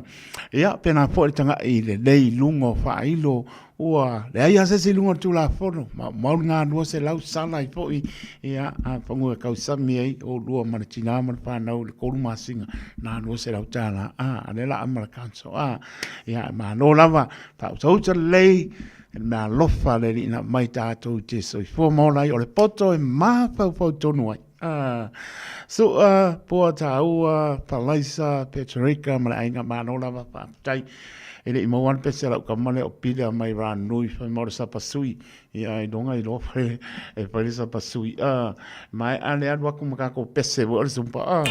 ia, pēnā foi le taga'i lelei i luga o faailo, ua leai lava se isi i luga o le Tulafono, maumau le galua 100 sala ai foi, ia, a pagua e tausami ai oulua ma le tinā ma le fanau i le 3 masina, na $200, a, a lea la a ma le council, a, ia, malo lava, faautauta lelei, le mea alofa le Alii na aumai tatou te soifua ma ola ai, o le poto e mafaufau tonu ai. Sua, Pua Taua, Palaisa, Peterika ma le aiga malo lava faafetai. E le i maua le pese a lau tama lea o Pila mai Ranui fai mai o le sapasui. Ia ailoga iloa fai e fai le sapasui. Maea le alu atu ma tatou pese foi o le zumba.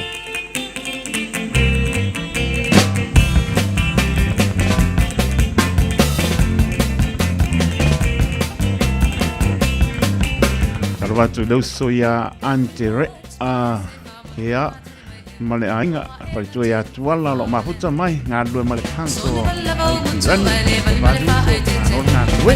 Talofa atu i le uso ia Ante a ia ma le aiga faletua ia Tuala o lo o mafuta mai galulue ma le council o Aukilani. Talofa atu uso, malo le galulue.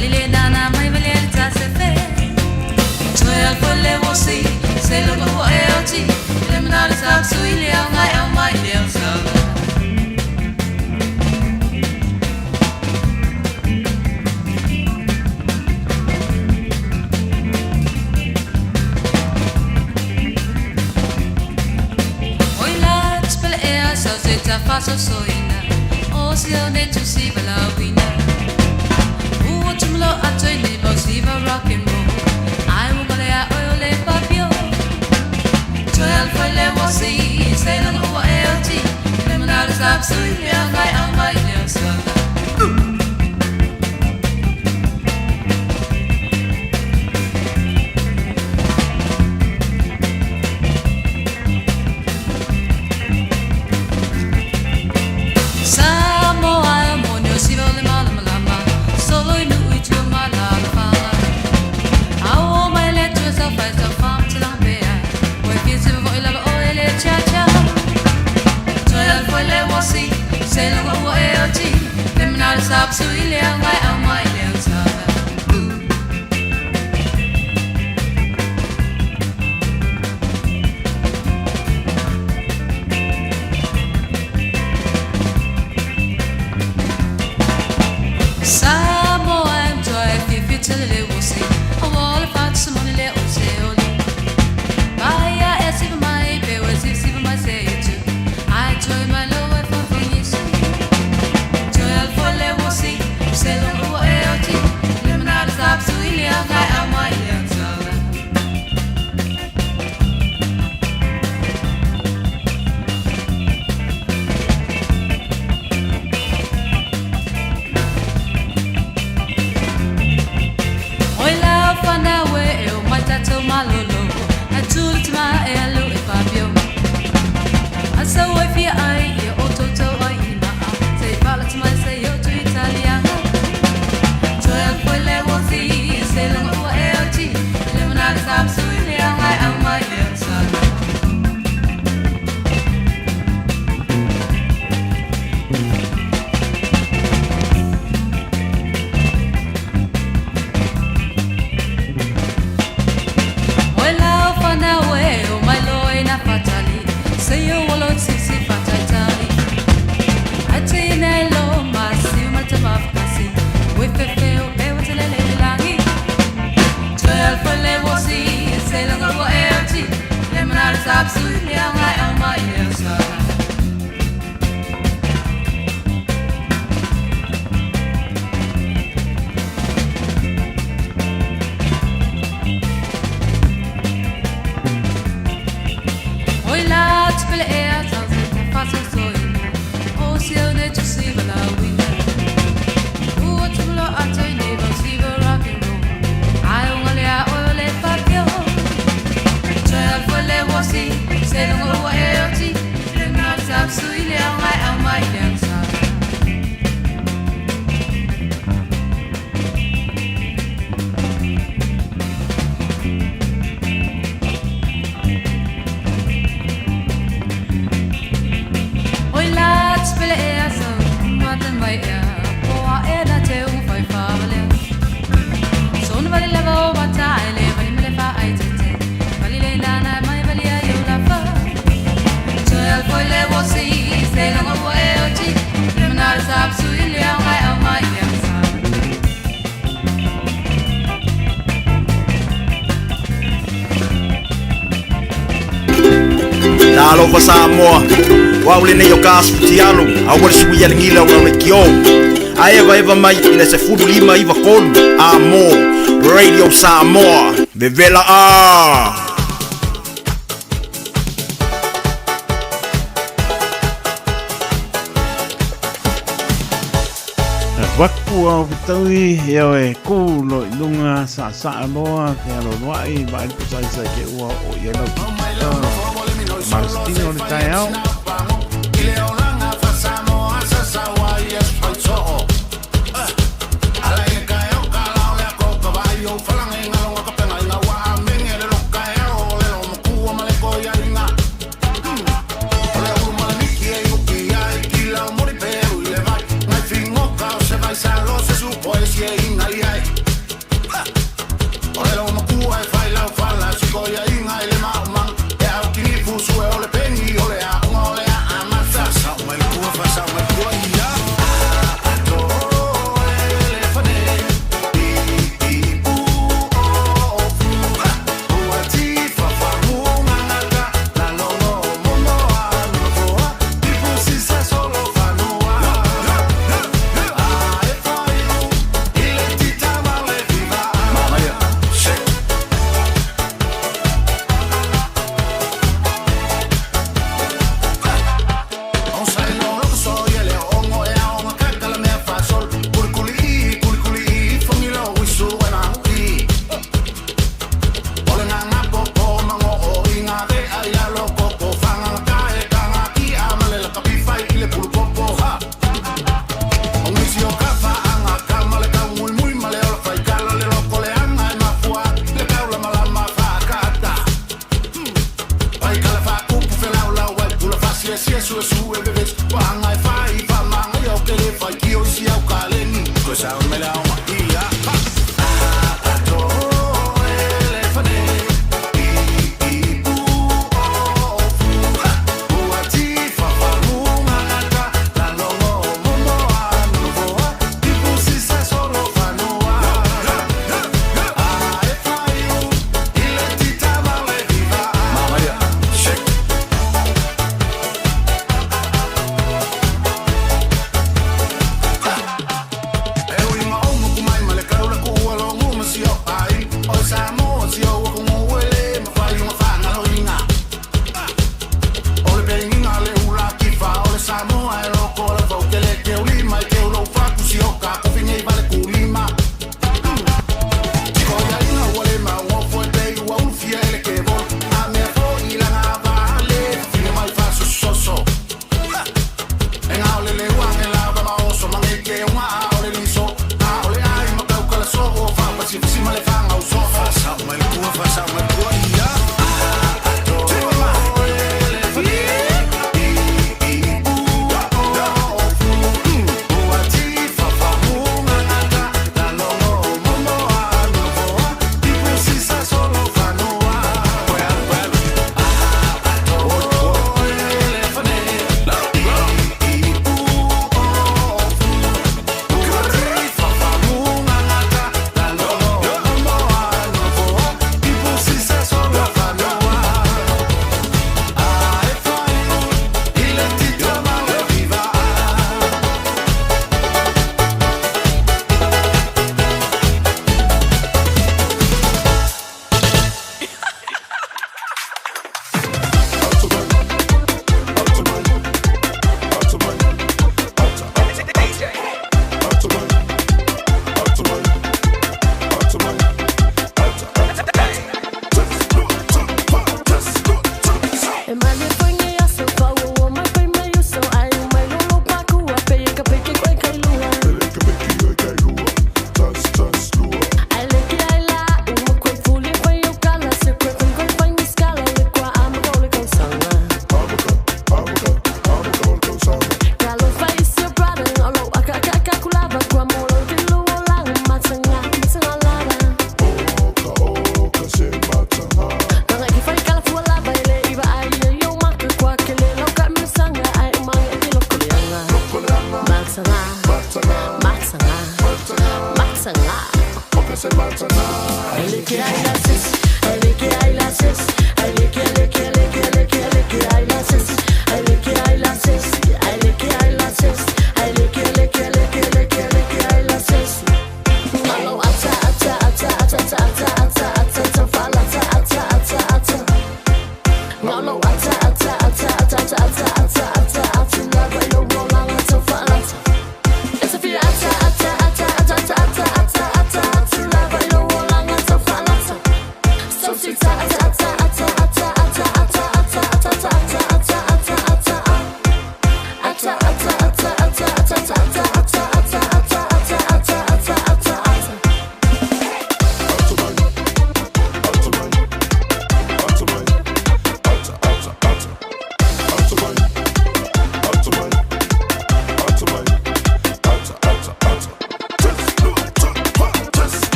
Talofa Samoa, o au lenei o ka asu futialu, aua le sui a le gila o lau leitio. A evaeva mai i le 15 93 a mo Radio Samoa, vevela a! Vaku au fetaui e au e kū lo i lunga sa sa loa te alo loai ma ele pusa isa ke ua o i lau Marstino le tae ao.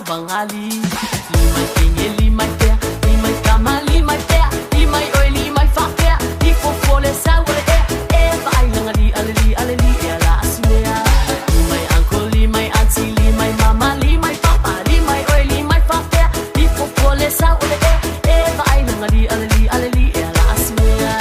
Fagali. Li mai kenge, li mai pea, li mai kama, li mai pea, li mai oi, li mai faapea, li fofo le sau o le ea, e vaailaga li ale li ale li ea la asimea. Li mai uncle, li mai auntie, li mai mama, li mai papa, li mai oi, li mai faapea, li fofo le sau o le ea, e vaailaga li ale li ale li ea la asimea.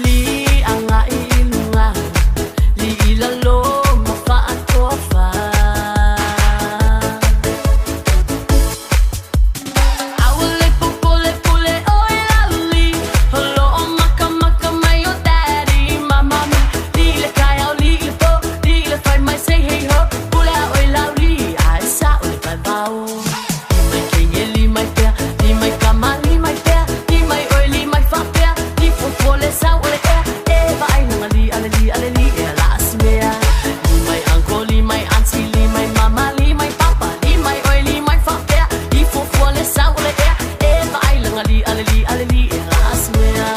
Li anga i lunga, li i lalo ma faatofa. Aua le popole pule o i lauli, holo o maka maka mai o daddy ma mami. Li i le kaeao, li i le po, li i le fai mai say hey ho, pule a oi lauli, a e sa o le vaivao. Li mai kenge, li mai pea, li mai kama, li mai pea, li mai oi, li mai faapea, li fofo le sau o le ea, e vaailaga li ale li ale li ea la asimea. Li mai uncle, li mai auntie, li mai mama, li mai papa, li mai oi, li mai faapea, li fofo le sau o le ea, e vaailaga li ale li ale li ea la asimea.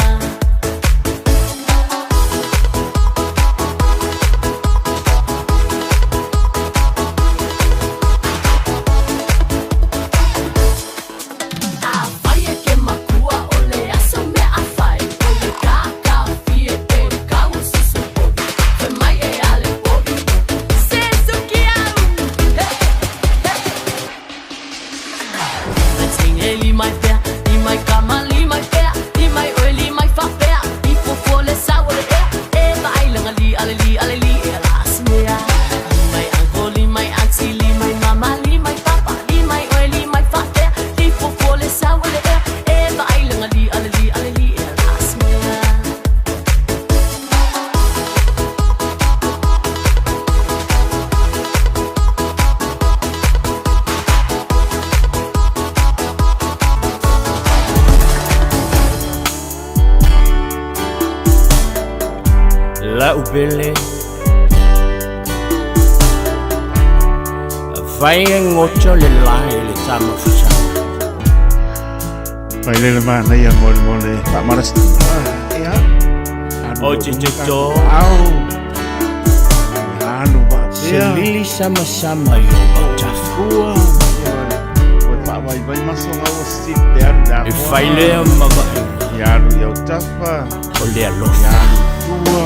Afai e ke makua o le aso mea afai, o le kakafie pe kau susu povi, fe mai e ale povi, se suki au. Hey, hey. Mai tinge li mai pea, li mai kama, li mai pea, li mai oi, li mai faapea, li fofo le sau o le ea, e vaailaga li ale li ale li ea la asimea. Li mai uncle, li mai auntie, li mai mama, li mai papa, li mai oi, li mai faapea, li fofo le sau o le ea, e vaailaga li ale li ale li ea la asimea. La'u pele Fai e goto le lae le tamafusaga. Mai le le manaia mo le mo le faamalasi. Ia. O te te tō. Au. Alu Se faapea. lili samasama i o autafa. Ua. Ua faavaivai masoga ua sit le alu le E akoa. fai lea ma vaaiga. Ia alu i autafa. O le alofa. Ia alu tua.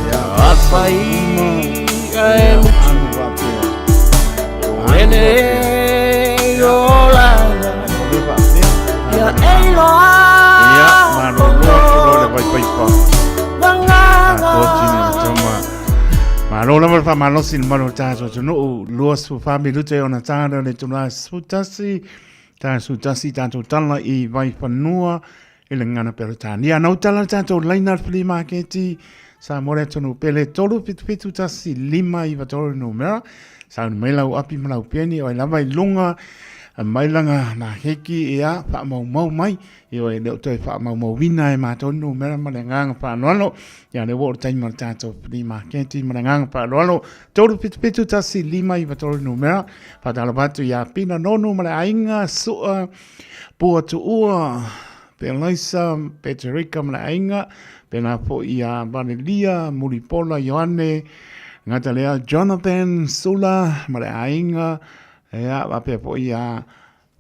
Ia Afai ae Ia mutu. alu faapea. O ene o laga. O le faapea. Ia e iloa. Ia, malolo atu loa le vaipaipa. Vagaga. Atoa tini le tauma. Malo lava le faamalosi i le mamalu o le tatou atunuu, 24 minute ona ta lea o le itula 11, ta 11 tatou tala i Vaifanua i le gagana Peretania. Na ou tala le tatou laina le flea maketi Samoa le atunuu pele 377 1593 le numera. Sauni mai lau api ma lau peni o ai lava i luga mai langa makeki ia faamaumau mai. Ioe, e le o toe faamaumauina e matou le numera ma le agaga faaaloalo. Ia, lea ua oo le taimi o le tatou flea maketi ma le agaga faaaloalo. 377 1593 le numera. Faatalofa atu ia Pina Nonu ma le aiga, Sua Pua Tuua, Pelaisa Peterika ma le aiga, pēlā foi ia Valelia Mulipola Ioane, Gatalea Jonathan Sula ma le aiga, ia, faapea foi ia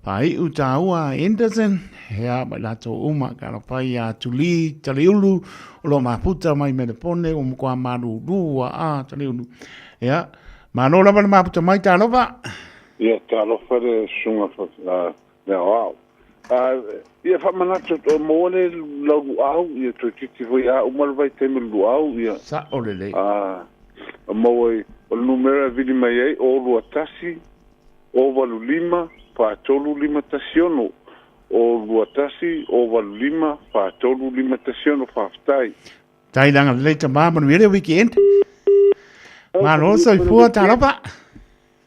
Faaiu tāua Anderson, ia, ma i latou uma, ka alofa ia Tuli Taliulu, o lo o mafuta mai Melepone, ua matua malūlū a a Taliulu. Ia, malo lava le mafuta mai, talofa. Ia, talofa le susuga le aoao. Ia faamanatu atu, maua le lau luau, ia toeitiiti foi a uma le vaitaimi o le luau, ia. Sa'o lelei. Maua i, o le numera e vili mai ai, o 21, o 85, 43 516, o 21, o 85, 43 516, faafetai. Tai langa lelei tama, manuia le weekend. Malo soifua, talofa.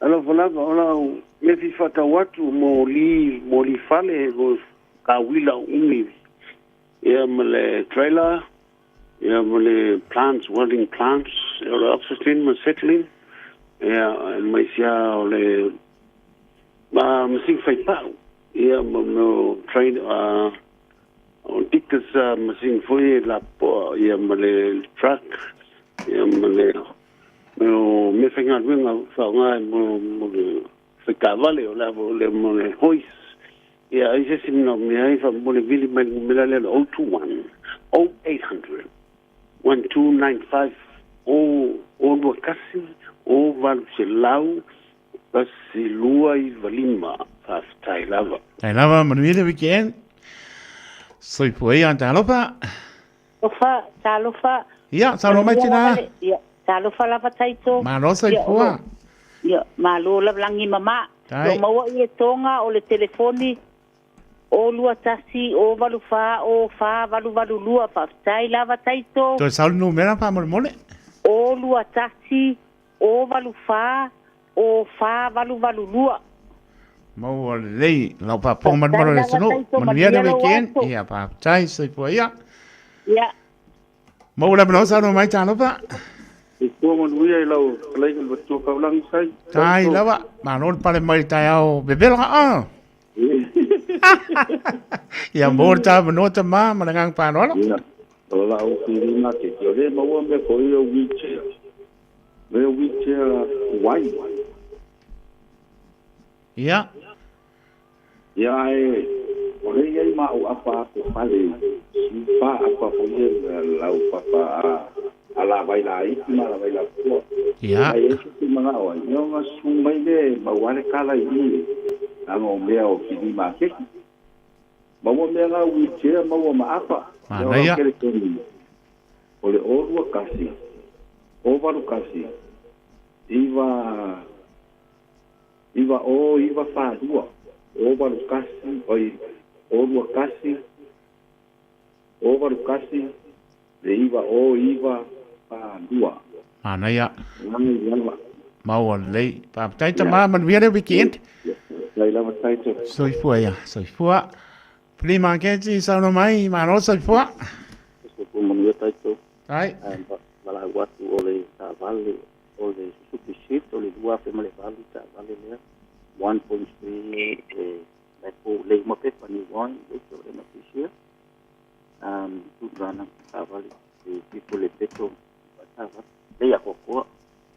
Alofa lava, o lau mea fia faatau atu mo li, mo li fale, mo ka uila o umi, ia ma le trailer, ia ma le plants, welding plants, o le oxygen ma settling, ia ma isi lava o le ma masini fai pau. Ia ma mea o train o diggers masini foi e lapopoa ia ma le truck ia ma le mea o mea faigaluega faaaoga mo mo le faitaavale o le a foi o le mo le hoist. Ia ai se isi manaomia ai faamolemole vili mai le numera lea o le 021 0800 1295 o o 21 o 800 1295. Faafetai lava. Tai lava, manuia le weekend. Soifua ia, talofa. Talofa, talofa. Ia, saunoa mai tina. Ia, talofa lava Taito. Malo soifua. Ia, malo lava lagi mama. Tai. Lo maua i le toga o le telefoni o 21 o 84 o 4882. Faafetai lava Taito. Toe sau le numera faamolemole. O 21 o 84 o 4882. Maua lelei lau faafofoga malumalu a le atunuu. Manuia le weekend. Ia, faafetai soifua ia. Ia. Maua le avanoa saunoa mai talofa. Soifua manuia i lau fetalaiga le Matua Taulagi Sai. Tai lava, malo le pale mai i le taeao vevela a. Ia mo le tāmanoa tamā ma le agaga faaaloalo. Ia, o lau filiga te o le maua mea foi o wheelchair. Mea wheelchair wai. Ia. Ia ae o le i ai ma au apa a ko fale si fa apa fo ia lau papa a a la vai la iti ma la vai la pua. Ia. Ai e se mana o ai o nga su mai le ma wale kala i i anga o mea o kini ma keki. Maua mea nga wheelchair maua ma apa. Manaia. O le olua kasi, o valu kasi, iva iva o iva falua, o valu kasi, oi, o lua kasi, o valu kasi, le iva o iva falua. Manaia. Lagi lava. Maua lelei. Faafetai tama, manuia le weekend. Faafetai lava Taito. Soifua ia, soifua. Flea market i saunoa mai, malo soifua. Soifua manuia Taito. Ai. Valaau atu o le taavale o le Suzuki Swift o le 2008 taavale lea 1.3 e la po lei uma pepa ni wine le o le mafisia tu rana taavale e tipo le peto taavale lei a kokoa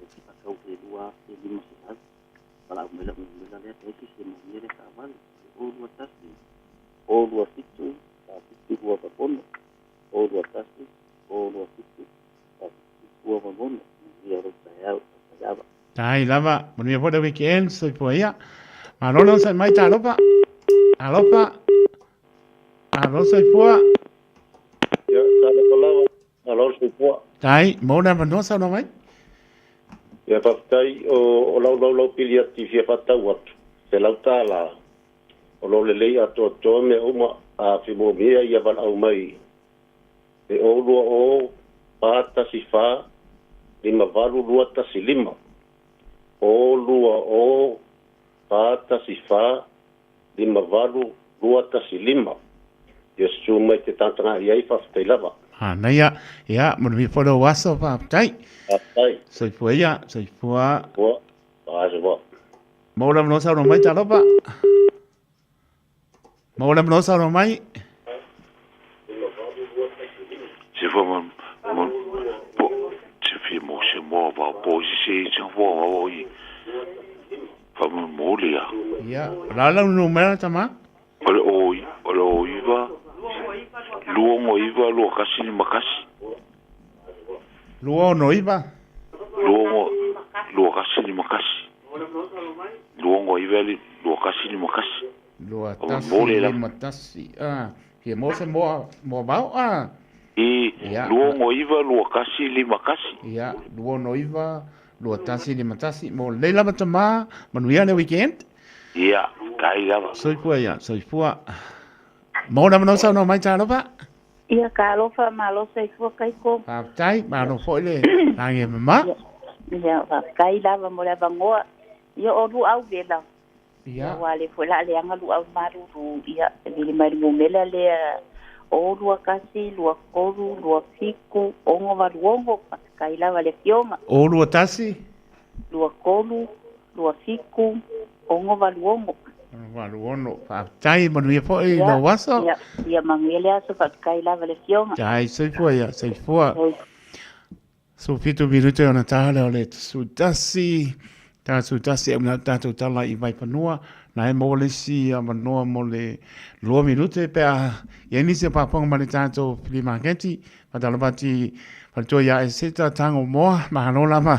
e kau le 2500 valaau mai lau numera lea taiki se manuia le taavale o 21 o 27 47 2 6 o 21 o 27 47 2 6 manuia lou taeao tautaiava. Tai lava, manuia foi le weekend, soifua ia. Malo le onosai mai talofa. Alofa. Alo soifua. Ia, talofa lava, malo le soifua. Tai, mo le avanoa saunoa mai. Ia, faafetai, o, o lau laulau pili atu i fia faatau atu, $100, o lo o lelei atoatoa mea uma a fimoamia ia valaau mai e o 2 o 4 1 4 5 8 2 1 5, o 2 o 4 1 4 5 8 2 1 5. Ia susu mai te tagataga i ai, faafetai lava. Manaia, ia, manuia foi lou aso, faafetai. Faafetai. Soifua ia, soifua. Soifua, faafetai. Maua le avanoa saunoa mai, talofa. Maua le avanoa saunoa mai. Se fa ma ma po se fia mo se mo va po se se se fo va o i fa mo mo le ia. Ia, o la lau numera tama? O le o i o le o iva lua ngo iva lua kasi lima kasi. Lua ono iva. Lua ngo lua kasi lima kasi. Lua ngo iva lua kasi lima kasi. Lua tasi lima tasi a. Fia mo se moa moa vao a. I lua ono iva lua kasi lima kasi. Ia, lua ono iva lua tasi lima tasi. Mo lelei lava tama, manuia le weekend. Ia, kai lava. Soifua ia, soifua. Mo lava no saunoa mai talofa. Ia, ka alofa malo soifua Kaiko. Faafetai, malo foi le lagi e mama. Ia, faafetai lava mo le avanoa. Ia, o luau vela. Ia. Aua le foi la leaga luau malulu. Ia, e vili mai le numela lea o 21 23 27 6 86. Faafetai lava le afioga. O 21. 23 27 6 86. 86. Faafetai, manuia foi i lou aso. Ia, ia manuia le aso, faafetai lava le afioga. Tai, soifua ia, soifua. 17 minute ona tā lea o le 11, tā 11 e una tātou tala i Vaifanua, na e maua le isi avanoa mo le 2 minute pe a i ai nisi o faafofoga ma le tātou flea market, faatalofa atu i faletua ia Eseta Tago Moa, malo lava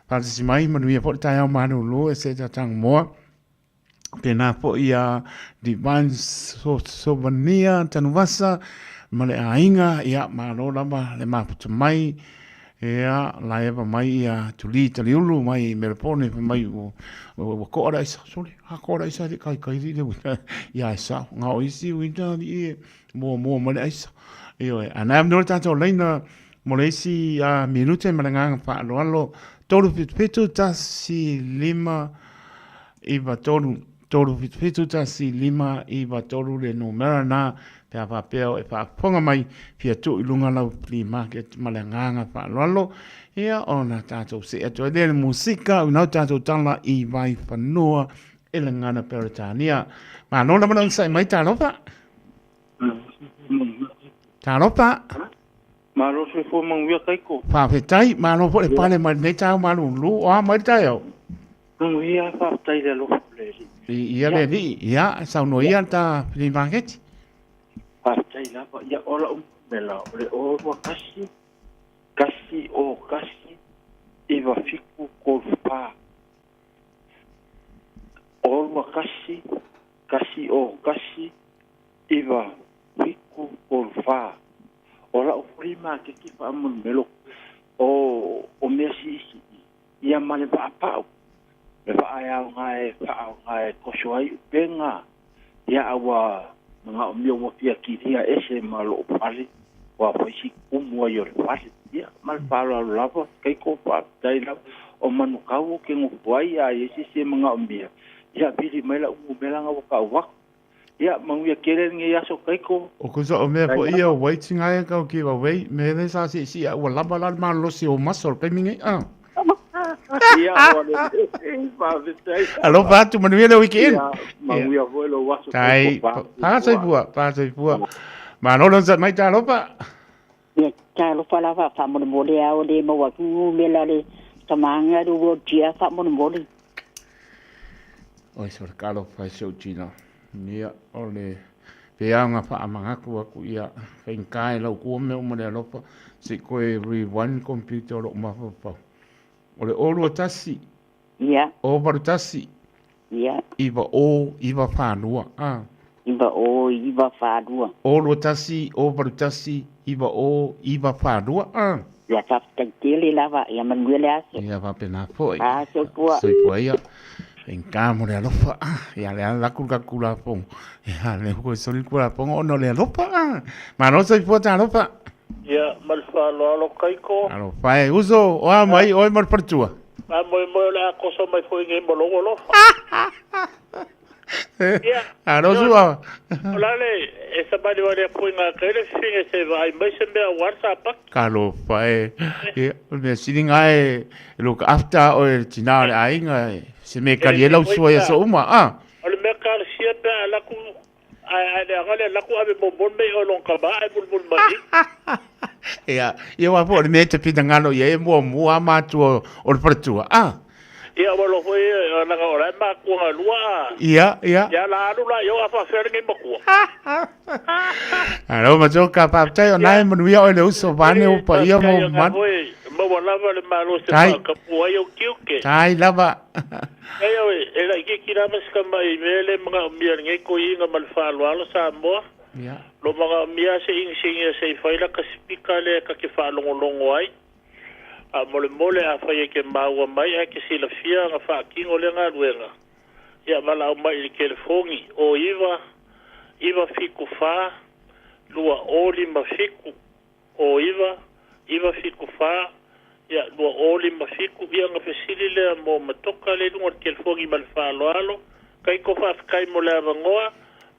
faatasi mai, manuia foi le taeao malūlū Eseta Tago Moa. Tēnā foi a Divine Sovania Tanuvasa ma le aiga, ia, malo lava le mafuta mai, ia, laeva mai ia Tuli Taliulu mai Melbourne, fai mai ua, ua koa le aisa, sole, a koa le aisa e le i kaikai li le uita, ia e sao, nga o isi uita li e muamua mai le aisa. Ioe, a nai amanoa le tātou laina mo le isi minute ma le agaga faaaloalo, 377 1 5 9 3, 3 7 7 1 5 9 3 le numera na pe a faapea o e faafofoga mai fia tuu i luga lau flea market ma le agaga faaaloalo ia ona tatou see atu ai lea i le musika unau tatou tala i Vaifanua e le gagana Peretania. Malo lava le onosai mai talofa. Talofa. Malo soifua manuia Kaiko. Faafetai, malo foi le pale mai lenei taeao malulu, o a mai le taeao? Manuia, faafetai i le alofa o le Alii. I ia le Alii, ia, saunoa ia le ta flea market. Faafetai lava, ia o lau numera o le 0 2 1 1 0 1 9 7 3 4. 0 2 1 1 0 1 9 7 3 4. O lau flea maketi faamolemole o mea siisii ia ma le vaapau le vaa e aoga e faaaoga e toso ai upega ia a ua manaomia ua fia kilia ese ma loo fale ua fai si kumu ai o le fale ia ma le faaaloalo lava Kaiko faafetai lava o Manukau ou te nofo ai a i ai se isi e manaomia ia vili mai lau numera na ua tau atu Ia, manuia tele lenei aso Kaiko. O kusa o mea foi ia o waiting ai kau give away me le sa si si ua lava la le malolosi o maso le taimi nei ah. Ia, ua le faafetai. Alofa atu manuia le weekend. Ia, manuia foi lou aso Tai, Kaiko. pa soifua, pa soifua. Malo le onosai mai talofa. Ia, talofa lava faamolemole a o le maua atu numera le tamaga le wheelchair faamolemole. Oi so le talofa e si ou tina. Ia, o le peaga faamanatu atu ia faigata e lau tua mea uma le alofa se i toe rewind computer o lou mafaufau. O le 0 2 1. Ia. 0 8 1. Ia. 9 0 9 4 2. Ah. 9 0 9 4 2. 0 2 1 0 8 1 9 0 9 4 2. Ah. Ia faafetai tele lava ia manuia le aso. Ia faapena foi. Ah, soifua. Soifua ia. Faigata mo le alofa. Ia le ala laku le tatou Tulafono. Ia le koe soli le Tulafono ona o le alofa. Malo soifua talofa. Ia, ma le faaaloalo Kaiko. Alofa e uso, o a mai oe ma le faletua. A moemoe o le a koso mai foi nei ma lou alofa. Ia. Alo sua. O la le, e samani wale a pui ngā kaile whiwhinga se vaai mai se mea ua sa paki. Talofa e. Ia, o le mea sili ngā e look after oe le tina o le aiga e se mea kali e lau sua i aso uma, a. O le mea kalasia pe a laku Ae ae leaga le laku ave momoli mai oe long kama ae mulimuli mai i. Ia, ia aua foi o le mea e te finagalo i ai e muamua a matua o le faletua, a. Ia ua loa foi leaga o la e makua galua a. Ia, ia. Ia la alu la i o a faafefea lenei matua. Alo matua ka faafetai o na e manuia oe le uso vaeane o paia ma o mamalu. Maua lava le malosi e faakapu ai ou tiute. Tai lava. Ai oe, e laitiiti lava si tamai mea le manaomia e lenei toeaina ma le faaaloalo Samoa. Ia. Lo manaomia se inisinia se i fai laka sipika lea ta te faalogologo ai. Faamolemole afai e te maua mai ae te silafia ona faatino lea galuega, ia valaau mai i le telefoni o 9 9 7 4 2 0 5 7 O 9, 9 7 4, ia, 2 0 5 7, ia ona fesili lea mo Matoka lea i luga o le telefoni ma le faaaloalo. Kaiko faafetai mo le avanoa,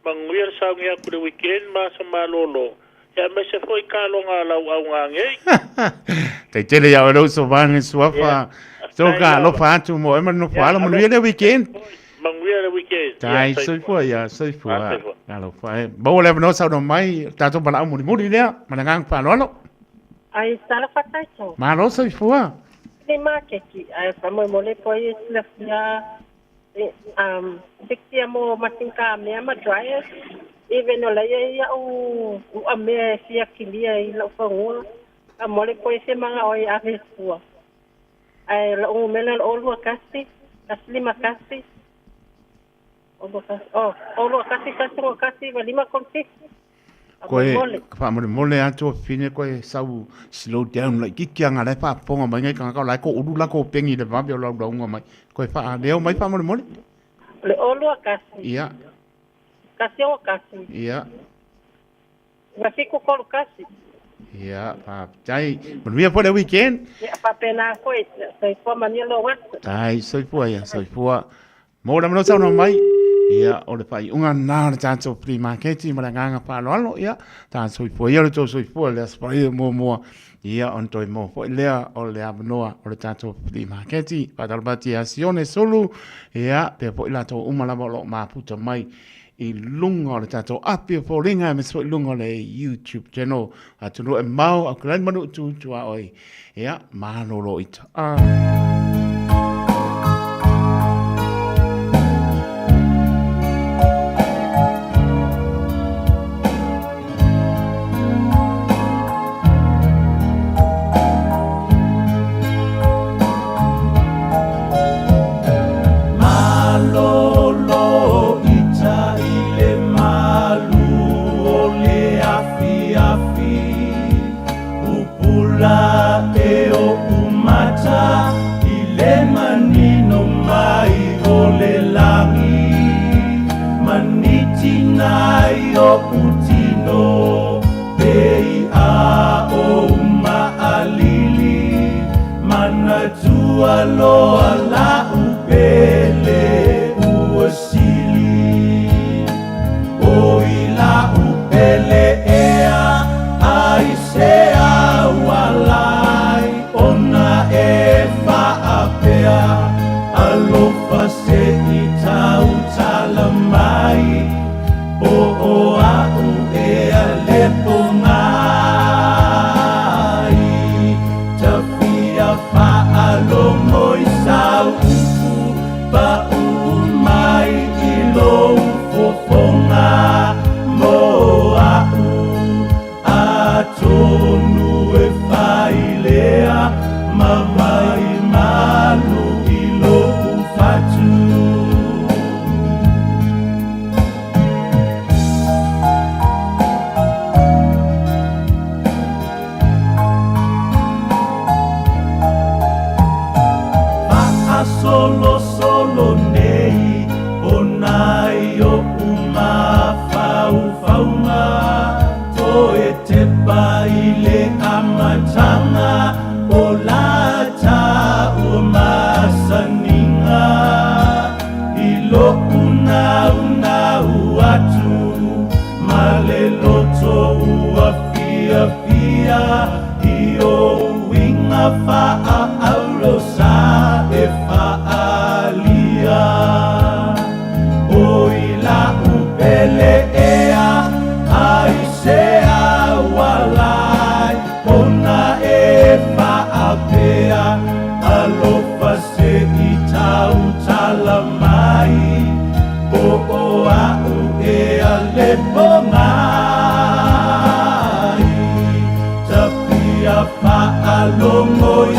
manuia le sauni atu i le weekend ma aso malolo, ia aemaise foi taloga a lau auga nei. Tai tele ia oe le uso vaega suafa. So ka alofa atu mo oe ma le nofo alo manuia le weekend. Manuia le weekend. Tai soifua ia, soifua. Alofa e. Maua le avanoa saunoa mai, tatou valaau mulimuli lea, ma le agaga faaaloalo. Ai talofa tatou. Malo soifua. Le maketi, ai faamoemole po ai e silafia um, sikisia mo masin ka mea ma dryers. Even o laia ia u a mea e fia kilia i lau fagua. A mole po e se manga o i ave fua. Ai la u mela o lua kasi, kasi lima kasi. O lua kasi, oh, o lua kasi kasi lua kasi va lima konti. Koe faamolemole atu fine koe sau slow down laitiiti aga la e faafofoga mai nai tagata o la e toulu latou peni i le vave o lau lauga mai. Koe faaleo mai faamolemole. O le olua kasi. Ia. Kasi o kasi. Ia. 97 3 kasi. Ia, faafetai. Manuia foi le weekend. Ia, faapena foi. Soifua manuia lou aso. Tai, soifua ia, soifua. Mo le mano saunoa mai, ia, o le faaiuga lena o le tatou flea market ma le agaga faaaloalo, ia, ta soifua ia le tou soifua i le Aso Faraile muamua, ia, ona toe maua foi lea o le avanoa o le tatou flea market. Faatalofa atu ia Sione Sulu, ia, pea foi latou uma lava o lo o mafuta mai i luga o le tatou api o foliga aemaise foi i luga o le YouTube channel. Atunuu e mamao, Aukilani ma Nuu tu tuaoi. Ia, malolo i taa. Malolo ita i le malu o le afiafi Pupula e oʻu mata i le manino mai o le lagi Manitina i oʻu tino pei a ou maʻalili Manatua loa laʻu pele ua sili Oi laʻu pele ea aisea ua ala ai ona e faapea Alofa se i tautala mai Po o aʻu ea le pogai Tafia faalogo i sau upu Paʻu mai i lou fofoga mo aʻu Atonu e fai lea ma wai malu i loʻu fatu. Faasolosolo nei ona i oʻu mafaufauga Toe tepa i le amataga o la taua masaniga I loʻu naunau atu ma le loto ua fiafia I ou uiga faaauro sa e faaalia Oi laʻu pele ea aisea ua ala ai ona e faapea Alofa se i tautala mai Po o aʻu ea le pogai Tafia faalogo i.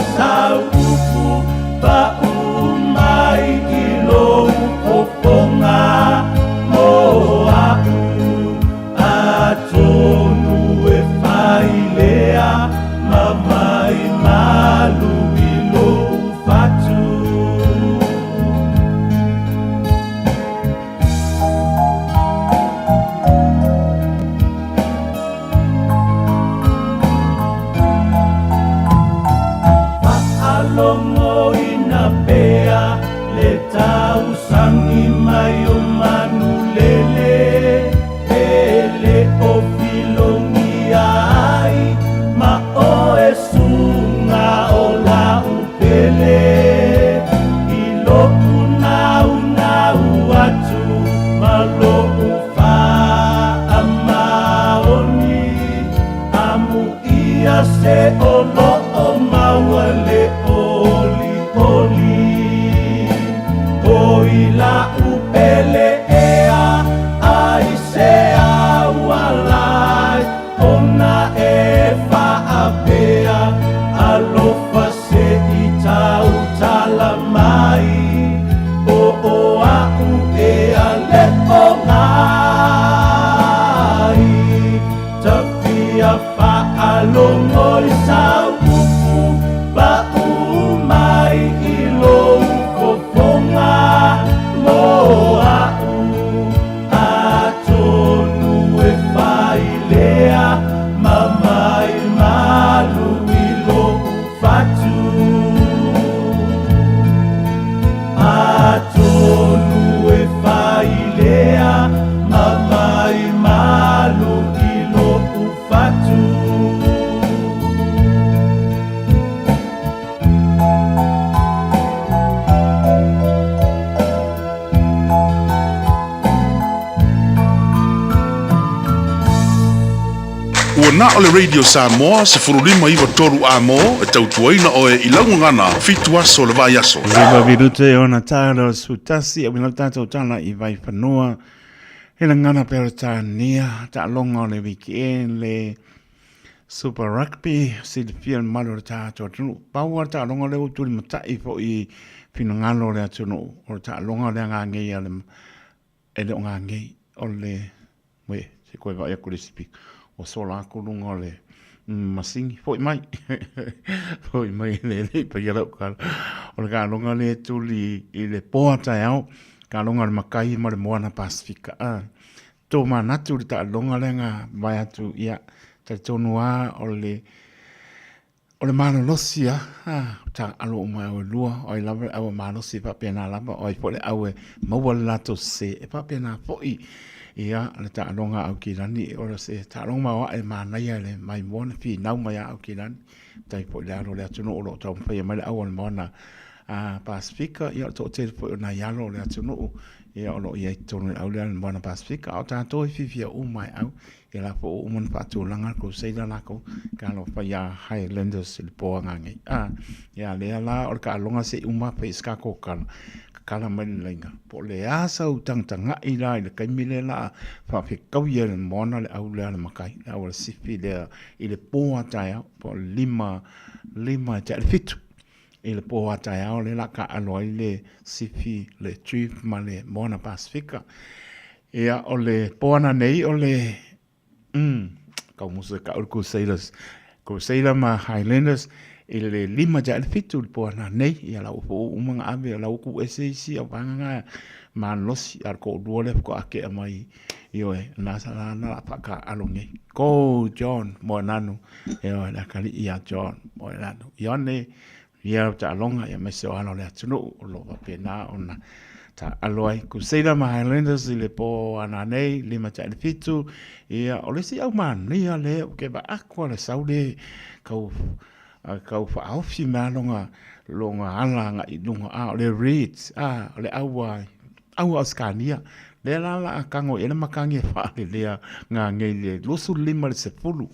Faalogo i sau upu paʻu mai i lou fofoga mo aʻu Atonu e fai lea ma mai malu i loʻu fatu Atonu e fai lea ma mai malu i loʻu fatu. Ua na o le Radio Samoa 1593 A mo e tautuaina oe i lau gagana fitu aso o le vaiaso. Lima minute e ona taalo o le 11, auina le tatou tala i Vaifanua. E lagana Peretania, taaloga o le weekend le Super Rugby, silafia le mamalu o le tatou atunuu. Pau lava le taaloga lea ua tulimatai foi i finagalo o le atunuu, o le taaloga lea gagei a le, e le o gagei, o le, uē, se i toe vaai atu i le speaker, ua sola atu luga o le masini, foi mai, foi mai e le i paia lau tala. O le taaloga lea e tuli i le po a taeao, taaloga a le matai ma le moana Pasefika. Tomanatu i le taaloga lea na vae atu, ia, talitonu lava o le, o le malolosi lava, a, taaalo uma e au e lua, o ai lava le au e malosi e faapena lava, o ai foi le au e maua le latou sese, e faapena foi. Ia, le taaloga a Aukilani, o se taaloga maoae e manaia i le maimoa na finau mai a Aukilani, faafetai foi i le alo o le atunuu o lo o taumafaia mai le au a le moana a Pasefika, ia o le toatele foi o nai alo o le atunuu, ia o lo o i ai i totonu o le au lea o le Moana Pasefika. A o tatou e fiafia uma e au, ia la foi ua uma ona faatulaga le Crusader latou, talofa ia Highlanders i le po agagei. A, ia lea la o le taaloga se i uma fai se tatou tala, tatala mai le laina. Po o le a sau tagatagai la i le taimi lea la a faafetaui ai le moana le au lea a le matai, le au a le sifi lea i le po a taeao, po o le 5, 5 e tea i le 7. I le pō a taeao lea la taaalo ai le sifi, le Chief ma le Moana Pasefika. Ia, o le pō ana nei o le, mm, kau musu e kau le Crusaders, Crusader ma Highlanders i le 5 ja le 7 le pō ana nei, ia la ua fou uma nga ave, la ua ku ese isi au vanga nga malosi a le toalua lea faatoa tea mai Ioe, na sa la na la whakaalo nei. Ko John Moananu, ioe, le akalii ia John Moananu. Ione, ia taaloga, ia maise o alo o le atunuu, o lo o faapena ona taaalo ai. Crusader ma Highlanders i le po ana nei, 5 tai le 7, ia, o le isi au manaia le, o ke vaatu a le sau le kau, kau whaaofi mea longa, longa ala agai i luga, a, o le Reds, a, o le aua, Aua Ausetalia, lea la la a kago i ai le makagi e faalelea gagei le 25 i le 10.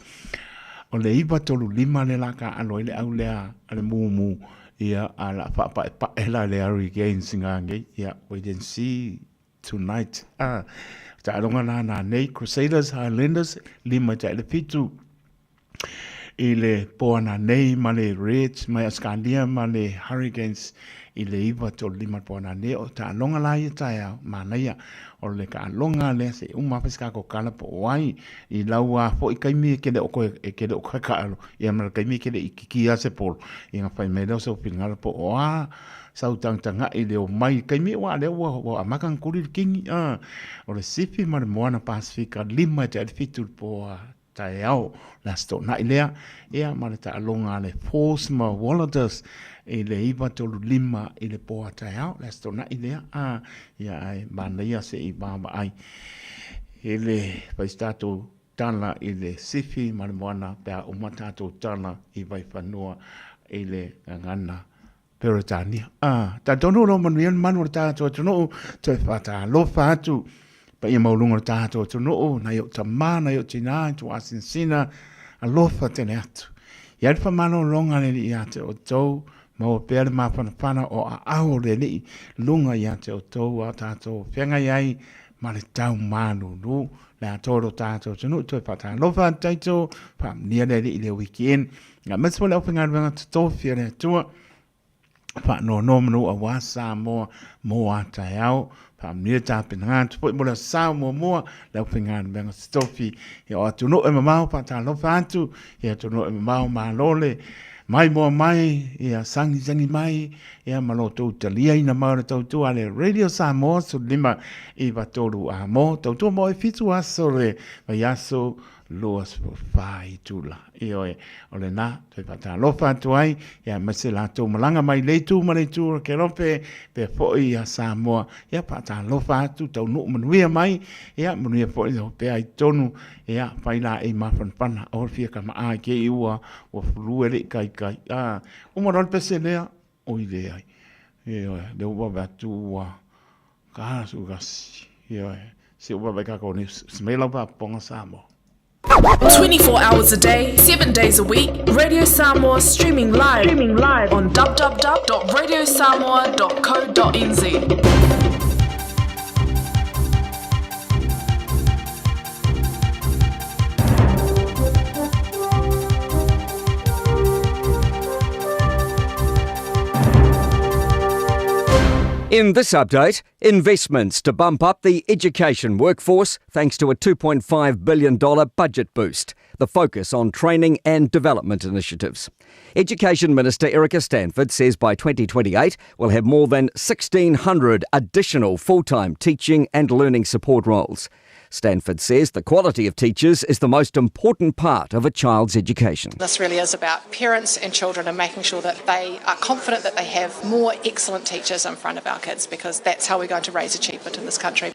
O le 935 lea la taaalo ai le au lea a le mumu, ia a la faapaepae la le Hurricanes gagei, ia wait and see tonight. Ah, taaloga la nanei Crusaders Highlanders 5 tai le 7. I le po ana nei ma le Reds mai Australia ma le Hurricanes i le 9:35 le po ana nei o taaloga la ia taeao manaia o le taaloga lea se uma fai se tatou tala po o ai i lau a foi taimi e ke le o koe e ke le o koe kaalo ia ma le taimi e ke le i kiki a se polo ia na fai mai lea o sau finagalo po o a sau tagatagai le omai i taimi aua lea ua ua amata ona tuli le kini a o le sifi ma le moana Pasefika 5 e tai le 7 le po a taeao le Aso Toonai lea, ia ma le taaloga a le Force ma Walladas i le 9:35 i le po a taeao le Aso Toonai lea, a, ia ae manaia se i vaavaai i le fai se tatou tala i le sifi ma le moana pe a uma tatou tala i Vaifanua i le gagana Peretania. A, talitonu o lo o manuia le malu o le tatou atunuu, toe faatalofa atu paia maualuga o le tatou atunuu, nai ou tama, nai ou tina, i tuaasinasina, alofa tele atu. I ai le faamalologa a le Alii ia te outou, maua pea le mafanafana o aao o le Alii luga ia te outou a o tatou feagai ai ma le tau malulu. Le atoa o lo tatou atunuu, toe faatalofa atu tatou, faamanuia le Alii i le weekend. Aemaise foi le aufaigaluega totofi a le Atua. Faanonomanu aua Samoa mo a taeao. Faamanuia tapenaga atu foi mo le aso Sa muamua le aufaigaluega sitofi ia o atunuu e mamao faatalofa atu i atunuu e mamao malo le maimoa mai ia sagisagi mai ia ma lo tou taliaina mai o le tautua a le Radio Samoa 15 9 3 a mo tautua mo e 7 aso le vaiaso 24 itula. Ioe, o lena, toe faatalofa atu ai, ia aemaise latou malaga mai le itu ma le itu o Kerope, pea foi ia Samoa, ia faatalofa atu, taunuu manuia mai, ia manuia foi le pea i tonu, ia fai la e mafanafana, o fia kama a ke i ua, ua fulue le kai kai, a, uma loa le pese lea, oi leai, ioe, lea ua vave atu ua, ka su kasi, ioe, se ua vave kako ni, smei lau faapopoga Samoa. 24 hours a day, 7 days a week, Radio Samoa streaming live, streaming live on www.radiosamoa.co.nz. In this update, investments to bump up the education workforce thanks to a $2.5 billion budget boost. The focus on training and development initiatives. Education Minister Erica Stanford says by 2028 we'll have more than 1,600 additional full time teaching and learning support roles. Stanford says the quality of teachers is the most important part of a child's education. This really is about parents and children and making sure that they are confident that they have more excellent teachers in front of our kids because that's how we're going to raise achievement in this country.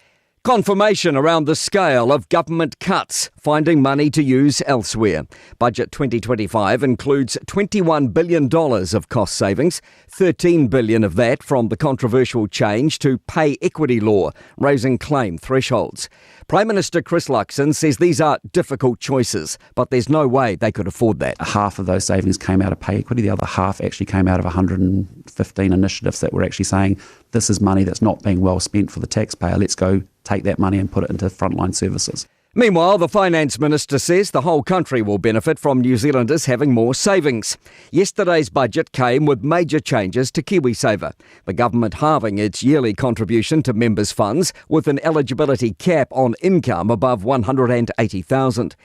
Confirmation around the scale of government cuts, finding money to use elsewhere. Budget 2025 includes $21 billion of cost savings, $13 billion of that from the controversial change to pay equity law, raising claim thresholds. Prime Minister Chris Luxon says these are difficult choices, but there's no way they could afford that. Half of those savings came out of pay equity, the other half actually came out of 115 initiatives that were actually saying this is money that's not being well spent for the taxpayer. Let's go take that money and put it into frontline services. Meanwhile, the finance minister says the whole country will benefit from New Zealanders having more savings. Yesterday's budget came with major changes to KiwiSaver, the government halving its yearly contribution to members' funds with an eligibility cap on income above 180,000.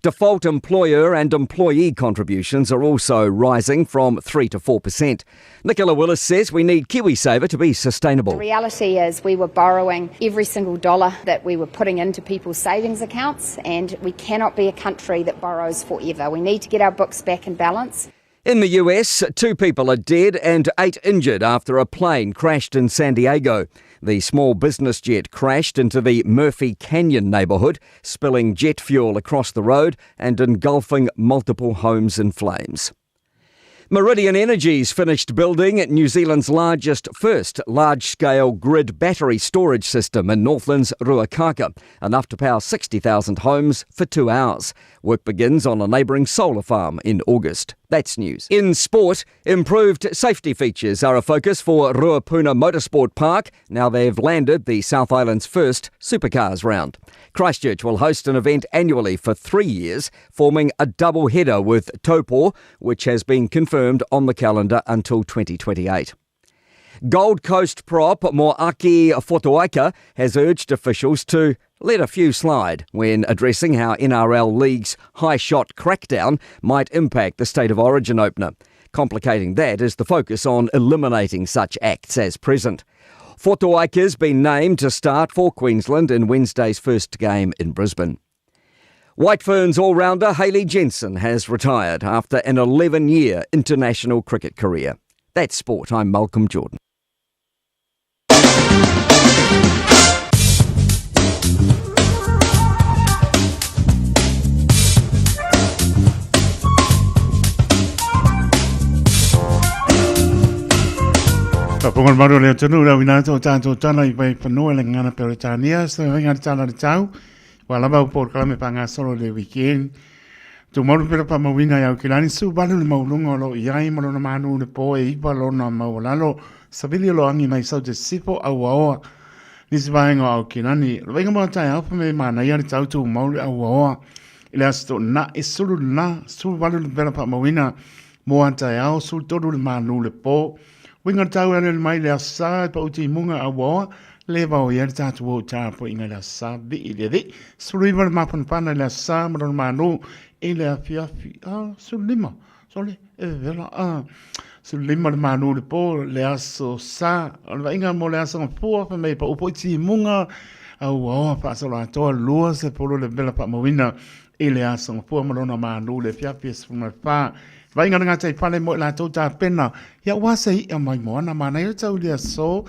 Default employer and employee contributions are also rising from 3 to 4%. Nicola Willis says we need KiwiSaver to be sustainable. The reality is we were borrowing every single dollar that we were putting into people's savings accounts, and we cannot be a country that borrows forever. We need to get our books back in balance. In the US, two people are dead and eight injured after a plane crashed in San Diego. The small business jet crashed into the Murphy Canyon neighbourhood, spilling jet fuel across the road and engulfing multiple homes in flames. Meridian Energy's finished building New Zealand's largest first large-scale grid battery storage system in Northland's Ruakaka, enough to power 60,000 homes for two hours. Work begins on a neighbouring solar farm in August. That's news. In sport, improved safety features are a focus for Ruapuna Motorsport Park. Now they've landed the South Island's first supercars round. Christchurch will host an event annually for three years, forming a double header with Taupo, which has been confirmed on the calendar until 2028. Gold Coast prop Moaki Fotuaika has urged officials to let a few slide when addressing how NRL League's high shot crackdown might impact the State of Origin opener. Complicating that is the focus on eliminating such acts as present. Fotuaika's been named to start for Queensland in Wednesday's first game in Brisbane. White Ferns all-rounder Hayley Jensen has retired after an 11-year international cricket career. That's sport. I'm Malcolm Jordan. Paponga le maru o le atunuu lau ina atu o tātou tala i vai whanua le ngana Peretania, sa hoinga le tala le tau, Ua lava au polokalame faagasolo i le weekend. Tumalu pela faamauina i Aukilani, su valu le maualuga o lo o i ai ma lona manu le po e iva lona maualalo, savili o lo agi mai Saute Sisifo, Auaoa, nisi vaega o Aukilani. O le vaiga mo taeao fa me manaia le tau tumau le Auaoa i le aso toonai sulu lena, su valu le pela faamauina mo a taeao, su tolu le manu le po. Uiga le tau e aliali mai le Aso Sa e pau timuga a ua oa le vao i ai le tatou o tapuaiga i le Aso Sa vii le alii. 19 le mapanapana i le Aso Sa ma lona malo i le afiafi. A, 15, sole, e vevela. A, 15 le malo i le po le Aso Sa. O le vaaiga mo le Aso Gafua fai mai e pau foi timuga a ua oa faasoloatoa 20 le vela faamauina i le Aso Gafua ma lona malo i le afiafi e 14. Vaaiga le gataifale mo i latou tapena, ia ua se i'a mai moana manaia le tau i le aso,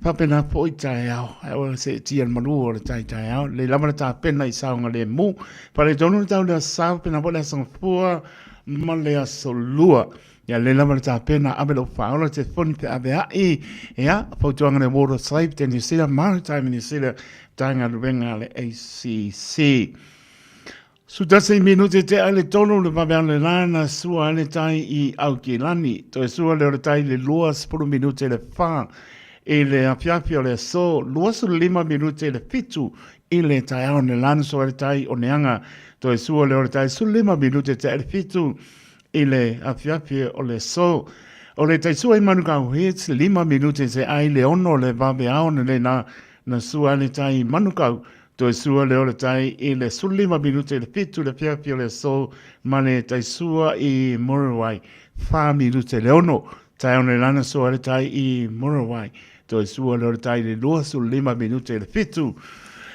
faapena foi taeao, ae ua seetia le malu o le tai taeao, lelei lava le tapena i saogalemu. Faaletonu le tau i le aso Sa, faapena foi le aso Gafua ma le aso Lua. Ia lelei lava le tapena, ave lou faaola telefoni pe avea'i, ia, fautuaga le Water Safe te New Zealand Maritime New Zealand, Matagaluega a le ACC. 11 minute te ai le tolu le vave ale la na sua ai le tai i Aukilani. Toe sua lea o le tai i le 20 minute le 4 i le afiafi o le aso, 25 minute le 7 i le taeao ne la na sua ai le tai o Neaga. Toe sua lea o le tai 15 minute te ai le 7 i le afiafi o le aso. O le tai sua i Manukau Heads, 5 minute te ai le 6 le vave ao ne le na na sua ai le tai i Manukau. Toe sua lea o le tai i le 15 minute i le 7 i le afiafi o le aso ma le tai sua i Muriwai, 4 minute i le 6. Taeao nei lana sua le tai i Muriwai. Toe sua lea o le tai i le 25 minute i le 7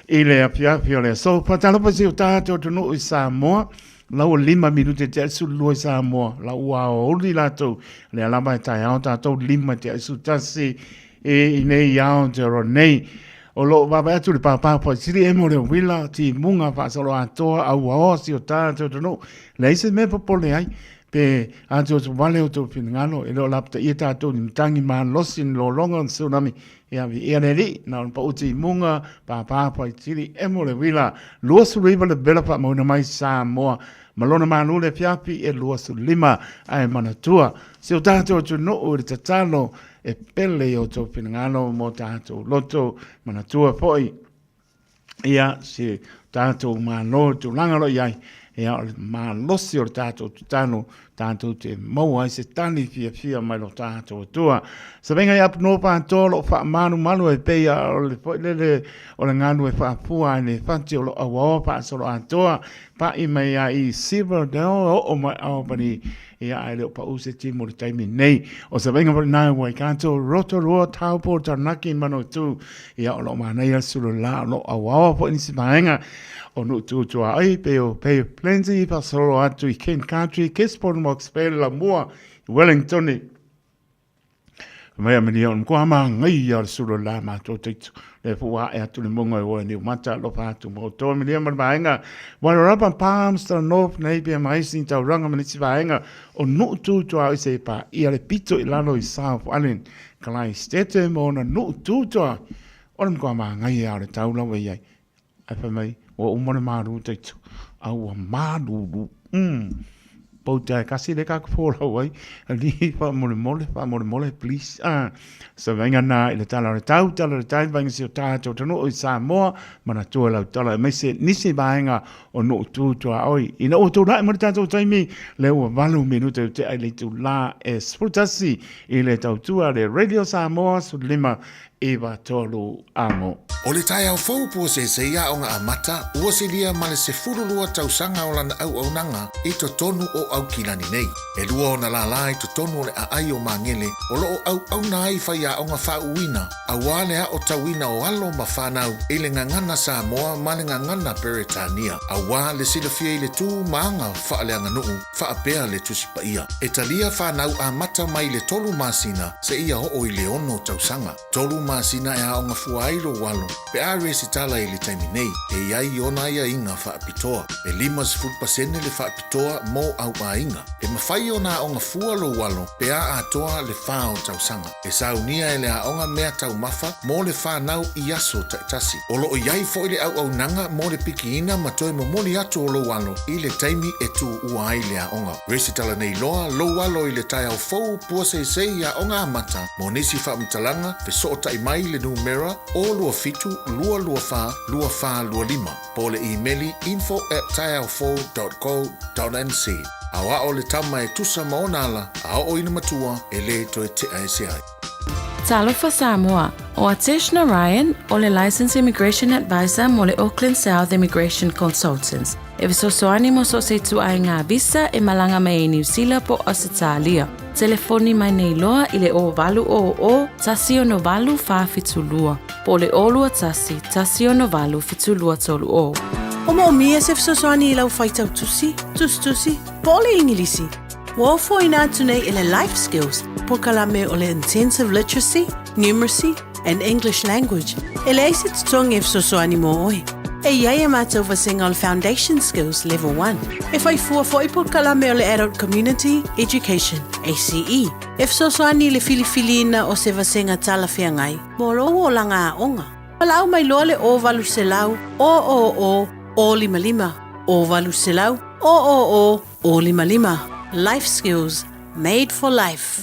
i le afiafi o le aso. Faatalofa i si o tatou atunuu i Samoa. Lau ua 5 minute te ai 12 i Samoa. Lau ua aoauli latou. Lea lava e taeao tatou 5 te ai 11 e i nei Aotearoa nei. O lo o vaavaai atu le pāpā faisili e mo le uila, timuga faasoloatoa, auaoa si o tatou atunuu. Leai se mea e popole ai, pe atuatu vale outou finagalo, e le o lapataia tatou ni matagi malosi, ni lologa, ni tsunami, ia viia le Alii, na ona pau timuga, pāpā faisili e mo le uila. 29 le vela faamauina mai Samoa, ma lona malu le afiafi e 25, ae manatua si o tatou atunuu i le tatalo e pele i outou finagalo mo tatou loto manatua foi ia si tatou Malo i tulaga o lo o i ai, ia o le malosi o le tatou tatalo tatou te maua ai se tali fiafia mai lo tatou Atua. Savega i Apunoa Patoa o lo o faamalumalu e pei o le foi lele o le galu e faafua ai le fati o lo o auaoa faasoloatoa pa'i mai ai i Silverdale oo mai Albany Ia, ae le o pau se timu i le taimi nei. O se vaaiga foi lena i Waikato, Rotorua, Taupo, Taranaki, Manawatu. Ia, o lo o manaia le sulu la, o lo o auaoa foi nisi vaega o nuu tu tuaoi, pei o Bay of Plenty, faasolo atu i King Country, Gisborne, Mox Bay, Lamua, Wellingtone. Mai a mania o le matua māngaia o le sulu la mātou teitu. Le fua ae atu le munga i oe ni umata alofa atu mo tō milia ma le vaenga. Wairarapa Palmerston North nei pia mai sini tauranga ma nisi vaenga o nuu tū toa i se pā ia le pito i lalo i South Island. Kalai stete mo ona nuu tū toa o le matua māngaia o le tau lawa i ai. Ae fai mai, ua uma le malū taitu, a ua malulu. Pau te ae kasi le ka folau ai, ali faamolemole, faamolemole, please. Ah, so vainga nā i le tala o le tau, tala o le tai, vainga si o tātou atunuu i Samoa, manatua lau tala, aemaise nisi vaega o nuu tū tuaoi. Ina ua tulai mai le tātou taimi, lea ua 8 minute o tea i le itulā e 11 i le tautua le Radio Samoa 15 93 ango. O le taeao fou puaseisei aoga amata ua silia ma le 12 tausaga o lana auaunaga i totonu o Aukilani nei. E lua ona lālā i totonu o le aai o Magele o lo o auauna ai faiaoga faauuina auā le aotauina o alo ma fanau i le gagana Samoa ma le gagana Peretania auā le silafia i le tū ma aga faaleaganuu faapea le Tusi Paia. E talia fanau amata mai le tolu masina seia oo i le ono tausaga. Tolu masina e aoga fua ai lou alo pe a resitala i le taimi nei, e i ai ona aiaiga faapitoa. E 50% le faapitoa mo au aiga. E mafai ona aoga fua lou alo pe a atoa le fa o tausaga. E saunia e le aoga mea taumafa mo le whanau i aso taitasi. O loo i ai foi le auaunaga mo le pikiina ma toe momoli atu o lou alo i le taimi e tuua ai le aoga. Resitala nei loa lou alo i le taeao fou puaseisei i aoga amata mo nisi faamatalaga fesootai mai i le numera 027 224 2425 po o le imeli info@taeaofou.co.nz. Aoao le tama e tusa ma ona ala, a oo ina matua, e lē toe tea ese ai. Talofa Samoa, ʻO Atesh Narayan, ʻo le Licensed Immigration Advisor mo le Auckland South Immigration Consultants, e fesoasoani mo so o se ituaiga visa e malaga mai ai i Niu Sila po o Ausetalia. Telefoni mai nei loa i le 0800 168 472 po o le 021 168 7230. Ua moomia se fesoasoani i lau faitau tusi, tusitusi, po o le Igilisi? Ua ofoina atu nei e le Life Skills polokalame o le Intensive Literacy, Numeracy and English Language e leai se totogi e fesoasoani mo oe. E i ai a mātou vasega o le Foundation Skills Level 1. E whai fua fo'i polokalame o le Adult Community Education, ACE, e fesoasoani i le filifiliina o se vasega talafeagai mo lou olaga aoga. Valaau mai loa le 0800 000 055, 0800 000 055. Life Skills, made for life.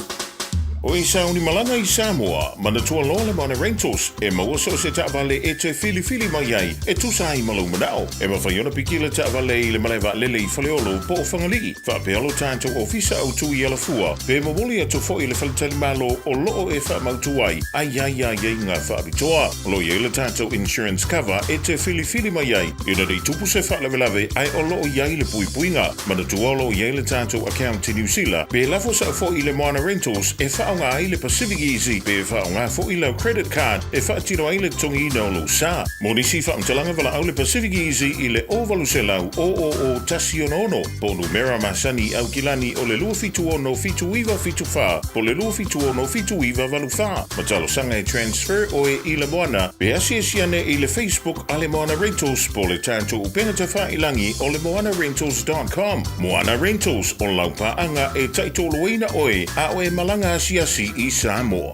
O e sauni malaga i Samoa, manatua loa le Moana Rentals, e maua so o se taavale e te filifili mai ai, e tusa ai ma lou manao. E mafai ona piki le taavale i le malae vaalele i Faleolo po o Fagalii, faapea lo tatou ofisa autu i Alafua, pe momoli atu foi i le faletalimalo o loo e faamautu ai, a i ai aiaiga faapitoa. O lo o i ai le tatou insurance cover e te filifili mai ai, ina nei tupu se faalavelave ae o lo o i ai le puipuiga. Manatua o lo o i ai le tatou account i Niu Sila, pe lafo sao foi i le Moana Rentals e faaaoga ai le Pacific Easy pe faaaoga foi lau credit card e faatino ai le totogiina o lou sa. Mo nisi faamatalaga valaau le Pacific Easy i le 0800 000 166 po o numera masani i Aukilani o le 276 7974 po o le 276 7984. Ma talosaga e transfer oe i le Moana pe asiasi ane i le Facebook a le Moana Rentals po o le tatou upega tafailagi o le moanarentals.com. Moana Rentals, o lau paaga e taitoloina oe a o e malaga asiasi i Samoa.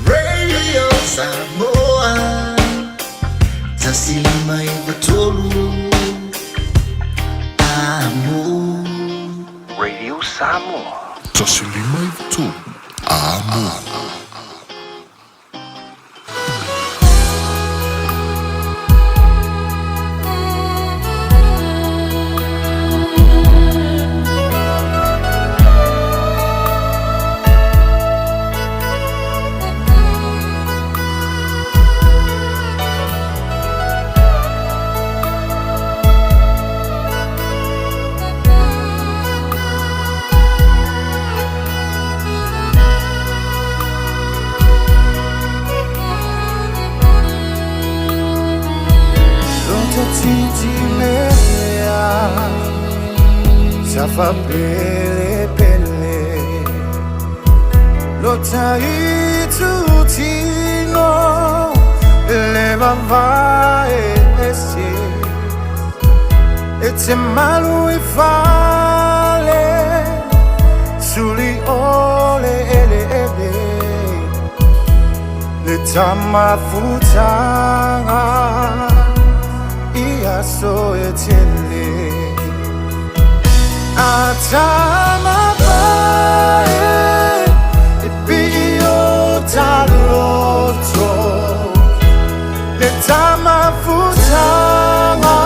Radio Samoa 153 Amo. Radio Samoa. 153 Amo. Safa pele pele Lota itutino Le vavae ese E te malu i fale Suli ole ele ele Le tamafutaga I aso e tele Atamapae E pio taloto Le tamafutaga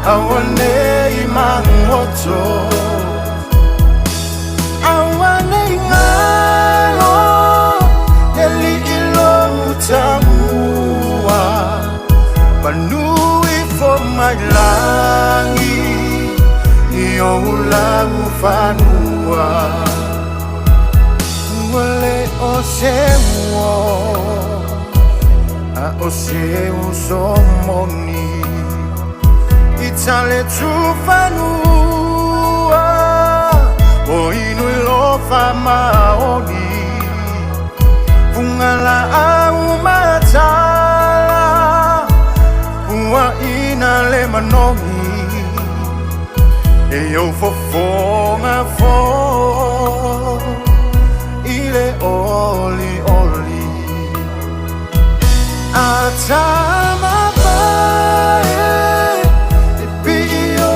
Awane i mangoto Awane i ngalo E li ilo utamua Manu i fo mai langi I o lau fanua Ua le o se ua A o se uso moni I tale tufanua O inu i lofa maoni Funga la au matala Ua ina le manogi E au fofoga fo I le oli oli Atamapae E pio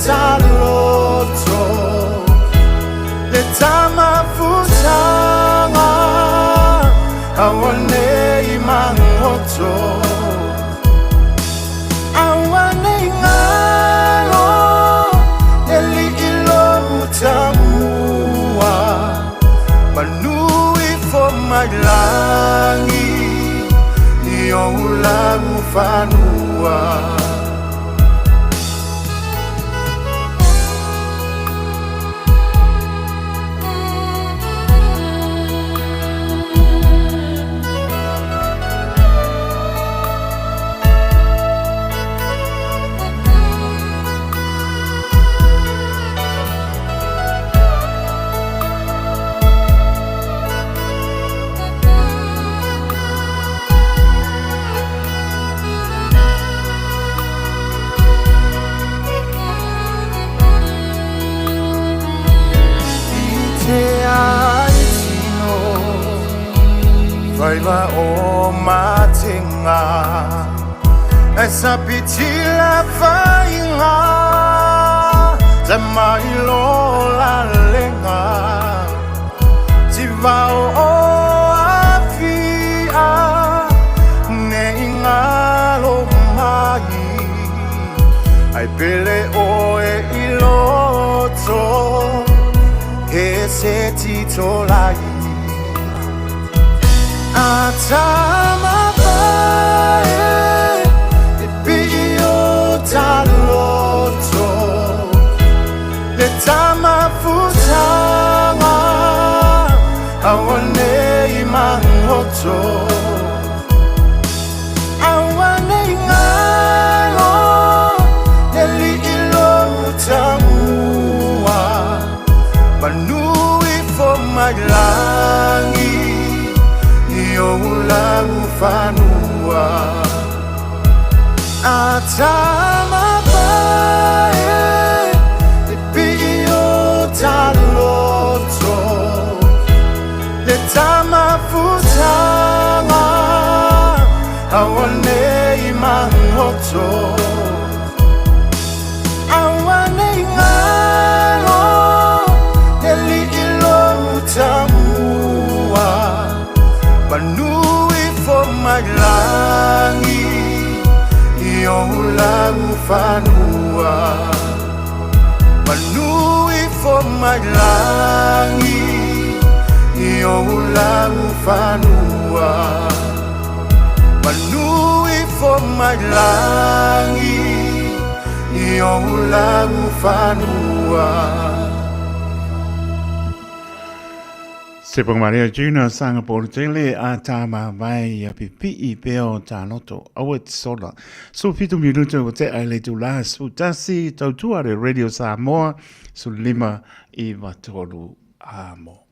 taloto Le tamafutaga Awane i mangoto Awane i ngalo E li ilo utamua Manu i fanua. I te ai tino Faila o matenga E sapitila fainga Te mai lo la lenga Tivao o afia Ne ingalo mai Ai pele oe i loto He se tito lai A tama vae E pio taloto Le tama futanga Awa nei mangoto Awa nei ngalo Ne li ilo tamua Manui fo mai langi I o lau fanua A tama vae E pio taloto Le tama futanga Awa nei mangoto Awa nei ngalo Ne li ilo tamua Manui fo mai langi I o lau fanua Manui fo mai langi I o lau fanua Manui fo mai langi I o lau fanua. Se pong Maria Junior sanga tele a tā mai a pipi peo tā loto awa te sola. So 7 minuta o te aile tu la su tasi tautua re Radio Samoa su lima i vatolu amo.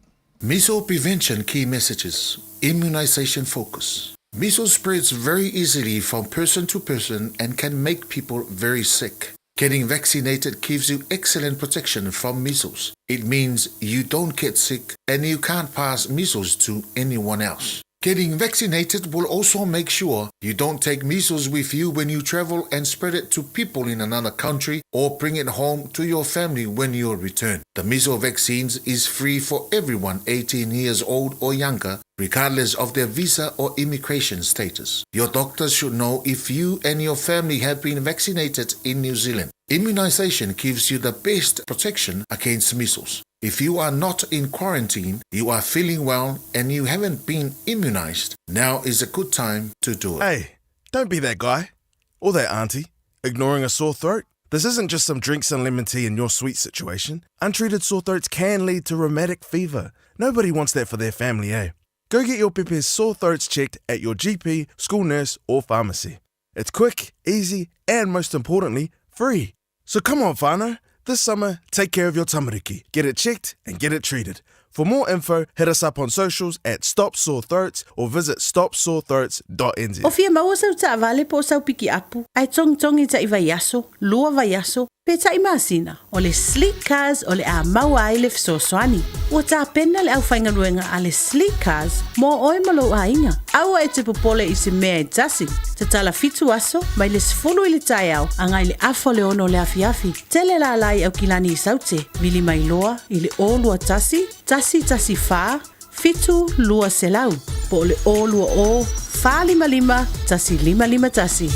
Measles prevention key messages. Immunization focus. Measles spreads very easily from person to person and can make people very sick. Getting vaccinated gives you excellent protection from measles. It means you don't get sick and you can't pass measles to anyone else. Getting vaccinated will also make sure you don't take measles with you when you travel and spread it to people in another country or bring it home to your family when you return. The measles vaccines is free for everyone 18 years old or younger, regardless of their visa or immigration status. Your doctor should know if you and your family have been vaccinated in New Zealand. Immunization gives you the best protection against measles. If you are not in quarantine, you are feeling well, and you haven't been immunized, now is a good time to do it. Hey, don't be that guy or that auntie ignoring a sore throat. This isn't just some drinks and lemon tea in your sweet situation. Untreated sore throats can lead to rheumatic fever. Nobody wants that for their family, eh? Go get your pepe's sore throats checked at your GP, school nurse, or pharmacy. It's quick, easy, and most importantly, free. So come on, whānau. This summer, take care of your tamariki. Get it checked and get it treated. For more info, hit us up on socials at Stop Sore Throats or visit stopsorethroats.nz. O fia maua sau taavale po o sau pikiapu, ae togitogi taʻi vaiaso, lua vaiaso, pe taʻi masina, o le Sleek Cars o le a maua ai le fesoasoani. Ua tapena le aufaigaluega a le Sleek Cars mo oe ma lou aiga. Aua e te popole i se mea e tasi. Tatala 7 aso, mai le 10 i le taeao, agai i le afa o le 6 o le afiafi. Tele lala i Aukilani i Saute, vili mai loa i le 021 114 7 200 po o le 020 455 1551.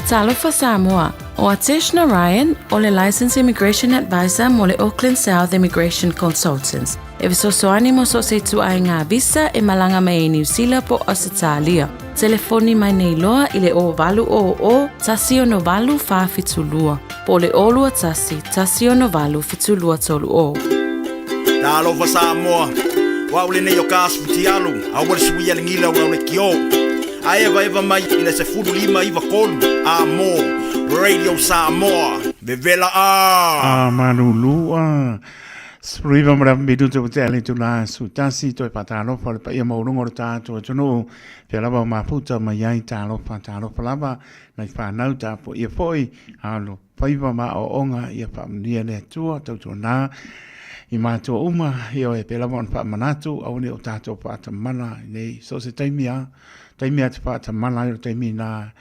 Talofa Samoa, o Atesh Narayan o le Licensed Immigration Advisor mo le Auckland South Immigration Consultants. E fesoasoani mo so o se ituaiga visa e malaga mai ai Niu Sila po o Ausetalia. Telefoni mai nei loa i le 0800 168 472 po o le 021 168 7230. Talofa Samoa, o au lenei o ka Futialu, aua le suia le gila o lau lekiō. A evaeva mai i le 15 93 a mo Radio Samoa, vevela a! A malulu a 19 ma le minuta ua tea le itula 11, toe faatalofa le paia maualuga o le tatou atunuu, fea lava o mafuta mai ai, talofa, talofa lava, nai fanau tapuaia foi, alo faiva ma aoaoga ia faamanuia le Atua, tautuana i matua uma, ioe, pei lava ona faamanatu, aua ne i o tatou faatamala i nei, so o se taimi lava, taimi lava e te faatamala ai o le taimi lena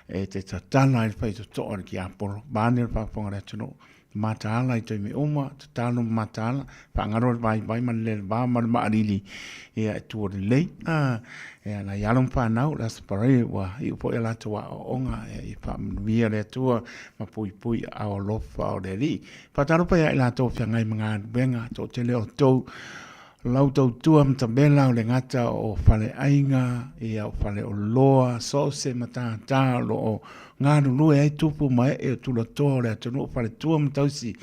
e te tatala ai le faitotoa i le tiapolo, vaeane le faafofoga a le atunuu. Mataala i taimi uma, tatalo ma mataala, faagalo le vaivai ma le leleva ma le maalili, ia e tua lelei. Ia nai alo ma fanau, le Aso Faraile ua iu foi a latou aoaoga, ia i faamanuia le Atua ma puipui aao alofa o le Alii. Faatalofa ia i latou feagai ma galuega, toatele o outou lau tautua ma tavela o le gata o faleaiga, ia o faleoloa, so o se matata o lo o galulue ai tupu ma ee o tulatoa o le atunuu, faletua ma tausi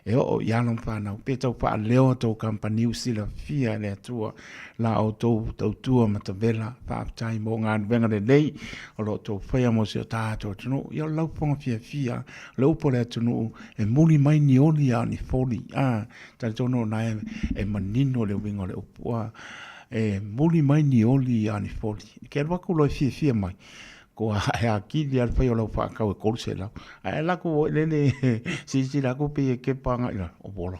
e oo i alo ma fanau. Pe tau faaleo a tou kamupani ua silafia e le Atua la outou tautua ma tavela. Faafetai mo galuega lelei o lo o outou faia mo si o tatou atunuu. Ia o le laufofoga fiafia, o le upu a le atunuu, e muli mai ni oli a o ni foli. A, talitonu o na e manino le uiga o le upu. A, e muli mai ni oli a o ni foli. Ke alu atu loa e fiafia mai, Kua ae akili a le fai o lau faakau e 300. Ae ala atu foi lele silasila atu pei e kepa agai i lalo, ola.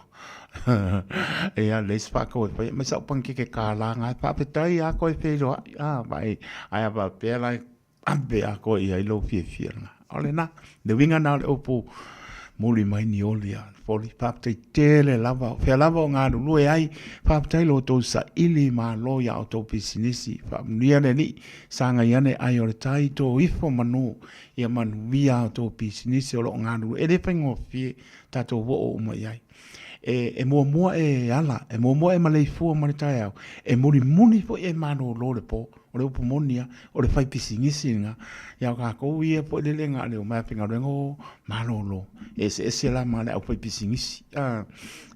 Ia leai se faakau e faia, mai sau panikeke $1 nga e faafetai lava koe feiloai, a vaai, ae a faapea la e ave atoa i ai lou fiafia lena. O lena, le uiga lena o le upu muli mai ni oli a foli. Faafetai tele lava, o fea lava o galulue ai, faafetai lo outou saili malo ia outou pisinisi. Faamanuia le Alii, sagai ane ai o le tai to ifo manu, ia manuia a outou pisinisi o lo o galulue. E le faigofie tatou oo uma i ai. E, e muamua e ala, e muamua e maleifua ma le taeao, e mulimuli foi e malolo le po. O le upu moni lava, o le fai pisinisi lena. Ia o tatou ia foi lele na o le omai lava faigaluega o malolo. E eseese la ma le aufaipisinisi.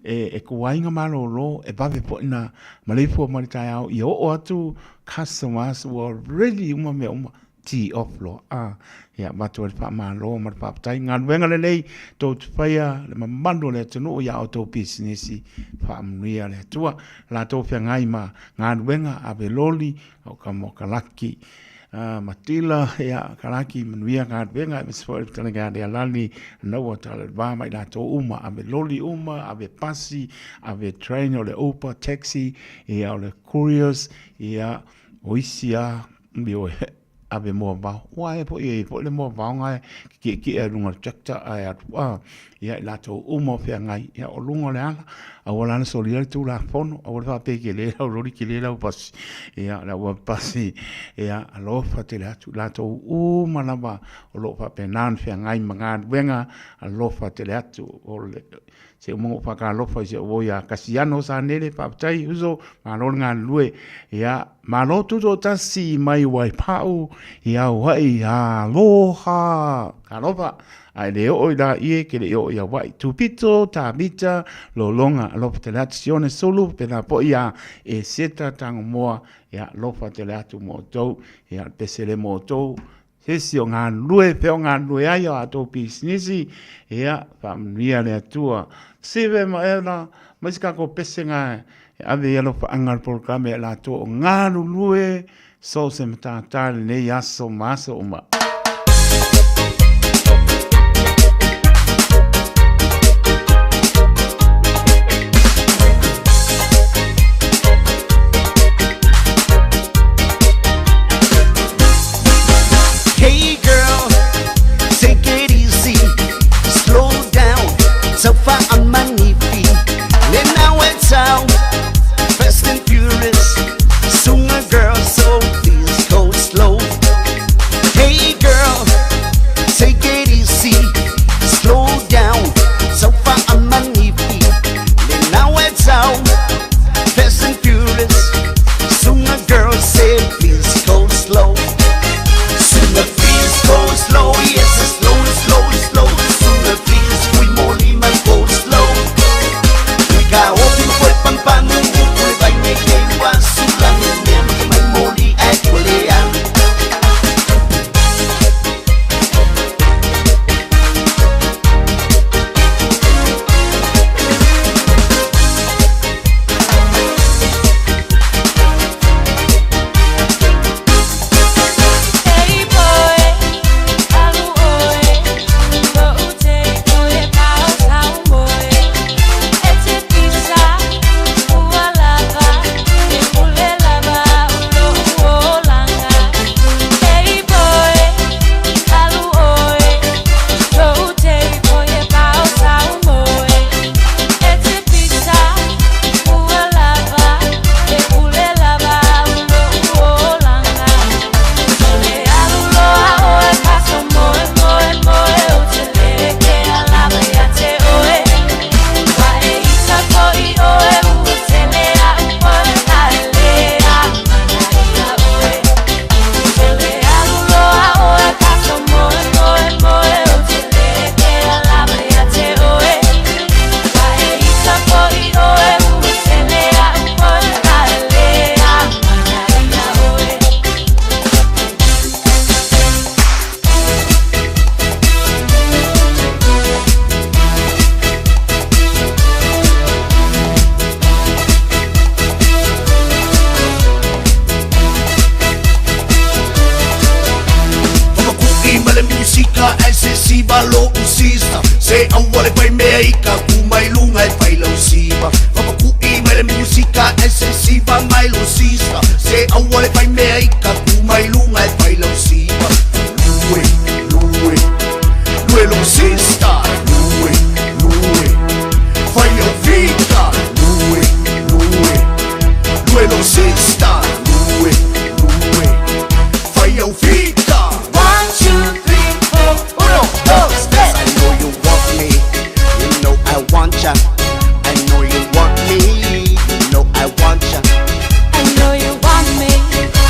E tuai ona malolo, e vave foi ona maleifua mai le taeao ia oo atu customers ua ready uma mea uma, tee off loa. Ia avatu ai le faamalo ma le faafetai. Galuega lelei tou te faia le mamalu o le atunuu ia outou pisinisi, faamanuia le Atua. Latou feagai ma galuega ave loli o ka mo kalaki matila ia kalaki manuia galuega aemaise foi le fetalaiga ia Lealani Naua Talelva ma i latou uma ave loli uma ave pasi ave train o le Uber taxi ia o le couriers ia o isi a ave moavao. Ua e foi e i ai foi le moavao na e tietie ai i luga o le tractor ae alu a ia i latou uma o feagai ia o luga o le ala aua la le solia le tulafono aua le faapea e tele lau loli tele lau pasi ia lau ave pasi ia alofa tele atu i latou uma lava o lo o faapena ona feagai ma galuega alofa tele atu o le Se uma ona ou faatalofa i si ou uo ia Kasiano Sanele, faafetai uso, malo le galulue. Ia, malo tutoatasi mai Waipa'u i Aua'i, aloha! Talofa, a e le oo i laie, e te le i oo i Aua'i. Tupito, Tavita, Lologa, alofa tele atu, Sione Sulu, faapena foi ia Eseta Tagomoa, ia, alofa tele atu mo outou, ia, le pese lea mo outou, Se isi o galulue, fea o galulue ai o a outou pisinisi, ia, faamanuia le Atua. Sive ma Ela, mai se tatou pese na e ave i alofaaga o le polokalame ia i latou o galulue so o se matata i lenei aso ma aso uma. Hey girl, take it easy, slow down, so far I'm magnifique. Then now it's out, fast and furious, sooner girl, so please go slow. Hey Se aua le fai mea i ka ku mai lunga e fai lau siva. Fapaku'i mai le musika e se siva mai lo sista. Se aua le fai mea i ka ku mai lunga e fai lau siva. Lue, lue, lue lo sista. Lue, lue, fai au fika. Lue, lue, lue lo sista. Lue, lue, fai au fika. 1, 2, 3, 4, 1, 2, 3. I know you want me, you know I want ya. I know you want me, you know I want ya. I know you want me,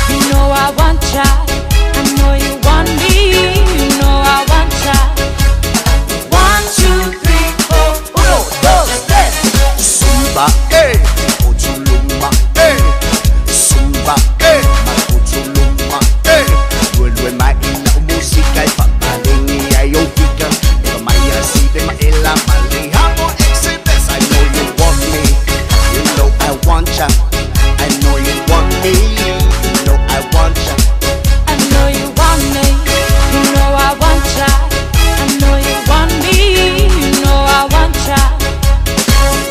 you know I want ya. I know you want me, you know I want ya. 1, 2, 3, 4, 1, 2, 3. Zumba, eh, Otuluma, eh. Zumba, eh, Otuluma, eh. Lue lue mai ila o musika e fapalengi ai o fika. E mai a si ve ma ela male hamo exhibits. I know you want me, you know I want ya. I know you want me, you know I want ya. I know you want me, you know I want ya. I know you want me, you know I want ya.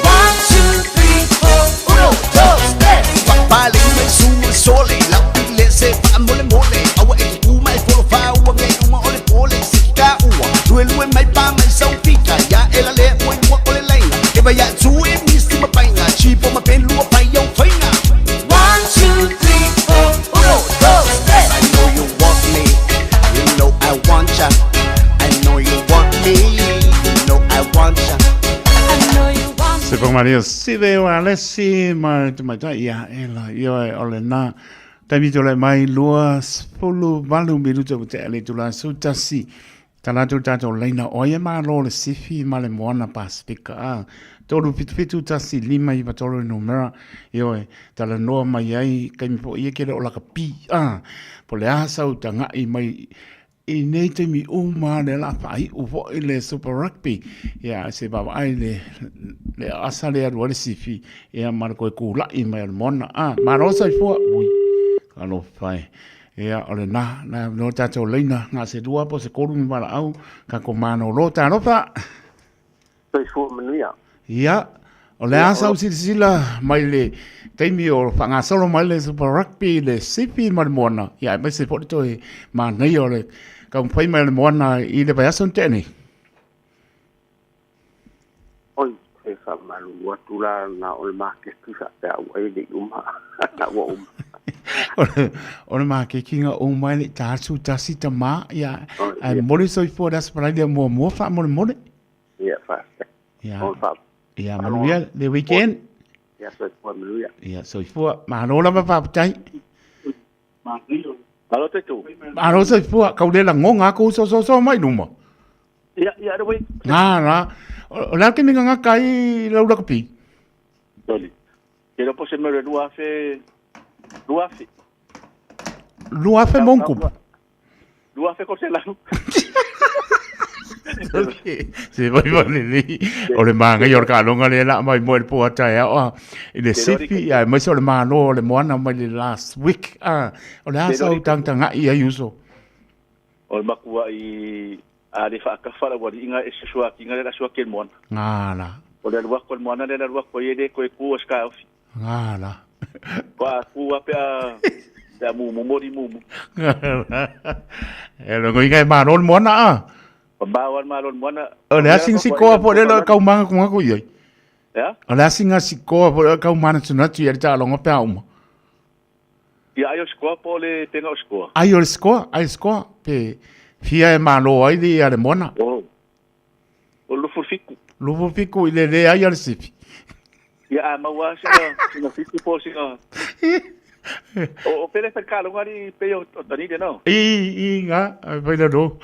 1, 2, 3, 4, 1, 2, 3. Papale mai su sole, la pile se fa mole mole. Aua e ku mai folo fa ua nge uma ole pole sika ua. Lue lue mai pa mai sau fika ya ela le ua ua ole laina. E vai ya tu e misti ma painga, chipo ma pen lua pai au fainga. 1, 2, 3, 4, 1, 2, 3. I know you want me, you know I want ya. I know you want me, you know I want ya. Se pa Maria Sive o Alesi ma te mai ia ela ia o le na taimi tole mai 28 minuta o te ale tula su tasi ta latou tatou laina o ia malo le sifi ma le moana Pasifika a 377 1593 numera ioe talanoa mai ai kaimi po ia kele o laka pi a po le a sau taga'i mai i nei taimi uma le la faai'u fo'i le Super Rugby ia se vaavaai le le asa le alu ai le sifi ia ma le koe kula'i mai o le moana a malo soifua ui alofa e ia o lena na no tatou laina ga se lua po se kolu ma valaau kako manōlō talofa. Soifua manuia. Ia, o le a sau silasila mai le taimi o faagasolo mai le Super Rugby le sifi ma le moana, ia aemaise foi le toe manaia o le taumafai mai o le moana i le vaiaso na tea nei. Oi, e faamalulu atu la na o le maketi faapea ua e le i uma. Ua uma. O le maketi nga uma e le i tasu tasi tamā, ia, ae momoli soifua le Aso Faraile muamua faamolemole. Ia, faafetai. Ia, ia manuia le weekend. Ia, soifua manuia. Ia, soifua. Malo lava faafetai. Malo taitu. Malo soifua. Kau le lagoga aku sososo mai luma. Ia, ia, le wei. Ngā rā. O le a ke minga ngaka i lau lakapi? Soli. Ke lo po se mere 2000, 2000. 2000 mongkupu. 2000 ko se lau. Se vai vai lelei. O le māngai o le kaloga lea la mai mo le po ata e ao i le sifi ia mai so le malo o le moana mai le last week a o le asa o tangtangai ai uso. O le makua i a le whaakafa la wari inga e susua ki inga le sua ke moana. Ngā la. O le alu aku le moana le alu aku i le koe ku o ska ofi. Ngā la. Ko a ku a pe a pe a mumu mori mumu. Ngā la. E longo inga e malo le moana a. O mau al malo le moana. O le asinga sikoa po le lo kau manga ku ngako iai. Ya? O le asinga sikoa po le kau mana tunatu i le taaloga pe a uma. Ia ai o sikoa po le tenga o sikoa. Ai o le sikoa, ai sikoa pe fia e malo ai le ia le moana. Oh. O lufu fiku. Lufu fiku i le le ai a le sifi. Ia a maua singa singa fiku po singa. O pele fai kalonga ni pe o tani de no. I nga fai la no.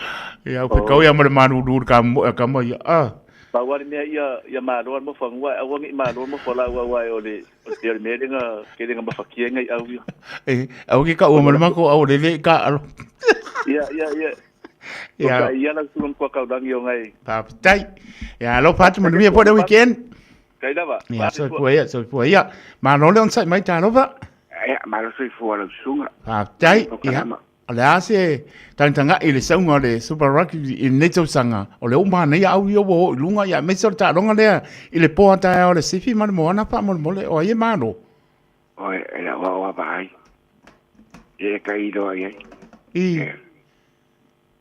Ia o kau ia ma le manu lu ka mo ka mo ia. Ah. Pa wari mea ia ia malo mo fangua au ngi malo mo fola ua ua o le o te mea lenga ke lenga mafakia ngai au ia. E au ki ka ua ma le mako au le le ka alo. Ia ia ia. Ia. Ia la tulong kwa kau rangi o ngai. Faafetai. Ia alofa atu manuia po le weekend. Kai lava. Ia soifua ia soifua ia. Malo le onosai mai talofa. Ia malo soifua lau susuga. Faafetai. Ia. O le a se tagatagai i le sauga o le Super Rugby i lenei tausaga, o lea ua manaia au ia ua oo i luga, ia aemaise o le taaloga lea i le po a taeao o le Sifi ma le Moana faamolemole, o ai e malo? Oi, e lau au a vaai. E ka iloa i ai. I.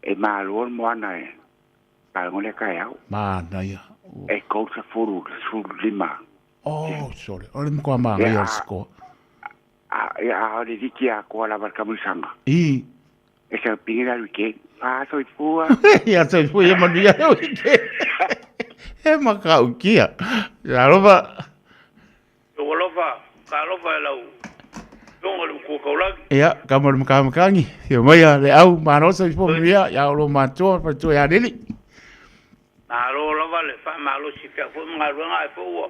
E malo le Moana e taaloga lea taeao. Manaia. E 30, 15. Oh, sorry. O le matua manaia o le score. A, ia, a o le liki atoa lava le tamulisaga. I. E sau pine la weekend. A soifua. Ia soifua ia manuia le weekend. E makaukia. Ia alofa. Ua alofa, ka alofa e lau Afioga i le Matua Taulagi. Ia, ka mo le makamakangi. Ia mai a le au, malo soifua manuia, ia o lo matua, faletua ia Lili. Malo lava le faamalosi pea foi ma galuega ae foi ua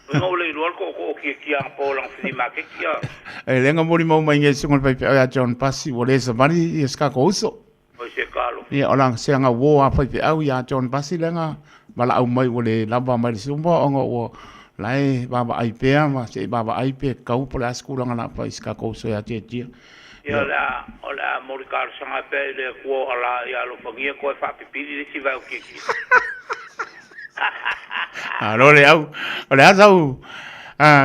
uiga ua le iloa le tootoo tiatia anapo o lana filimaketi a. E le ga molimau mai nei susuga i le faifeau ia John Pasi ua le savali ia se tatou uso. Oi se talofa. Ia o la se aga uo a faifeau ia John Pasi lea na valaau mai ua le lava mai le sumba ona ua la e vaavaai pea ma se i vaavaai pe tatau po o le a se tulaga o le a fai i se tatou uso ia Tiatia. Ia o le a momoli talosaga pea i le Atua o Allah ia alofagia toe faapipili le isi vae o Tiatia. Malo le au. O le a sau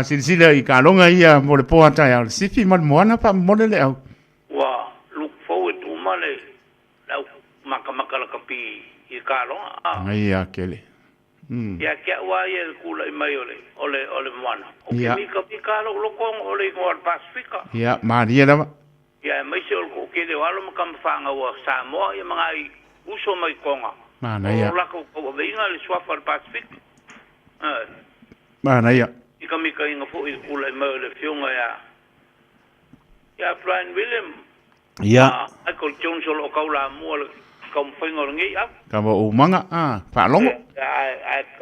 silasila i kaloga ia mo le po a taeao le sifi ma le moana faamomole le au. Ua look forward uma le au makamaka lakapi i kaloga. Ia kele. Ia te au a ia i le tulai mai o le, o le, o le moana. Ou te mikamika lava lou loto ona o le igoa o le Pasefika. Ia, malie lava. Ia, aemaise o le toatele o alo ma tama fanau a Samoa ia ma nai uso mai Tonga. Manaia. O lo latou tauaveina le suafa o le Pasefika. Ioe. Manaia. Mikamikaina foi i le tulai mai o le afioga ia, ia Brian William. Ia. Michael Jones o lo o taulamua le taumafaiga o lenei au. Kava o umaga, a, faalogo.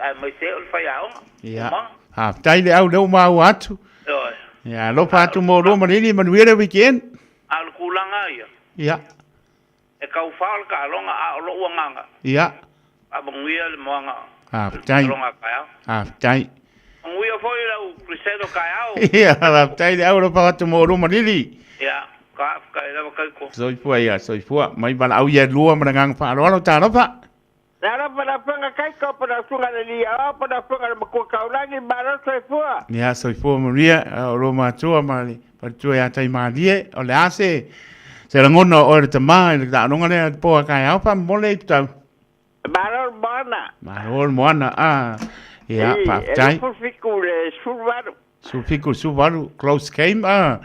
Aemaise o le faiaoga. Ia. Faafetai le au lea ua maua atu. Ioe. Ia, alofa atu mo lua malili, manuia le weekend. A o le tulaga ia. Ia. E taufa le taaloga a o lou agaga. Ia. Faamanuia le moana. Faafetai. Taaloga taeao. Faafetai. Manuia foi lau Crusade o taeao. Ia, faafetai le au alofa atu mo lua malili. Ia, faafetai lava Kaiko. Soifua ia, soifua. Mai valaau ia lua ma le agaga faaaloalo, talofa. Talofa lau Afioga Kaiko, po lau Susuga le Alii Aoao, po lau Afioga le Matua Taulagi, malo soifua. Ia, soifua manuia, o lua matua ma le faletua ia Taimalie. O le a se, se lagona o oe le tama i le taaloga lea i le po a taeao, faamomole i Putau. Malo le moana. Malo le moana, a. Ia, faafetai. E 17 le 18. 17 18, close game, a.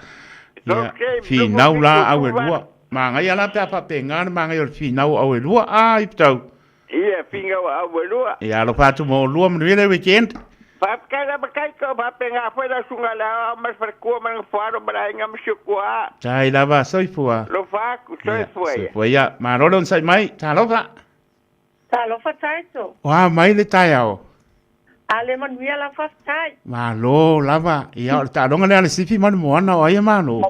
Ia, finau la au e lua. Manaia la pe a faapena le manaia o le finau au e lua, a i Putau. Ia, finau au e lua. Ia, alofa atu mo lua, manuia le weekend. Faafetai lava Kaiko, faapena foi lau susuga i le Aoao ma le faletua ma le nofoalo ma le aiga ma si ou tuaa. Tai lava, soifua. Alofa atu, soifua ia. Soifua ia. Malo le onosai mai, talofa. Talofa Taito. O a mai le taeao? A le manuia la faafetai. Malo lava. Ia, o le taaloga lea a le sifi ma le moana, o ai e malo?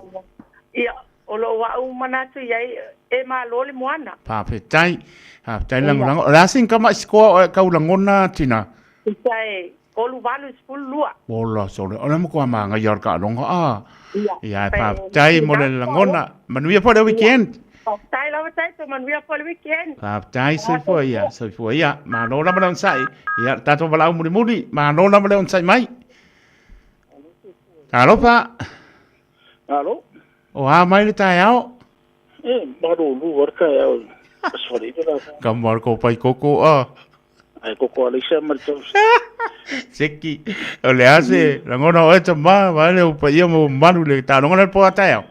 Ia, o lou au manatu i ai, e malo le moana. Faafetai. Faafetai le lagolago. O le a sina tama i sikoa o e tau lagona, Tina? Tusa e 3 8 12. Ola sole, o le matua manaia o le taaloga, a. Ia. Ia, e faafetai mo le lagona. Manuia foi le weekend. Faafetai lava Taito, manuia foi le weekend. Faafetai, soifua ia, soifua ia. Malo lava le onosai. Ia, le tatou valaau mulimuli, malo lava le onosai mai. Talofa. Alo. O a mai le taeao? E, malulu a le taeao i Aso Faraile la. Ka mar ko pai koko a. Ai koko a leisa ma le tausi. Seki, o le a se, lagona oe tama, vae le upa ia mo malu le taaloga le po a taeao.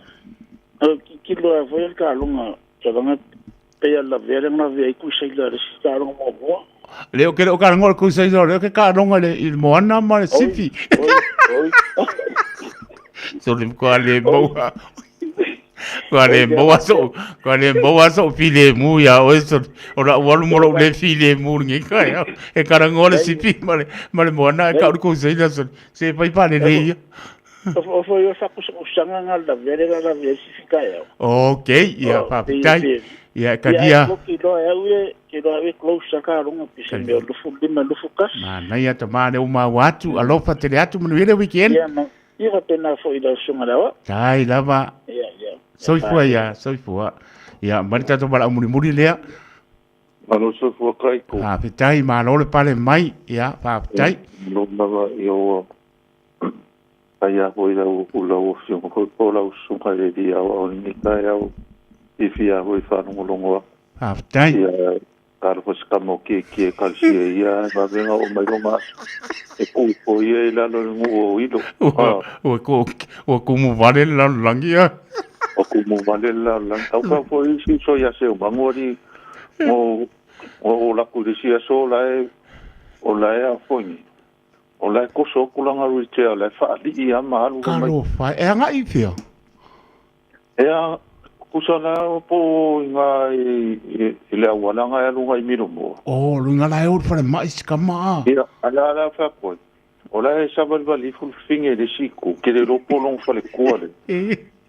O kilo a foi le taaloga, taaloga pe a lavea le lavea i kuisaila le si taaloga muamua. Le o ke le o ka rango le kuisaila, le o ke ka rango le i moana ma le sifi. Oi, oi. So le ko le maua. Kua le maua so, kua le maua so file mu ia oe so o la ualu mo lou le file mu ngi ka ia. E karango le sifi ma le ma le moana e ka uru kuisaila so se pai pa le le ia. O foi o sa kusa nga la vere la la vere sifi ka ia. Okay, ia faafetai. Ia kalia. Ia ki loa e au e ki loa e close ka rongo pise me o lufu lima lufu kasi. Manaia tama le uma au atu, alofa tele atu manuia le weekend. Ia ma ia faapena foi i lau susuga le aoao. Tai lava. Ia ia. Soifua ia, soifua. Ia, aumai le tatou valaau mulimuli lea. Malo soifua Kaiko. Faafetai, malo le pale mai. Ia, faafetai. Malo lava, ia ua fai lava foi lau lau afioga foi po o lau susuga i le alii aoao i lenei taeao fiafia lava foi e faalogologo atu. Faafetai. Ia, talofa se tama o kiekie ekalesia ia ae vave ona oo mai lona aso e kuu ifo ia i lalo i le nuu o Ilo. Ua, ua, ku, ua kumu vale le lalolagi a. Ua kumu vale le lalolagi. Tau pau foi isi uso ia Seumagu alii mo o laku i le isi aso o la e o la e a foi nei. O la e koso atu lana wheelchair o la e faalii lava ma alu mai. Talofa e, e agai i fea? E a, tusa la po o i ngā i le auala nga e alu ngai Milomoa. Oh, luiga la e o le falemai si kama a. Ia, a la la fea koe. O la e savalivali ifo le fafine i le isi itu, ke le iloa po o lona faletua le.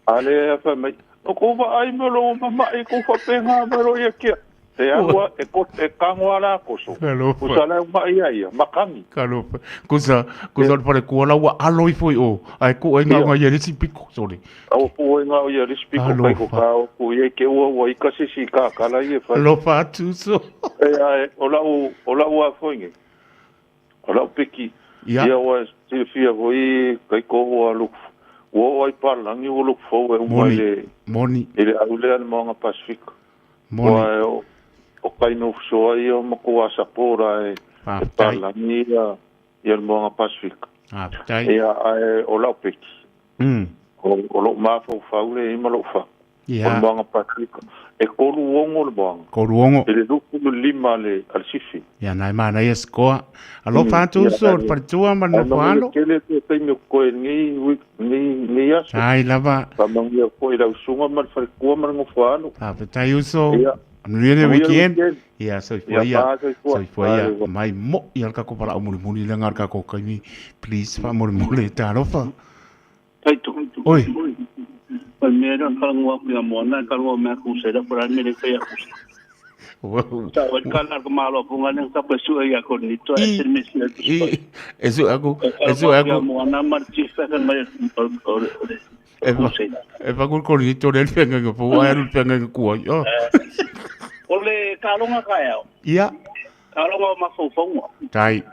A lea e fai mai, O kou vaai me lou mama'i kou faapena mai loa ia kia. E alu a, e ko, e tago a la koso. Kusa la e uma'i ia ia, makani. Talofa. Kusa, kusa o le falekua la ua alo ifo i o, ae ku ai ngau ia le isi piko, sorry. A ua ku ai ngau ia le isi piko, kai ko ka o ku ia ke ua ua ika se si ka kala ia fai. Alofa atu uso. E ae, o lau, o lau a foi nei. O lau piki, ia ua silafia foi kai ko ua look, ua oo ai palagi ua look forward uma i le, Moni. i le au lea le Moana Pasifika. Moni. Ua e o, o kai no fusoa ia o makou asapo la e, e palagi ia, ia le Moana Pasifika. Faafetai. Ia, ae o lau piki, o, o lou mafaufau lea i ma lou fa. Ia. O le Moana Pasifika. E 36 le moana. 36. I le 25 a le, a le sifi. Ia, na e manaia sikoa. Alofa atu uso, o le faletua ma le nofo alo. Ae manuia tele te taimi o koe lenei week, lenei, lenei aso. Ai lava. Faamanuia foi i lau susuga ma le faletua ma le nofo alo. Faafetai uso. Ia. Manuia le Manuia le weekend. weekend. Ia, soifua Ia, ia. pa, soifua. Soifua ia. Bye. Mai mo'i le tatou valaau mulimuli lea na o le tatou taimi. Please, faamolemole, talofa. Taito. Oi. O le mea lea o le talanoa atu ia Moana, e talanoa mai aku se po o le a le mea lea e fai aku. Sa o le kala ka malo punga le ka pesu ia ko ni to e se me se I, e su aku, e su Ia aku. Moana ma le chief ka mai o o E fa, e fa ku ko ni to le fenga ko po ai lu fenga ko ai. Oh. O le kalonga ka ao. Ia, Kalonga o mafaufauga. tai.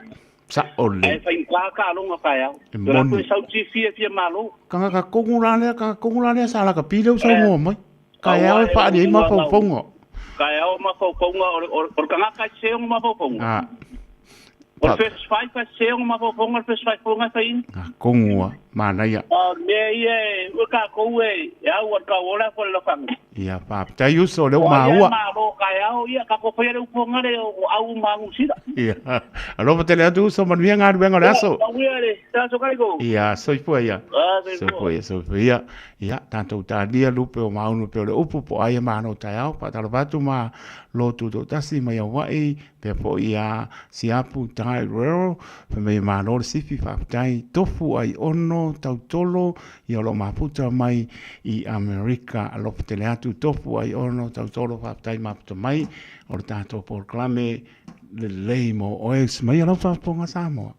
Sa o le. Ae faigata kalonga ka ao. E O la moni. koe sau ti fia fia malo. Kanga ka kongu la lea, kanga kongu la lea sa la ka pile u sau moa mai. Ka e ao e whaani ai mafaufauga. Ka e ao mafaufauga o le o le kangaka e se o mafaufauga. Ah, O le first five e se o mafaufauga, le first five fonga e whaini. kongu a, manaia. O mea ia e ua kākou e e au a ka ola ko le lofanga. Ia, faafetai uso, o lea ua O ai maua. malo ka e ao ia ka ko whaia le uponga le o au mangu sira. Ia, alofa tele atu uso, manuia galuega o le aso. Manuia le aso kaiko. Ia, soifua ia. Ah, soifua. Soifua ia, soifua ia. Ia, tatou talia lupe o maunu pe o le upu po o ai e malo taeao, faatalofa atu ma lotu toatasi mai Hawaii, pea foi ia Siapu Tai Rural, fai mai e malo le sifi, faafetai tofu ai ono tautolo, ia o lo o mafuta mai i Amerika, alofa tele atu tofu ai ono tautolo, faafetai mafuta mai, o le tatou polokalame lelei mo oe, maia lau faafofoga Samoa.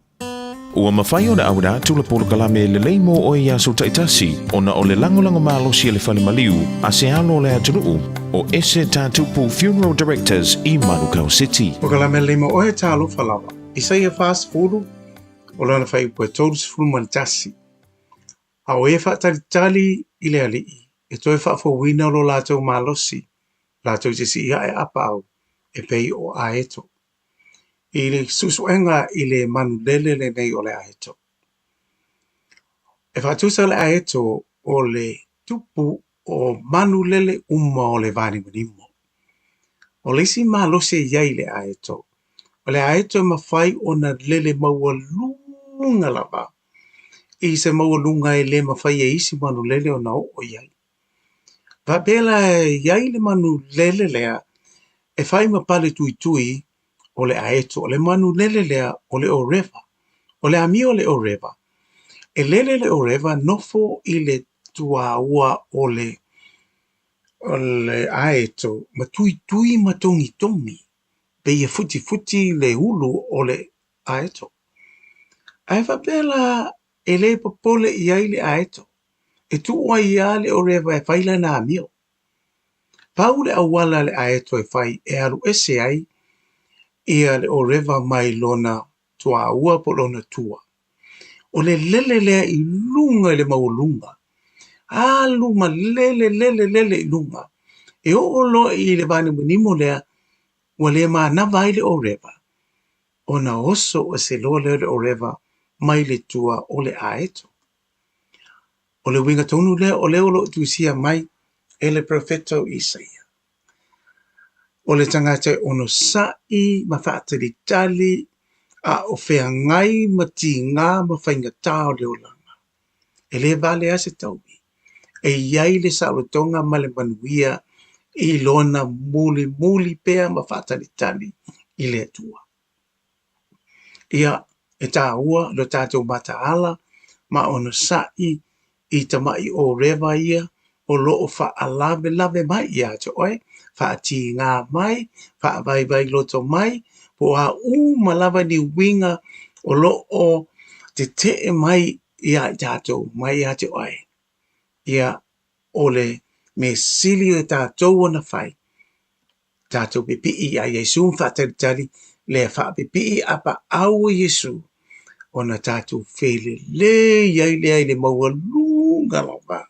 Ua mafai ona auina atu le polokalame lelei mo oe i aso taitasi ona o le lagolago malosi a le Fale Maliu a se alo o le atunuu o Ese Tatupu Funeral Directors i Manukau City. Polokalame lelei mo oe talofa lava. Isaia 40, o lana fuaiupu e 31. A o e faatalitali i le Alii, e toe faafouina lo latou malosi, latou te sii ae apaau, e pei o aeto. I le suesuega i le manulele lenei o le aeto. E faatusa le aeto o le tupu o manulele uma o le vanimonimo. O le isi malosi e i ai i le aeto, o le aeto e mafai ona lele maualuga lava i se maualuga e le mafai e isi manulele ona oo i ai. Faapea la e i ai le manulele lea e fai ma pale tuitui o le aeto. O le manulele lea o le orewa. O le amio o le orewa. E lele le orewa nofo i le tuaua o le o le aeto ma tuitui ma togitogi pei e futifuti le ulu o le aeto. Ae faapea la e le popole i ai le aeto, e tuu ai lava le orewa e fai lana amio. Pau le auala a le aeto e fai e alu ese ai ia le ʻōrewa mai lona tuaua po o lona tua. O le lele lea i luga i le maualuga, alu ma lele lele lele i luga, e oo loa i le vanimonimo lea ua le manava ai le ʻōrewa, ona oso ese loa lea o le ʻōrewa mai le tua o le aeto. O le uiga tonu lea o lea o lo o tusia mai e le perofeta o Isaia. O le tagata e onosai ma faatalitali a o feagai ma tigā ma faigata o le olaga, e le vale lava se taui, e i ai le saolotoga ma le manuia i lona mulimuli pea ma faatalitali i le Atua. Ia, e taua lo tatou mataala ma onosai i tamaʻi ʻōrewa ia o lo o faalavelave mai ia te oe, faatigā mai, faavaivai loto mai, po o a uma lava ni uiga o lo o tetee mai iā i tatou, mai ia te oe. Ia, o le mea sili e tatou ona fai, tatou pipii iā Iesū ma faatalitali lea faapipii apaau o Iesū ona tatou felelei ai lea i le maualuga lava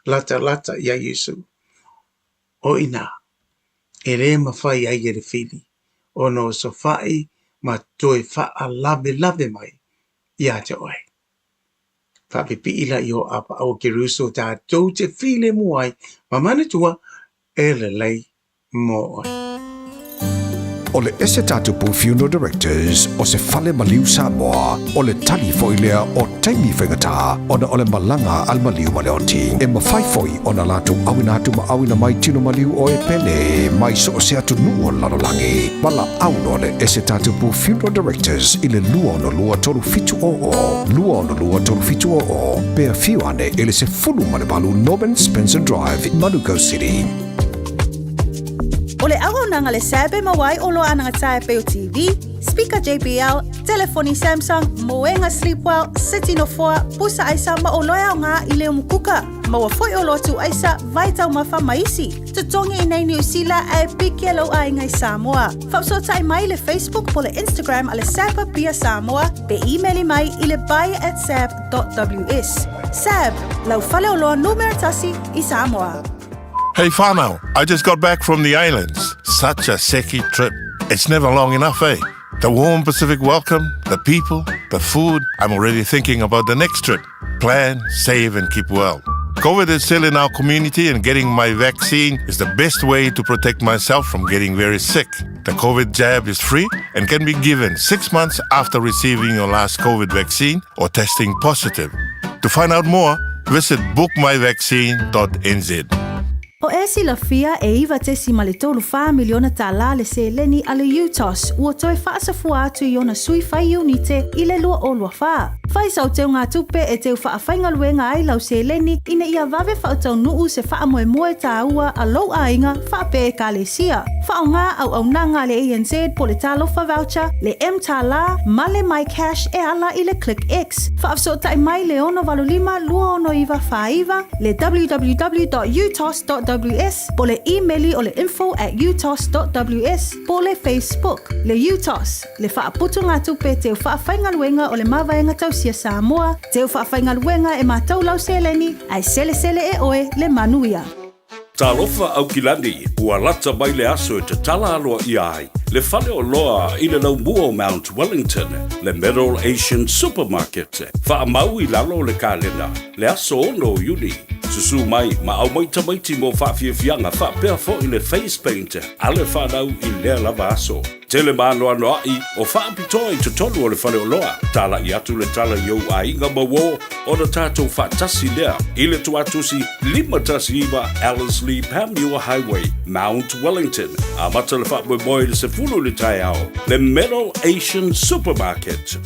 latalata iā Iesū. O i inā e le mafai ai e le fili ona osofai ma toe faalavelave mai ia te oe. Faapipii laia o apaau o Keriso tatou te filemu ai ma manatua e lelei mo oe. O le ese tatupu Funeral Directors o se fale maliu Samoa, o le tali foi lea o taimi faigata ona o le malaga a le maliu ma le oti. E mafai foi ona latou auina atu ma auina mai tino maliu o e pele mai so o se atunuu o le lalolagi. Valaau loa le ese tatupu Funeral Directors i le 262 3700, 262 3700, pe afio ane i le 18 Norman Spencer Drive, Manukau City. O le auaunaga le SAB e maua ai oloa anagata e pei o TV, speaker JBL, telefoni Samsung, moega Sleepwell, seti nofoa, pusa aisa ma oloa e aoga i le umukuka. Maua foi oloa tuu aisa, vai taumafa ma isi. Totogi i nei Niu Sila ae piki e lou aiga i Samoa. Faafesootai mai i le Facebook po le Instagram a le SAB Apia Samoa pe imeli mai i le buy at sab.ws. SAB, lau faleoloa numera tasi i Samoa. Hey whānau, I just got back from the islands. Such a seki trip. It's never long enough, eh? The warm Pacific welcome, the people, the food. I'm already thinking about the next trip. Plan, save and keep well. COVID is still in our community and getting my vaccine is the best way to protect myself from getting very sick. The COVID jab is free and can be given six months after receiving your last COVID vaccine or testing positive. To find out more, visit bookmyvaccine.nz. O e silafia e 9.34 miliona tālā le seleni a le UTOS ua toe faasafua atu i ona sui fai iunite i le 2024. Fai sau teugatupe e teu faafaigaluega ai lau seleni ina ia vave faataunuu se faamoemoe tāua a lou aiga faapea ekalesia. Faaaoga auaunaga a le ANZ po le Talofa Voucher, le mTālā ma le MyCash e ala i le ClickX. Faafesootai mai le 685 269 49, le www.utos.ws po le imeli o le info at utos.ws po le Facebook. Le UTOS, le faaputugatupe teu faafaigaluega o le Mavaega Tausia Samoa, teu faafaigaluega e matou lau seleni, ae selesele e oe le manuia. Talofa Aukilani, ua lata mai le aso e tatala aloaia ai le faleoloa i le laumua o Mount Wellington, le Middle Asian Supermarket. Faamau i lalo o le kalena, le aso 6 o Iuni. Susu mai ma aumai tamaiti mo faafiafiaga faapea foi le face paint a le fanau i lea lava aso. Tele ma anoanoai o faapitoa i totonu o le faleoloa. Talai atu le tala i ou aiga ma uō ona tatou faatasi lea i le tuatusi 519 Ellerslie Panmure Highway, Mount Wellington. Amata le faamoemoe i le 10 i le taeao, le Middle Asian Supermarket.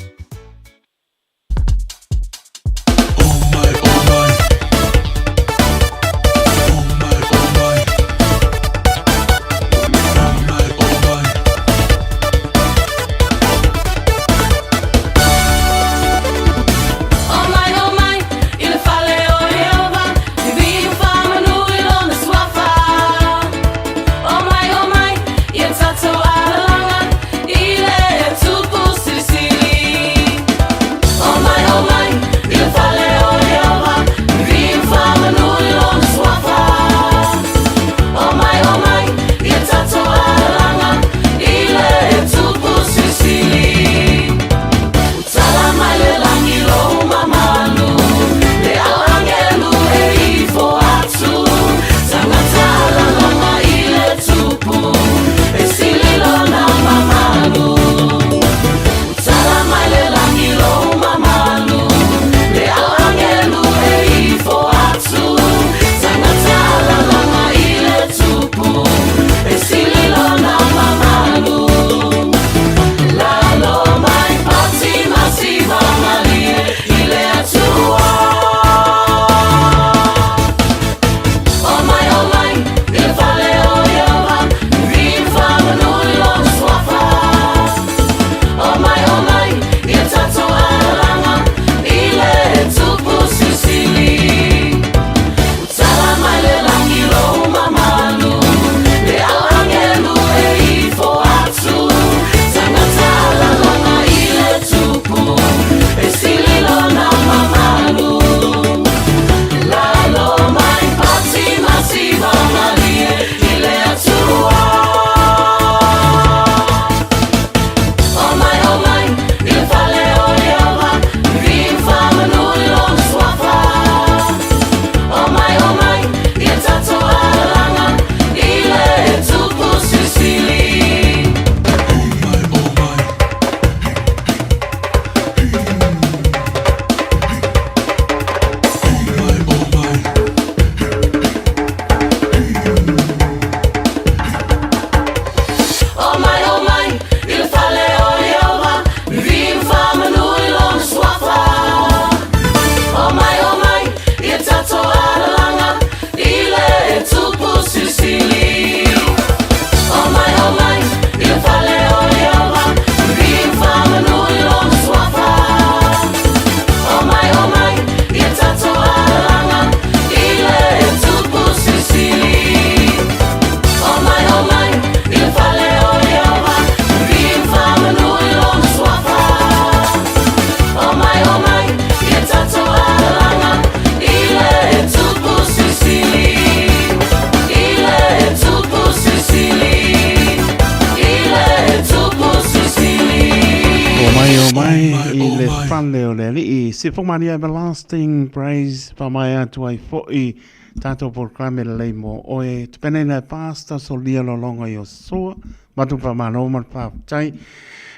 mai i le fale o le Alii. Se whakamaria everlasting praise whamae atu ai fo'i tātou polokalame lelei mō oe. Te pene nei Pastor Solia Lolonga i o soa. Matu whamano ma le whāwhtai.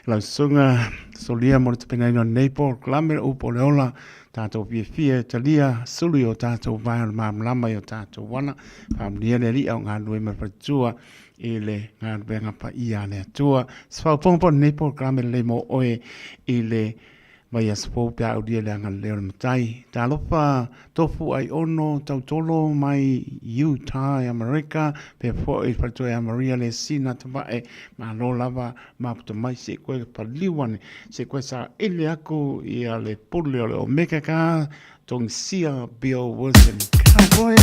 Lau sunga Solia mo le te pene nei polokalame upo le ola. Tātou fiafia e talia sulu i o tātou vae o le māmlama i o tātou wana. Whaamnia le Alii au ngā nui ma whatua i le galuega paia a le Atua. Se faaopoopo lenei polokalame lelei mo oe i le vaiaso fou pe a aulia le agalelei o le Matai. Talofa tofu ai ono tautolo mai Utah i Amerika, pea foi i faletua ia Maria le sina tavae, malo lava maputa mai se i koe paliu ane, se i koe saili aku ia le pule o le Omega ka togisia Bill Wilson. Cowboy!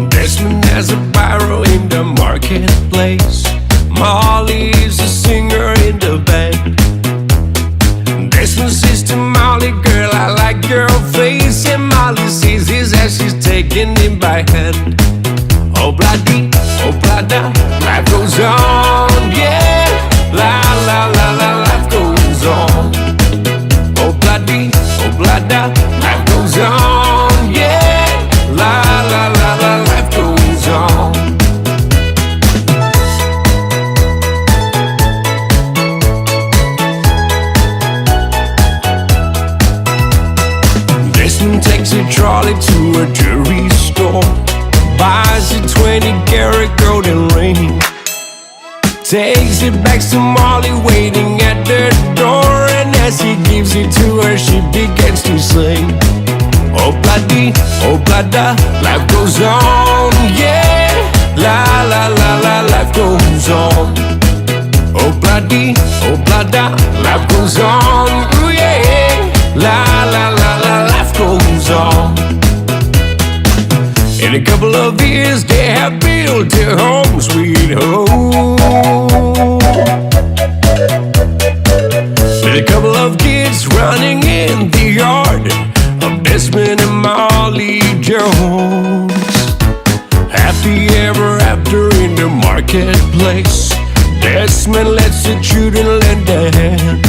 Desmond has a barrow in the marketplace. Molly is a singer in the band. Desmond says to Molly, girl, I like your face. And Molly sees his as she's taking him by hand. Oh, bloody, oh, blada, life goes on, yeah. La, la, la, la, life goes on. Oh, bloody, oh, blada, life goes on, yeah. La, la, la, la, life goes on. Desmond takes a trolley to a jewelry store, buys a 20 karat golden ring, takes it back to Molly waiting at the door, and as he gives it to her, she begins to sing. Oh bloody, oh blada, life goes on, yeah. La la la la, life goes on. Oh bloody, oh blada, life goes on, ooh yeah. La la la la, life goes on. In a couple of years, they have built their home, sweet home. With a couple of kids running in the yard of Desmond and Molly Jones. Happy ever after in the marketplace. Desmond lets the children lend a hand.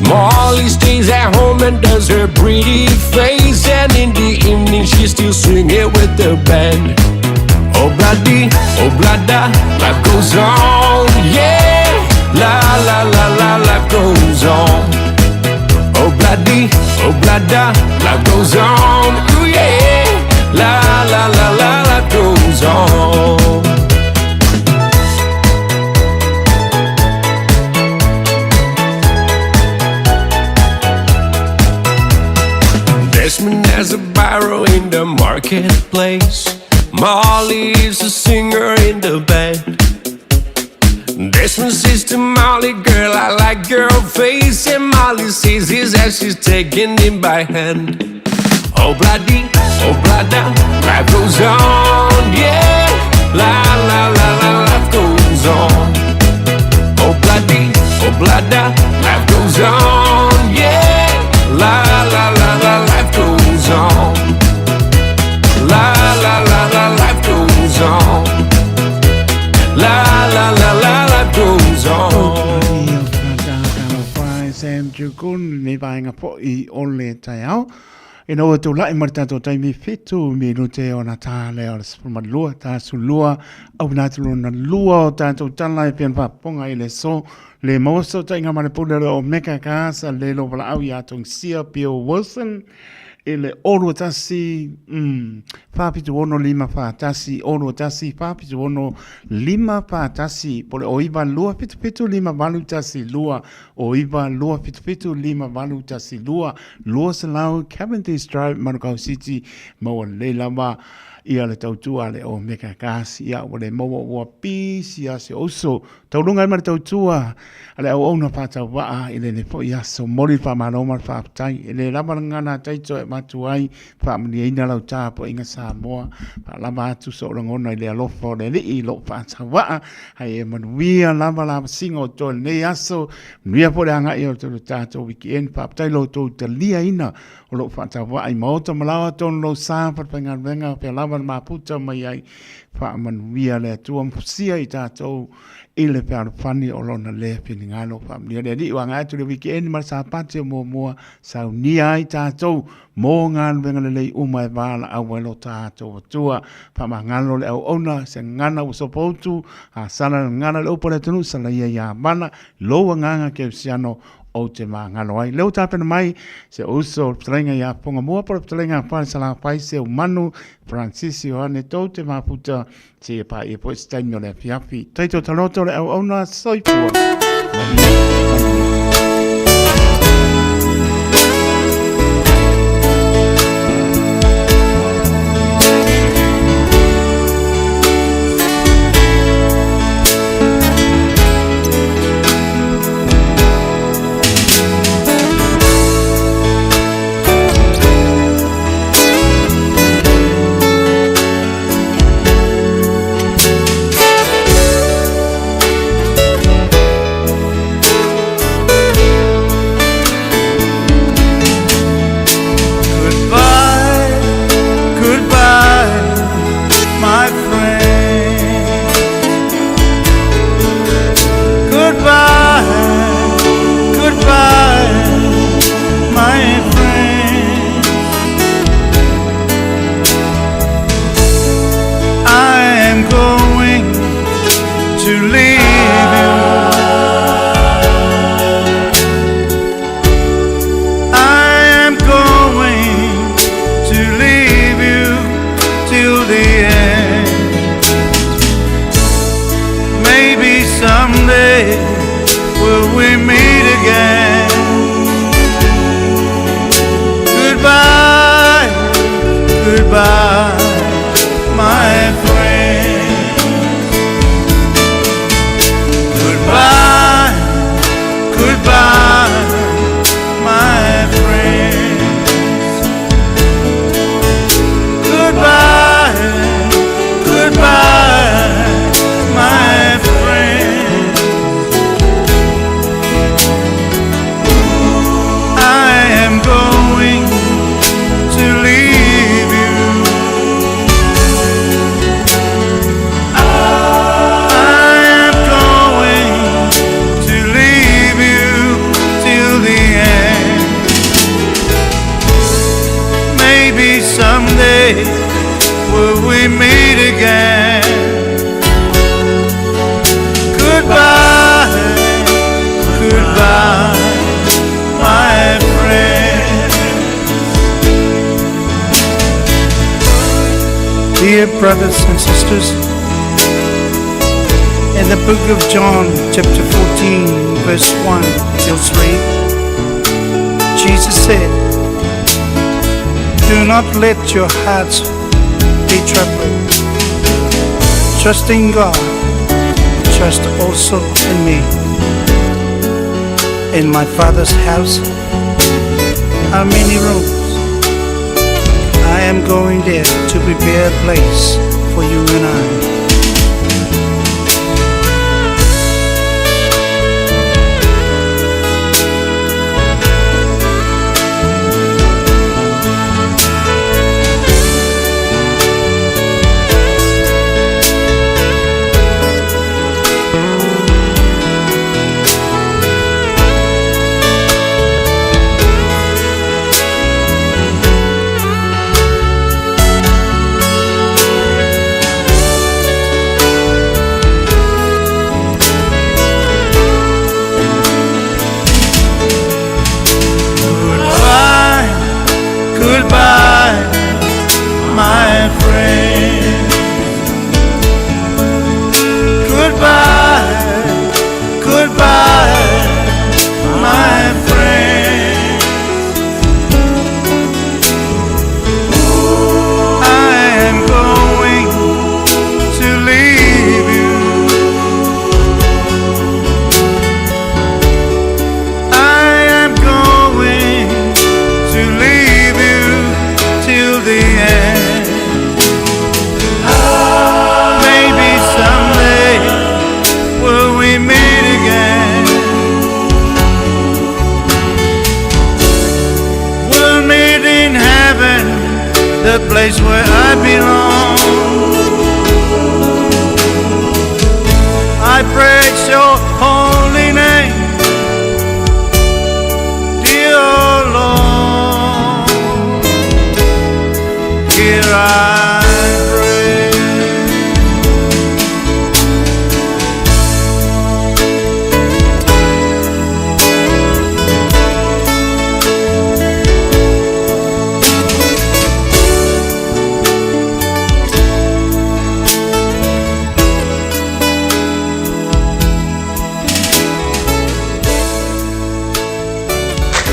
Molly stays at home and does her pretty face, and in the evening she's still singing with the band. Oh bloody, oh blada, life goes on, yeah. La la la la, life goes on. Oh bloody, oh blada, life goes on, ooh yeah. La la la la, life goes on. Desmond has a barrow in the marketplace. Molly is a singer in the band. Desmond says to Molly, girl, I like your face. And Molly says his as she's taking him by hand. Oh bloody, oh blada, life goes on, yeah. La la la la, life goes on. Oh bloody, oh blada, life goes on, yeah. La la la la, life goes on. La la la la, life goes on. La la la la, life goes on. Sam Jukun, ni vaenga po'i o le taiao. Ina ua tula'i ma le tatou taimi 7 minute ona tā lea o le 12, tā 12, auina atu lona lua o tatou tala e pea ona faafofoga i le aso. Le maua fesootaiga ma le pule o le Omega Gas a Lelo Valaau ia Tongisia Bill Wilson i le 0 21 476 541 0 21 476 541 po o le 09 277 5812 o 9 277 5812 200 Cavendish Drive, Manukau City, maua lelei lava. ia le tautua a le Omega Gas. Ia ua le maua ua pisi lava si ou uso. Tauluga ai ma le tautua a le auauna faatauvaa i lenei foi aso. Momoli le faamalo ma le faafetai. E le lava le gagana a Taito e avatu ai, faamanuiaina lau tapuaiga Samoa. Faalava atu sou lagona i le alofa o le Alii i lou faatauvaa. Hai e manuia lava lavasiga o toe lenei aso. Manuia foi le agai o le tatou weekend. Faafetai lo outou taliaina o lou faatauvaa i maota ma laoa tonu lou sa falefaigaluega pea lava le maputa mai ai. Faamanuia le Atua ma fusia i tatou i le fealofani o lona lea finagalo. Faamanuia le Alii ua agai atu le weekend ma le Sapati o muamua saunia ai tatou mo galuega lelei uma e valaau ai lo tatou Atua. Faamagalo le auauna, se gagana ua sopoutu, a sala le gagana le upu a le atunuu, sala ia ia mana, lou agaga kerisiano ou te magalo ai. Lea ua tapena mai se uso o le fetalaiga ia Fogamua po o le fetalaiga a Fale Salafai Seumanu Francis Ioane tou te mafuta seia paia foi se taimi o le afiafi. Taito taloto le auauna soifua. Ma ia manuia. Goodbye, goodbye, my friend. Goodbye, goodbye, my friend. I am going to leave you. I am going to leave you till the end. Maybe someday will we meet again. Goodbye, goodbye, my friend. Goodbye, goodbye, my friend. Goodbye, goodbye, my friend. I am going to leave you. I am going to leave you till the end. Maybe someday will we meet again. Goodbye, goodbye, my friend. Dear brothers and sisters, in the book of John, chapter 14, verse 1 till 3, Jesus said, Do not let your hearts be troubled. Trust in God, trust also in me. In my Father's house are many rooms. I am going there to prepare a place for you and I. the place where I belong. I praise your holy name, dear Lord. Here I pray.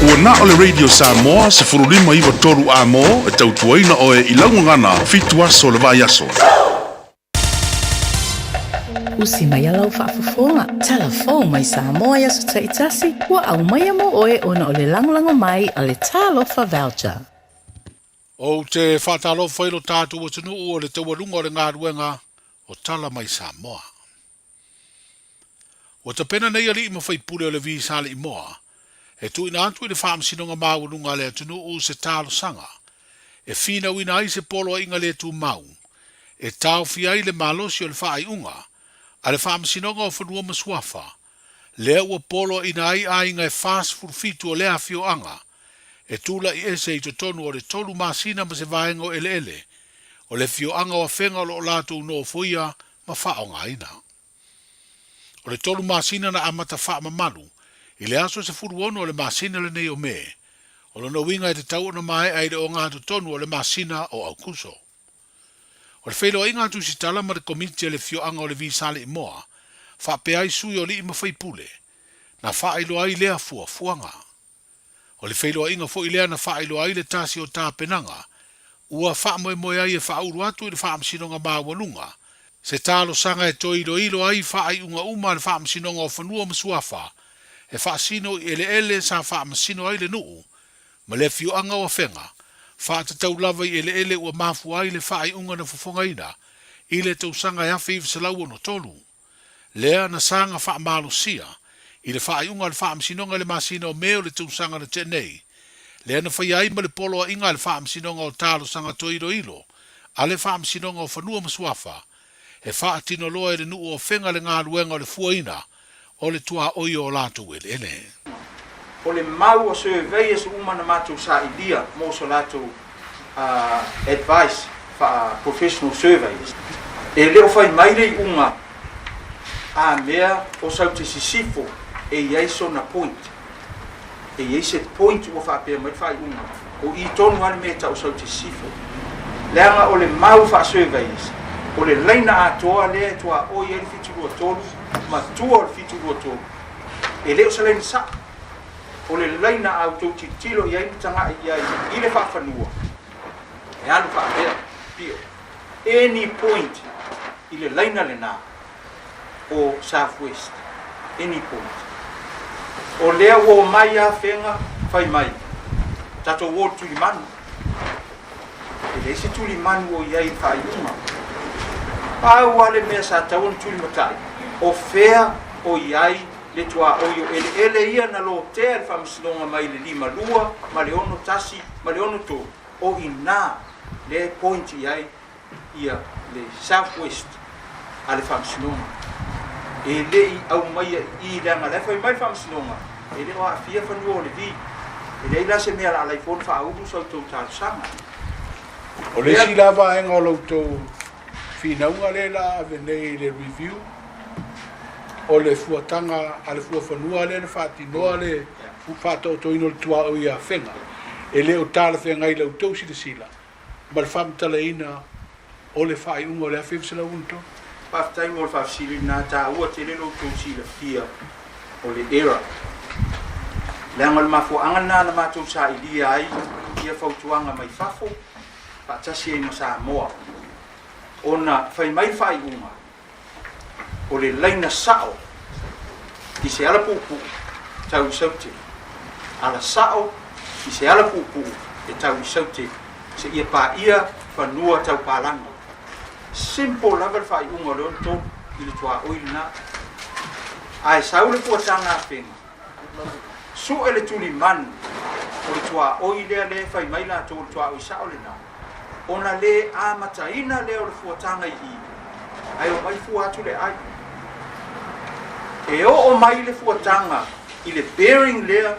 Ua na o le Radio Samoa 1593 amo e tautuaina oe i laugagana 7 aso o le vaiaso. Usi mai a lau faafofoga, talafou mai Samoa i aso taitasi, ua aumaia mo oe ona o le lagolago mai a le Talofa Voucher. Ou te faatalofa i lo tatou atunuu o le taualuga o le galuega o Tala Mai Samoa. Ua tapena nei alii ma faipule o le Visa Alii Moa e tuuina atu i le Faamasinoga Maualuga a le atunuu se talosaga e finauina ai se poloaiga le tumau e taofia ai le malosi o le faaiuga a le Faamasinoga o Fanua ma Suafa lea ua poloaiina ai aiga e 47 o lea afioaga e tula'i ese i totonu o le 3 masina ma se vaega o eleele o le afioaga o Afega o lo o latou nofoia ma faaaogaina. O le 3 masina na amata faamamalu i le aso 16 o le masina lenei o Me, o lona uiga e tatau ona maea i le ogatotonu o le masina o Aukuso. O le feiloaiga a Tusitala ma le Komiti a le Afioaga o le Visa Alii Moa, faapea ai sui o alii ma faipule, na faailoa ai lea fuafuaga. O le feiloaiga foi lea na faailoa ai le tasi o tapenaga ua faamoemoe ai e faaulu atu i le Faamasinoga Maualuga se talosaga e toe iloilo ai faaiuga uma a le Faamasinoga o Fanua ma Suafa e faasino i eleele sa faamasino ai le nuu ma le afioaga o Afega, faatatau lava i eleele ua mafua ai le faaiuga na fofogaina i le tausaga e 1963. Lea na saga faamalosia i le faaiuga a le Faamasinoga i le masina o Me o le tausaga na tea nei, lea na faia ai ma le poloaiga a le Faamasinoga o Talosaga Toe Iloilo a le Faamasinoga o Fanua ma Suafa, e faatino loa e le nuu o Afega le galuega o le fuaina o le tuaoi o latou eleele. O le mau o surveyors uma na matou sailia mo so latou advice faa professional surveyors, e le o fai mai le iuga a mea o Saute Sisifo e i ai sona point. E i ai se point ua faapea mai le faaiuga, o i tonu lava le mea e tau o Saute Sisifo. Leaga o le mau faa surveyors, o le laina atoa lea e tuaoi ai le 723 ma tua o le 723, e le o se laina sao. O le laina a outou tilotilo i ai ma taga'i i ai i le faafanua, e alu faapea, pio, any point i le laina lenā o South West, any point. O lea ua omai Afega fai mai, tatou o i le tulimanu. E leai se tulimanu o i ai i le faaiuga. Pau lava le mea sa tatau ona tulimata'i, o fea o i ai le tuaoi o eleele ia na lotea e le Faamasinoga mai le 52 ma le 61 ma le 63, o i ina lea e point i ai ia le South West a le Faamasinoga. E le i aumaia i i leaga la e fai mai le Faamasinoga e le o aafia fanua o Levi. E leai la se mea la alai fua ona faaulu sa outou talosaga. O le isi la vaega o la outou finauga lea la ave nei i le review, o le fuataga a le fuafanua lea na faatinoa le faataotoina o le tuaoi i Afega, e le o talafeagai i la outou silasila ma le faamatalaina o le faaiuga o le 1963. Faafetai mo le faafesili lena, taua tele lo outou silafia o le error. Leaga o le mafuaaga lena na matou sailia ai ia fautuaga mai fafo faatasi ai ma Samoa, ona fai mai le faaiuga o le laina sao i se ala puupuu tau i Saute, ala sao i se ala puupuu e tau i Saute seia paia fanua tau palagi. Simple lava le faaiuga o le 63 i le tuaoi lena. Ae sau le fuataga afega, sue le tulimanu o le tuaoi lea lea e fai mai latou o le tuaoi sao lena. Ona le amataina lea o le fuataga i i, ae omai fua atu le ai. E oo mai le fuataga i le bearing lea,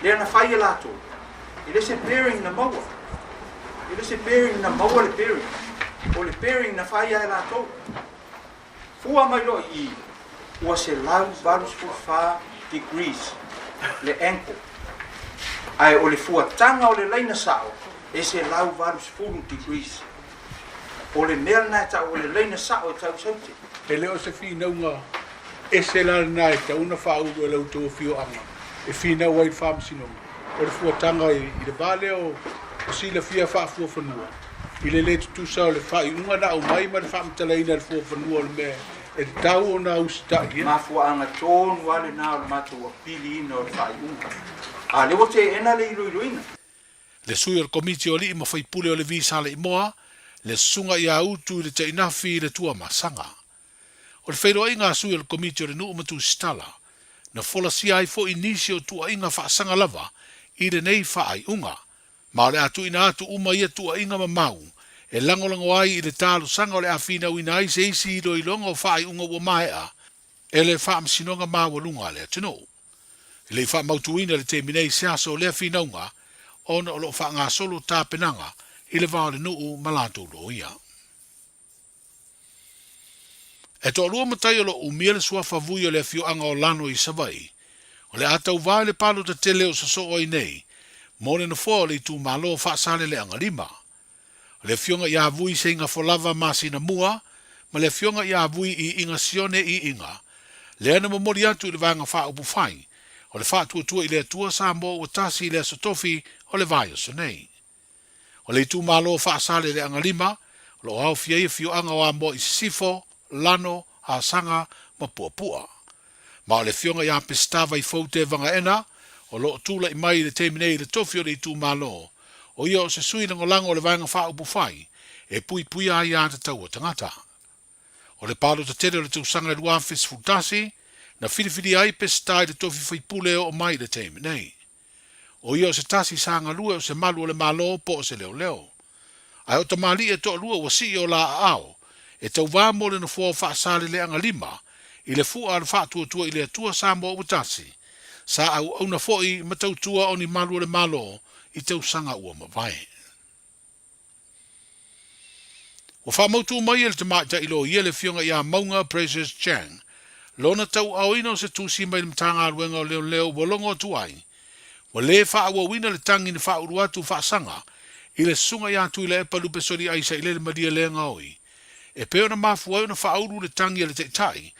lea na fai e latou, e le se bearing na maua. E le se bearing na maua le bearing. O le bearing na fai e latou. Fua mai loa i i, ua 184 degrees le angle, ae o le fuataga o le laina sao e 180 degrees. O le mea lena e tau o le laina sao e tau i Saute. E le o se finauga ese la lena e tatau ona faaulu e la outou afioaga e finau ai i le Faamasinoga, o le fuataga i le va lea o silafia faafuafanua. I le le tutusa o le faaiuga na aumai ma le faamatalaina e le fuafanua o le mea e tatau ona usitai i ai. Mafuaaga tonu lava lena o le matou apiliina o le faaiuga, a lea ua teena le iloiloina. Le sui o le Komiti o Alii ma Faipule o le Vi Saleimoa, le Susuga ia Utu i le Tainafi i le Tuamasaga. O le feiloaiga a sui o le Komiti o le Nuu ma Tusitala, na folasia ai foi nisi o tuuaiga faasaga lava i lenei faaiuga, Ma o le a tuuina atu uma ia tuuaiga ma mau e lagolago ai i le talosaga o le a finauina ai se isi iloiloga o faaiuga ua maea e le Faamasinoga Maualuga a le atunuu. E le i faamautuina i le taimi nei se aso o lea finauga ona o lo o faagasolo tapenaga i le va o le nuu ma latou loia. E toalua matai o lo o umia le suafa vui o le afioaga o Lano i Savaii, o le a tauvā i le palota tele o sosoo ai nei mo le nofoa o le itumalo o Faasaleleaga 5. O le afioga ia Vui Seigafolava masina mua ma le afioga ia Vui Iiga Sione Iiga, lea na momoli atu i le Vaega Faaupufai o le Faatuatua i le Atua Samoa Ua Tasi i le Aso Tofi o le vaiaso nei. O le itumalo o Faasaleleaga 5, o lo o aofia ai afioaga o Amoa i Sisifo, Lano, Asaga ma Puapua. Ma o le afioga ia Peseta Vaifou Tevaga-ena, o lo o tulai mai i le taimi nei i le tofi o le itumalo, o ia o se sui lagolago o le Vaega Faaupufai e puipuia ai aiatatau a tagata. O le palota tele o le tausaga e 2011, na filifilia ai Peseta i le tofi faipule e oo mai i le taimi nei. O ia o se tasi sa galue o se malu o le Malo po o se leoleo. Ae o tamalii e toalua ua sii o la aao e tauvā mo le nofoa o Faasaleleaga 5 i le fua a le Faatuatua i le Atua Samoa ua tasi, sa auauna foi ma tautua o ni malu o le Malo i tausaga ua mavae. Ua faamautū mai e le tamaitai loia le Afioga ia Mauga Precious Chang lona tauaaoina o se tusi mai le Matagaluega o Leoleo ua logo atu ai, ua lē faaauauina le tagi na faaulu atu faasaga i le Susuga ia Tuilaepa Lupesoliai Sailele Malielegaoi e pei ona mafua ai ona faaulu le tagi a le Taitai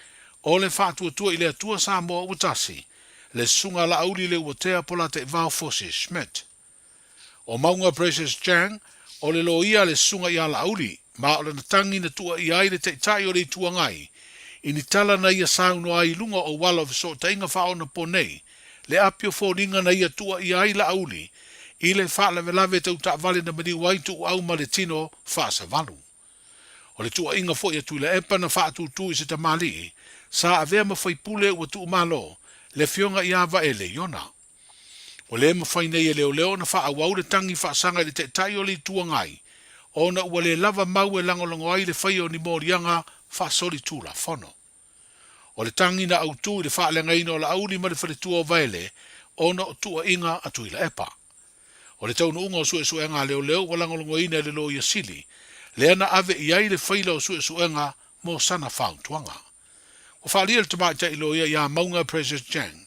o le Faatuatua i le Atua Samoa ua Tasi, le Susuga Laauli Leuatea Polataivao Fosi Schmidt. O Mauga Precious Chang, o le loia a le Susuga ia Laauli, ma o lana tagi na tuuaia ai le Taitai o le Itu Agai i ni tala na ia saunoa ai i luga o auala o fesootaiga faaonaponei, le api o foliga na ia tuuaia ai Laauli i le faalavelave tau taavale na maliu ai tuuau ma le tino faasavalu. O le tuuaiga foi a Tuilaepa na faatūtū i se tamalii sa avea ma faipule ua tuumalo le Afioga ia Vaele Iona. Ua le mafai nei e leoleo ona faaauau le tagi faasaga i le Taitai o le Itu Agai ona ua le lava mau e lagolago ai le faia o ni moliaga faasolitulafono. O le tagi na autū i le faaleagaina o Laauli ma le faletua o Vaele ona o tuuaiga a Tuilaepa. O le taunuuga o suesuega a leoleo ua lagolagoina e le Loia Sili, lea na ave i ai le faila o suesuega mo sana fautuaga. Ua faaalia e le tamaitai loia ia Mauga Precious Chang,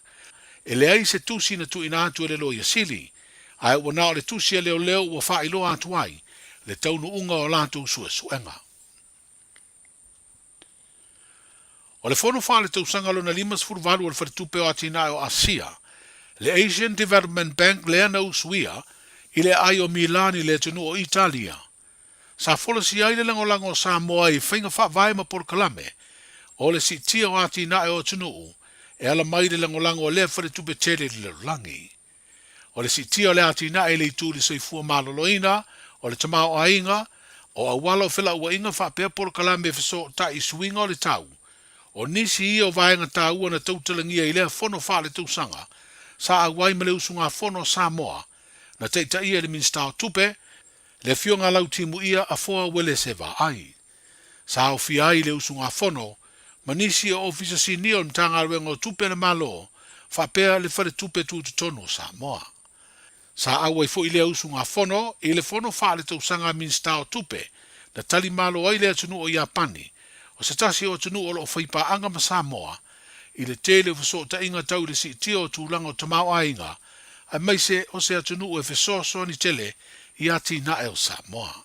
e leai se tusi na tuuina atu e le Loia Sili, ae ua na o le tusi a leoleo ua faailoa atu ai le taunuuga o latou suesuega. O le fono faaletausaga lona 58 o le Faletupe o Atinae o Asia, le Asian Development Bank lea na usuia i le aai o Milan i le atunuu o Italia, Sa folasia ai le lagolago o Samoa i faiga faavae ma polokalame o le siitia o atinae o atunuu e ala mai i le lagolago a lea faletupe tele i le lalolagi. O le siitia o le atinae i le itu i le soifua maloloina, o le tamaoaiga, o auala o felauaiga faapea polokalame e fesootai i suiga o le tau, o nisi ia o vaega taua na tautalagia i lea fono faaletausaga sa auai ma le usugafono a Samoa na taitaia e le Minisita o Tupe, Le Afioga Lautimuia Afoa Uelese Vaai. Sa aofia ai le usugafono ma nisi o Ofisa Sinia o le Matagaluega o Tupe a le Malo faapea le Faletupe Tutotonu o Samoa. Sa auai foi lea usugafono i le fono faaletausaga a Minisita o Tupe na tali malo ai le atunuu o Iapani, o se tasi o atunuu o lo o faipaaga ma Samoa i le tele o fesootaiga tau i le siitia o tulaga o tamaoaiga aemaise o se atunuu e fesoasoani tele i atinae o Samoa.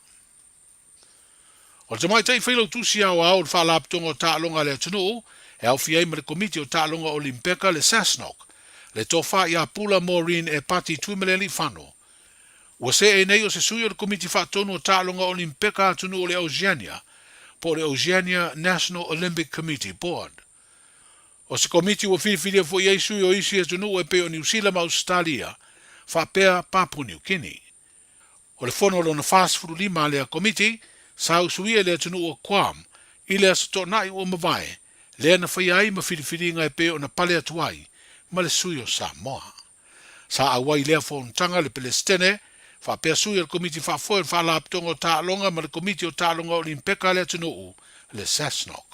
O le Tamaitai Failautusi Aoao o le Faalapotopotoga o Taaloga a le Atunuu, e aofia ai ma le Komiti o Taaloga Olimpeka, le SASNOC, le Tofa ia Pula Maureen Epati Tuimalealiifano. Ua se'e nei o se sui o le Komiti Faatonu o Taaloga Olimpeka a Atunuu o le Oceania, po o le Oceania National Olympic Committee Board. O se komiti ua filifilia foi ai sui o isi atunuu e pei o Niu Sila ma Ausetalia, faapea Papua Niu Kini. O le fono lona 45 a lea Komiti, sa usuia i le atunuu o Guam i le Aso Toonai ua mavae, lea na faia ai ma filifiliga e pei ona pale atu ai ma le sui o Samoa. Sa auai i lea fonotaga le Pelesitene, faapea sui o le Komiti Faafoe o le Faalapotopotoga o Taaloga ma le Komiti o Taaloga Olimpeka a le atunuu, le SASNOC.